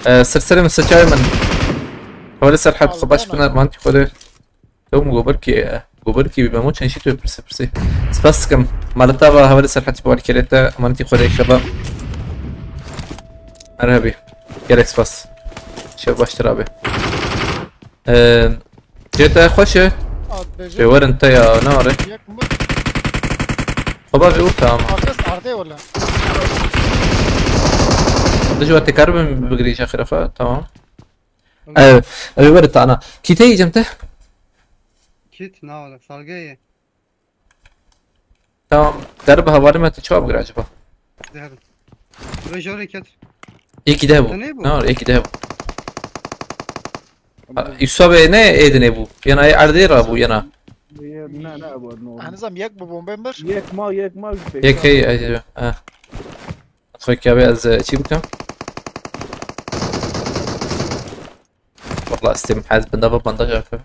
Ee, sir serê min, sir çavê min. Hevalê Serhat, xwe baş bine, mantî Xwedê. Ew min goberkî, e, goberkî bî, Memo çend jî tu pirsî pirsî. Spas dikim. Maleta va hevalê Serhat, ji bo alîkariyê te, mantî Xwedê şeba. Merhebî. Gelek spas. Şev baştir abi. Ee, Cê te xweş e? Ad bêje. Pê werin te ya, ne are? Yek mi? Xwe ba vê û tamam. Arkadaş, ardê wala. Dijwa te karibim bigirî şaxirafa, tamam. Ev, ev weri tana. Kîteyî cem te? Kit, na wala, salgeyê. Tamam. Derb hevalê me tu çawa bigire acaba? Derin. Ve jore ket. Yekî de bû. Te ne bû? Ne var? Yekî de bû. Ama Ha, Yusuf abi ne êdinê bû? Yana ê erdê ra bû yana. Ne, ne, bu normal. Hanizam yek bu bombe bir. Yek ma, yek ma. Yek hey, ay, ay, ha. Xwekî abi ez, e, çî bikim? Wallah, stêm hez benda va bandaj akı.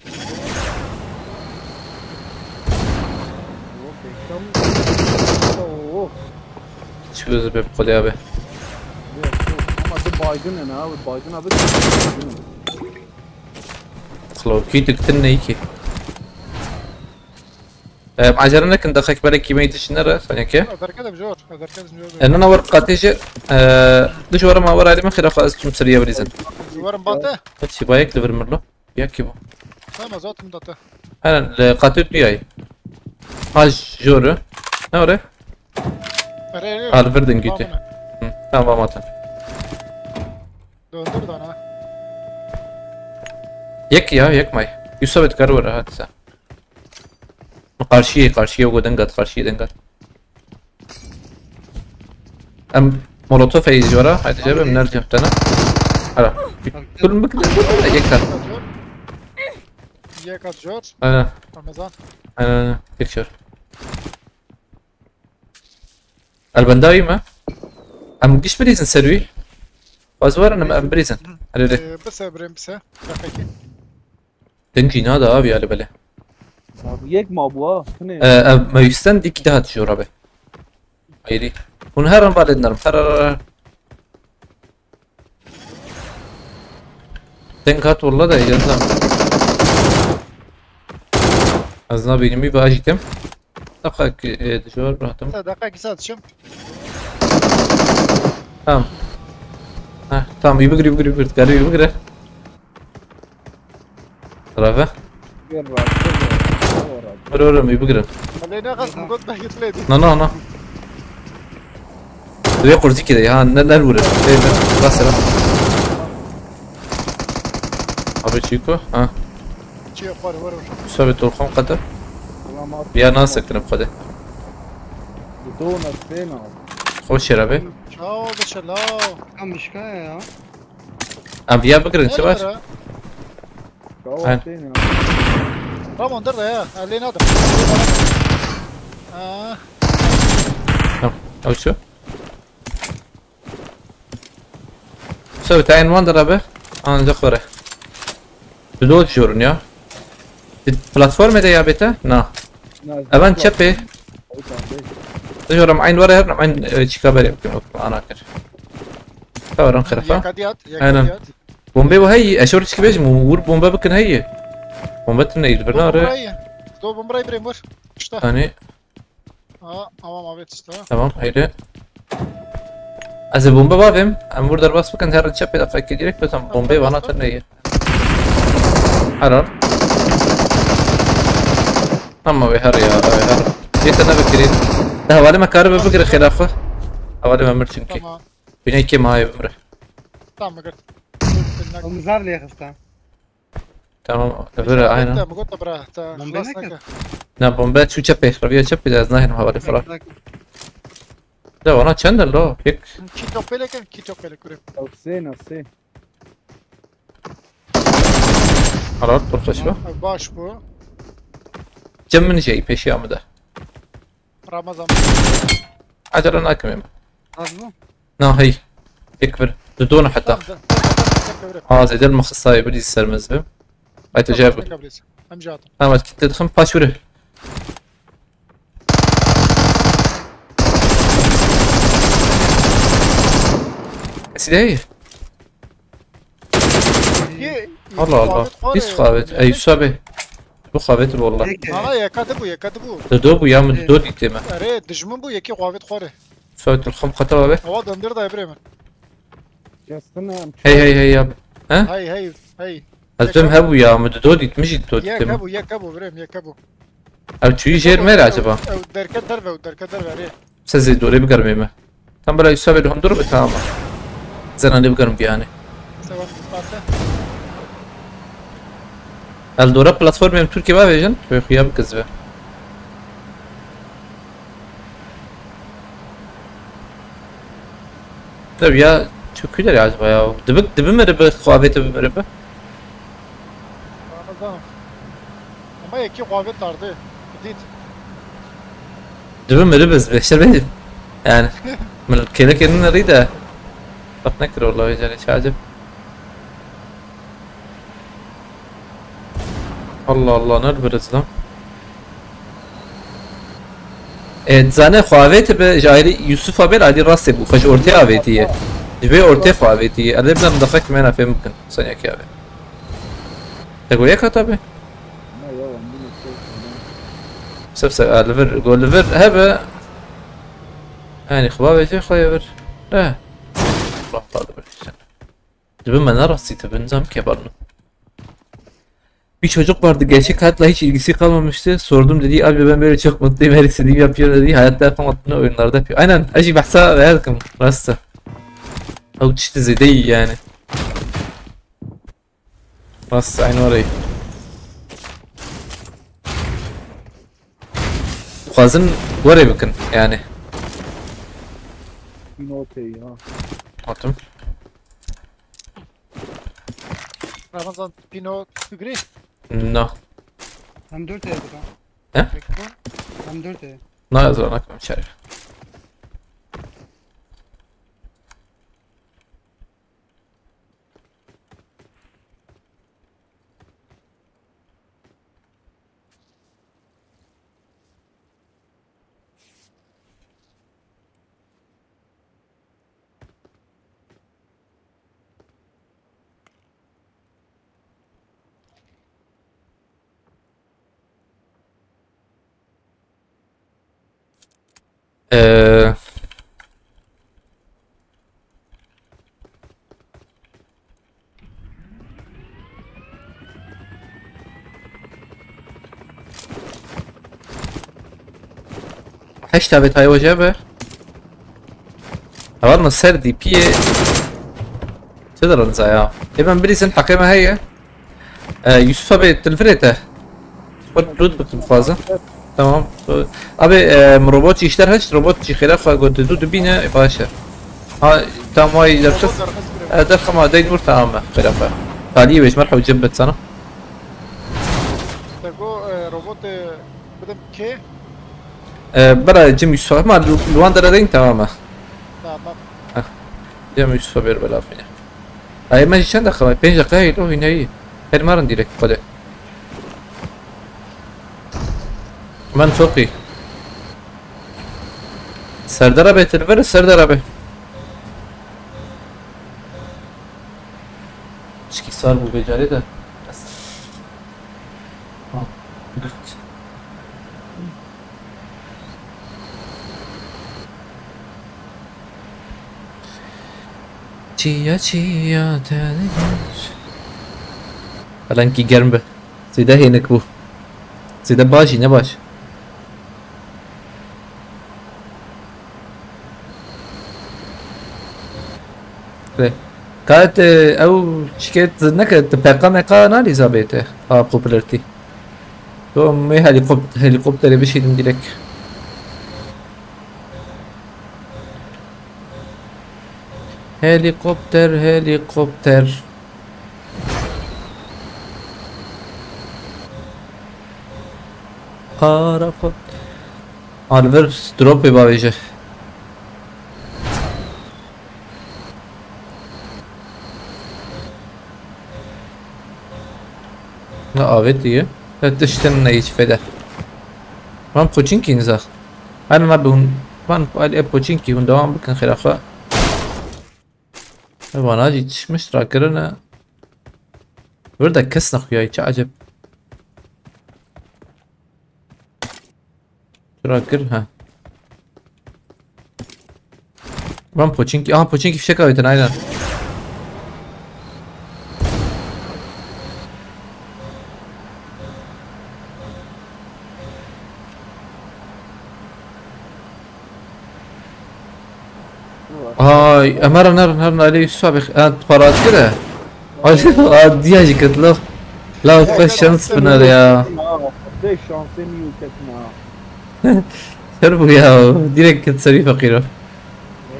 Çi gözü be Xwedê abi. Ama tu baygın ne abi, baygın abi. Xlo, kî diktin ne ki? Em, acele nekin, deqek belê kîmeyî dişine re, sanki. Derke de zor, derke de zor. E, nana war qatê jî, e, diş wara ma war alî min xêra xwe ez çûm seriye birîzin. Zor bate. Çi bayek li vir mirlo? Ya ki bu. Tamam, zaten date. Helen, le qatê tu yay. Ha, jor. Ne ore? Are, are. Al, verdin güte. Tamam. Hı, tamam, tamam. Döndür dana. Yek ya, yek may. Yusuf et karu rahat sen. Karşıya, karşıya o dengat, karşıya dengat. Em molotof ey jora, haydi cebe, em nerede yaptığını. Hala. Durun bakın, durun, durun, yek kat. Yek at jor. Aynen. Ramazan. Aynen, aynen. Picture. Elbendayî me. Em giş birîzin ser wî. Waz warin em, em birîzin. Hadi de. Ee, bise birên bise. Dakika. Dengî nada abi ali bele. Abi yek ma bu ha. Ne? Ee, ev mevisten dik daha tijor abi. Hayri. Hûn her an valê dinerim. Her, her, her. Deng hat walla da, ya da. Ez nabînim, bir ajîtim. Deqek, e, dijwar rahatim. Te deqek kisa dişim. Tamam. Heh, tamam, iyi bigir, iyi bigir, iyi bigir. Gel, iyi bigir. Bravo. Gel, bak, gel, bak. Vur, vur, iyi bigir. Aleyna kas mı got belki. No, no, no. Divê qurzîkî de ya, ne, ne vure. Hey, ne, rastê, rastê. Abi çiko, ha. Çiyo, xwar, xwar, xwar. Sabê tolxan qete. Ulan, ma- Ya nasekine bu kadar. Bu doğu nasıl ne abi? Hoş yer abi. Çao, dışarı. Kam işka ya. Abi ya bakırın, çavaş. Çao, Aynen. Nasıl ne abi? Tamam, dur da ya. Elini aldım. Aa. Tamam, al şu. So, te en wan dirabe, ancak were. Tu do jorun ya. Platformê de ya bête? Na. Na, Evan platform. Çepê. Ew tamam, değil. Tu joram eyn were, her eyn, e, çika berê bikin, ana kir. Tawaran xerafa. Yek hadi at, yek Aynen. Hadi at. Bombe bu hey, eşor çiki bejim, vur bombe bikin hey. Bombe tine il birna re. Bombe burayı. Do bombe burayı bireyim vur. Usta. Hani Aa, tamam abi, işte. Tamam, haydi. Ez ê bombe bavêm. Em vur derbas bikin, her çepê deqekê direkt betam. Tamam, bombe bana tamam. Tır neye? Heral. Ama ve her ya, ve her. Yeter ne bekirîn. De hevalê me karibe bigire xêra xwe. Hevalê me mir çünkü. Tamam. Bine iki maye bimre. Tamam, gel. Omuzlar diye kısta. Tamam, öbürü aynen. Te, mi got bira, te Bombe xilas neke? Neke. Na bombe çû çepê, reviya çepê de ez nahênim hevalê falan. Bak, bak. De ona çend lo? Yek. Kî top pêleke, kî top pêlek kurê. Ew sê ne sê. Halat, profesyonel. Baş bu. Cem min jey peşiya min de. Ramazan. Acele nakim êm. Az mı? Na hey. Yek vir. Dudona heta. Tamam, tamam, tamam, tamam, tamam. Ha, zêde li min xistayê, bilî ser min zibim. Ay, te jê bû. Tamam, tamam, tamam. Em jê hatin. Tamam, ez kitle dixim, paş wiri. Kesî de heye? Ye, Allah Allah. Xwavêt xwar Pis e, xwavêt. Ey, Yusuf abi. Bu xwavêt bu Allah. Peki. Nana, yeka de bu, yeka de bu. Dido bu ya, min dido dîtê me. Erê, dijmin bu, yekî xwavêt xwar e. Yusuf abi, tu xum xeta abi. Awa döndür da, Ibrahim. Justin, I'm Hey, hey, hey abi. Ha? Hey, hey, hey. Ez dibêm hebû ya, min dido dît, min jî dido Yek dîtê me. Hebû, yek hebû, Ibrahim, yek hebû. Ew çûyî jêr me re acaba? Ew derket derve, ew derket derve, erê. Se zê dorê bigermê me. Tam bila Yusuf abi li hundur be, tamam. Zena lê bigerm giyanê. Sewa, parte. El dora platformê em Tirkiyê bavêjin, wê xuya bikizive. Tabii ya, çok güzel ya acaba ya. Dibi, dibi mi ribi, xwavê dibi mi ribi? Ramazan. Ama yekî xwavê tarde. Dît. Dibi mi ribi, beşer benim. Yani, min kêlekê min rî de. Bak ne kiro la, vêcanê çi acib. Allah Allah, ne bir lan. E, zane xwavê te be, ji ayrî Yusuf abi alî rastê bû, xwe ji ortê avêtiye. Ji vê ortê xwe avêtiye. Elê bidan daxek me na fêm bikin, sen yekî avê. Te go yek hata be? Sep sep, a, li vir, go li vir hebe. Yani, xwe avêtiye xwe ye vir. Eh. Allah Allah, li vir. Dibi me ne rastî te bin zam kebalno. Bir çocuk vardı, gerçek hayatla hiç ilgisi kalmamıştı. Sordum, dedi, "Abi, ben böyle çok mutluyum, her istediğimi yapıyorum," dedi. Hayatta yapamadığını oyunlarda yapıyor. Aynen, acı bahsa verdim. Rastı. Ew tiştî zêde yî yani. Rast, aynı orayı. Xwazin werê bikin yani. Pîno tê ya. Hatim. Ramazan, Pîno tu girî? No. Em dört ê dika. He? Peki bu. Em dört ê. Na, ez nakim içeri. Ee, Heşta bê tayê hoca be. Heval min ser D P'yê. Çi dirin zaya? Ê ben bilîzin heqê me heye. Ee, Yusuf abi, tu li virê te. Xwe loot bikim dixwazim. Tamam. Abi, e, robot jî îşler hişt, robot jî xêra xwe got, tu dibîne, e, baş e. Ha, tamam, ay derxist. Robot derxist bire. E, derxima deyn vur, tamam e, xêra xwe. Taliyê wêj, merhaba, cem bet sana. Te go, e, robot, e, bidim kê? E, bera cem Yusuf, ma li, li wan dere deyn, tamam e. Tamam. Heh. Cem Yusuf, ber bela fine. Ay, me jî çend deqiqe, pênc deqiqe heye, lo hîneyî. Her marin direkt xwedê. Men çok iyi. Serdara be, telver Serdara be. Çiki sar bu becari de. Ha, girt. Çiya çiya te diyor. Helen ki germ be. Zêde hênik bû. Zêde baş jî ne baş. Ve kat, e, ew şikayet neke, tu peka meka nalî zabê te. Ha, popularity. To me helikop-, helikopterê bişînim direkt. Helikopter, helikopter. Para kot. Alver dropê bavêje. Ne avêt diye. Ne tiştin ne hiç fede. Van Pochinki nizak. Hadi ma bun. Van, hadi e Pochinki hûn devam bikin xêra xwe. Vana jî çişmiş rakirine. Burada kes nexuyayî, çi acep. Çira kir, ha. Van Pochinki, aha, Pochinki fişek avêtin, aynen. Ay, em herin, herin, herin, Alê Yusuf abi, ha, xwe rahat kir e. Ay, a, diya jî ket, la. La, xwe şans biner ya. Xwedê şansê min û ketina. Ser bû ya, direkt ket serî feqîro.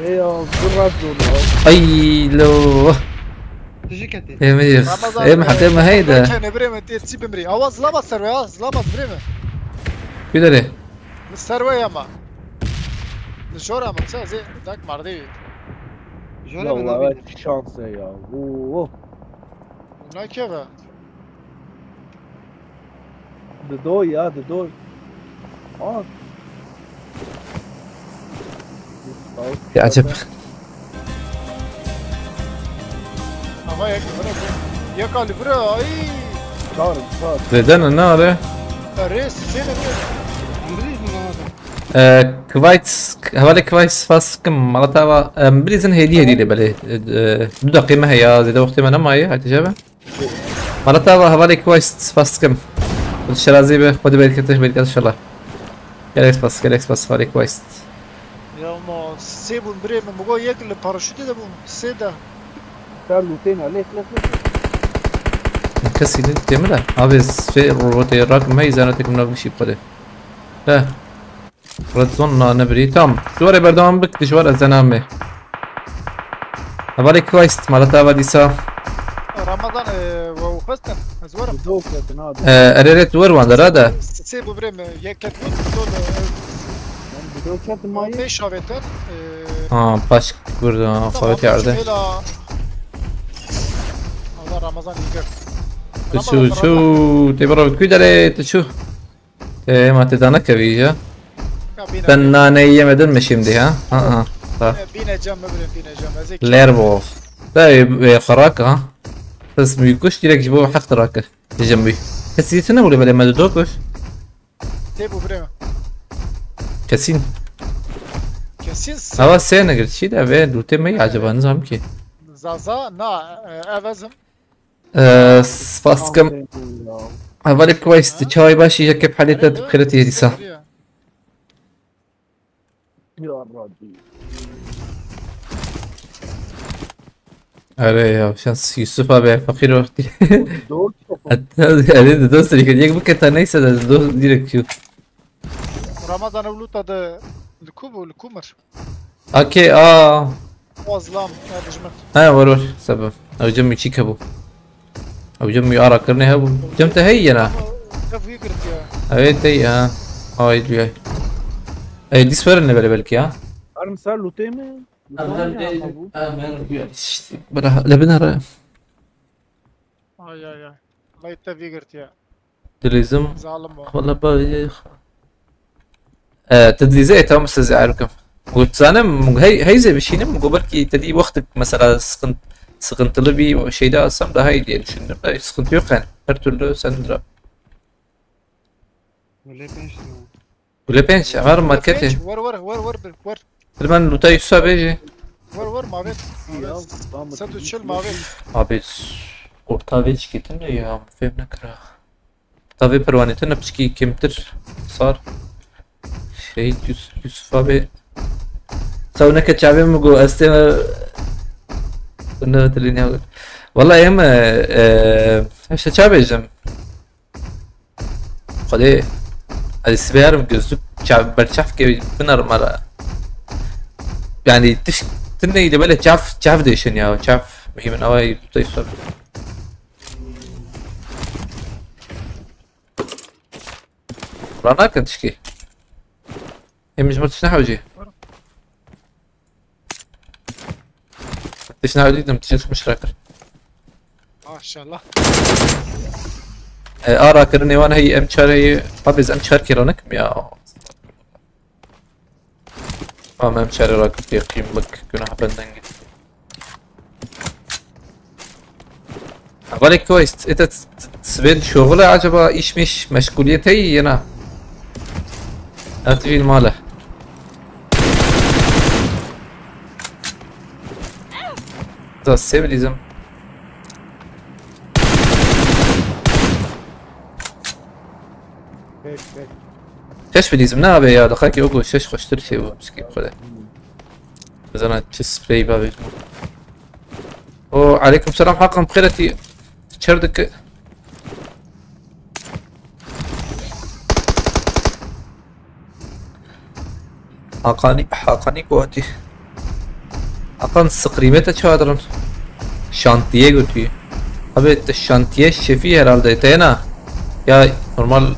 Ê ya, zor rast zor ya. Ay, lo. Tijî ketê. Ê, me yix. Ramazan, Ê, me heqê me heyde. Kene birê me tê çi bimrî. Awa zilama ser ya, zilama birê me. Kudere. Li ser we ya ma. Li jora min çi, ez ê dak mardê wî. Jora Ya min wala nabîne. Şans e ya. Oo. Nakeve. Dido ya, dido. Aa. Ya, acep. Ama yek, bırak, bırak. Yek ali bırak, ay. Çağırın, çağırın. Neden, ne ara? Res, seni bir. Andrij mi lazım? Ee, Kıvayt, hevalê Kıvayt spas kim, malata va, em, bilîzin hêdî hêdî lê belê. Ee, du deqî me heya, zêde wextê me nemaye, hadi cebe. Malata va, hevalê Kıvayt spas kim. Şerazî be, xwedî berketih, berketih inşallah. Gelek spas, gelek spas, hevalê Kıvayt. Ya ma sê bûn birê min, bigo yek li paraşûtê de bûn, sê de. Ser lûtê ne, lêk, lêk, lêk. Kesî ne tê min e? Abi, sê robotê rak me, îzana tekim nav gişî xwedê. He. Red zone na nebirî. Tamam. Ji warê berdewam bik, di ji war ez de namê. Hevalê Christ, malata ava dîsa. Ramazan, e, we xwestin, ez werim. Bi do ketin abi. E, erê rê tu wer wan dera de. Sê bu birê mi, yek ket bû, bi do de, e, Em bi do ketin mayî. Pêş avêtin, e, Ha, paş kurda, tamam, xawetî erde. Hêla. Allah Ramazan iyi gör. Tu çû, Ramazan, çû, Ramazan. Tê bira, ku derê, tu çû? Ê, ma tê da nekevî ya. Ya, bîne, Sen bîne. Naneyî yemedin mi şimdi ha? Ha, ha. Ha. Ya, bîne cem, bibrin bîne cem. Ez ê Lerbo. Da, e, e, xerak ha. Bes mi kuş direkt ji bo heq dirake. Diyeceğim bir. Kesiyetine vurdu böyle medu dokuz. Tê bu birê me. Kesin. Kesin. Hava sen ne gir? Çi de ve lute mi acaba, ne zaman ki? Zaza, na, e, evezim. Ee, spas kim. Aferin ya. Hevalê Christ, çawê baş, îja kêf halê te, tu bi xêrê tê dîsa. Ya Rabbi. Erê ya, şans Yusuf abi, fakir o. Doğru. Erê de dost direkt, yek bu keta neyse de dost direkt şu. Ramazan ew luta de li ku bû, li ku mir? Ake a. O zlam, ya dijmin. He, var var, sebep. Ew cem mi çî hebû. Ew cem mi ara kirine hebû. Cem te hey yena. Ev wî girtiye. Evet, hey ya. Ay, duyay. Ey, dis verin ne böyle belki ya. Arm ser lute mi? Lute mi ya, bu? Bira, le bin ara. Ay, ay, ay. Lay te vî girtiye. Dilîzim. Zalim o. Wala ba, e, tu dilîze, e, tamam, siz erkim. Got zanim, hey, hey zê bişînim, got belki te dî wextik mesela sıkıntı, sıkıntılı bir şeyde alsam daha iyi diye düşündüm. Da hiç sıkıntı yok yani. Her türlü sen de. Öyle ben şimdi. Gule pênc, em herin marketê. Pênc, wer, wer, wer, wer, wer. Li ben lûta Yusuf bêjî. Wer, wer, mavêt. Ya, mavêt. Sed û çil mavêt. Abi, orta vê çiketin de ya, fêm nekira. Orta vê perwanê te ne piçkî kêmtir sar. Şehîd Yus-, Yusuf abi. Xew neke çavê min got, ez tê ne dilê ne. Wala em, e, e, işte çavêjim. Xwedê, ez siberim gözlük çav, berçavkê binerim ara. Yani tiş, tinê de böyle çav, çav değişen ya, çav. Mühim, ama tutayım sonra. Rana kan tişki. Hem ji min tişt nehewcî. Tişt nehewcî, dem tişt mişra kir. Maşallah. E, a rakirinê wan heyî, M çar heyî. Abi, ez M çar kira nekim ya. Ama M çar rakir tê qîmlik, günah benden gitti. Hevalê Quest, ete sibên şoxul e acaba, iş miş, meşguliyet heye ya na? Ez vîn male. Da sev dizim. Pek, pek. Şeş bidîzim ne abi ya, daxakî o şeş xweştir şey bu, pişkî xwe de. Bizana çi sprey bavê. O, aleykum selam, Hakan, bi xêr hatî. Çer dike. Hakanî, Hakanî gotî. Hakan, screamê te çawa dirin? Şantiye gotî. Abi, te şantiye şefî herhalde, te na? Ya normal,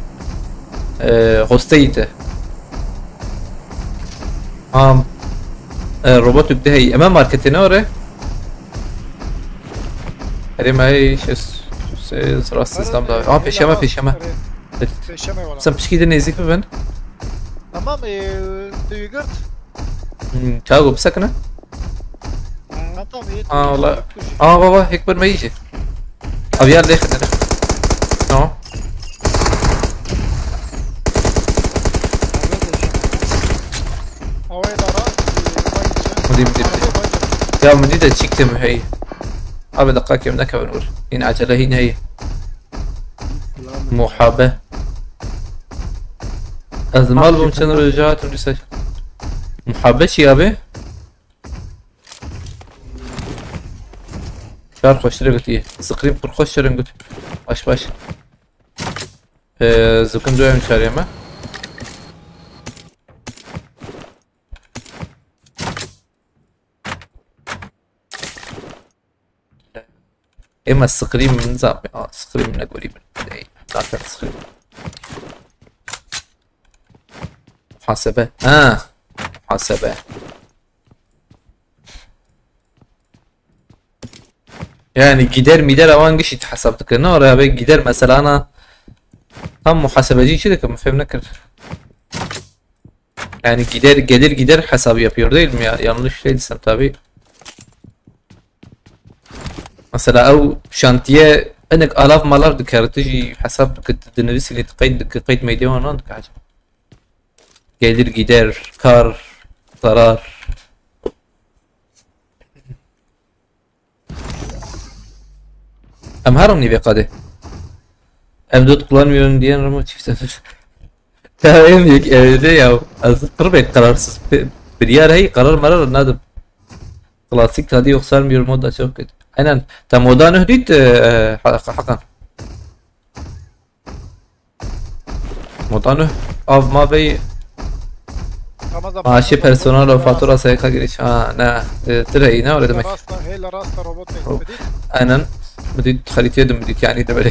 e, hosteyî te. Am, e, robotuk de hey. Eme marketê ne ore? Herê me hey, şey, şey, rahatsız da. Aa, peşeme, peşeme. Peşeme wala. Sen pişkî de nêzîk bibin. Tamam, e, tu yigert. Hmm, çago bisekine. Tamam, iyi. Aa, wala. Aa, baba, hek bir me yiyecek. Abi ya, lêxine, lêxine. No. Awayê dara, e, vay içi. Mudî, mudî, mudî. Arabaya vay içi. Ya mudî de çîk tê mi hey. Abi, deqakê min nekevin wir. Hîn acele hîn heye. Muhabe. Ez mal bûm çend roja hatim dîsa. Muhabe çi abi? Şar xweştir e gotî. Scream pir xweş şerin got. Baş, baş. Ee, zikin doyam çarê me. Ema scream min zam. Aa, scream ne gorî min. Ey, zaten scream. Muhasebe. Ha. Muhasebe. Yani gider mider awan gişî hesap dikir. Ne ora be gider mesela ana tam muhasebecî çi dikir, min fêm nekir. Yani gider gelir gider hesabı yapıyor değil mi ya? Yanlış değilsem tabi. Mesela ew şantiye enek alav malav dikir, tu jî hesap dikir, dinivîsî lê qeyd dikir, qeyd meydê wan nan dikir. Gelir gider, kar, zarar. Em her nîvê qadê. M dört kullanmıyorum diyen Ramo çift sıfır. Ya em yek evde ya. Ez pir bek kararsız. Pe-, biryar hey karar marar nadim. Klasik tadı yok sarmıyor, mod da çok kötü. Aynen. Tam moda nuh dît, e, e, ha-, ha-, Hakan. Moda nuh. Av ma bey. Ramazan, maaşı, personel, fatura, S G K giriş. Ha, ne. E, tire iyi, ne öyle demek? Rasta, hele rasta robot. Aynen. Bidît xerîtiyê din bidît, yani de böyle.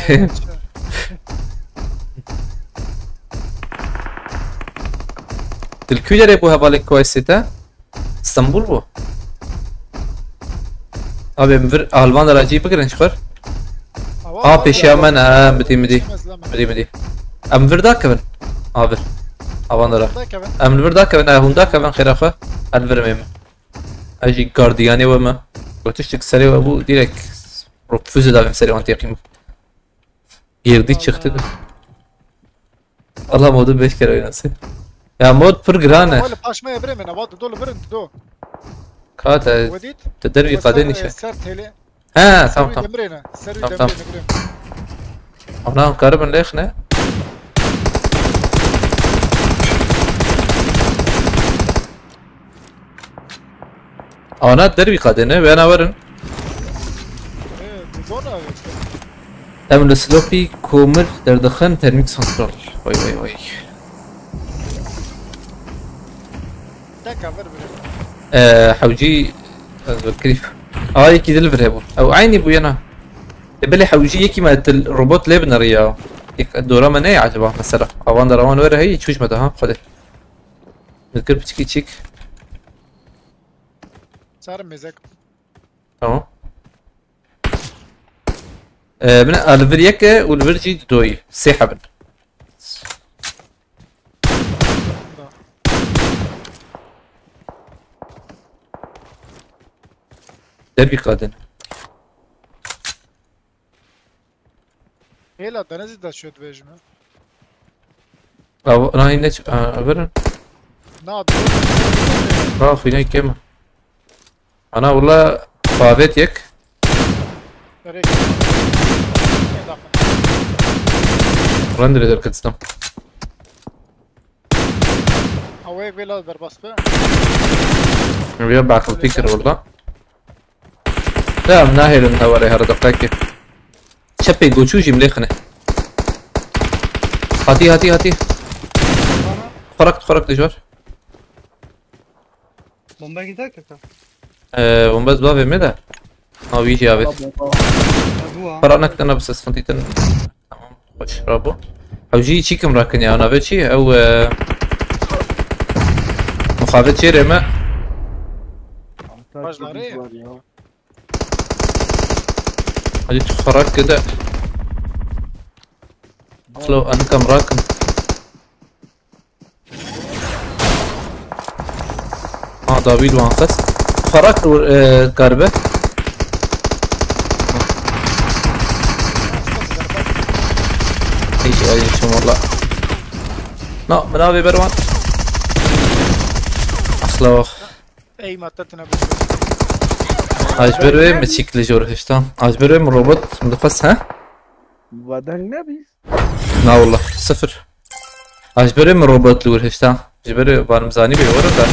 Til kû derê bû hevalê Kuweytê te? Stenbul bû. Abi em vir Alman deracî bigirin ji xwe. A, pêşiya me ne, bidî midî. Bidî midî. Em vir dakevin. A vir. Avan dera. Em vir dakevin, e, hûn dakevin xêra xwe. El vir em ê min. Ez jî gardiyanê we me. Got tiştek serê we bû, direkt füze davêm serê wan têqîm. Girdi çıktı. Allah modu beş kere oynasın. Ya mod pir giran e. Wele paşmaya birê min, vat do li virin do. Kate, Wedît? Te dervî qadê nîşe. Ser têlê. He, tamam, tamam. Demirê ne? Serî, tamam, tamam. Demirê ne? Ana, karibin lêx ne? Ana dervî qadê ne? Wena werin. Ee, bu bona işte. Em li Silopî komir derdixin termîk santral. Vay vay vay. Teka vir vir. Ee, hewcî, ez vekirî. Aa, yekî dil vir hebû. Ew eynî bû ya na. E, belê hewcî yekî me til robot lê bineriya. Yek dora me neyê acaba mesela? Avan dera wan were heyî çûj me daha. Xwedê. Dikir piçikî çîk. Çar mêzek. Tamam. Ee, bine, a, li vir yek e û li vir jî doyî. Sê hebin. Dervî qadin. Hêla denizî de şöyle dibêjim. Ev nahî ne ç-, e, verin. Na, dur. Rafi ne kema. Ana wala favet yek. Nereye gidiyor? Ne dakika? Render eder katsam. Havaya vela derbas be. Ya bakıl fikir orada. Ya nahêlin hewarê her deqekê. Çepê goçû jî milê xine. Hatî, hatî, hatî. Xwarak, xwarak dijwar. Bomba gider kaka. Ee, bomba ez bavê me de. Ha, wî jî avêt. Bu ha. Para nekte ne bise sıkıntı iten. Tamam. Hoş, bravo. Ew jî çîkim rakin ya, navê çi? Ew, e, muxabet çêrê me. Baş darê ya. Hadi tu xarak kide. Xlo, an kam rakin. Ha, David wan xist. Xarak, e, karibe. Hiç, ay, hiç, valla. Na, min avê berwan. Axla. Ey matatına. Ajber ve mi çikli jor hişta? Ajber ve mi robot mi dixwest, ha? Vadang nebîst. Na, wala, sıfır. Ajber ve mi robot li wir hişta? Ji ber varim zanî bê were da.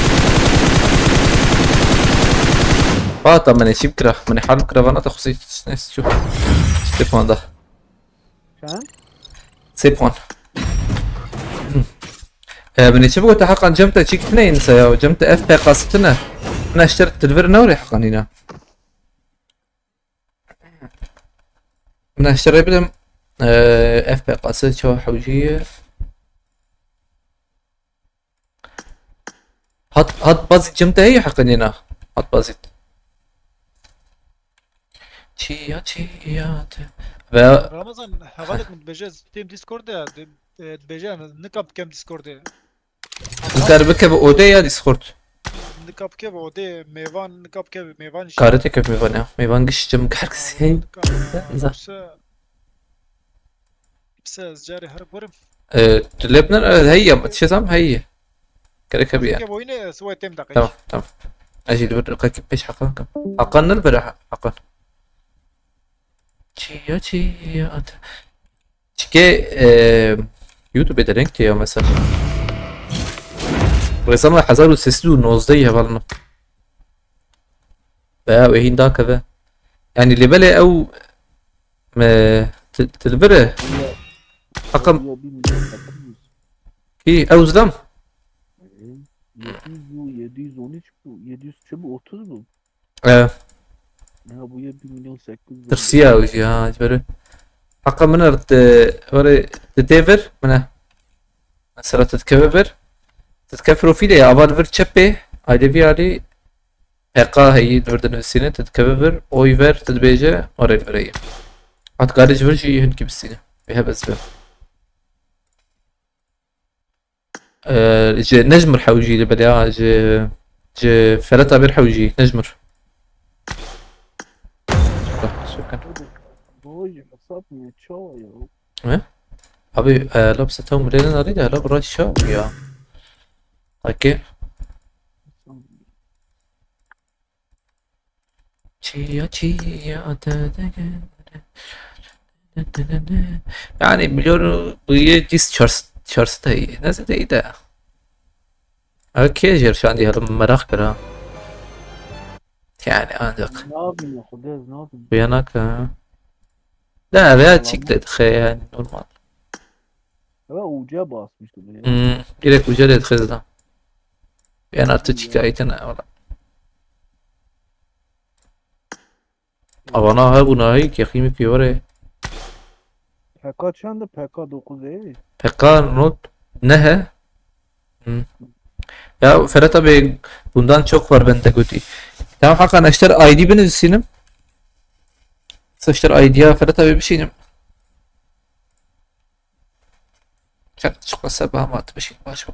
Vata min ê çî bikira, min ê hal bikira, vana te xusî ne çû. Sê puan da. Çend? Sê puan. E, min ê çi bigote heqan cem te çî kitine insa ya, cem te F P K'sı tine. Min eşter tilvir ne were heqan îna. Min eşter bidim. E, F P K'sı çawa hewcî. Hat, hat bazî cem te heye heqan îna. Hat bazî. Çiya, çiya te. Ve Ramazan, hevalek min dibêje, têm Discord de, di-, e, dibêje, yani, nikam bikem Discord de. Kar bikeve ode ya Discord. Nikam bikem ode, mêvan, nikam bikem mêvan işte. Kare te kef mêvan ya. Mêvan giş cem kar kisi. Nikam. Za- Yoksa, yoksa ez carê her gurim. E, tu lê biner, e, heye, tişezam heye. Gerek hebe ya. Ke boyne, suwe têm dakika. Tamam, tamam. Ejî li bir dakika pêş Hakan kam. Hakan nir bere Ha-, Hakan. Çiya, çiya at. Çike, e, YouTube de renk ya mesela. Resama hezar û sê sed û nozdeh hevalno. Veya wehîn dakeve. Yani libele ew me til-, tilbire. Hakan. Ki ew zlam. Yedi yüz bu, yedi yüz on üç bu, yedi yüz çi bu, otuz bu. Evet. Ya bu ya bir milyon sekiz yüz. Tirsiya ew jî ha, ji ber wê. Heqa min re te, were, te tê vir, min e. Mesela te dikeve vir. Te dikeve profîlê ya, ava li vir çepê, aydê vî alî, P K heyî li vir dinivîsîne, te dikeve vir, oy ver, te dibêje, were li vir heyî. Hat karê ji vir jî hinkî bistîne. Wê heb ez bim. Ee, ji Nejmir hewcî li belê, ha, ji, ji Fereta bir hewcî, Nejmir. Şükür. Vay hesap ne çawa ya. Ne? Abi, e, lab seta umrene nari de, lab raşa ya. Okey. Çiya, çiya, te, te, te. Yani biliyorum bu ye dis çarşı, çarşı da iyi. Nasıl da iyi de. Okey, jer şu an diyelim merak kıra. Yani ancak. Ne yapayım ya, Xwedê, ne yapayım? Bu yanak ha. Da veya çiklet xe yani normal. Ya uca basmıştı bunu ya. Hmm, direkt uca de xezda. Yani artık çiklet ayten wala. Avana ha bu nahi ki ximi piyore. P K çandı? P K dokuz e. P K not ne he? Hmm. Ya Ferhat abi, bundan çok var bende götü. Tamam Hakan, eşter I D binivîsînim. Eşter I D ya Ferhat abi bişînim. Çak çıkmasa bahmat bişîn başka.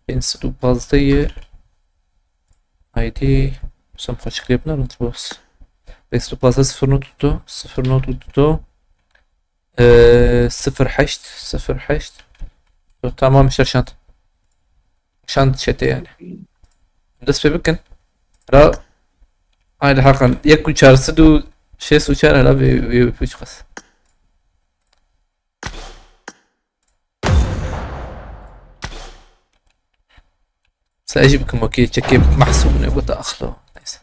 Bin sıdu bazda ye. I D. Sam kaçıklayıp ne unutmaz. Bin sıdu bazda sıfır not tuttu. Sıfır not tuttu. Ee, sıfır heşt, sıfır heşt. Yok, tamam, şer şant. Şant çete yani. Dest pê bikin. Ra Aile hakan. Yek û çar sed û şêst û çar hela vê vê pûç xas. Sa ez jî bikim wekî çekê mehsûb ne gota axlo. Neyse.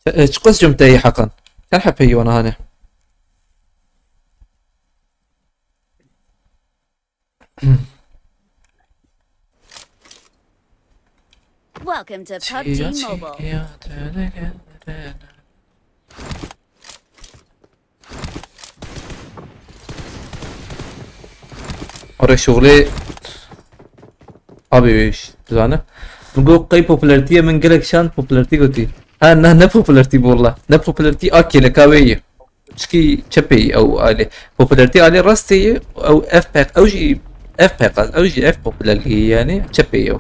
E, çiqas cem te yî hakan. Çend hepeyî wana hane? Welcome to pubg Mobile. Ore şuxlê abi iş zane. Min got qey popularitiye, min gelek şan popularity gotî. Ha, ne, ne popularity bu valla. Ne popularity, a kêleka wê ye. Çikî çepê ye ew alê. Popularity alê rastê ye, ew ev peq-, ew jî ev peqaz, ew jî ev popularity ye yani, çepê ye ew.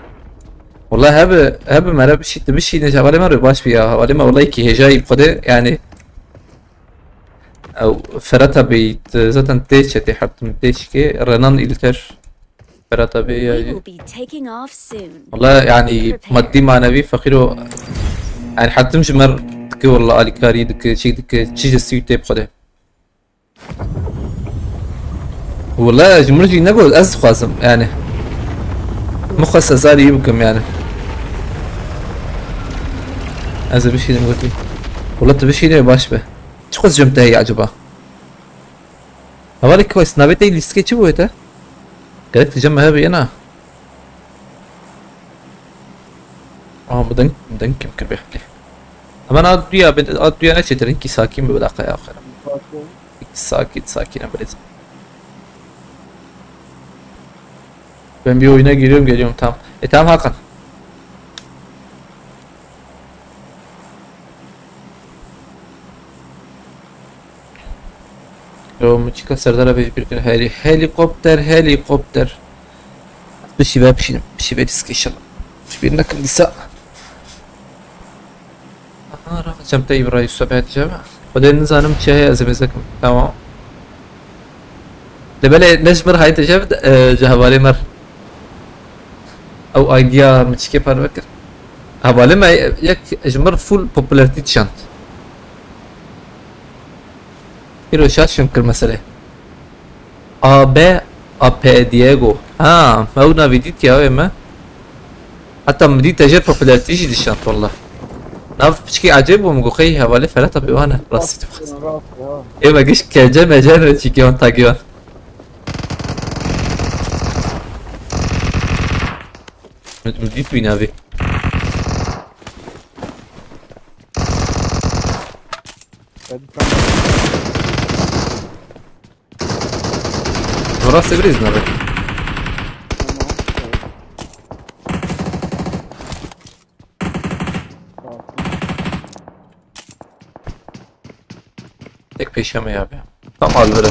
Wala hebe, hebe mere bişî, tu bişî ne hevalê me re baş bî ya. Hevalê me wala kî hêjayî bi Xwedê yani. Ew Ferhat abi, tu zaten tê çetê hertim tê çikê, Renan İlter. Ferhat abi We ya. will be taking off soon. Wala yani maddi manevi fakir o. Yani hertim ji mer dike wala alîkarî dike, çîk dike, çi ji sî tê bi Xwedê. Wala ji mir jî negot, ez dixwazim yani. Min xwest ez alî bikim yani. Ez ê bişînim gotî. Wala tu bişînî baş be. Çiqas cem te heye acaba? Hevalê Quest, navê te lîstikê çi bû te? Gerek tu cem me hebe yena. Aa, bu deng, deng kim kir be heptê. Hemen a duya, ben a duya ne çetir, ki sakin bir dakika ya. Sakin, sakin, sakin, biraz. Ben bir oyuna giriyorum, geliyorum, tamam. E, tamam Hakan. Yo, min çika Serdar abi bir gün heli-, helikopter, helikopter. Bir şey ver, bir şey, bir şey ver, inşallah. Bir şey ver, nakıl disa. Aha, rahat cem teybi rayı sohbet edeceğim. O da nizanim çehaya zimizek. Tamam. Li belê ne ji mir hayte ji, e, ji hevalê mir. Ew idea min çikê parve kir. Hevalê me yek ji mir full popularity dişand. Îro şaş şim kir meselê. A B A P Diego. Ha, ew navî dît ya wê me. Heta min dît te jê popularity jî dişand walla. Nav piçkî ecêb bû, min got qey hevalê Ferhat abi wan e, rastî tu bixwazî. Rast ya. Ê me giş kece mece re çîkê wan tagî wan. Min, min dît wî navê. Ben Burası bir izin abi. Tek peşeme abi. Tam alvere.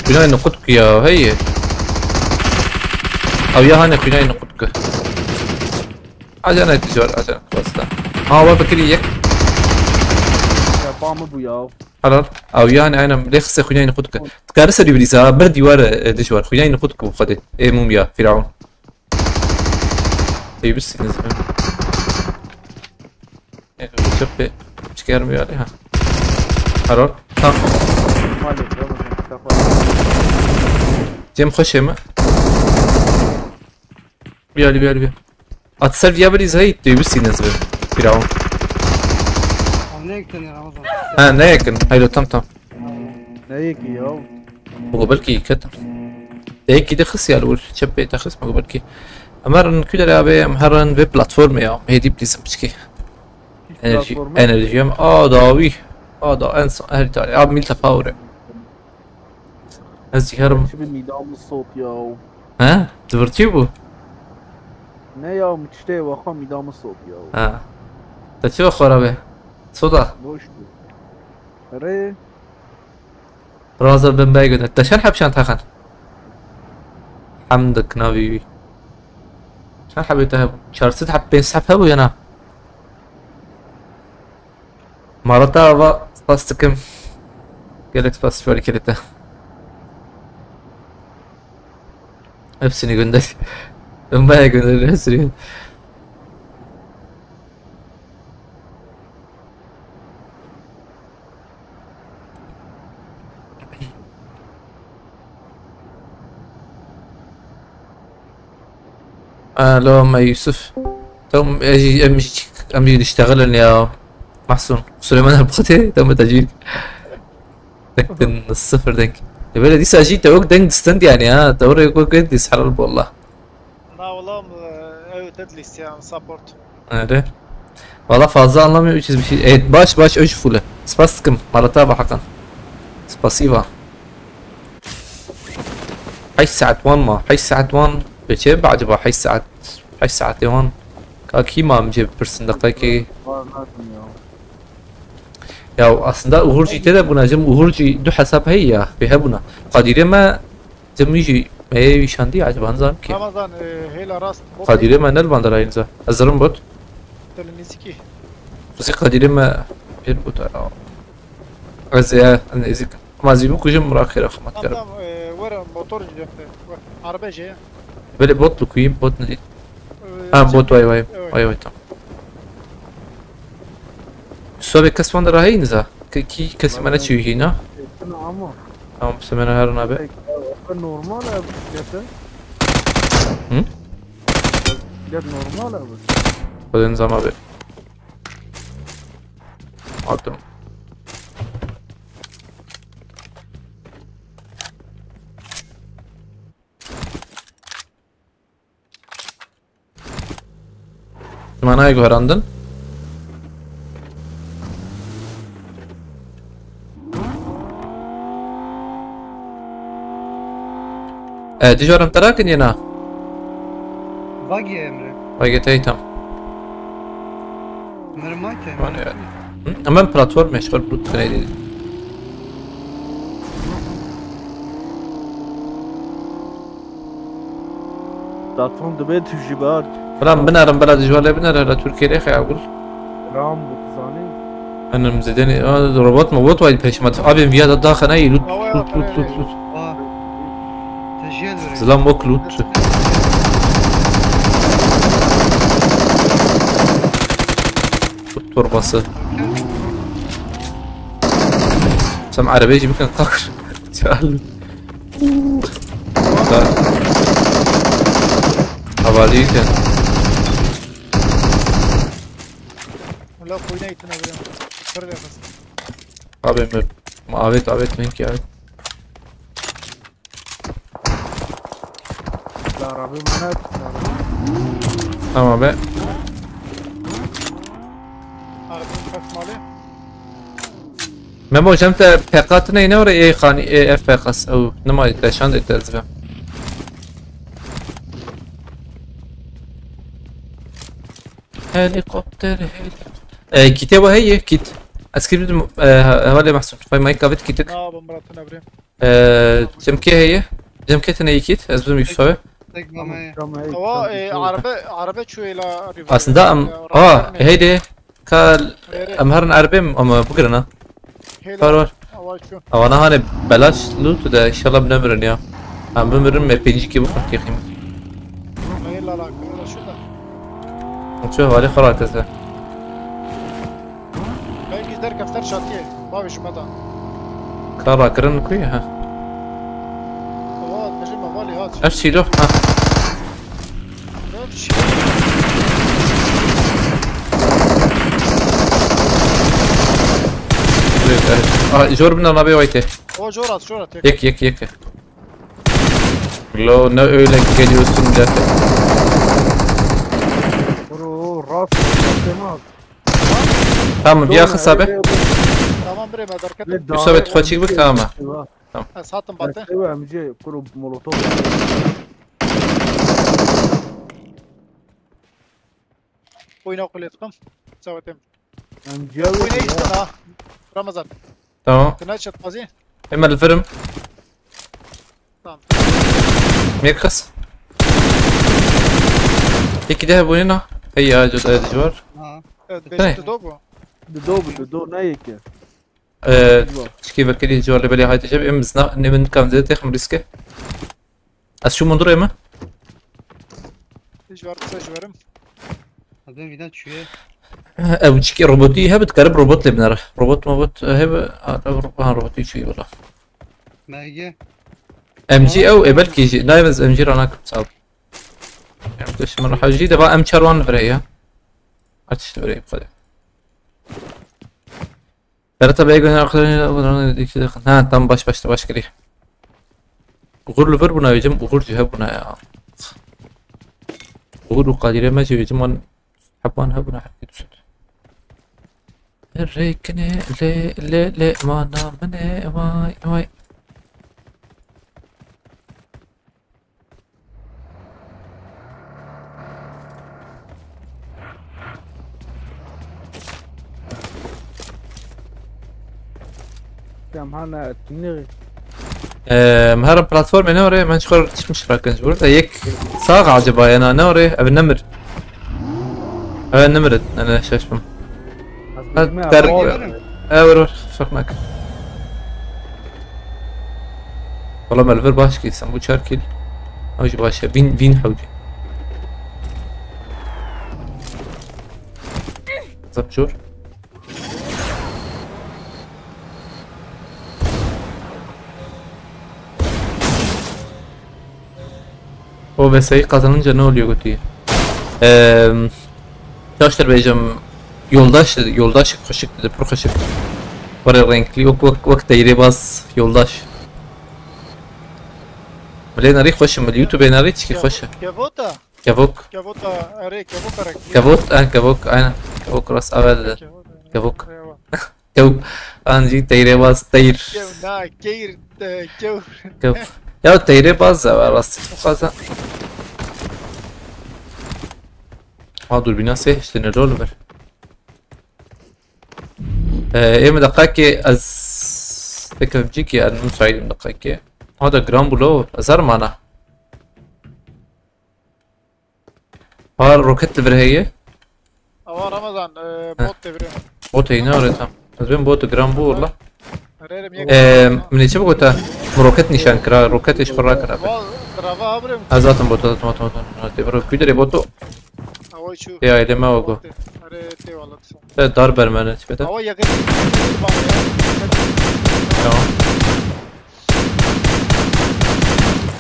Günay nokut ku ya, hey. Ew ya hane günay nokut ku. Acele et, var, acele et, basta. Ha, var bakiri yek. Ya, bağımı bu ya. Helal. Ew yani aynen lê xise xwînayên xwe dike. Dikare ser wî bilîze ha, bir dîwar, e, dij war. Xwînayên xwe dike bi Xwedê. Ê mûm ya, Firaun. Ê bisîniz. Ê, çöp be. Çıkar mı yani ha? Helal. Tamam. Maalesef, tamam. Cem xweşê mi? Biyali, biyali, biyali. At ser viya bilîz hey, tu bisîniz bi. Firaun. Abi ne ektin ya Ramazan? Ha, ne yakın? Haylo, tam tam. Ne yekî ya? Bu belki ketin. Yekî de xis ya, lur. Çep pê te xis mi belki? Em herin ku derê abi, em herin vê platformê ya. Hêdî bilîzim piçkî. Enerji, platformê? Enerji em. Aa, dawî. Aa, da en son her tane. Abi mil tefawure. Ez jî herim. Çi bi mîdamı sot ya. He? Divirtî bû? Ne ya, mi tiştê waxa mîdamı sot ya. Ha. Te çi xora be? Soda. Boş bu. Re. Raza ben bey gönder. Te şer hepşan takan. Hamdik navi. Çend hebê te hebû? Çar sed heb, pênc sed hebû ya na? Marata ava spas dikim. Gelek spas ji we re kirî te. Hepsini gönder. Ömer gönder hepsini. Alo, me Yusuf. Tam, em, em, em nişteğilin ya. Mahsun. Süleyman Erbat'ı, tam da cil. Tektin sıfır denk. E, böyle dîsa jî te wek deng distind yani ha. Te wek wek dîs helal bu Allah. Na, oğlum, e, evet, at least ya, support. Öyle. Valla fazla anlamıyor, üç yüz bir şey. Evet, baş, baş, üç full. Spas dikim. Marata ve Hakan. Spasiva. Heşt saat wan ma. Heşt saat wan. Peki, acaba heşt saat, heşt saat wan. Ka kî ma em cê bipirsin deqekê. Var, nadim ya. Ya aslında Uhurcî tê de bûna, cem Uhurcî du hesab heye ya, pê hebûna. Qadîrê me, cem wî jî me yê wî şandî, acaba nizanim kê. Ramazan, e, hêla rast, bot Qadîrê me ne li van derayîn za. Ez zirim bot. Te li nêzîkî. Quzî Qadîrê me pêr bot. Ez ê nêzîk. Ma zî bikujim, mira xêra xemat Tamam, kerim. Tamam, e, were motor jî, were. Arbe jî. Belê bot li kuyî, bot nedît. E, Ha, bot, vay, vay. Evet. Vay, vay, tamam. Sobê kes wan de raheyî niza. Ki, ki kesî me neçî wî hîna. Tamam, se me ne her nabe. Normal abi, gerçekten. Hı? Ya normal abi. Xwedê nizam abi. Hatim. Manayê guherandin. E, dijorim te rakin yena? Vagî Emre. Vagî te tam. Merhaba. Tamam ya. Hı? Ama platform meşgul bu trade. Platform dibe tu jî bar. Bira binerim, bira dijwar lê binere, la Türkiye lê xeya gul. Ram bu zanî. Enim zedeni, aa, robot mu? Bot waydı peşime. Abi, viya da daha ne? Lut, lut, lut, lut, lut. Aa. Tecil verin. Zilam bok lut. Lut torbası. Sen arabayı bikin kalk. Çal. Havalıyı sen. Wala xwîna îtina birin. Pir lê xist. Abi, Emir. Ma avêt, avêt, min ki avêt. La Rabbi, mana. Tamam be. Arabim kaç mali? Memo, cem te peqatine yine oraya, ê xanî, ê, ev peqas. Ew, nima te şan de te zivem. Helikopter, helikopter. E, kite wa heye, kit. Ez kit bidim, e, hevalê Mahsun. Fay mayk kavet kitik. Na, bom bırakın abrem. E, cem ke heye? Cem ke tene kit. Ez bidim Yusuf'a. Tek bana. Tamam, hey, Ama, tamam, e, tamam. Araba, araba çuğuyla arıyor. Aslında am, Ya, aa, araba heydi. Ka Rê, rê. Em herin erbê em bigirina. Hêla. Var, var. Awa çû. Awana hanê belaş loot de, inşallah binemirin ya. Em bimirin me pêncî kê bixwin kêxîm. Hêla la, kira şu da. Çu hali xira kese. Belkî derkefter şatiye. Bavê ji me da. Ka rakirin ku ye, ha? Awa, dibêje me valî hat. Ev sîloh, ha. Evet, evet. Aa, jor bina nabê waytê. O jor at, jor at. Yek, yek, yek. Lo, ne öyle geliyorsun millete? Bro, rast, rast. Tamam, bir yakın sabe. Tamam, bre, me derket. Yusuf et koçik bik, tamam. Tamam. Ez hatim bate. Ewa, M C, kuru molotof. Oyna kulê tıkım. Savetim. M C. Oyna işte ha. Ramazan. Tamam. Kına çatmazı. Hemen alırım. Tamam. Mirkas. Yekî de hebûnê na. Hey ya, codaya dijwar. Ha. Evet, Hey. Beşik Dudo bu. Dudo bu, Dudo ne yekî? Ee, Dijwar. Çikî vekirî dijwar lê belê hayte jeb, em zina, ne min kam zêde têxim rîske. Ez çûm hundirê me. Dijwar kısa jwerim. Adem vîna çûye. Ew çikî robotî hebe, dikarib robot lê binere. Robot mobot hebe, ha, ha, robotî çûyî wala. Merge. M G ew, e, belkî jî. Nayê ez M G ra nakim, sağ ol. Em peşiman hajî de va em çar wan vire ya. Aç işte vire bu kadar. Berat abi, Egon arkadaşlar, iki dakika. Ha, tamam, baş başta baş geliyor. Uğur li vir bûna, wêcim Uğur jî hebûna ya. Uğur û Kadîre me jî wêcim wan, heb wan hebûna, herkê dusut. Rêkine lê, lê, lê, mana min e, vay, vay. Em hana tinî. Em, her platformê ne orê, men çiqor çıkmış rakin burada. Yek sağ acaba yana ne orê? Ev nemir. Ev nemir, yani şaşmam. Ha, ter-, e, vur, vur, fark nak. Valla me li vir baş kî, sen bu çar kîl. Ew jî baş e. Vîn, vîn hewce. Zap jor. O V S'yi kazanınca ne oluyor götü? Eee, Çaştır bêjim, yoldaş, yoldaş xweşik dedi, pir xweşik. Were renkli, wek, wek, wek teyrê baz, yoldaş. Milê nerî xweş e, milê YouTube nerî çikî xweş e. Kevota. Kevok. Kevota, erê, kevok erek. Kevot, en kevok, aynen. Kevok rast ave dedi. Kevok. Kevok. Eyvallah. Kew, an jî teyrê baz, teyr. Kew, na, keyr, e, kew. Kew. Ya teyrê baz e, rastî xweza. Ha, durbîna sê hiştine lol ver. E, ê min deqekê ez tekim cîkî, ez müsaitim deqekê. Ha da gram bû lo, ez her mana. Ha, roket li vir heye. Awa Ramazan, e, Heh. Bot devirê. Bot heye, ne orê tam. Ez bêm bot gram bû wala. Herêrim yek. E, min ê çi bigota? Min roket nîşan kira, roket ê ji xwe rakira be. Wal, trava abrim. Ez zaten bot, zaten bot, bot. Hadi bro, kuy derê boto. Awa çu. Ya, aile me o go. Bot de. Are te wala kısa. Te dar bermene çi bede. Awa yakın. Tamam.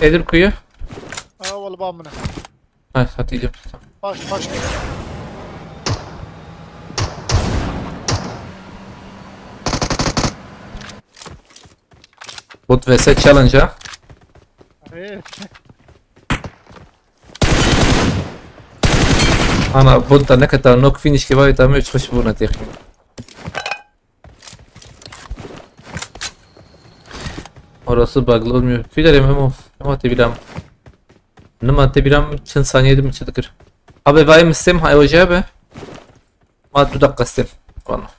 Edir kuyu. Aa, wala ba min e. Nice, hadi gidelim. Baş, baş. Bot V S challenge ha. Ee. Ana bot da ne kadar nok finish ki var, tam üç kuş buna tek. Orası bug'lı olmuyor. Tüylerim hem o. Ama tebilam. Nima tebilam çend saniyede mi çi dikir? Abi vay mı stem hay ocağı be? Ma du dakika stem. Valla.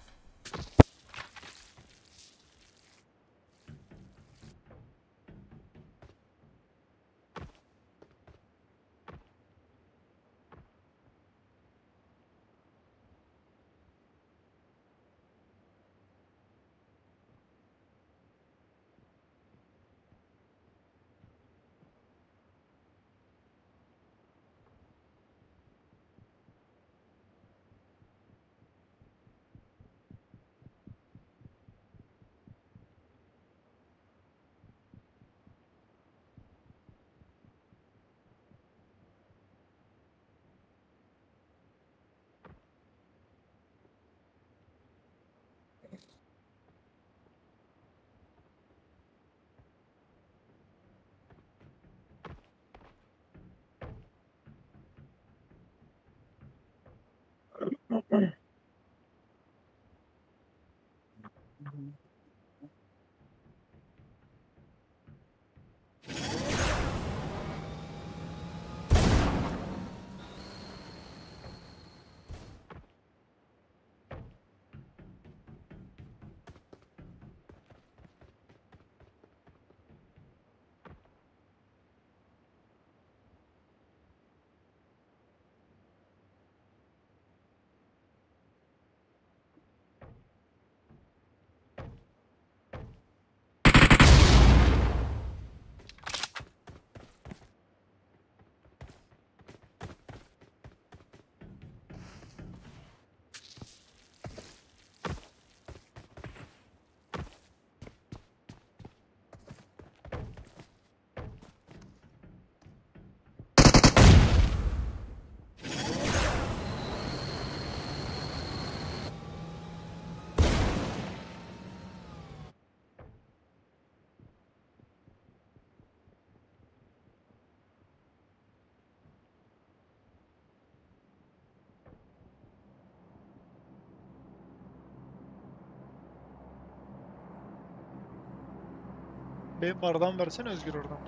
Benim bardan versene Özgür oradan.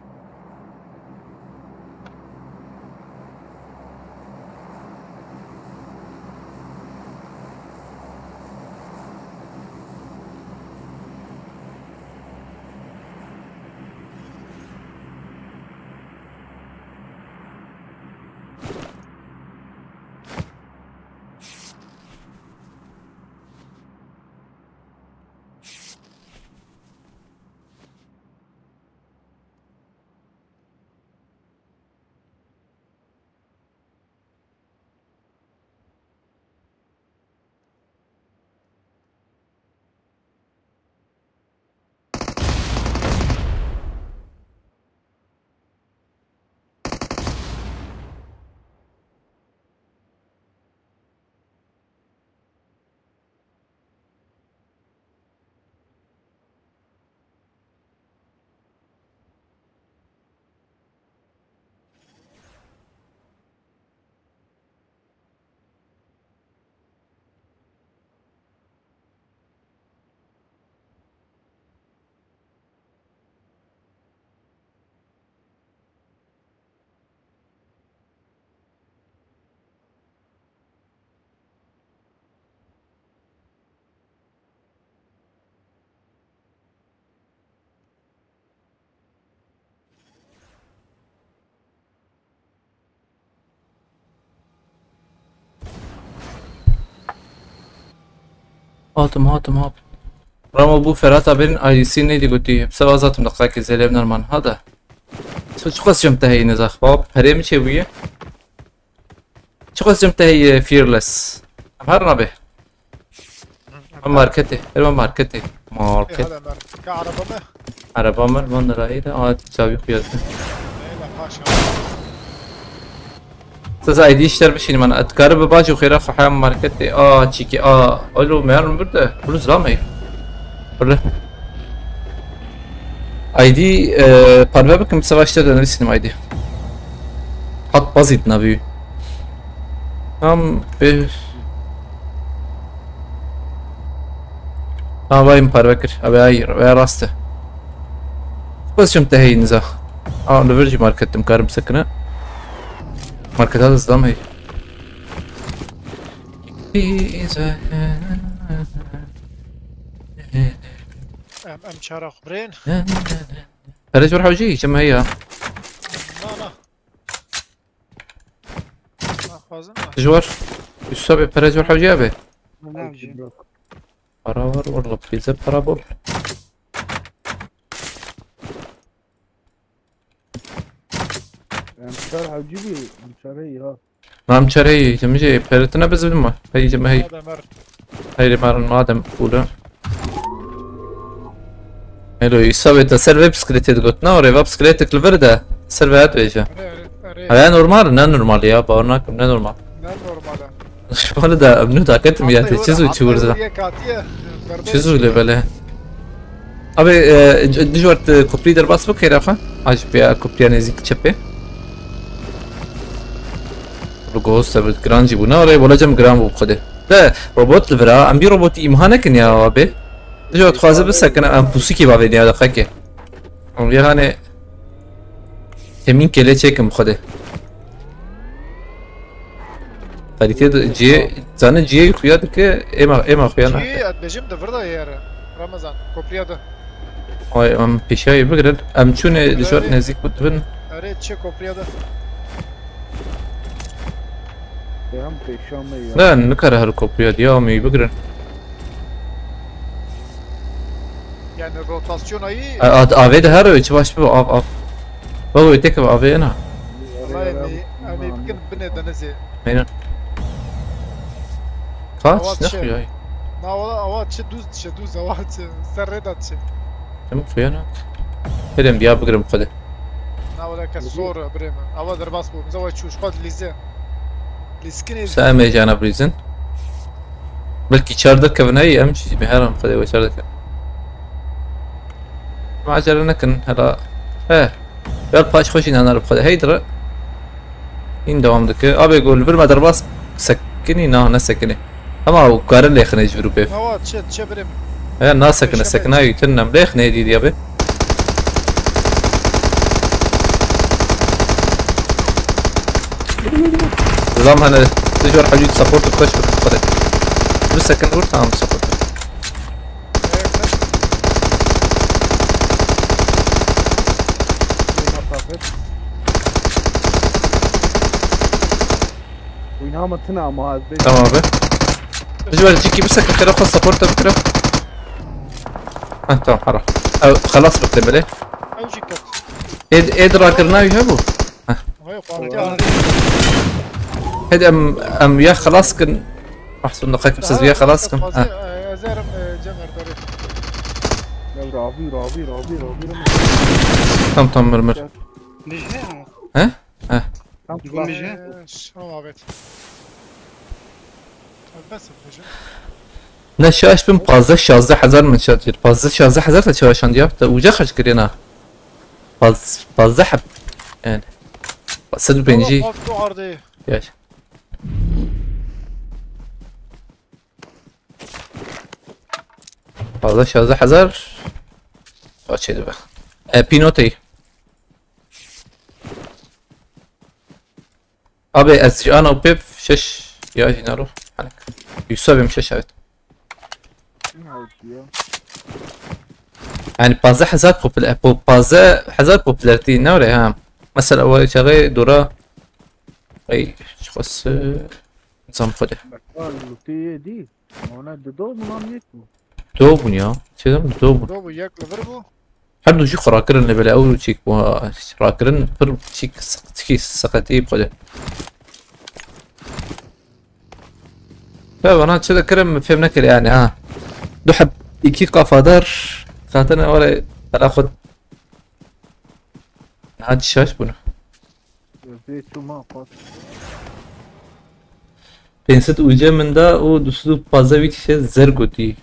Hatim, hatim, hap. Ramo bu Ferhat abinin ailesi neydi götü? Seba zaten dakika ki zelev normal. Hadi. Çi, çi qas jim te heyî nizax? Bab, perê min çêbûye? Çi qas jim te heyî, Fearless? Em her nabe. Em marketê. Her em marketê. Market. Hadi Ömer. Ka araba mı? Araba mı? Van lirayı da. Aa, çavi kuyatı. Eyvallah, paşa. Siz I D işler bir şey, man. Atkarı bir bacı xêra xwe hem marketê. Aa, çiki, aa. Alo, meğer mi burada? Bunu zılamayı. Burada. I D, e, parve bikim, savaşta dönürsün I D. Hat bazit navi. Tam bir. Ha, vay, parve kir. Abi, hayır, veya rastı. Pozisyonum teheyinize. Aa, li vir jî marketim karim sekine. Marketa da zidam hey. Em, em çara xwe birên. Perê zor hewcî, çi me heye? Na, na. Naxwazim na. Ji war. Üsta be, perê zor hewcî be. Ne hewcî? Para var, valla bize para bol. Em çar hewcî bî, em çare ya. Nam çare yi, cem je, peretine bizim mi? Hey, cem hey. Hadi Ömer. Hey, Ömer, madem pula. Hello, Yusuf abi, te ser web skeleti got. Ne oraya web skeletik li vir de. Ser ve hat veje. Are, are, are. Haya normal, ne normal ya, bağırnak ne normal. Ne normal ha? Şöyle de, emnu taketim ya, te çiz uçu vurza. Çiz öyle böyle. Abi, e, c-, dijwar te koprî derbas bike rafa. Acı bir ya koprîya nezik çepe. Bu ghost abi, gran jî bû. Ne oraya bolacağım, gran bû xwedê. De, robot li vira, em bir robotî îmha nekin ya abi. Dijwar dixwaze bisekine, em pusikî bavê ya, deqeke. Em vê hanê temîn kêlê çêkim xwedê. Kalite de cihê, zane cihê xuya dike, êma, êma xuya nake. Cihê, ez dibêjim di vir de ye re. Ramazan, kopriya de. Ay, em pêşayê bigirin. Em çûnê di jor nêzîk bin. Erê, çi kopriya de? Em pêşa me ya. Ne, nikare her kopriya diya em ê bigirin. Yani rotasyona iyi. A-, a-, avê de her çi baş bi av, av. Bak, o tek avê ena. Vallahi em ê, em ê bikin binê denizê. Aynen. Kaç? Avat ne şey. Kuyay? Na, wala avat çi düz, çi düz, avat çi. Serre de çi. Tamam, kuyanak. Herem diya bigirim xwedê. Na, wala kes zor birê min. Avat derbas bû. Bize wayî çû, xwed lîze. Lîskinê. Sen meycana brizin. Belkî çar derkevin hey, em jî bi heram xwedê we çar derkevin. Macera nekin, hela. He. Gel paç xwe jî nanar bi xwe de. Hey dire. Hîn dewam dike. Abê, go li vir me derbas sekinî, na, ne sekinî. Ama û karin lêxinê ji vir û pêv. Awa, çi, çi birim? He, na sekine, sekina yî, tin nem lêxinê dî diye be. Zam hene. Tijor hacî support xweş bikir xwedê. Du second vur, tamam support. Wîna me tine ama ez bê. Tamam abi. Ji ber cîkî bir second xêra xwe support te bikire. Heh, tamam, hara. Ew, xelas bikire belê. Ew jî ket. Êd, êd rakirina wî hebû. Heh. Vay, quality aldı. Hadi em, em ya xelas kin. Mahsun da qekip siz ya xelas kin. Fazla, heh. E, ezerim, e, Cemer, beri. Ya Rabi, Rabi, Rabi, Rabi, Rabi. Tam, tam, mir, mir. Dijne mi? He? He. Tam Gumije. Tamam abi. Bes, bes. Ne şaş bin, pazdeh şazdeh hezar min şat kir. Pazdeh şazdeh hezar te çawa şandiya? Te uca xerc kiriye na. Paz-, pazdeh heb. Yani. Sed û pêncî. Tamam, kalktı ardı. Yaş. Pazdeh şazdeh hezar. Kaç êdî be? E, pînotey. Abi, ez ji ana û pêv şeş ya jî naro. Hani, Yusuf abim şeş, evet. Ne oldu ya? Yani, pazdeh hezar popüler, po-, pazdeh hezar popülerity ne öyle ha? Mesela, o çağı dora, ey, çıkası, zam kodu. Bak, var, lütüye değil. Ona dedo mu lan, yek mi? Dedo bûn ya. Çêdem dedo bûn. Dedo bû, yek li vir bû. Her du jî xwe rakirin lê belê ew çîk bû. Rakirin pir çîk seqetî, seqetî bi xwe de. Ya bana çi dikirim, min fêm nekir yani ha. Du heb iki kafadar. Zaten öyle bela xwe. Ha, şaş bunu. Vê çûma pat. Pênc sed uce min da û du sed û pazdeh wî kişe zer gotî.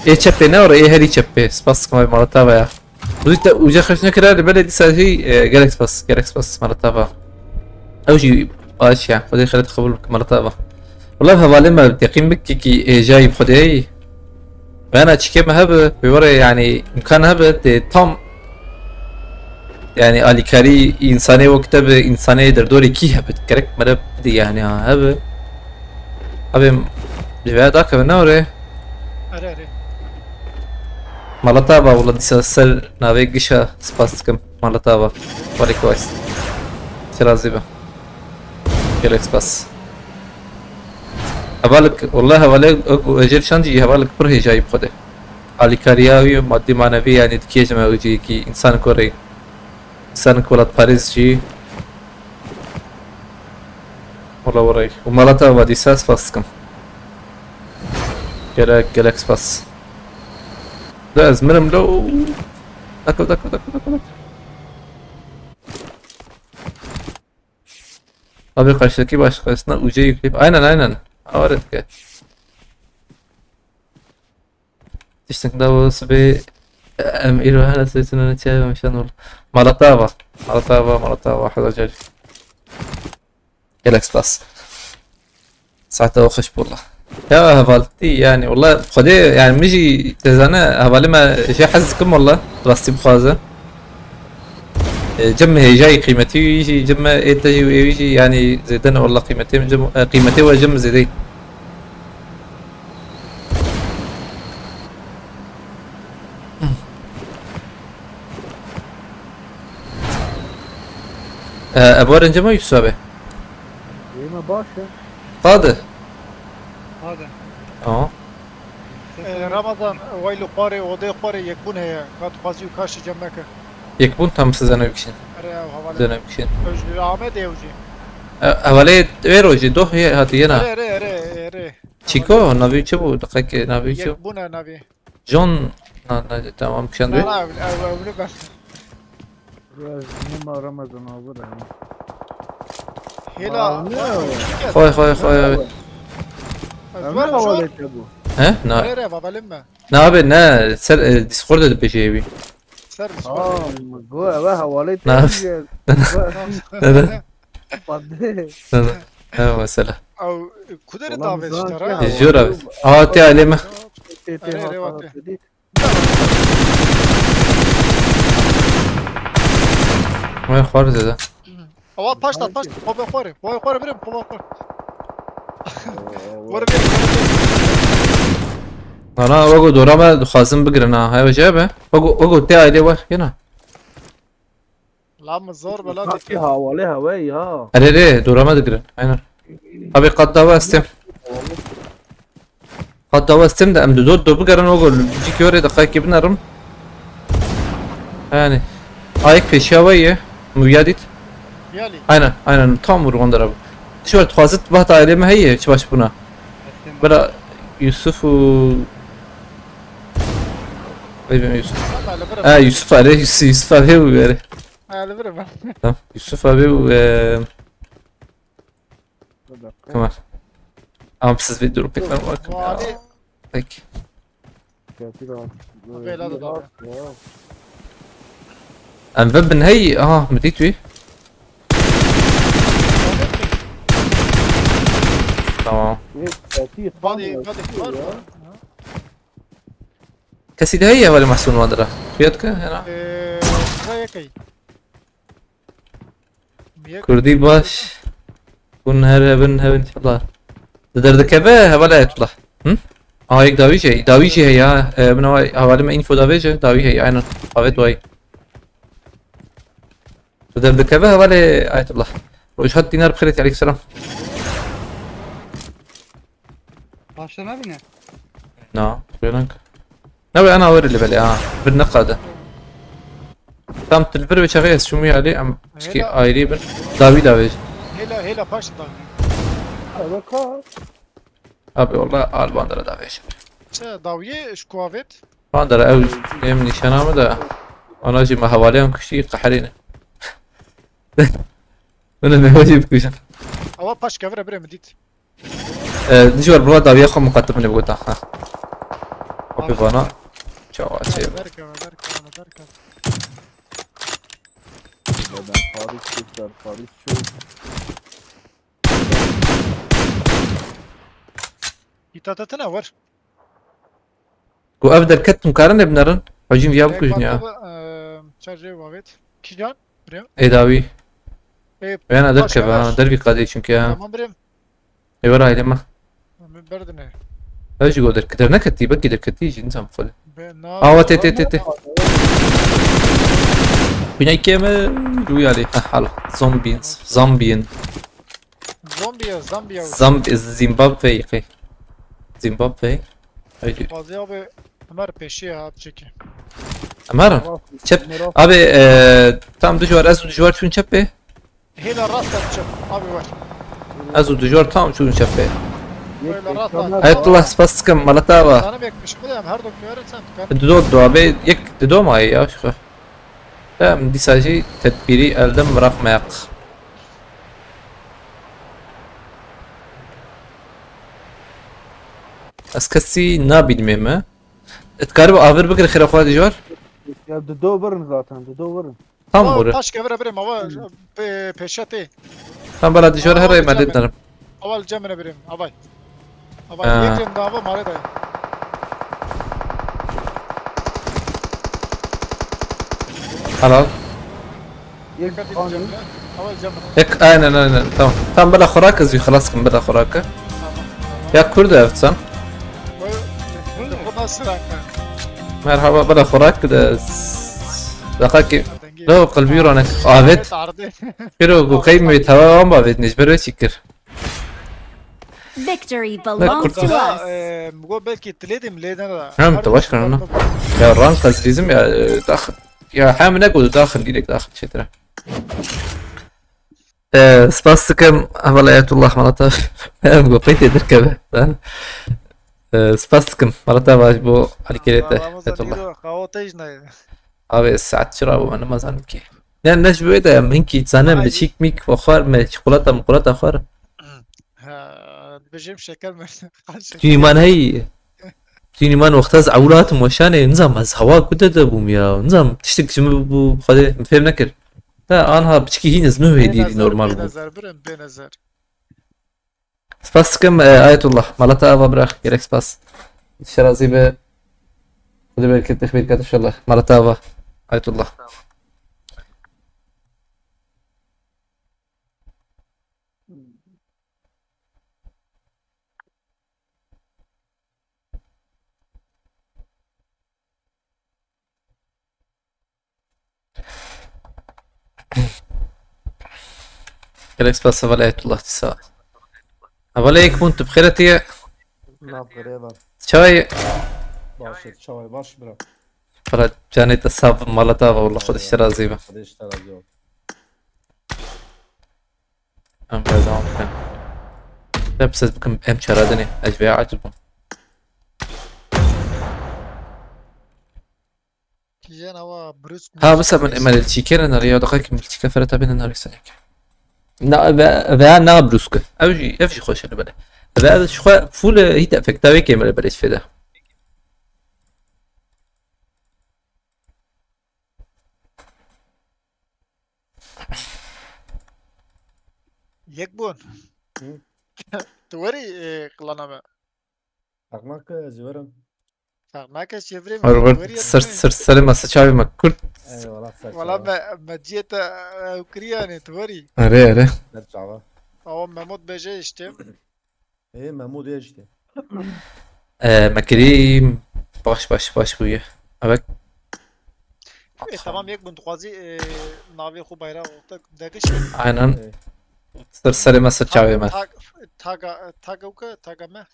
Ê çepê ne ora, ê herî çepê. Spas dikim, ay, malata ve ya. Bû te uce xeş nekira, li belê dîsa jî, e, gelek spas, gelek spas, malata ve. Ew jî baş ya, Xwedê xêret qebûl bike, malata ve. Wela hevalê me teqîn bike kî êjayî bi Xwedê. Wena çikê me hebe, pê were, yani, imkan hebe, tê tam, yani, alîkarî însanê wek te bi, însanê derdorê kî hebe, gerek mere bidî, yani, ha, hebe. Abi, divê dakeve ne ore? Are, are. Malata va, wala dîsa ser navê gişa spas dikim. Malata va. Wale kewayis. Şirazî be. Gelek spas. Hevalek, wala hevalek, ecêr şan jî hevalek pir hêjayî bi Xwedê. Alîkariya wî madî manevî, yani dikê ji me wî jî kî însan ku rê, însan ku welatparêz jî. Wala were. Û malata va dîsa spas dikim. Gelek, gelek spas. Da ez mirim lo. Dakika, dakika, dakika, dakika. Abi karşıdaki başkasına uca yükleyip. Aynen, aynen. Ağır etki. Tiştek da bu sibê em îro hene sesini çevirmişen ol. Malatava. Malatava, Malatava, hazır. Gelek spas. Saete we xweş bû wela. Ya hevaltî yani wela Xwedê yani min jî tezane hevalê me jê hez dikim wela rastî bixwaze. E, cem hêjayî qîmetî wî jî cem me ê te jî û ê wî jî yani zêde ne wela qîmetê min cem, e, qîmetê we cem zêde. E, ev warin cem Yusuf abi. Ême baş e. Qade. Hadi. Aa. E, Ramazan, waylo xwarê, odê xwarê yekbûn heye. Ka tu xwazî û kaşî cem meke. Yekbûn tam size ne bikişin. Erê, ew hevalê. Size ne bikişin. Ew ji Amedê ew jî. E, hevalê wê rojî doh ye hatiye na. Erê, erê, erê, erê. Çiko, navê çi bû? Diqekê navê çi? Yekbûn e navê. John, na, na, tamam, kişan Na, duyuyor. Na, ew, ew, ew, ne ben. Biraz numara Ramazan abi de. Hela, Aa, ne o? Koy, koy, koy abi. Ömer Ömer John. Havalet ya bu. He? Na. Nereye bakalım mı? Na abi, ne? Ser, e, Discord'da da bir şey bir. Ser Discord'da. Aa, bu eve havalet Ne? Ne? Ne? Pardon. Ne? Ne mesela? Ew, kuderê davêt ji te re? Jûr abi. Aa, te alê me. Tê, tê, Erê, erê, hata, wate. Tê. Vay xwar zêde. Awa paşta paşta. Xwe be xwarê. Xwe xwarê birim. Xwe xwarê. Xwarê Ana wego dora me dixwazim bigirin ha. Hewe jebe. Wego wego te aile var. Yena. La min zor bela dike. Havalê hewe ya. Erê rê dora me digirin. Aynen. Abi qat dawa estim. Hatta westim de em di dot do bigerin o gol. Cik yorê de qayekî binerim. Yani. Ayek pêşiya we ye. Muya dît. Yalî. Aynen, aynen. Tam vur wandera bu. Şu wet xwazit bahta ailê me heye, çi baş buna. Bela Yusuf û Vay be Yusuf. Tamam, hele bırak. Ha Yusuf Ali, Yusuf, Yusuf abi bu yani. Hele bırak. Tamam. Yusuf abi bu e, Tamam. Ama siz bir durup bekleyin bakın ya. Abi. Peki. Gerçek abi. Abi, helal olsun abi. Ya. Em ve bin hey. Aha, mi dît wî? Tamam. Body, body, var mı? Kesî de heye hevalê Mahsûn wan dira. Xuya dike, hena? Eee, Raya key. Kurdî baş. Hûn her hebin, hebin inşallah. Di derdikeve hevalê Ayetullah. Hı? Aha yek dawî jî, dawî jî heye ha. E, min hevalê me info da vêje, dawî heye, aynen. Avêt wayî. Di derdikeve hevalê Ayetullah. Rojhat Dînar bixêrê te, aleyhisselam. Başta nabîne. Na, şöyle. Ne be ana öyle bele ha. Bir ne kadar. Tam tilvir ve çağı ez şumu yali am çiki ayrı bir. Davi davi. Hela hela paşta. Eve ka. Abi valla al bandara davi. Çe daviye şu kuavet. Bandara ev em nişanamı da. Ana jî me hevalê em kuştî qeherîne. Min me wajî bikujin. Awa paş kevre bire mi dît. Dijwar bira dawiya xwe muqatim li bigota. Xwe pê vana. Çawa çê. Berka, berka, berka. Ben Paris Türkler, Paris Türk. Hîtatetine wer. Ku ev derket hûn karin lê binerin? Hocîm viya bikujin ya. Çar jê wavet. Kijan? Bire. Ê dawî. Ê, Veyana derkeve ha, dervî qadê çünkü ha. Tamam birim. Ê were ailê me. Min berdine. Ev jî go derketî, derneketî, belkî derketî jî nizam xwedê. Awa tê tê tê tê. Güneykê me rûyalî. Heh, hala. Zombien. Zombien. Zombiya, zombiya. Zombi, Zimbabwe yıkı. Zimbabwe. Öyle. Fazla abi. Ömer peşiye abi çeki. Ömer? Çep. Abi e, tam dijwar, ez dijwar çün çep be. Hêla rast em çep. Abi var. Ez û dijwar tam çûn çepê. Böyle rast abi. Ayetullah spas dikim, malata va. Sana bir yaklaşık mı hem her doktor sen. Dido do abi, yek dido ma ya şu. Em dîsa jî tedbîrî elden bırakmayak. Ez kesî nabînimê me. Dikarî bi avir bikir xêra xwe dijwar? Ya dido birin zaten, dido birin. Tam vurun. Taş kevre birê mava pe- peşe tê. Tam bela dijwar her rey medê dinerim. Aval cemine birê. Avay. Avay. Yetim dava mare dayı. Helal. Yek Dikkat edin cemine. Aval cemine. Ek aynen aynen tamam. Tam bela xorak ez xelas kim bela xorak. Ya kurd ev sen. Bu nasıl rakı? Merhaba bela xorak de. Daqaki. Lo qelbî ranek. Avêt. Kiro ku qey mi tewa wan bavêt nêj ber çî kir. Victory belongs to us. Go belkî tilê dim lê ne da. Hem te baş kana. Ya rank ez lîzim ya daxil. Ya hem ne godu daxil direkt daxil çetire. Spas dikim heval Ayetullah malata. Hem go qey tê derkeve. Spas dikim malata vaj bo alîkerê te Ayetullah. Abi saet çira bû, me nemazanim kî. Ne, ne ji bo wê de em hinkî zanin biçîk mîk xwe xwar me, çikolata mikolata xwar. Ha, dibêjim şeker me. Tîman hey. Tîman wexta ez ewil hatim weşanê, nizam ez hewa ku de de bûm ya. Nizam tiştek ji min bû xwedê min fêm nekir. Te anha biçikî hîn ez nuh hêdî dî normal bû. Bênezer birim, bênezer. Spas dikim e, Ayetullah. Mala te ava bira. Gelek spas. Şerazî be. Xwedê bereket, xêr kat inşallah. Mala te ava. Ayetullah. Gelek spas hevalê Ayetullah, tu sağ ol. Hevalê Yekbûn, tu bi xêr hatiye? Nav xêrê var. Çawa ye? Baş et, çawa ye? Baş bira. Para canê te sağ bin, mala te ava, wallah, Xwedê ji te razî be. Xwedê ji te razî ol. Em berdewam bikin. Te bi ses bikim, em çara dinê. Ez vêya aciz bûm. Kîjan awa brûsk Ha, bisa min, em li çîkê ne nariya, daqiqek em li çîkê fereta bîne nariya senekê. Na, ve, veya na brûsk. Ev jî, ev jî xweş e li belê. Ve ev ji xwe full, e, heat effect, ta wê kêmire belê ji fêde. Yek bûn. Hı? Tu werî, e, klana me. Ferq nake, ez ê werim. Ferq nake, çêvirê min, Har tu werî ya sir, tu sir, serê me, sir çavê me kurt. Eyvallah, ser Wala çava. me, me ciyê te, e, ew kiriye, yanî tu werî. Erê, erê. Ser çava. Awa Memo dibêje işte. Ê, Memo diye işte. E, me kirî baş, baş, baş bûye. Evet. Ê, tamam, Yek bûn, dixwazî, e, navê xwe, bayrağı xwe te dekişî. Aynen. Ê. Sir serê me, sir çavê me. Tag, tag, tag, tag, tag me.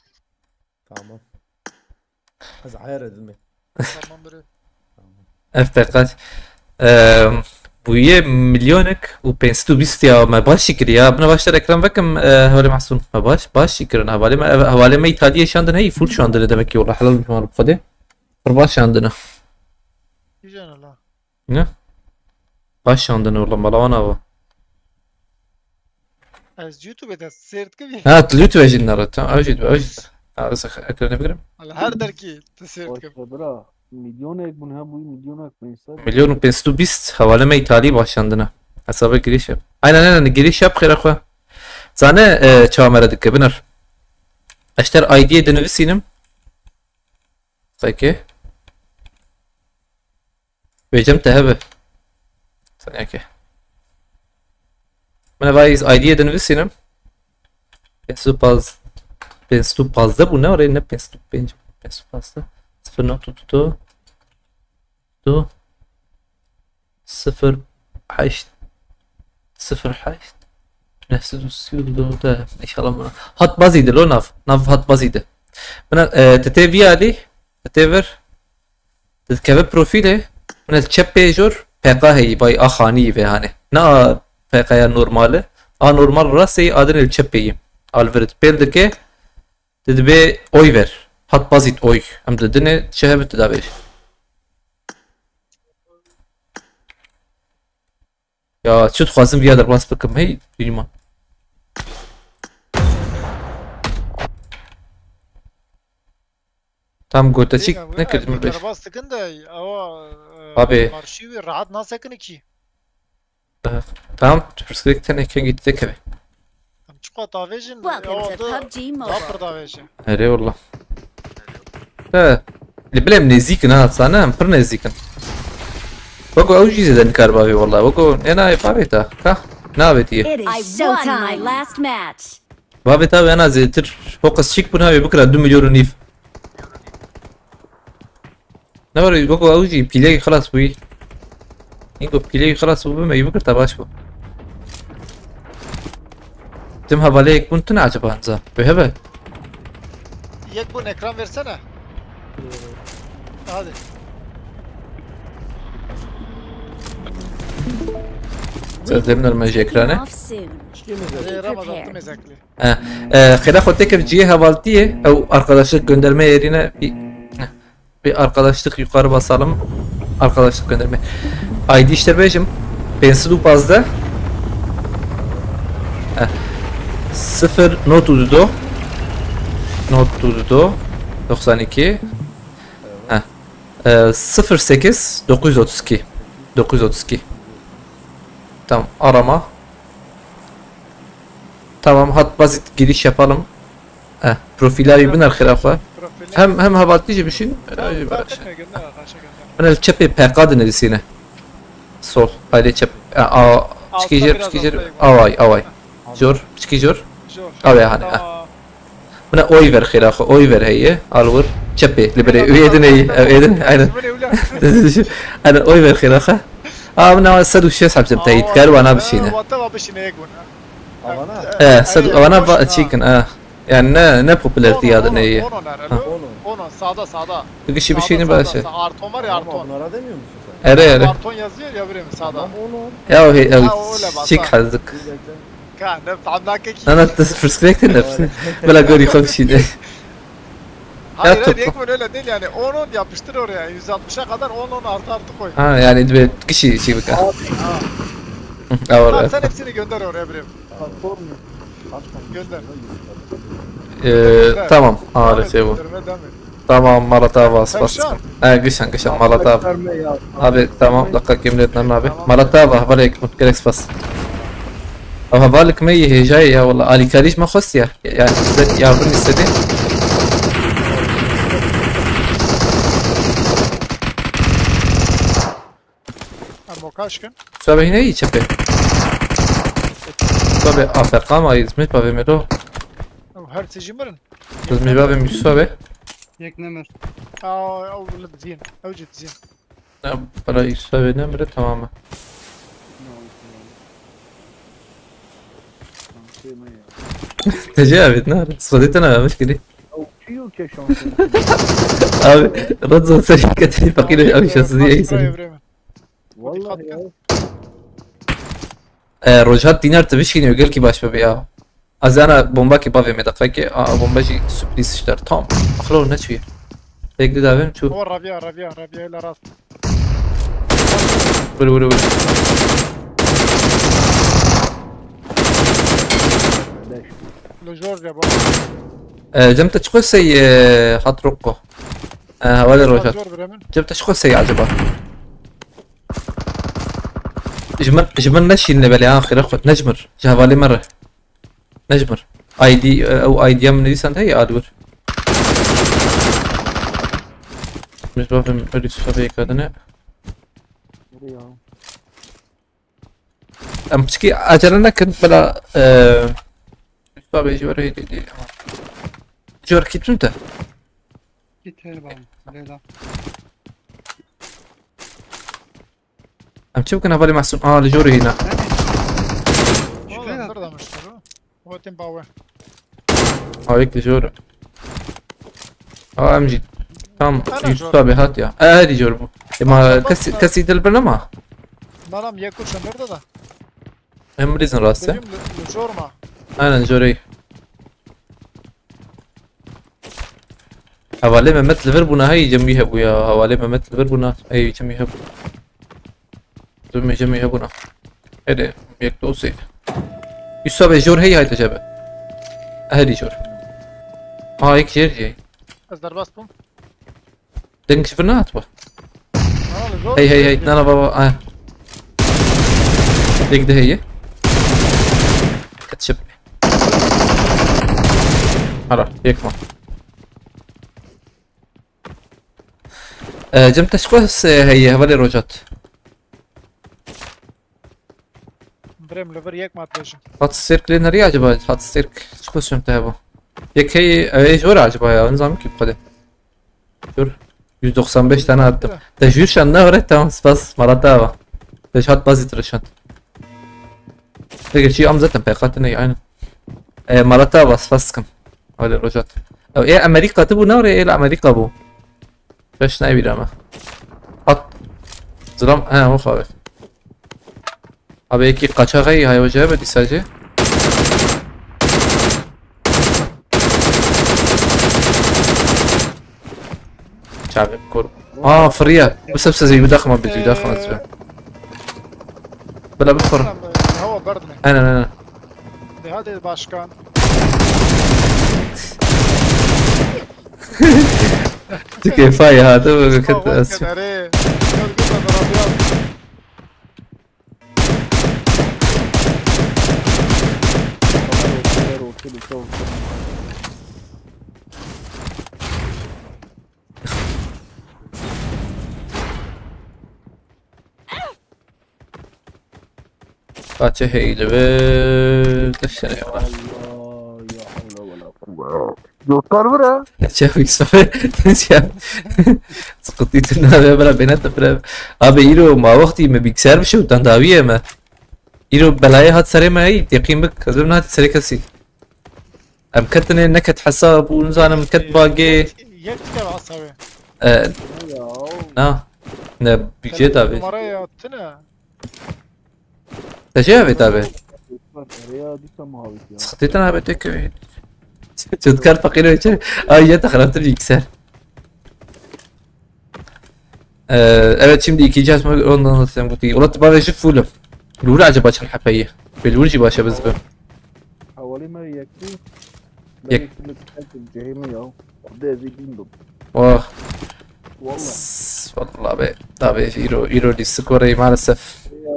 Tamam. Ez ayar edilme. Tamam bro. Ev peqet. Ehm, bûye milyonek û pênc sed û bîst ya, me baş jî kiriya. Bina baştir ekran vekim, e, hevalê Mahsûn. Me baş, baş jî kirin. Hevalê me, ev, hevalê me Îtaliyê şandin hey, full şandine demek ki, wallah helal bike bi Xwedê. Pir baş şandine. Kîjan la? Ne? Baş şandine, wallah, mala wan ava. Ez YouTube-ê de sêr dikim. Ha, tu YouTube-ê jî nere, tamam, ew jî dibe, ew jî dibe. Ha, ez ekranê bigirim. Hala her derkî tu sêr dikim. Boş ver bira. Milyonek bûn, ha, bûyî milyonek pênc sed. Milyon û pênc sed û bîst, hevalê me Îtalî başandine. Hesaba girîş yap. Aynen, aynen, girîş yap, xêra xwe. Zane, e, çawa me re dike, binir. Ez ter I D'yê dinivîsînim. Peki. Bêcem te hebe. Saniyeke. Min eva iz I D'yê dinivîsînim. Pênc sed û pazdeh, pênc sed û pazdeh bû, ne orê, ne pênc sed û pênc, pênc sed û pazdeh. Sifir nokta tu tu tu. Sifir heşt. Sifir heşt. Neh sed û sî û du de, inşallah buna. Hat bazî de lo nav. Nav hat bazî de. Buna, e, te tê vî alî, te tê vir. Te dikeve profîlê. Buna li çepê jor P K heyî, bay a xanî vê hanê. Na P K ya normali. A normal rastê, a dinê li çepê yî. Al vir pêl dike. Te dibê oy ver. Hat bazît oy. Em di dinê çi hebe tu davêj. Ya, çi dixwazim viya derbas bikim, hey, bînî man. Tam gote çîk Bêga, nekirdim bêga, bêş. Derbas dikin de, awa, e, Abi. Karşî wî rahat nasekin ki. Tamam, tu pirsgirêk tenê kengî tu dekeve. Em çiqas davêjin, Welcome to awa de PUBG Mobile. Daha pir davêjin. Erê wallah. He. Li bilê em nêzîk in ha, sane em pir nêzîk in. Weko ew jî zêde nikar bavê wallah. Weko ê nayê bavê ta. Ka? Navê tiye. It is showtime. Last match. Bavê ta wê ena zêtir hoqas çîk bûn ha wê bikira du milyon û nîv. Ne var, Gogo, ew jî pîlekî xilas bûyî. Îngo pîlekî xilas bû, bime, wî bikirta baş bû. Tim hevaleyek bûn tune acaba hanza? Wê hebe? Yek bûn ekran versene. Hadi. Sen demler me ji ekranê. Off soon. Hadi Ramazan, tu mezekli. He. E, xêra xwe têkeve cihê hevaltiyê, ew arkadaşlık gönderme yerine bir, heh, bir arkadaşlık yukarı basalım. Arkadaşlık gönderme. I D işte bêjim. Pênc sed û pazdeh. Heh. Sifir not ududo. Not ududo. Doksan iki. Heh. E, sıfır sekiz dokuz yüz otuz iki. Dokuz yüz otuz iki. Tamam, arama. Tamam, hat basit giriş yapalım. Eh, profila bir biner xira xwe. Hem, hem hevaltî jî bişîn, e, jî beraş. Bine çepê P K dinivîsîne. Sol, ayrê çep. E, a, çikî jêr, çikî jêr. Away, away. Jor, çikî jor. Away hane. Bine oy ver xira xwe, oy ver heye. Al wir. Çepê, li birê. Êdin heye, êdin, aynen. Aynen, oy ver xira xwe. Aa, bine sed û şêst hebzim teyit kar, wana bişîne. Wate va bişîne yek bûn. Havana. E, ser, havana va-, çêkin, e. Yani ne, ne popülerity ya da ne iyi. Ono ner, alo? Ono. Ono, sağda, sağda. Çünkü şey bir şey ne başe. Arton var ya, Arton. Bunlara demiyor musun sen? Ere, ere. Arton yazıyor ya, birim sağda. Tamam, ono. Ya o he, ya, çek hazık. Ka, ne, tam dakika ki. Ana, das perspektif ne? Bela gori komşi ne? Hayır, hayır, Ekmen, öyle değil yani. On on yapıştır oraya. Yüz altmışa kadar on on artı artı koy. Ha, yani bir kişi şey bak. Abi, ha. Tamam, sen hepsini gönder oraya, birim. Gönder. Ee, tamam. Devam et, şey bu. Gönderme, devam et. Tamam, Malatava, spas. He, gişen, gişen, Malatava. Abi, tamam, dakika, kimlet, abi. Tamam. Malatava, hevalek, gerek spas. Ew hevalek me yê hêjayê ya, wala alîkarî ji me xwest ya. Yani size yardım istedi. Em o kaç gün? Sabê hîne yî çepê. Sabê A F K ma yî zimê bavê me do. Ew her tijî mirin. Zimê bavê me sabê. Yek nemir. Aa, ew li dizîn. Ew cî dizîn. Ya, para Yusuf abi ne bire tamam mı? Tece abi ne? Sıkıntı ne abi, gidi. Abi, Rıdvan sen hakikaten fakir abi, şanssız diye iyisin. Vallahi ya. E, Rojhat Dinar tabii şey ne, gel ki baş be ya. Ez ana bomba ki bavê me deqekê, a, bomba jî sürpriz işte. Tam. Axlo ne çi? Tek de davim çu. O Rabia, Rabia, Rabia ile rast. Vur, vur, vur. Lo Georgia bak. E, cem te çiqo sey, e, hat roko. E, havale Rojhat. Zor biremin. Cem te çiqo sey acaba? Ji min, ji min neşînine belê axire xwe. Necmir. Ji hevalê me re. Necmir. I D, e, ew I D'ya min nivîsand heye, Alwir. Min bavê min Alwir Sufya vê kadine. Em piçkî acele nekin, bila, e, Sufya ji we re hêdî dî. Ji we re kî tune te? Git her bam. Leyla. Em çi bikin hevalê Mesûd? Aa, li jorê hîne. Şuraya. Oğlum, burada mı şu? O tim bawe. Aa, wek li jorê. Aa, em jî tam Ana Yusuf jor. Abi hat ya. E, herî jor bû. E, ma Tamam, kesî, tamam. Kesî dil bir nema? Naram ye kurşun nerede da? Em bilîzin rast e. Dedim li, li jor ma. Aynen jorê. Hevalê Mehmet li vir bûna, hey cem wî hebû ya. Hevalê Mehmet li vir bûna, hey cem wî hebû. Dûmê cem wî hebûna. Hede, yek dosê. Yusuf abi jor hey hayte cebe. Hedi jor. Aa, yek jêr jê. Ez derbas bûm. Deng ji vir nehat bû. Aa, li jor Hey, hey, hey, nana baba, ay. Yek de heye. Kaçıp. Hala, yek ma. E, cem te çiqas, e, heye, hevalê Rojhat. Birêm li vir yek mat bêjim. Hat sirk lê nerî acaba? Hat sirk çiqas şem te hebû? Yek heye, ew ê jor acaba ya, nizam ki bu kadar. Dur. Yüz doksan beş tane attım. Te jür şan ne öğret? Tamam, spas. Malatava. Te hat bazı tırışan. Peki, şey, am zaten P K T ne, aynen. E, Malatava, spas sıkın. Öyle Rojat. E, e, Amerika tu bu ne oraya? El Amerika bu. Beş ne bir ama. At. Zıram, he, o abi. Abi, eki kaçak ay, hay hoca be, disacı. Çabuk kur. Aa, fırıya. Bu sebse zeybi dakma, bir dakma. Bela bir fır. Tamam, hava berdine. Aynen, aynen. De hadi başkan. Çünkü fay ha, değil mi? Tamam, kenarı. Gel, gel, ben arabaya al. Kaçı heyli ve taşlanıyor. Allah, ya havle ve la kuvve. Yotlar var ha. Çevik sefer ya. Sıkıntı tırnağı ve bana beni de bırak. Abi, îro ma wextî me bilgisayar bir şey utan dawiye mi? Îro belayê hat serê me, ey, yekîn bik, ez bim nehat serê kesî. Em ketine neket hesab û nizanim ket bagê. Yek dike be hesabê. E, Ya. na. Ne, bicê da be. Numara ya, tine. Te jê avê da be. Ya, dîsa muhabet ya. Sıkıntı abi tek. Çocuklar fakir ve çocuk. Ay ya da karantin bilgisayar. Ee, evet, şimdi ikinci açma ondan anlatacağım kutuyu. Ulan bana şu fullüm. Lura acaba çal hepayı. Belli jî başa biz be. Hawalî me yekî. Yek- Belê tu li cihê me ya. Xwedê ez ê bîn bim. Oh. Walla. S-, Walla be. Tabi îro, îro lîstik orayı maalesef. Ya.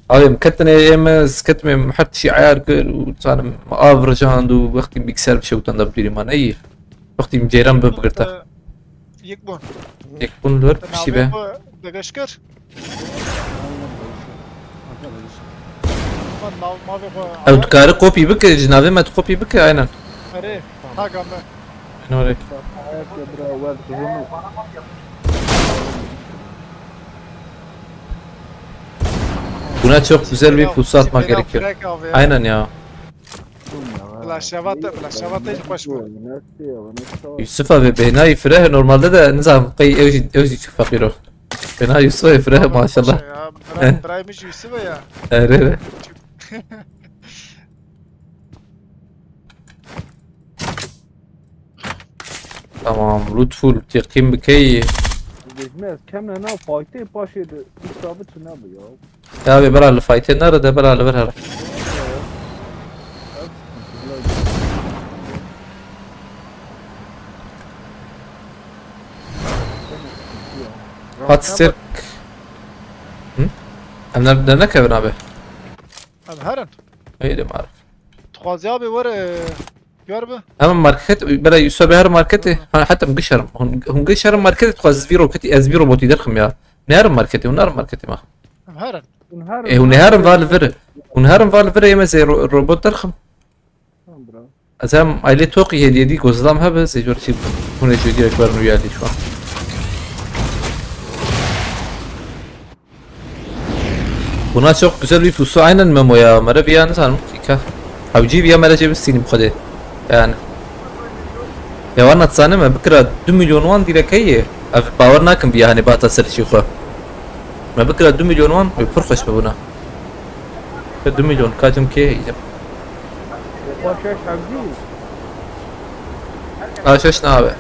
Abi, em ketine ême, ez ketime, em her tişî ayar kir û zanim av rijand û wextî bilgisayar bi şewtan da bidîrî man. Ey, wextî em ceyran bi bigirta. Yek bûn. Yek bûn li wir piştî be. Te navê xwe degeş kir? Ew dikare kopî bike, ji navê me tu kopî bike, aynen. Erê, taga me. Norê. Buna çok güzel bir pusu atmak gerekiyor. Aynen ya. Bila şevat, bila şevat hiç baş mı? Yusuf abi, Behnayî fireh normalde de nizam qey ew jî, ew jî çok fakir o. Bena Yusuf abi fireh maşallah. Bira, bira mi Yusuf ya. Ere ere. Tamam, Lutful, teqîm bikey. Dibêjime ez kem ne nav faytê paşê de îsabit çi nebi ya. Ya be bira li faytê nere de bira li vir here. Hat sirk. Hı? Em ne, ne nekevin abi? Em herin. Ey de marif. Dixwaze abi were, e, gör bi. Hemen market, bela Yusuf abi her marketê. Ha, hatta hûn gişerim. Hûn, hûn gişerim marketê, dixwaz ez vî roketî, ez vî robotî derxim ya. Neherim marketê, hûn neherim marketê ma. Em herin. Hûn herin. E, hûn neherim va li vir. Hûn herim va li vir, em ez ê ro-, robot derxim. Tamam bro. Ez hem aile toqî hediye dî gozlam hebe, zê jor çî hûn ê jêdî ekber nû yelî şu an. Buna çok güzel bir pusu, aynen Memo ya. Mere bir yanı sanırım ki ka. Hevcî bir ya mere cebistînim xwedê. Yani. Ya wan natsane me bikira du milyon wan direk heye. Ev bawer nakim bir ya hani bata ser çî xwe. Me bikira du milyon wan, pir xweş be buna. Te du milyon, kaçim kê heyî. Xwe şeş hevdî. A şeş nabe.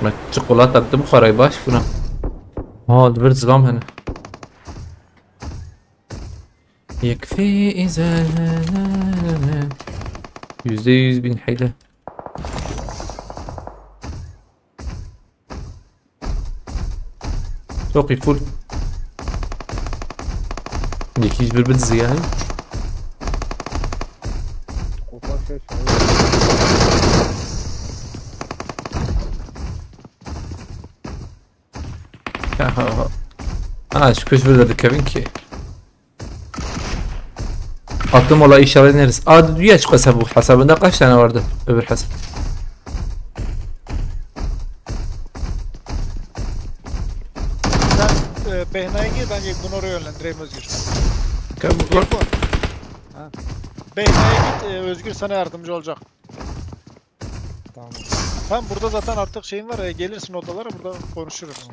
Me çikolata dibixwara baş bûna. Ha, li vir zilam hene. Yekfî îzehene. Yüzde yüz bin hile. Çok iyi, full. Yekî ji bir bidizi yani. Opa şey şey. Ha, ha, ha. Ha, şu köşede de Kevin ki. Attım ola inşallah ineriz. Aa, dünya çok hesabı. Hesabında kaç tane vardı? Öbür hesap. Sen, e, Behna'ya gir, ben bunu oraya yönlendireyim Özgür. Tamam. Yapma. Ha. Behna'ya git, e, Özgür sana yardımcı olacak. Tamam. Tamam, burada zaten artık şeyim var. E, gelirsin odalara, burada konuşuruz.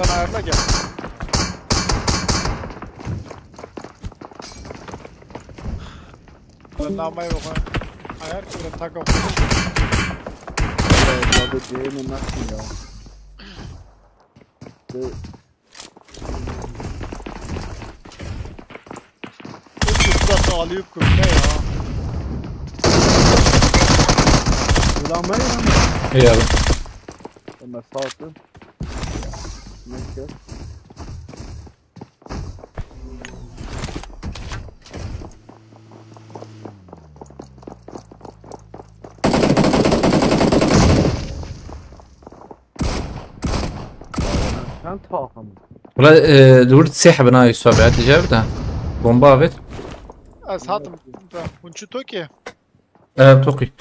Sen ayarla gel. Ben namaya bakayım. Ayar ki biraz tak oku. Ya, ya da C'nin nasıl ya? Üstad aliyup kökte ya. Selamünaleyküm. Ey abi. Ömer sağ olsun. Neyse. Sen takım. Wala, e, li wir sê hebe na Yusuf abi, hadi cevap da. Bomba avêt. Ez hatim. Hûn çi tokê? E, tokî.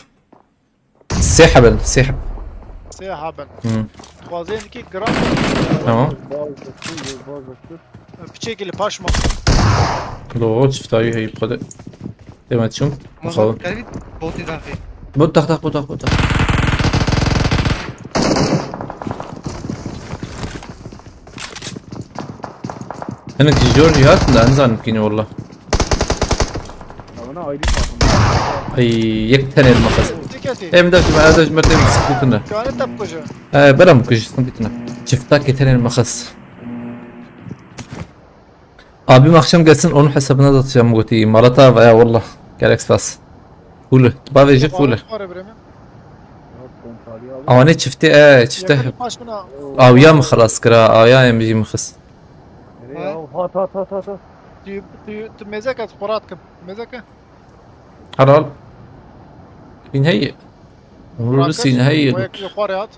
Sê hebe, sê hebe. Sê hebe. Hmm. Dixwazê dikî gram. Tamam. Piçekî li paş ma. Lo, çiftayî heyî xwede. Dema çûm. Mixawe. Botî daxî. Bot dax dax, bot dax, bot dax. Hinek ji jor jî hatin da, nizanim kî ne walla. Ya bana ayrı takım. Ay, yek tenê li mixist. Em de ji me, em de ji me têm sikîtin de. Kane tep kuja. He, bela min kujî, sikîtin de. Çiftakê tenê li mixist. Abim akşam gelsin, onun hesabına da atacağım, gotî. Malata veya wallah. Gerek spas. Full. Bavê jî full. Awanê çiftê, e, çiftê. Awiya min xilas kira, awiya em jî min xist. Hat, hat, hat, hat, hat. Tu, tu, tu mêzeke, ez xwe radikim. Mêzeke. Helal. Sîn heye. Umur sîn heye. Xwe yek xwarê hat.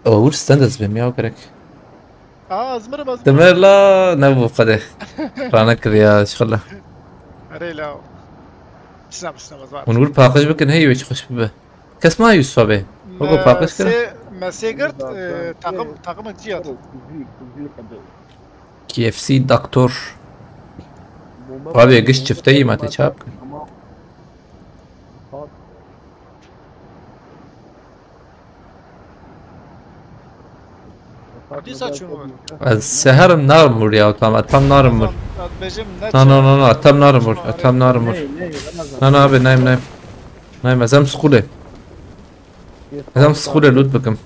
O wir stand ez bim ya gerek. Aa, ez mirim, ez mirim. Demir la nebû qedê. Rane kiriya şixla. Erê la. Bisna, bisna, ez var. Hûn wir paqij bikin, hey, wê çi xweş bibe. Kes ma Yusuf abi? Weko paqij kir? Me sê girt, e, takım, takım ciyat. K F C doktor. Abi, giş çifteyî ma te çap kir. Dîsa çûn wir. Ez seherim narim wir ya, tam, tam narim wir. Dibêjim ne. Na, na, na, na, tam narim wir, tam narim wir. Na, na, abi, neyim, neyim. Neyim, ez em sqûlê. Ez em sqûlê loot bikim.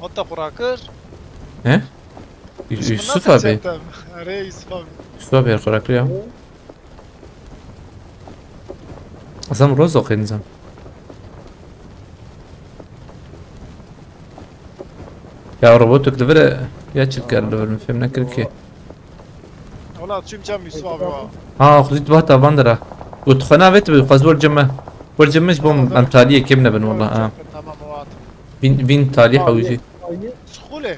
Hatta xwe rakir. He? Yusuf abi. Erê Yusuf abi. Yusuf abi xwe rakir ya. Ez em roz oxê nizam. Ya robotik li vir e, ya çi kar li vir, min fêm nekir ki. Wala çim cem Yusuf abi wa. Ha, xwedî tu bata van dira. Got xwe navet bi, xwez wer cem me. Wer cem me ji bo em taliyê kêm nebin wala, ha. Tamam, wat. Vîn, vîn talî hewî jî. Sixulê.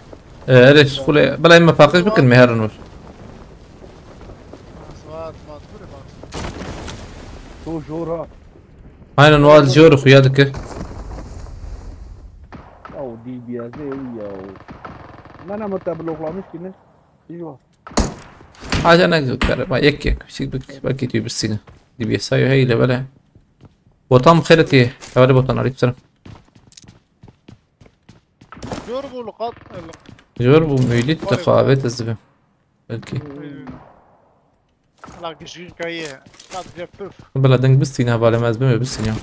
E, erê, sixulê. Bela em me paqij bikin, me herin wir. Wat, wat, wat. To jora. Aynen, wat jor xuya dikir. Ya o D B S e ya o. Nana mı tabloklamış ki ne? İyi var. Haca ne güzel kare. Bak, yek yek. Şey, bak, bak gidiyor bir seni. D B S ayı heyle böyle. Botan xêrê tê. Hevalê botan arî biserim. Jor bû li qat. Jor bû, mûlît te xwe avêt ez dibim. Belkî. La gijî kaye. Qat je puf. Bila deng bistîne hevalê me ez bim wê bistîne.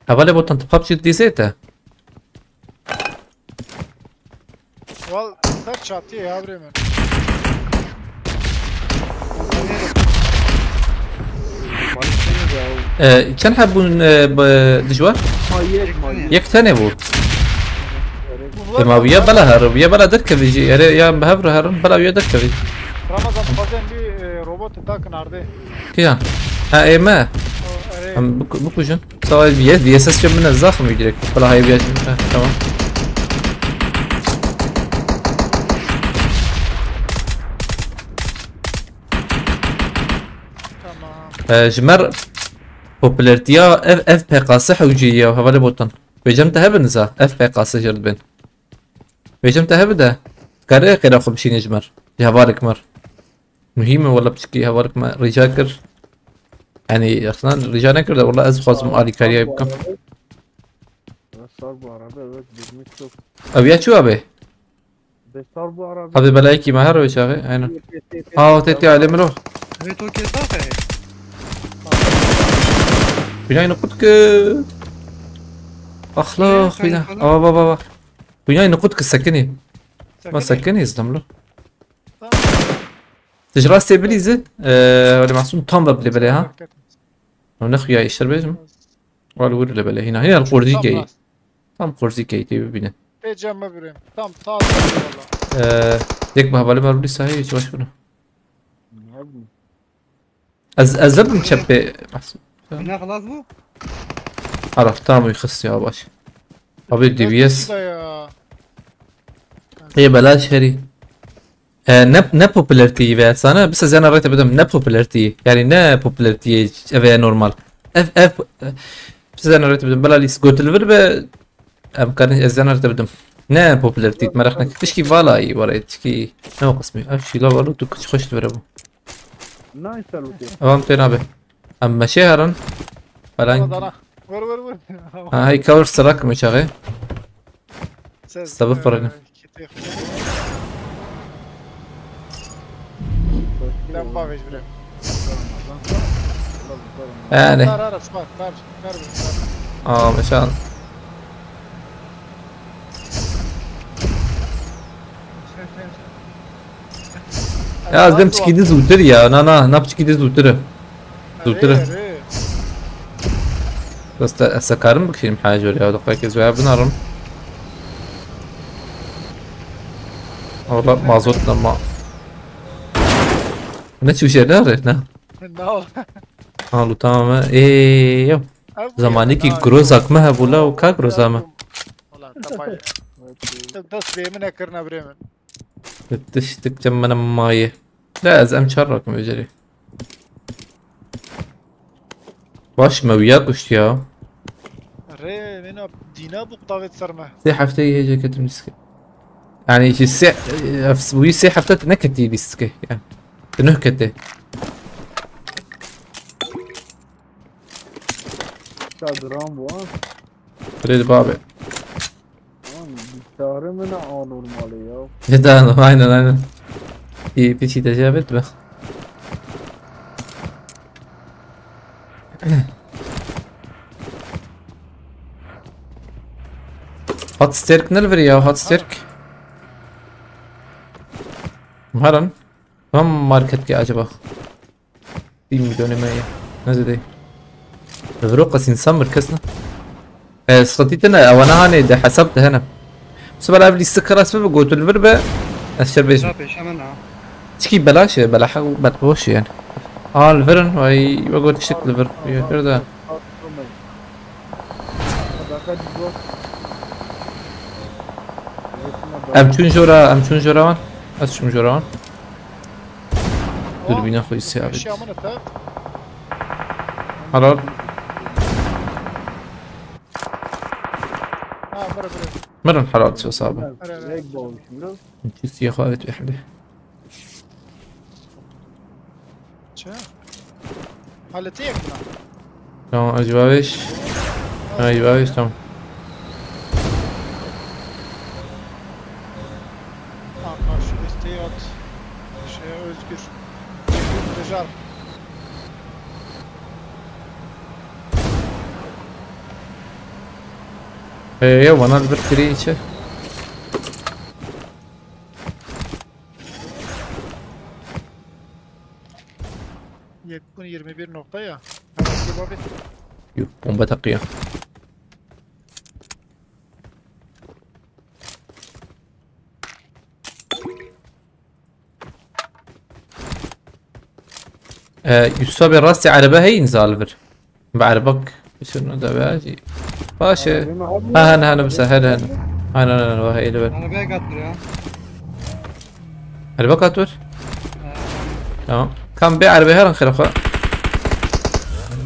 Hevalê botan tu PUBG dizê te? Wal ser çatiyê ya birê min. E, çend heb bûn, e, bi, dijwar? Ma yek, ma yek. Yek tenê bû. E, ma wiya bela her, wiya bela derkevî jî. Erê ya bi hev re herin, bela wiya derkevî. Ramazan, xwazên bî, e, robot ta kinardê. Kîya? Ha, ê me? O, erê. Em biku-, bikujin. Sawa V S S min ez zaxim direkt. Bela hayır bir. Ha, tamam. Tamam. E, ji mer popülertiya ev, ev P K S hewcî ya, hevalê botan. Vêcem te hebin za, ev P K S jir dibin. Vêcem te hebe de, kare qêra xwe bişîne ji mer. Ji hevalek mer. Muhîm e wala piçkî hevalek me rica kir. Yani aslında rica nekir de wala ez xwazim alîkariya bikim. Sar bu arada, evet, bizim çok. Ev ya çu abi? Besar bu arada. Abi belayekî me her çaxê, aynen. Ha, o tê tê alê miro. Evet, o kêt daxe. Binayê nû qut ki. Axla, bina. Ava, ava, ava. Binayê nû qut ki sekinî. Ma sekinî izdim lo. Tamam. Tu ji rastê bilî zi, e, wele masum tam ve bilê belê ha. Tamam. O ne xuya işler bêjim. Wal wir le belê hîna. Hîna li qurdî geyî. Tam qurzî keytê bibîne. Pê cem me birêm. Tam ta valla. Ee, yek bi hevalê me rûdî sahê hiç baş bûne. Ez, ez de bim çepê. Bina xelas bû? Ara, tamam, xistiya baş. Abi, D B S. Ê belaş herî. E, ne, ne popularity ve sana, bir sezena rete bidim, ne popularity. Yani ne popularity, eve normal. Ev, ev, bir sezena rete bidim, bela lîs gotil vir be, em karin ez zena rete bidim. Ne popularity, merak ne. Tişki vala iyi var, tişki ne o kısmı. Ev şila vala tu kuç hoş vere bu. Nice salute. Tamam, tena be. Em meşe herin. Falan. Dana, dana. Vur, vur, vur. Ha, hey, cover sırak mı çağı? Siz, Sabır e, parayla. Kitê xwe. Lem bavêj bire. Yani. Kar, ara, spar, kar, kar, kar. Aa, meşan. Ya, ez dem çikî de zûtir ya. Na, na, na çikî de zûtir. Zûtir. Erê, erê. Bes te, ez karim bikişînim haya jor ya. Deqayekê ez waya binarim. Orada mazot nema. Ne çûşe ne re ne? No. Ha, lu tamam. Ê, yo. Ev bu Zamanî ya, ki na, grozak me hebû la û ka groza me. Wala, tamam. Dest bê min e kirine birê min. Tiştik cem min maye. La ez em çar rakim öceri. Baş me wiya kuşt ya. Rê, mena dîna bû qutavêt ser me. Sê hefteyê hêce ketim lîske. Yani işte sê, wî sê hefte te neketî lîske yani. Te nuh kete. Ka duran bu ha. Kredi babe. Lan, bilgisayarı mı ne anormal ya? Neden? Aynen, aynen. Bir, bir şey de şey yapıp da. Hot Sterk ne ver ya, Hot Sterk? Maran. Tam market ki acaba? Bilmiyorum ne ya. Ne dedi? Viro qas insan bir kes ne? E, sıkıntı ne? Ewana hani de hesap de hene. Bu sefer ev liste kırası ve götül ver be. Eşer bejim. Daha peşemen ha. Çiki belaş ya, bela hak, bela boş yani. Al verin, vay, ve göt işte ver. Yeter de. Em çün jora, em çün jora wan. Ez çün jora wan. Dürbüne koy siyah. Eşya mı ne? Helal. Ha, bırak, bırak. Mirin helal söz abi. Bırak, bırak. Çiz ya xavet bir hadi. Çe? Halleteyek buna. Tamam, acaba beş. Ha, acaba beş, tamam. Anlar şu desteği at. Şeye Özgür. Özgür Bejar. Ee, ya bana bir kiri içi. Yekun yirmi bir nokta ya. Hemen bir bakayım. Yok, bomba takıyor. Ee, Yusuf abi rastî erebe heye înza li vir. Bi erebek şunu da be jî. Baş e. Erebe mi abi? Ha, hene, hene, bisa, hene, hene. Hene, hene, hene, hene, hene. Arabaya katır ya. Erebek hat vir. Ha. Tamam. Kam bê erebê herin xêra xwe.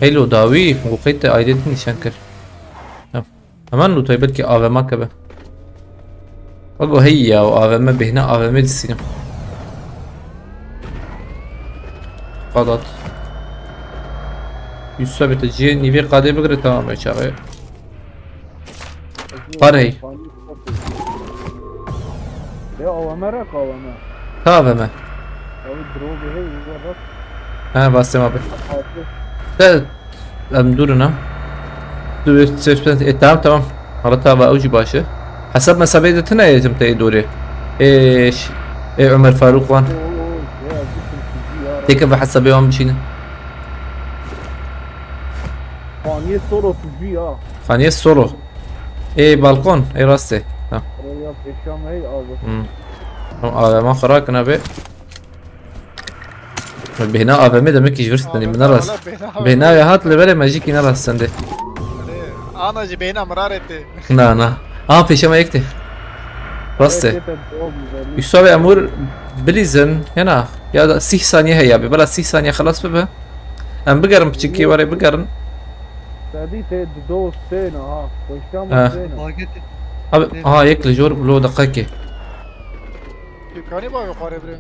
Heylo dawî, bu qeyte aidiyetini nîşan kir. Tamam. Hemen lûtay belkî A V M ke be. Bak o hey ya, o A V M bêhna A V M dîsînim. Qadat. Yusuf abi te cihê nîvê qadê bigire tamam e çaxê. Par hey. Ya A V M re ka A V M. Abi drone hey ya bak. Ha, bastım abi. Abi. De Em dûr in ha. Dûr, e, tamam, tamam. Hala tava ew jî baş e. Hesab mesabeyê de tune ye tim tê dorê. Ê, ş-, ê Ömer Faruk wan. Oo, ya, bu kim sucu ya? Têke ve hesabê wan bişîne. Kaniye solo sucu ya. Kaniye solo. Ê balkon, ê rastê. Ha. Rêya pêşa me heyî abi. Hmm. Tamam, A V M xwe rakine bê. Bêhna A V M demekî ji vir stenî, min nerast. Bêhna ya hat li berê me jîkî nerast sendê. Ana jî bêhna mirarê tê. Na, na. Aha, pêşe me yek tê. Rast e. Yusuf abi, em wir bilîzin. Hena. Ya da sîh saniye heye abi. Bela sîh saniye xelas bibe. Em bigerin piçikî, were bigerin. Sedî tê dido sêna ha. Koşka mı sêna? Abi, aha, yek li jor lo deqekê. Kanî bavê xwarê birê.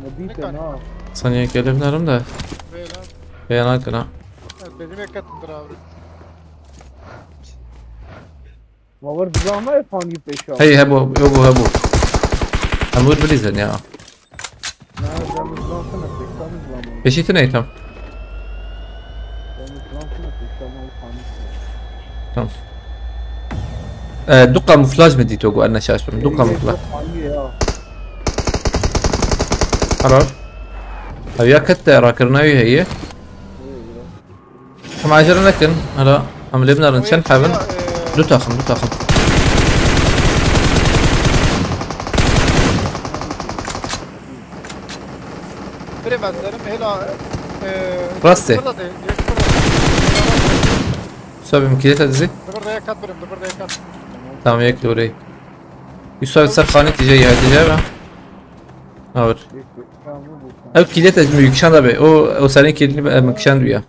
Nedîte na. Saniye gelip nerim de. Bêlan. Bêlan kina. Benim ekatımdır abi. Ma wir dizanayê fanî pêşa. Hey, hebû, hebû, hebû. Em wir bilîzin ya. Na, em dizantine pêşa dizanayê. Pêşî tune tam. Em dizantine pêşa ma fanî. Tamam. E, du kamuflaj mi dîto ku erne şaş bim? Du kamuflaj. Fanî ya. Helal. Ev ya ket te rakirina wî heye. Em acele nekin. Hala em lê binarin. Çend hebin? Du taxim, du taxim. Birê me derim hêla, e, Rastê. Burada de, yek burada. Sabim kilete dizi. Dı burada yakat birim, dı burada yakat. Tamam, yek de orayı. Yusuf abi ser xanê tije ya, tije be. Awir. Ev kilî te min kişanda be. O, o serên kilî min kişand ya.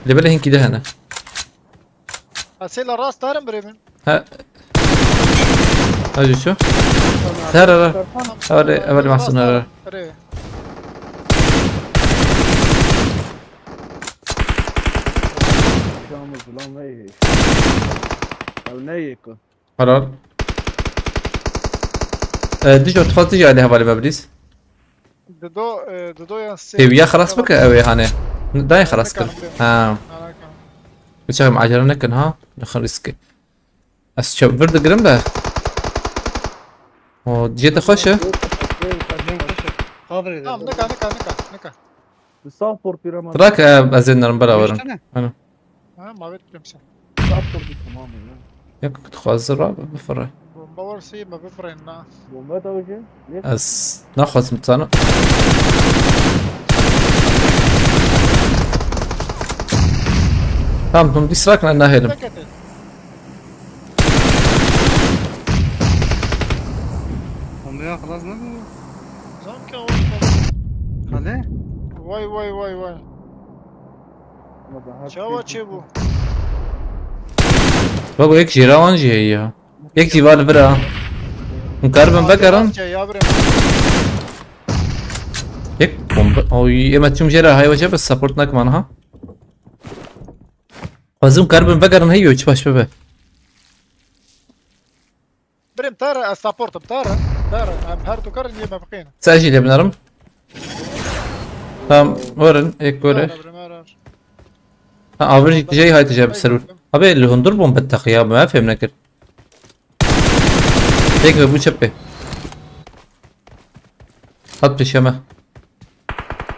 Lê belê hin kilî hene. Ha, sê la rast darim birê min. Ha. Ha, Yusuf. Her ara. Evvel, evvel mahsun ara. Birê. Şamı zilan ne iyi. Ev ne iyi ki? Helal. E, Dijo, tu faz Dijo hadi hevalê me bilîz. Dido, e, Dido yan sê. Têwiya xelas bike ew ê hanê. Dayê xelas kir. Ha. Bıçak macera nekin ha. Nexin riske. Ez çev vir digirim be. O, cê te xweş e. Tamam, nika, nika, nika, nika. Di sağ por pîrema. Trak, e, ez ê nerim beraber. Ana. Ha, ma vet birim sen. Sağ por bir tamam ya. Yak dixwaze ra bifire. Bomba var seyir me bifirên na. Bomba da hoca. Ne? Ez naxwazim sana. Tamam, hûn dîs rakine nahêlim. Bekete. Bombeya xelas nebû. Zanka o. Hadi. Vay, vay, vay, vay. Çawa çêbû? Bak, yek jêra wan jî heye ya. Yek jî va li vir a. Hûn karibin vegerin. Ya, ya birê. Yek bombe. Oy, ê me çûm jê re, hay weje, bes support nekim aniha. Xwezim karibin vegerin, hey yo, çi baş bibe. Birim, tare, ez supportim, tare. Tare, em her du karin yê me biqînin. Sen jî lê binerim. Tamam, werin, ek were. Tare, birim, her, her. Ha, avir jî tijey hay tijey bi serûr. Abi, li hundur bûm bi teqiya, me fêm nekir. Tek ve bu çepê. Hat pêşe me.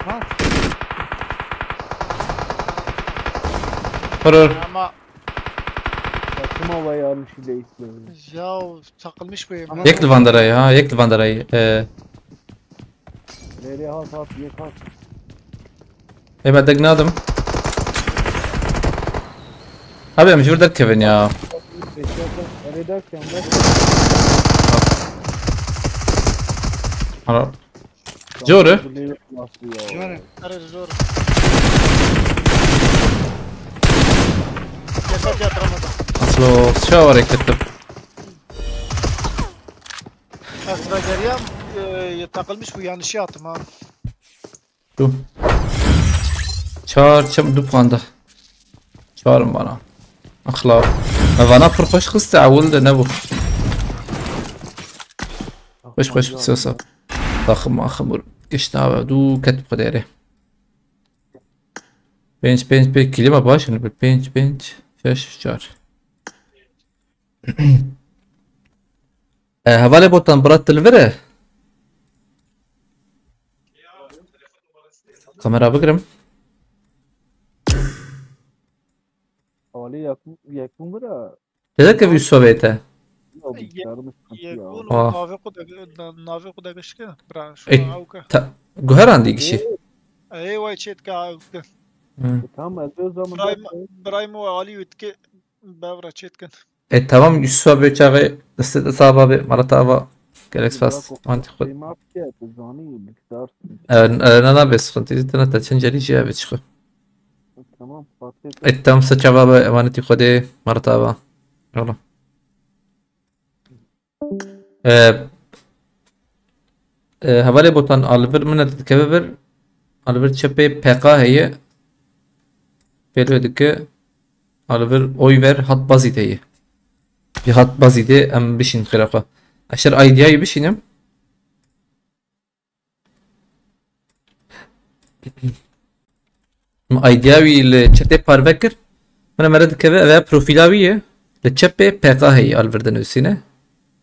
Ha. Hırır. Ama Takım havaya almış ile istiyorum. Ya takılmış bu yemin. Yek li van derayê ha, yek li van derayê. Ee, Nereye hat hat yek hat. Ê me deng nadim. Abi em ji vir derkevin ya. Beşer de arada kemler. Ana. Zor e? Zor e. Arada zor. Ceset yatıramadım. Aslo, şu var eklettim. Aslında geriye, e, takılmış bu yanlışı attım ha. Tu. Çar çem du puan da. Çar mana. Axla. Me vana pir xweş xiste, ewil de nebû. Xweş xweş xiste wisa. Taxim axim ur. Gişt nave du ket bi xwedê re. Pênc, pênc, pênc, kilîma baş in, pênc, pênc, şeş, çar. E, hevalê botan bira tu li vir e? Kamera bigirim. Olî ya, Yekbûn bira. Tede kevî Sovyete. Ya bilgisayarımız sıkıntı ya. Yekbûn Ah. Navê xwe de navê xwe de gişke. Bira şu Ey, awke. Ta, guherandî gişî. Ey way çêtke awke. Hı. E, tamam, elde o zaman Birayim zaten birayim o alî witke. Bevra çêtkin. E, tamam, Yusuf abi çağı deste de sağ abi Marat abi. Gerek spas. Anti xud. Şey, maf ki, tu zanî bilgisayar. E, e, ne ne be sıkıntı. Tene te çencelî şey abi çıkı. Tamam, Fatih. E, tam se çava be emaneti xode Marat abi. Yola. E, e, hevalê botan alivir min dikeve vir. Alivir çepê P K heye. Pêlve dike. Alivir oy ver hat bazî heye. Bi hat bazî de em bişîn xêra xwe. Eşer aydiyayî bişînim. Min aydiyayî li çetê parve kir. Min mere dikeve eve profîla wî ye. Li çepê P K heye alivir de nusîne.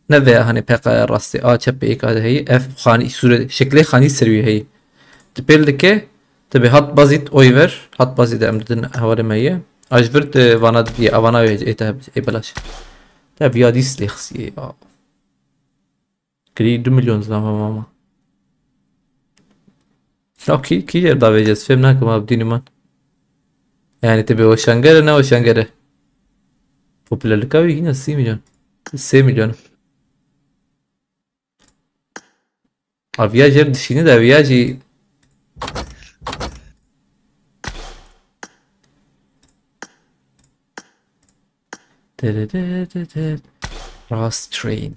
Ne veya hani P K ya rastê a çepê êka de heye. Ev xanî sûre şeklê xanî ser wî heye. Tu pêl dike, tu bê hat bazît oy ver. Hat bazî de em didin hevalê me ye. Aj vir tu vana didiye, avana wê ê te ê belaş. Te viya dîs lê xisiye ya. Kirî du milyon zilama mama. Ya kî, kî yer davêje, ez fêm nakim abi dînî man. Yani te bê weşangere ne weşangere. Popülerlika wî yine sî milyon. Sê milyon. Aviya jêr dişîne de aviya jî. Rast train.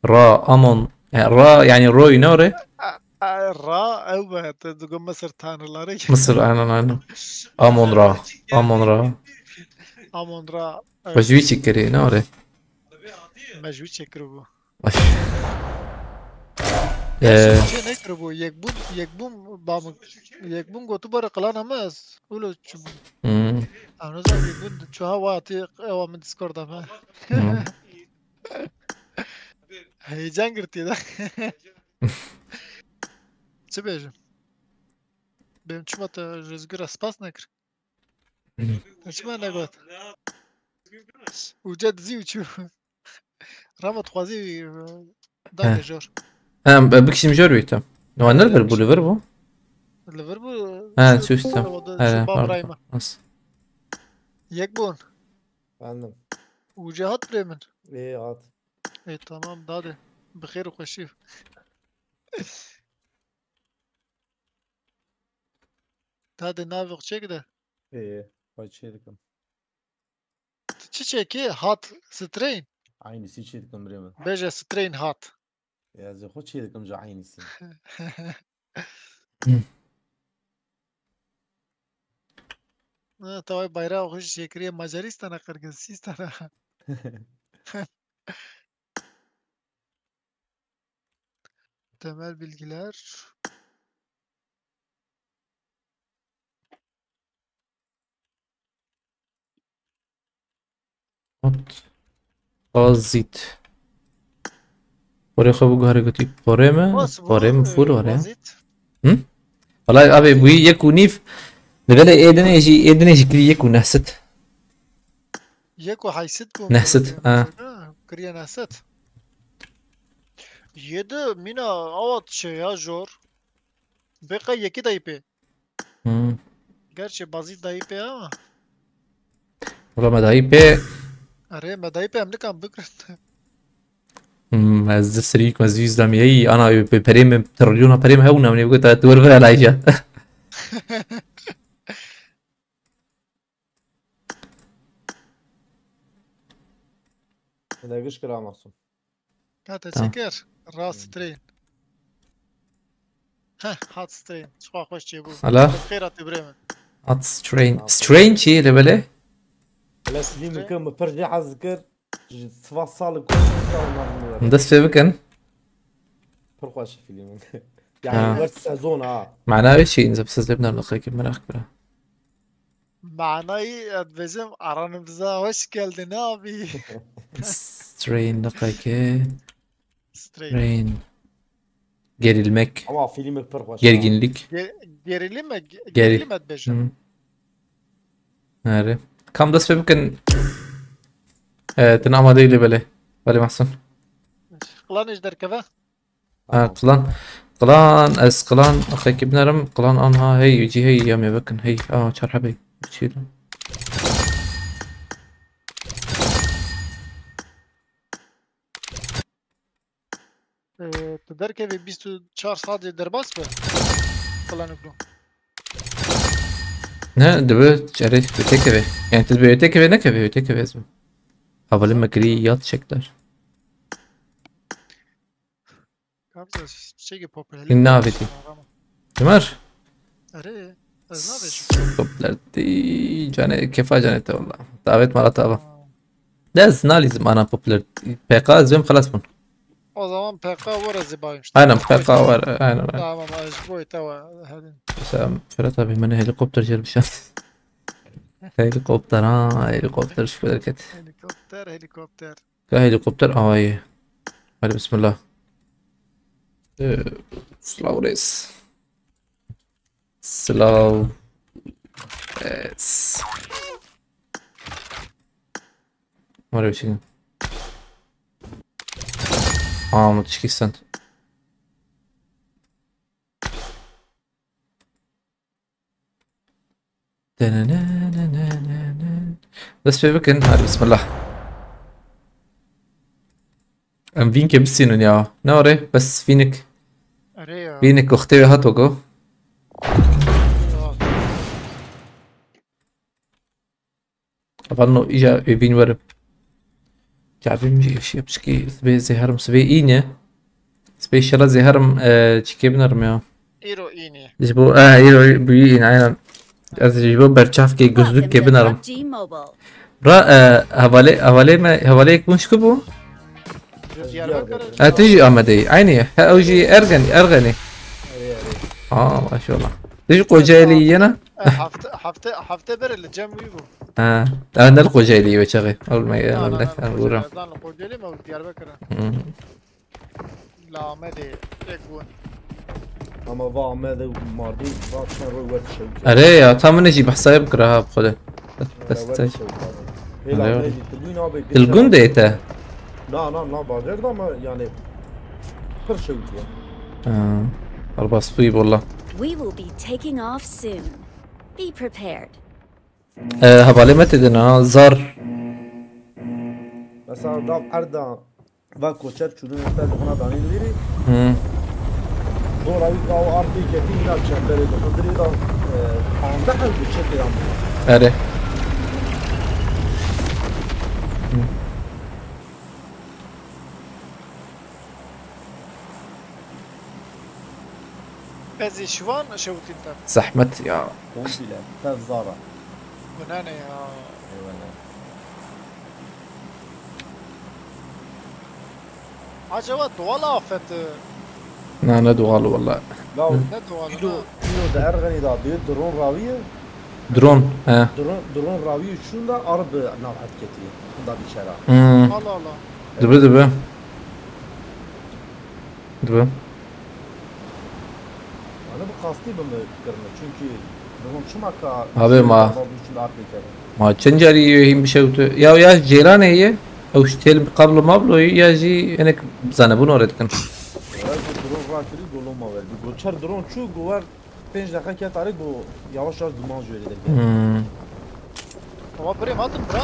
Ra, Amon. E, ra, yani Roy ne ore? A- a- Ra ew be te digo Mısır tanrıları. Mısır, aynen, aynen. Amon Ra. Amon Ra. Amon Ra. Bajwî çekeri ne ore? Mecbur çekir bu. Ee, Şey ne kir bu? Yekbun, yekbun bamı. Yekbun gotu bara kılan ama ez. Ulo çubun. hmm, Anozan yekbun çoha wati ewa min Discord ama. hmm. Heyecan girti da. Çi bêjim? Benim çima te Rüzgur'a spas nekir. Te çima negot? Uca dizi uçu. Rama dixwazi da He. Bejor. Em, e, bikişim jor wî te. Wan nir vir bû, li vir bû. Li vir bû. Ha, Şu- çûştim. o da He, şu bab pardon. Rayma. As. Yekbun. Efendim. Uca hat birê min. İyi at. E tamam dade. Bi xêr û xweşî. Dade navê xwe çêk de. İyi. Xwe çê dikim. Tu çi çêkî? Hat strain. Aynısı çê dikim birê min. Bêje strain hat. Ya ez ê xwe çê dikim ji aynısı. Ha, taway bayrağı xwe jî çêkiriye Macaristana, Qırgızistana. Temel bilgiler. Hat. Bazit. Porê xwe biguhere gotî porê me. Bas bu, Porê min fûr e, were. Bazit. Wala abi bu yek û nîv. Li belê êdinê jî, êdinê jî kirî yek û nehsit. Yek û heysit bû. Nehsit, ha. Kiriye nehsit. Yedi mina awa şey ya jor. Beka yeki dayı pê. Hmm. Gerçi bazı dayı pê ama. Wala me dayî pê. Are me dayı pê em nikan bikrin. Hmm, ez di serî me zî zdam yey, ana bi perê me, trilyona perê me hew namine bigota tu wer vir alay ja. Hede giş kira Masum. Ka te Tamam. çeker. Rast train. Heh, hat strain. Çiqa xweş çêbû. Hala. Xêra te birê min. At strain. Strain çi li belê? Hele fîlmeke min pir jê hez dikir. Ji siva sal ku sal namî Hûn dest pê bikin. Pir xweş fîlm. Ha. Yani wek sezon ha. Mana wê çi? Înze bi siz dê biner liqekî meraq bira. Manayı et bizim aranımıza hoş geldin abi. Strain liqekî. Strain. Strain. Gerilmek. Ama fîlmek pir xweş. Gerginlik. Ge- gerilim mi? Ge- Geri- Gerilim et bejim. Hı. Nere? Kam dest pê bikin. E, din amadeyî lê belê. Belê Mahsun. Qlan ji derkeve. Ha, qlan. Qlan, ez qlan. Axekî binerim. Qlan anha hey, cî hey ya me bikin. Hey, a, çar hebey. Çî lan. Ee, tu derkevê bîst û çar saetê derbas be. Planê ku. Ne, dibe, erê, wê têkeve. Yani tu dibe wê têkeve nekeve, wê têkeve ez bim. Hevalê me girî yat çekdar. Kabze çekê popülerlik. Hîn navêtî. Ömer. Erê, ez navêjim. Popülertî, canê, kefa canê te valla. Davet mala tava. Aa. De ez nalîzim ana popüler. P K ez bêm xelas bûn. O zaman P K were zî bayim işte. Aynen, P K were, aynen, aynen. Tamam, ez ji bo te we, hadi. Mesela Ferhat abi, bana helikopter jêr bişand. Helikopter ha, helikopter şu kadar ket. Helikopter, helikopter. Ka helikopter avayê. Hadi bismillah. Ee, Silav reis. Silav reis. Were bişînin. Aa, min tişkî send. Dest pê bikin, hadi bismillah. Em vînkê bisînin ya. Ne orê? Bes vînik. Erê ya. Vînik goxtê wê hato go. Erê ya. Avan no îja êvîn werim. Çavîm jî eşiya piçkî sibê zêherim sibê îne. Sibê şela zêherim, e, çikê binerim ya. Îro îne. Ji bo, e, îro bûyî îne, aynen. Ez ji bo berçavkê gözlükê binerim. Ra, e, hevalê, hevalê me, hevalê yek bûn şikibû? Diyarbakır. E, tu jî Amedê yî. Aynî ye. He, ew jî Ergenî, Ergenî. Erê, erê. Aa, maşallah. Tu jî Kocaelî yî yena? E, hafte, hafte, hafte berê li cem wî bû. Ha. Ew ne li Kocaelî yî wê çaxê. Ew me, Na, na, na, li Kocaelî, ez dan li Kocaelî me, ew Diyarbakir e. Hmm. Li Amedê yek bûn. Ama va Amedê û Mardîn, va çend roj wet şew kir. Erê ya, ta min jî behsa wê bikira ha, bi Xwedê. Wet şew kir. Hêla me jî Tilgûn abê. Tilgûn de te? Na, na, na, bajêr de ama yani pir şew diye. Ha, erbas bûyî walla. We will be taking off soon. Be prepared. E, hevalê me tê de na, zar. Mesela nav erda va koçer çûnû te zixuna danî li vîrî. Hmm. Dora wî ka o art pê ketî, îna çemberê di hundirê de, e, panzdeh ew bi çekê yan. Erê. Hmm. Ez ê şivan şewitîn te. Zehmet ya. Komple tev zara. Gunane ya. Eyvallah. Acaba doğal afet, e? Na, ne doğal walla. Ne doğal, îro, ha? Îro di Erxenî de bê drone rawiye. Drone, he. Drone, drone rawî û çûn de arib nav het ketiye. Hunda bîçera. Hmm. Allah Allah. Dibe, dibe. Dibe. Yani bi qastî bi me kirine. Çünkü drone çima ka Abi ma. Çûn arib ketiye. Ma çend carî hîn bişewt. Ya, ya cêranê ye. Ew ji têl kablo mablo ye, ya jî hinek zanebûn orê dikin. Ya, drone rakirî, go loma ver. Go çer drone çû, go wer. Pênc deqe ket arê, go yavaş yavaş duman ji wê derket. Hmm. Ama birê hatin bira.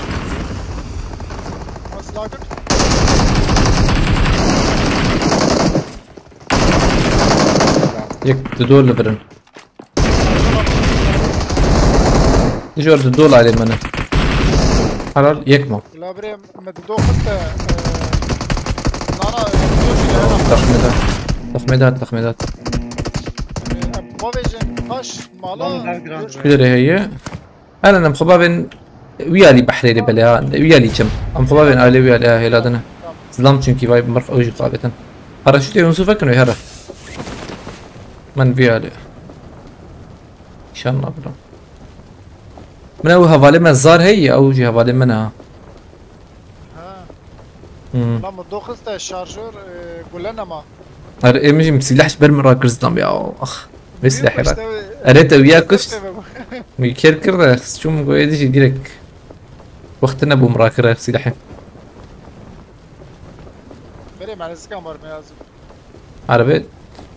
Nasıl akır? Yek, dido li vir in. Jor dido li alê min e. Helal, yek ma. La birê, me dido xiste, e, nana, e, dido jî lehera. Texmê dat. Texmê dat, texmê dat. E, em bavêjin paş mala. Lan, lan, lan. Kulere heye. Elen em xwe bavên wî alî behrê lê belê ha. Wî alî çim. Em xwe bavên alê wî alî ha, hêla dine. Tamam. Zilam çünkü vay mirf ew jî xwe avêtin. Paraşütê hûn sû vekin wê here. Min vî alî. Nîşan nabilo. Min ew hevalê me zar heye, ew jî hevalê min e ha. Ha. Hmm. Lan min doxiste şarjör, e, gule nema. Her ê min jî silah ji ber min rakir zilam ya. Ah. Vê silahê ra. Erê te wiya kuşt. Min kêr kir de, çûm goyê dijî direk. Wextine bûm rakire silahê. Berê me nizika mar me yazım. Erebe.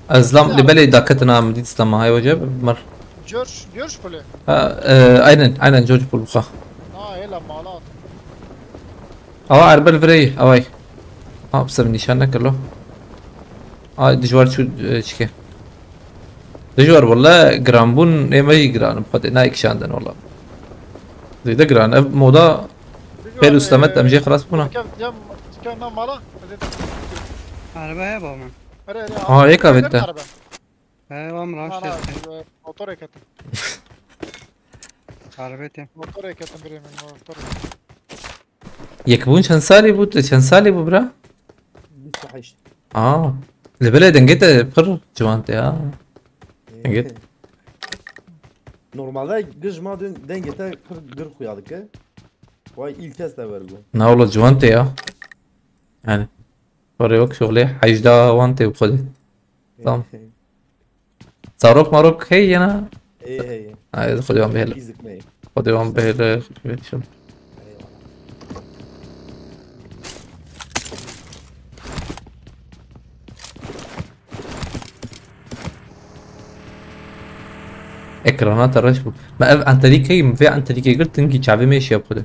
Ez lam li belê daketina min dît stema hay wece mir. George, George Pule. Ha, e, aynen, aynen George Pulka. Na hela mala at. Awa erbel virey, away. Ha, pse min nîşan nekir lo. Ay, dijwar çû, e, çike. Dijwar wala giranbûn ê me jî giran bi xwedê nayê kişandin wala. Zêde giran. Ev moda pêl û stemet em jê xilas bûna. Dikkat, ya, dikkat na mala. Araba heye baba. Hadi hadi. Ha, yek avête. Araba. He, baba, rahat Ana, et. Motor eketim. Araba te. Motor eketim birê min motor. Yekbûn çend salî bû? Tu çend salî bû bira? Bîst û heşt. Aa. Li belê dengê te pir ciwan te ya. Dengê. Normalde gijma dün dengê te pir gir xuya dike. Vay ilk kez te ver bû. Na wala ciwan te ya. Yani. Were yok şoxlê hejda wan te bi xwedê. Tamam. Zarok marok hey yena. Ê hey. Ay, xwedê wan bihêle. Fizik me. Xwedê wan bihêle. Şim. Eyvallah. Ekrana te reş bû. Me ev enterîkeyî, min vê enterîkê girt, tingî çavê me şiya xwedê.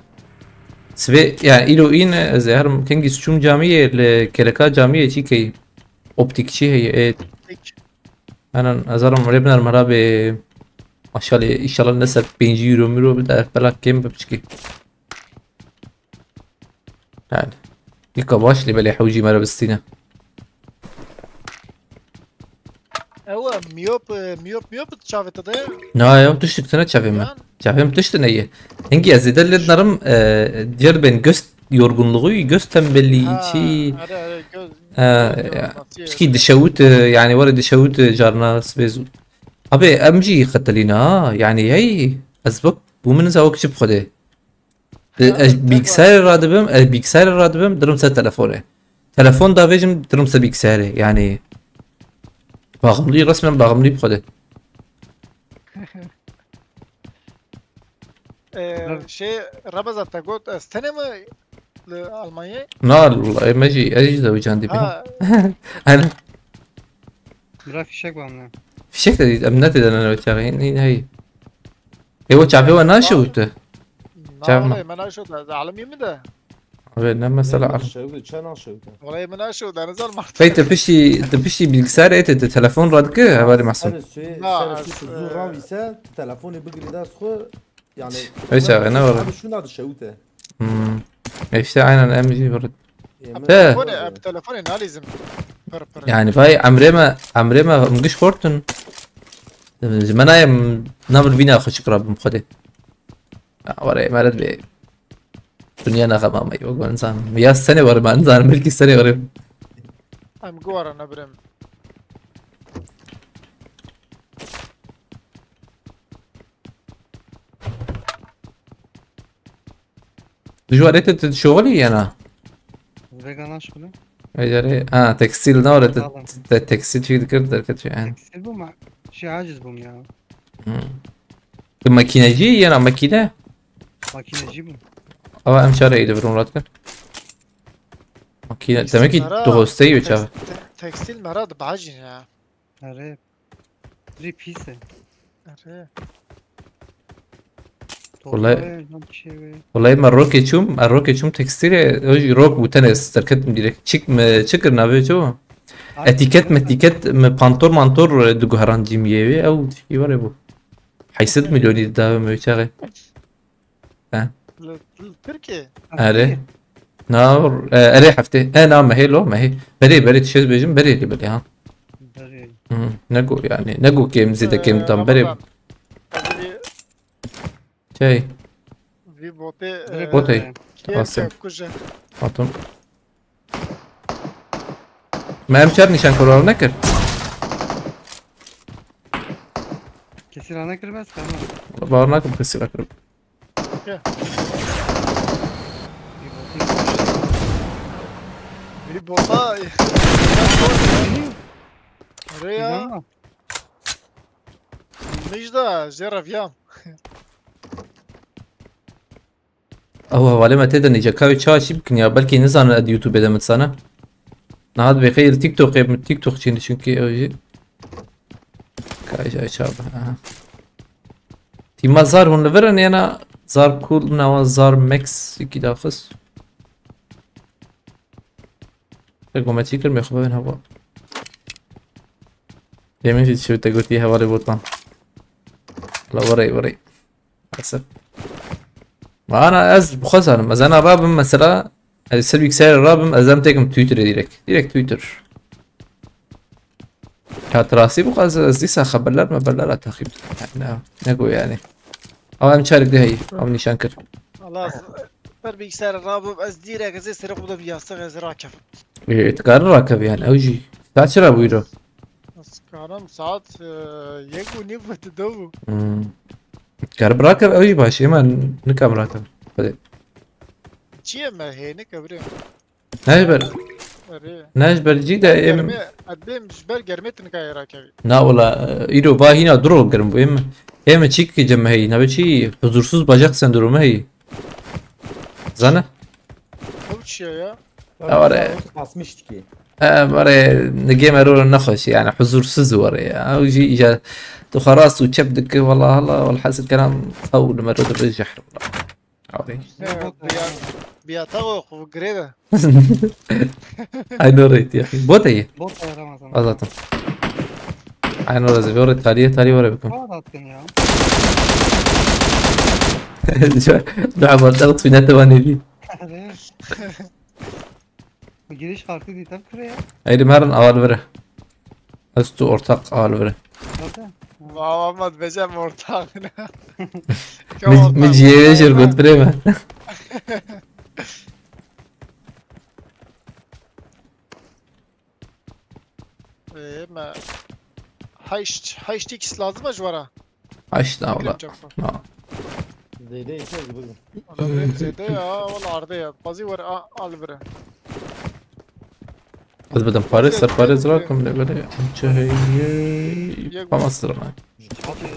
Sibê, yani îro îne, ez ê herim kengî çûm camiyê, li keleka camiyê çîkeyî. Optîkçî heye, ê. Tek. Henan, ez herim rê biner mera bê. Maşallah, inşallah ne ser pêncî euro miro bide, belak kêm be piçkî. Yani. Dîka baş lê belê hewcî me re bistîne. Ew e, miyop, e, miyop, miyop çavê te de. Na ya, tiştik tine çavê me. Yan. Çavê min tiştine ye. Hingî ez zêde lê dinerim, e, diğer ben göz yorgunluğu, göz tembelliği, Ha, çi. Hadi hadi göz. E, göz ya, yorulması, Pişkî evet. Dişewit, e, yani var ya dişewit, e, carna sibê zû. Abi em jî xetelîne ha. Yani hey, ez bak, bu min zawok çi bixwedê. E, Ya, ez tek bilgisayarê radibim, ez bilgisayarê radibim, dirim ser telefonê. Telefon davêjim, dirim ser bilgisayarê. Yani bağımlı, resmen bağımlı bixwedê. Ee, şey, Ramazan te got, ez tenê mi li Almanyayê? Na, wallahî me jî, ez jî zewicandî bînim. Ha, Hani Bira fişek var mı? fişek de em ne têdene ne çaxê, ne hey. Ewa çavê we naşewite. Çav mı? Vallahi me naşewt, ez alimî mi de. Abi ne mesela Ne ar. şewit, çe naşewit. Vallahi me naşewt, ez almart. Pey te piştî, te piştî bilgisayar ete, te telefon radike, hevalê masum. Ser suê, Na, ser ez, suê zû e, ran îse, tu telefonê bigirî dest xwe, yani. Öyle çağı, ne var? Abi şuna da şewite. Hmm. E işte aynen em jî bir. Yemin He. ederim. Telefone, ev telefone nalizim. Pır pır. Yani vay emrê me, emrê me min giş xortin. Ji me nayê em navil vîna xwe çik rabim xwedê. Ya were meret bê. Dinya naxema me yok ben zan. Ya sene var ben zan belki sene var. Em guwara ne birim. Dijwarê te tu şoxilî yena? Vegana şkulu. Ecare, ha, tekstil ne var te, Alın. te tekstil çi dikir derket yani. Tekstil bu ma. Şey aciz bu ya. Hmm. Tu makinecî yena makine? Makineci bu. Ama em çare êdî virûn radikir. Makine, demek ki Mera, tu hosteyî teks- çav. te- Tekstil mera de bacin ya. Are. Biri pis e. Are. Vallahi- Topla ve lan bir şey ve. Wallahî me rokê çûm, me rokê çûm tekstilê, rok bû tenê derketim direkt. Çik mi, çi kir navê çi bû? Etîket mi, etîket mi, pantor mantor, e, diguheran cîmiyê wê, ew tişkî were bû. Heyşt sed milyonî didawê me wê çaxê. Li, li Tirkiye. Erê. Na, e, erê heftê. E, na, mehê lo, mehê. Berê, berê, tişt bêjim, berê lê belê ha. Berê. Hı, ne go yani, ne go kêm zêde kêm Ee, dam, berê. Ramazan, hadi bir, Şey, bir bote, Direkt Bote. bote. Kêm Asya. Kêm kuje. Atom. Me em çer nîşan koral nekir. Kesin ana kirmez tamam. Bawer nakim kesî nakirim. Gel. Bir bote. Bir bota. Nereye ya? Tamam. Mijda, jê reviyam. Ew hevalê me tê de nêce kavê çawa çî bikin ya, belkî nizane ez YouTube de min dizane. Niha dibê xeyr TikTokê min TikTok çîne çünkü ew jî. Kayca çawa. Aha. Tîma zar hûn li vir in yana zar cool nawa zar max iki daxist. Te gome çî kir me xwe bin heva. Demin jî çi te gotî hevalê botan. La were were. Esef. Ana ez bi xwe zanim. Ez ena rabim mesela. Ez ser bilgisayar rabim, ez em têkim Twitter'ê direkt. Direkt Twitter. Ya rastî bu kadar ez dîsa xeberler meberler a takip. Yani ne, ne go yani. Ama em çarek de heyî. Ama nişan kir. Allah, ser bilgisayar rabim, ez direkt ez serê xwe de bir yastık ez rakevim. E, tikar rakev yani. Ew jî. Saat çira buyur o? Ez karim saat, e, yek û nîv ve dido bû. Hmm. Kar birakev ew jî baş. Êma nikam rakev. Hadi. Çiye me hênik evrê? Ne ji ber, Erê. Ne ji ber cî de êm. Germê, ez bêm ji ber germê tu nikayê rakevî. Na wala, îro va hîna duro germ bû êm. Êm çîk ki cem heyî, nebe çî huzursuz bacak sendromu heyî. Zane? Ew çi ya? Ya var e. Kasmış ki. E, var e, nigê me ro nexweş yani huzursuz var e ya. Ew jî îca tu xwe rast û çep dike, wala hala, walhasil kelam ew li me ro dibê jehr. Abi. Biya, biya tago xu greve. Ay no rate ya. Bot ye. Bot ye Ramazan. Azatım. Ay no rate. Vore tariye tariye vore bikim. Tamam attın ya. Dua var da tuynete var ne bi. Bu giriş kartı değil tabi kırıyor. Haydi merin aval vere. Ez tu ortak aval vere. Zaten. Vava mat becem ortak. Min ciyê jir got birê me. Ee, me heşt, heşt X lazım e ji wara. Heşt awla. Zeyde yeter gibi. Valla zeyde ya, valla arde ya. Bazı var al bire. Ez bidim pare ser pare zira kum ne böyle. Çe heye. Pama sırma.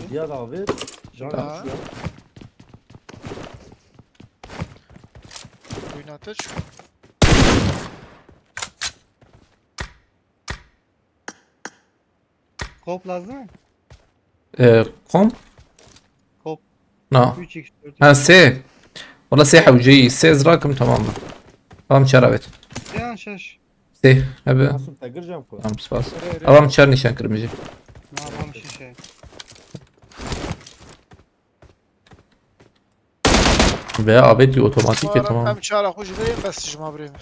Diğer abi. Can açıyor. Oynatıcı. Kop lazım mı? Ee, kom? Kop. Na. Üç X, dört X. Ha, se. Wala se hewceyî. Se zirakim tamam mı? Tamam çara bet. Ya şaş. Se. Hebe. Nasıl te gireceğim ku? Tamam spas. Avam çar nişan kırmızı. Ne yapalım şişe? Veya abetî otomatik e, tamam. Em çara xwe ji vê bes ji ma birê me.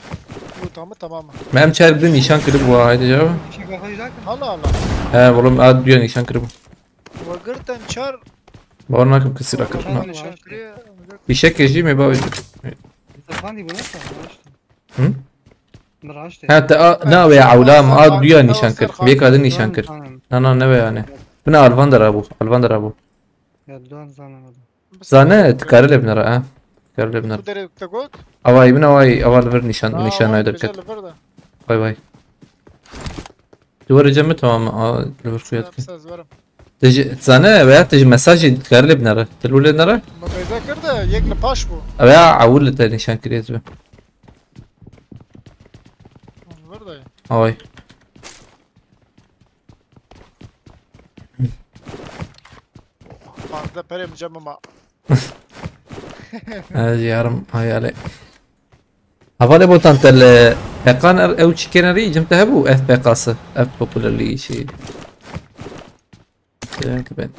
Bu tamı tamam mı? Me em çar bi nîşan kiribû, haydi cevap. Allah Allah. He oğlum, a duya nîşan kiribû. We girt em çar. Bawer nakim kesî ra kir. Çar nîşan kiriye. Fîşek jî me bavê. Stefan bu nasıl? Hı? Miraç de. Ha te a, na we awlam a duya nîşan kir. Vê kadin nîşan kir. Na na ne we yani. Bina alvan dera bu. Alvan dera bu. Ya duan zanamadım. Zane, tu karî lê binere, ha. Tu karî lê binere. Bu derê te got? Avay bin avay, ava li vir nîşan, nîşan nayê derket. Vay vay. Tu were cem mi tamam, a, li vir xuya dikin. Te ji, zane, veya te ji mesajê tu karî lê binere. Tu li wir lê binere? Me beyza kir de, yek li paş bû. Veya ewil li te nîşan kiriye tu. Vir de. Avay. Fazla perê mi cemim a. Ez yarım hayali. Havale botan tel, e, pekan er, ew çikeneri cim te hebu F P K'sı. F popülerliği şey. Demek ki ben.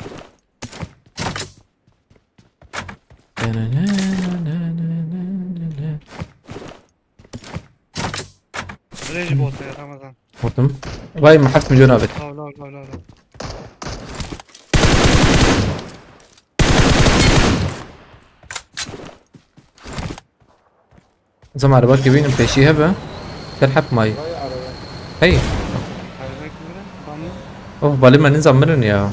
Rage bot ya Ramazan. Vurdum. Vay, mahf milyon abi. Lav, lav, lav, lav, lav. Zam araba ki benim peşi hebe. Gel hep may. Vay araba. Hey. Araba kimde? Tamam. Oh, bali menin zamirin ya.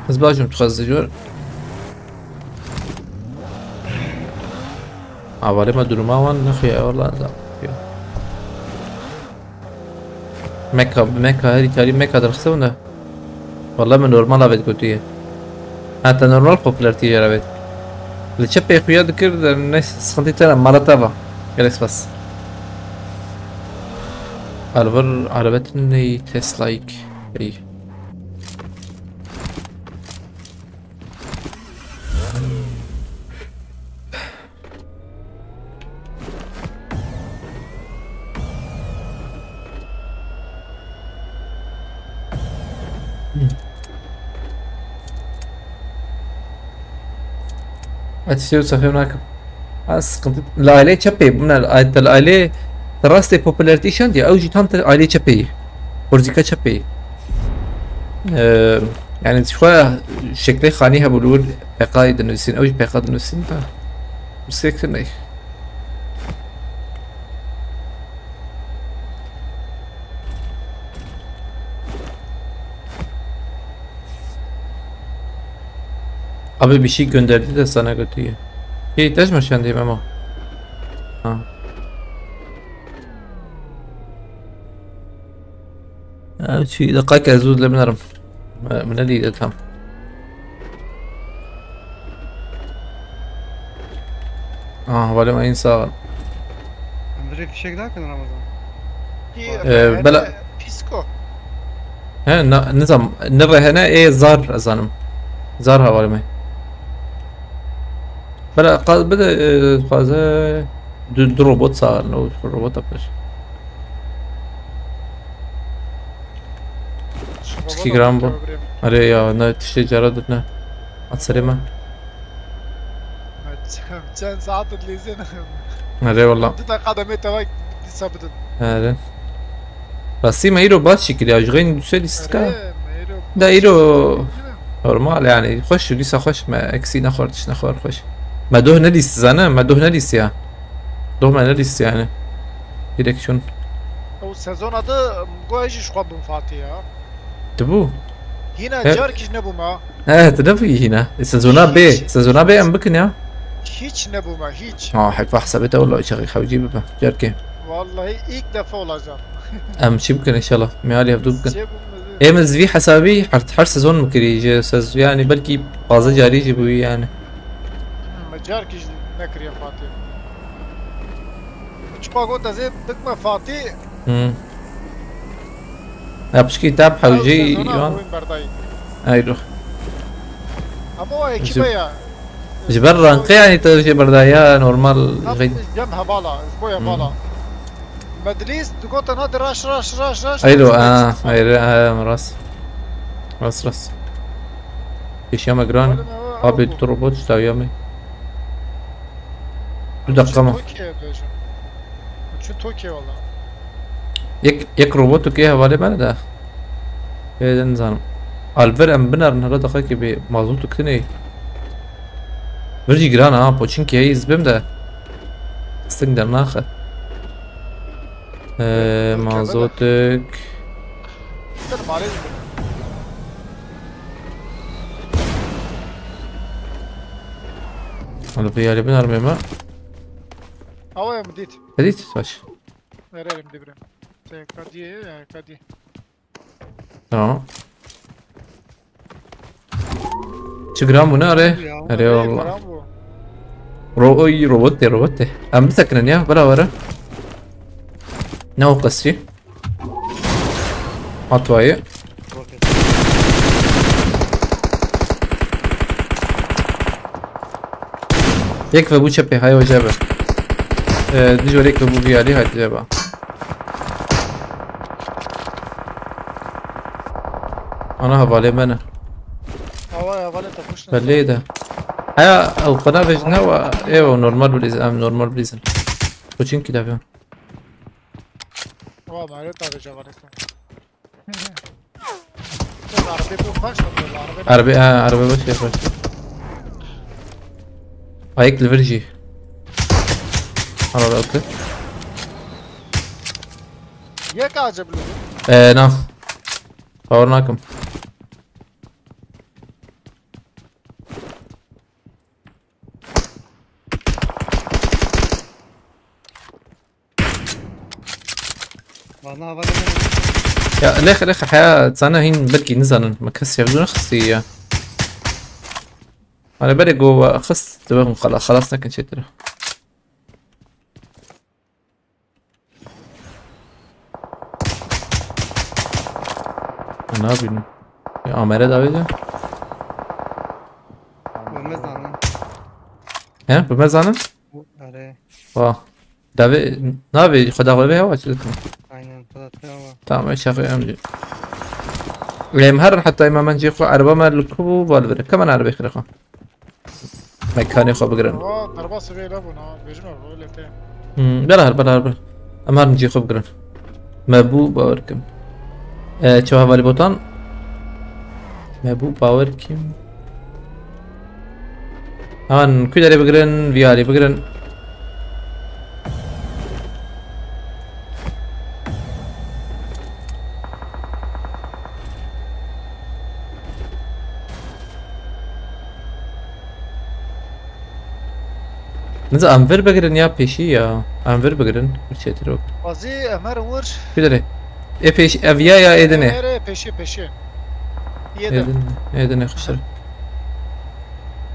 Ez bacım, tu xez dijwar. Avalê me duruma wan nexuya, wala da. Ya. Meka, Meka, herî tarî Meka derxiste hûn de. Walla min normal avêt gotiye. Ha, te normal popularîtî jê re avêt. Li çepê xuya dikir, de ne sıkıntı tena, mala te va. Gelek spas. Alvir, arabetin ney Tesla'yk. Ey. Ez tiştê wisa fêm nakim. Ha, sıkıntı. Li aileyê çepê, bûne li ailê, te li ailê te rastê popularîtî şandiye, ew jî tam te aileyê çepê ye. Xwerzîka çepê ye. Ee, yani xwe şeklê xanî hebû li wir P K dinivîsîn, ew jî P K dinivîsîn de. Pirsgirêk tune ye. Abi bir şey gönderdi de sana götürüyor. Hey, taş mı şendeyim ama? Ha. Ya, şey, dakika, özür dilerim. Min nedî tam. Ah, hevalê me yên sax in. Em dirê fişek nakin Ramazan. Ee, bela- Pîsko. He, na, nizam, ne rehene ê zar ez zanim. Zar hevalê me. Bela qaz bide, e, xwaze du, du robot sax in, o robota pir. Çikî giran bû. Erê ya, ne tiştê cara didine. At serê me. Çend saet lêzê ne? Erê wala. Du deqa demê te vay dîsa bidin. Erê. Rastî me îro baş çi kiriya, ji xeyn du sê lîstika. Erê, me îro Da baş îro çi kiriya. Normal yani, xweş û dîsa xweş me eksî nexwar, tişt nexwar xweş. Me doh nelîst zane, me doh nelîst ya. Doh me nelîst yani. Direkt şun. Ew sezona de goya jî ji xwe bin Fatî ya. Dibû. Hîna He. Carkî jî nebûme ha. He, tu nebûyî hîna. E, sezona B. Hiç. Sezona B em bikin ya. Hiç nebûme, hiç. Ha, heyfa hesabê te wala çaxî xewcî bibe. Carkê. Vallahi ilk defa olacak. Em çi bikin inşallah. Mealî hevdû bikin. Çê bûme. Ê min zivî hesabî her, her sezon mi kirî ji sez-, yani belkî pazdeh carî jî bûyî yani. Hmm, carkî jî nekiriye Fatih. Çipa got ez ê bikme Fatih. Hmm. Ya pişkî tap hewcî Ew sezona yan. Oyun berdayî. Eyro. Ama o ekibe ya. Ji ber ranqê yani te jê berdaya normal. Tam xeyr. Cem hevala, ji bo hevala. Hmm. Medlîs digote na de raş, raş, raş, raş. Eyro, ha, eyro, ha, rast. Rast, rast. Pêşiya me giran. Abi, tu robot ji dawiya me. Du deqa me. Çi Tokyo'ya bêjim? Çi Tokyo valla? Yek, yek robot û kê hevalê me de. Ê, de nizanim. Alver em binerin hele deqekê bê mazot û kitinê. Vir jî giran ha, poçinkî heyî zibêm de. Sting dernaxe. Ee, mazotik. Dur, malê jî. Hadi bir yere binerim hemen. Awa ya mı dit? Hadi baş. Verelim de bir. Te kadiye ya kadiye. Tamam. Çi giran bû ne are? Ya, Are ne valla. Giran bu? Ro oy, robot de, robot de. Em bisekinin ya, bira were. Ne o qesî? Atwayı. Roket. Yek ve bu çepê, hay hoca be. Ee, dijwar yek ve bu viyali, hay hoca be. Ana hevalê me ne? Awa hevalê te kuştin. Belli de. Haya, ew qena vejine wa, ew normal bilîzin, em normal bilîzin. Koçinkî de vê. Wa, mare ta veja varêstan. Arabe bu kaç lan, arabe. Arabe, ha, arabe baş ya, baş. Ayık li vir jî. Araba okey. Yek acı bile. Ee, na. Power nakim. Valla hava dönüyor. Ya lêxe lêxe heya zana hîn belkî nizanin. Me kes ya nexistî ya. Hani berê go we xist dibe hûn xela-, xelas nekin çêtir. Nabînim. Ya amere davê de. Bi me zanin. He? Bi me zanin? Erê. Vah. Davê, navê xwe daxwe vê hewa çi dikin? Aynen, xwe da te hewa. Tamam, eşaxê em jî. Em herin heta ema men jî xwe erba me li ku bû bal vire. Kemen erbê xire xwe. Mekanê xwe bigirin. Aa, derbasî vê lebûn ha. Bêjim ev öyle te. Hmm, bela her, bela her, bela. Em herin cî xwe bigirin. Me bû bawer kim. E, çawa hevalî botan? Me bû bawer kim? Han, ku derê bigirin, viyarî bigirin. Niza em vir bigirin ya pêşî ya. Em vir bigirin. Bir çêtir ok. Azî Emer wir. Ku derê? E pêş, ev ya ya êdinê. Ere pêşî pêşî. Yedi. Êdin, êdinê xiştir.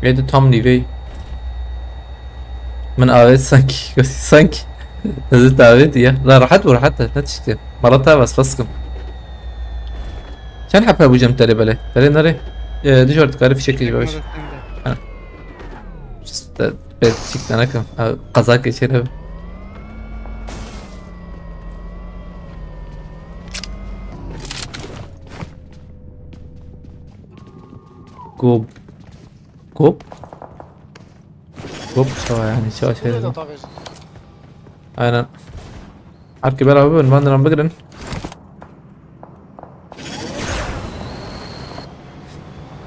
Êdi tam nîvey. Min avêt sanki. Sanki. Ez avêt ya. La rahat bû, rahat e. Ne tiştê. Mala ta bas, bas kim. Çend hep hebû cem terê belê? Terê nerê? E, dijor dikarî fişek kişî babiş. Çiste pêçik te nekim. Ew qezakê çêne. Gob. Gob? Gob çawa yani? Çawa şey? Aynen. Her ki beraber bibin, van diran bigirin.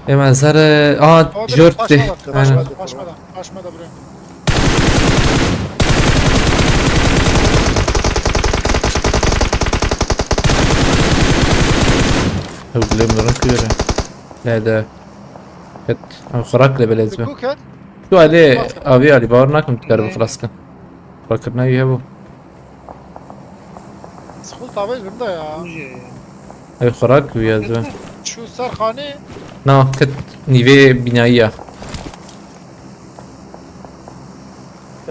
Ema zere, aa, jört de. Aynen. Kaçma da, kaçma da buraya. Ew dilê min rin kuyere. Nede. Ket. Ew xirak le belez be. Ku ket? Tu alê avî alî, bawer nakim tu karibi xilas kin. Xwe kirina wî hebû. Sixul tavê ji min de ya. Bûjê ya. Ew xirak wî ez be. Çû ser xanî. Na, ket nîvê bînayî ya.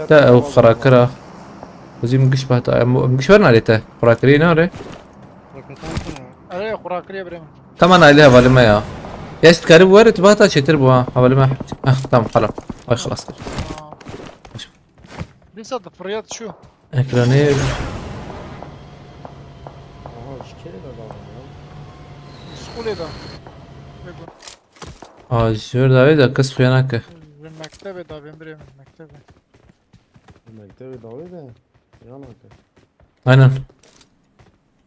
Te ew xirakira. Xwezî min giş behta. Em, em giş werin alê te. Xirakirî nare. Erê, xirakirî birê min. Tamam, alê hevalê me ya. Ya, tu karî were, tu behta çêtir bû ha. Hevalê me. Ah, tamam, xala. Ay, xelas kir. Aa. Dîsa difiriya çû. Ekranê. Aha, ji kê de davê ya? Skolê de. Bêgo. Aa, ji wir davê de kes xuya nake. Ji mektebê davê birê min, mektebê. Mektebê davê de ya nake. Aynen.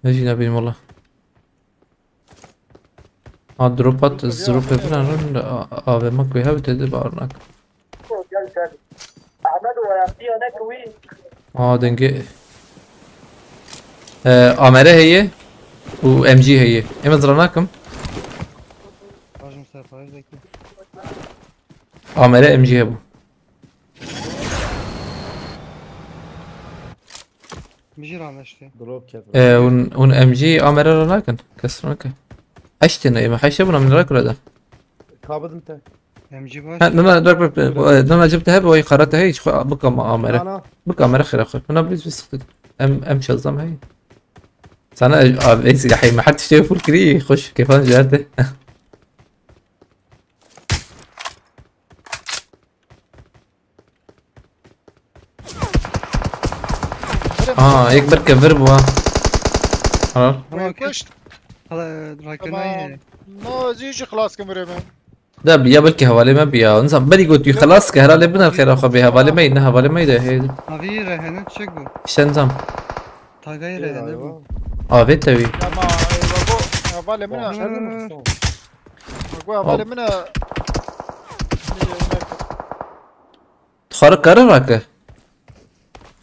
Ne jî ne bileyim valla. Ha, drop at, drop yapın, anladın da, A V M koy, ha, dedi, bağırnak. Ahmet o yaptı ya ne kıvı? Aa, denge. Ee, A M R heye. Bu M G heye. Emez ranakım. Bacım sen faiz bekle. A M R M G he bu. Bijî rameştê. Drop ket. E, un, un M G A M R ra nakin. Kes nake. Heşt tane, ême heşt bûna min ra kira da. Kabidim te. M G baş. Ha, nana, dur, dur, dur, e, nana cib te hebe, oy xara te hey, xwe bika ma A M R. Ana. Bika A M R xira xwe. Nana biz biz sıktık. M, M şazam hey. Sana, abi, silahê me her tiştê full kirî, xweş, kêfan jerde. Aa, yek bir kevir bu ha. Ha. Tamam, kuşt. Hala, rakın. Tamam. No, zî jî xilas kim birê min. Da, ya belkî hevalê me biya. Nizam, berî got wî xilas ke, herhalde bin xêra xwe bê hevalê me, ne hevalê me de, hey. Avî rehene çek bu. Şenzam. Tagay rehene bu. Avê te wî. Tamam, eyvallah. Hevalê min. Tamam. Bak, bu hevalê min. Xarik kare rake.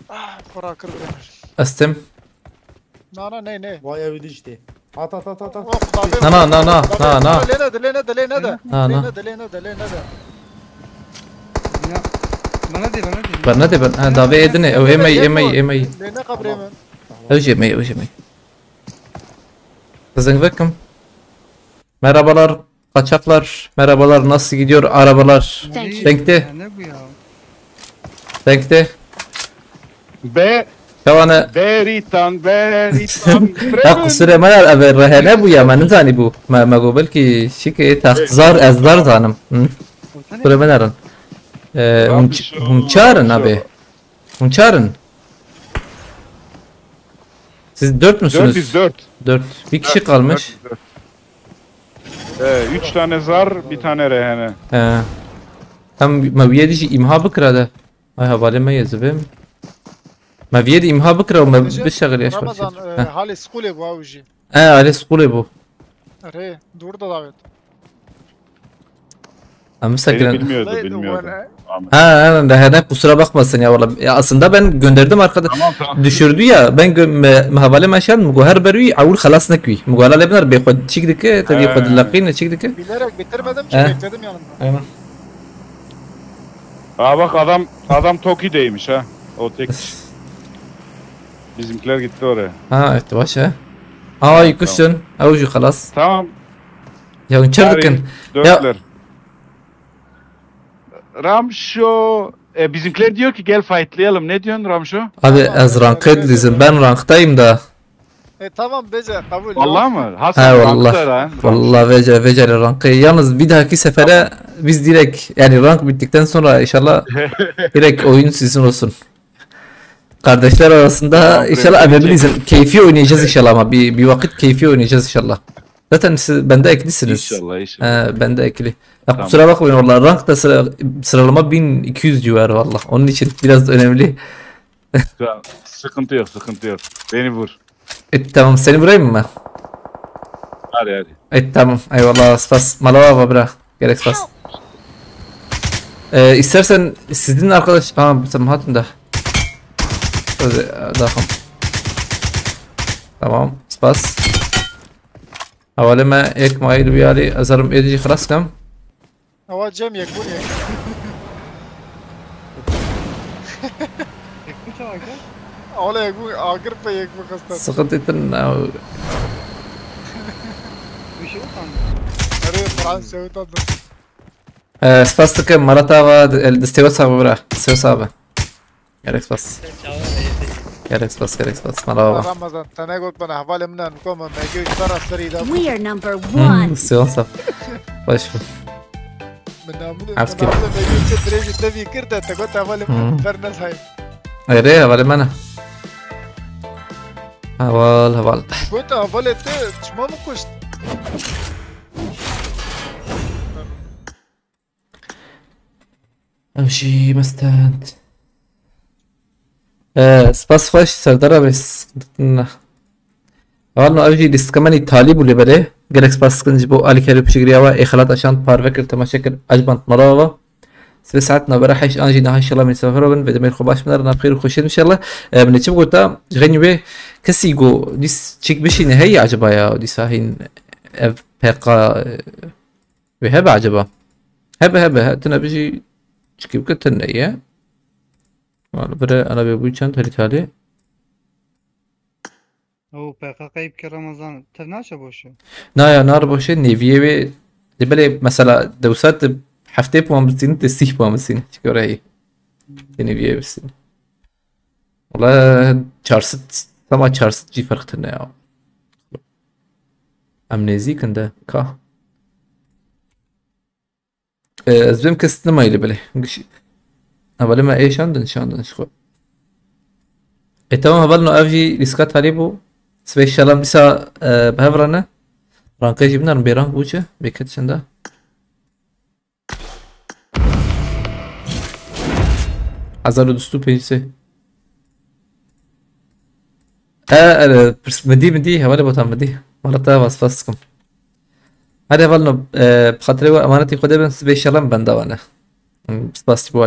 Ah, xwe rakir birê min. Estim. Na, na, ne, ne. Vay, ew diştê. At, at, at, at, at. Oh, xuda bê. Na, na, na, na, na, na. Lê nede, lê nede, lê nede. Na, na. Lê nede, lê nede, lê nede. Ya, bana de, bana de. Bana de, ben, ha, davê edine. Ew emey, emey, emey. Lê ne qabrê min. Ew jî emey, ew jî emey. Zengvekim. Merhabalar kaçaklar. Merhabalar, nasıl gidiyor arabalar? Thank you. Denkte. Ya ne bu ya? Denkte. Be Şevane. Beritan, Beritan. Ya kusure me ya, ebe rehene bu ya, me nizani bu. Me, me go belki şike taxtzar, ez zar zanim. Hı? Kusure me nerin. Ee, Abi hûn ç- şu- hûn çarin şu- abi. Hûn çarin. Siz dört müsünüz? Dört, biz dört. Dört. Bir kişi kalmış. Dört, dört. Ee, üç tane zar, bir tane rehene. He. Tam me wiyê dijî îmha bikira de. Ay hevalê me yê zivêm. Me viyê de îmha bikira û me bişexil yaş Ramazan, başladı. e, Heh. Halê skolê bu awjî. He, alê skolê bu. Rê, dur da davet. Em Beni bisekirin. bilmiyordu, Lay- bilmiyordu. wana- Tamam. Ha, ha, rehene kusura bakmasın ya valla. Ya aslında ben gönderdim arkadaş. Tamam, tamam. Düşürdü ya. Ben gö- me, me hevalê me şan, mi go her berûyî ewil xelas nekî. Mi go hala lê binar bê xwe çîk dike, tevî xwe He. dileqîne çîk dike. Bilerek bitirmedim ki, He. Bekledim yanımda. Aynen. Aa bak, adam adam Toki'deymiş ha. O tek. Bizimkiler gitti oraya. Ha, evet, baş he. Aa, yıkışın. Ew jî xelas. Tamam. Ya çerdikin. Dörtler. Ramşo, e, bizimkiler diyor ki gel fightlayalım. Ne diyorsun Ramşo? Abi Tamam, ez ben ranked öyle dizim. yapıyorum. Ben ranktayım da. E tamam, Bece, kabul. Vallahi Yok. mi? Hasan Ha, rankta vallahi. lan. Vallahi vece vece rankı. Yalnız bir dahaki sefere biz direkt, yani rank bittikten sonra inşallah direkt oyun sizin olsun. Kardeşler arasında Tamam, inşallah direkt emebiliyizin. bitecek. Keyfi oynayacağız inşallah ama bir, bir vakit keyfi oynayacağız inşallah. Zaten siz bende eklisiniz. İnşallah, inşallah. He, bende ekli. Ya Tamam. kusura bakmayın vallahi, rank da sıra, sıralama bin iki yüz civarı vallahi. Onun için biraz önemli. Tamam. Sıkıntı yok, sıkıntı yok. Beni vur. E, tamam, seni vurayım mı? Hadi hadi. E, tamam. Eyvallah, spas. Malava bırak. Gerek spas. E, istersen sizin arkadaş... Aa, sen hatun da. Daha. Tamam, spas. Havale me ek mail bir yari azarım edici xelas kam. Ama Cem yek bu ne? Öyle yek bu agir pe yek bu kasta. Sıkıntı ettin. Öyle Fransa utandım. E, spas tıkı Marat abi, el desteği sağ bırak. Desteği sağ abi. Gerek spas. Gerek spas, gerek spas. Malava. Ramazan, te negot bana hevalê min e, niko me mege ji te re serî de. We are number Hmm, one. Siyonsa. Baş. Min namine, Ev min kim? namine mege çi dirêj û tevî kir de, te got hevalê min Hmm. ber nezayim. Ere, hevalê me ne? Heval, heval. Got hevalê te çima min kuşt? Ev jî mestend. Ee, spas xweş, Serdar abi, sıkıntı ne. Heval no, ev jî lîstika me nî talî bû lê belê. Gelek spas dikin ji bo alîkarî û piştgiriya we. Ê xelat eşand, parve kir, temaşe kir, ecband mala we. Sibê saet navbera heşt an jî niha inşallah min sefer bin. Vê demê xwe baş biner, navxêr û xweşin inşallah. Ee, min ê çi bigota, ji xeynî wê kesî go dîs çêk bişîne heye acaba ya, dîsa hîn ev P K, e, wê hebe acaba? Hebe, hebe, he, tune bijî çikî bike tune ye. Wala bire ana bê bû çend herî talê. O P K K ip ki Ramazan, tev naşe boşu. Na ya, nar boşe, nêviyê wê, de belê mesela dewsa de heftê puan bisînin, de sîh puan bisînin. Çikore heye. De nêviyê bisînin. Wala çar sed, sama çar sed jî ferq tune ya. Em nêzîk in de, ka. Ee, ez bêm kes nimayî li bilê. Giş-, hevalê me ê şandin, şandin ji xwe. E, tamam, heval no ev jî lîstika talî bû. Sibê şalam dîsa, e, bi hev re ne. Ranke jî binarin bê rank bû çi? Bê ket çenda. Hezar û du sed û pêncî sê. E, e, pirs-, midî, midî, hevalê botan midî. Mala te va spas dikim. Hadi heval no, e, bi xatirê we emanetî Xwedê bin, sibê şerem benda wane. Hmm, spas ji bo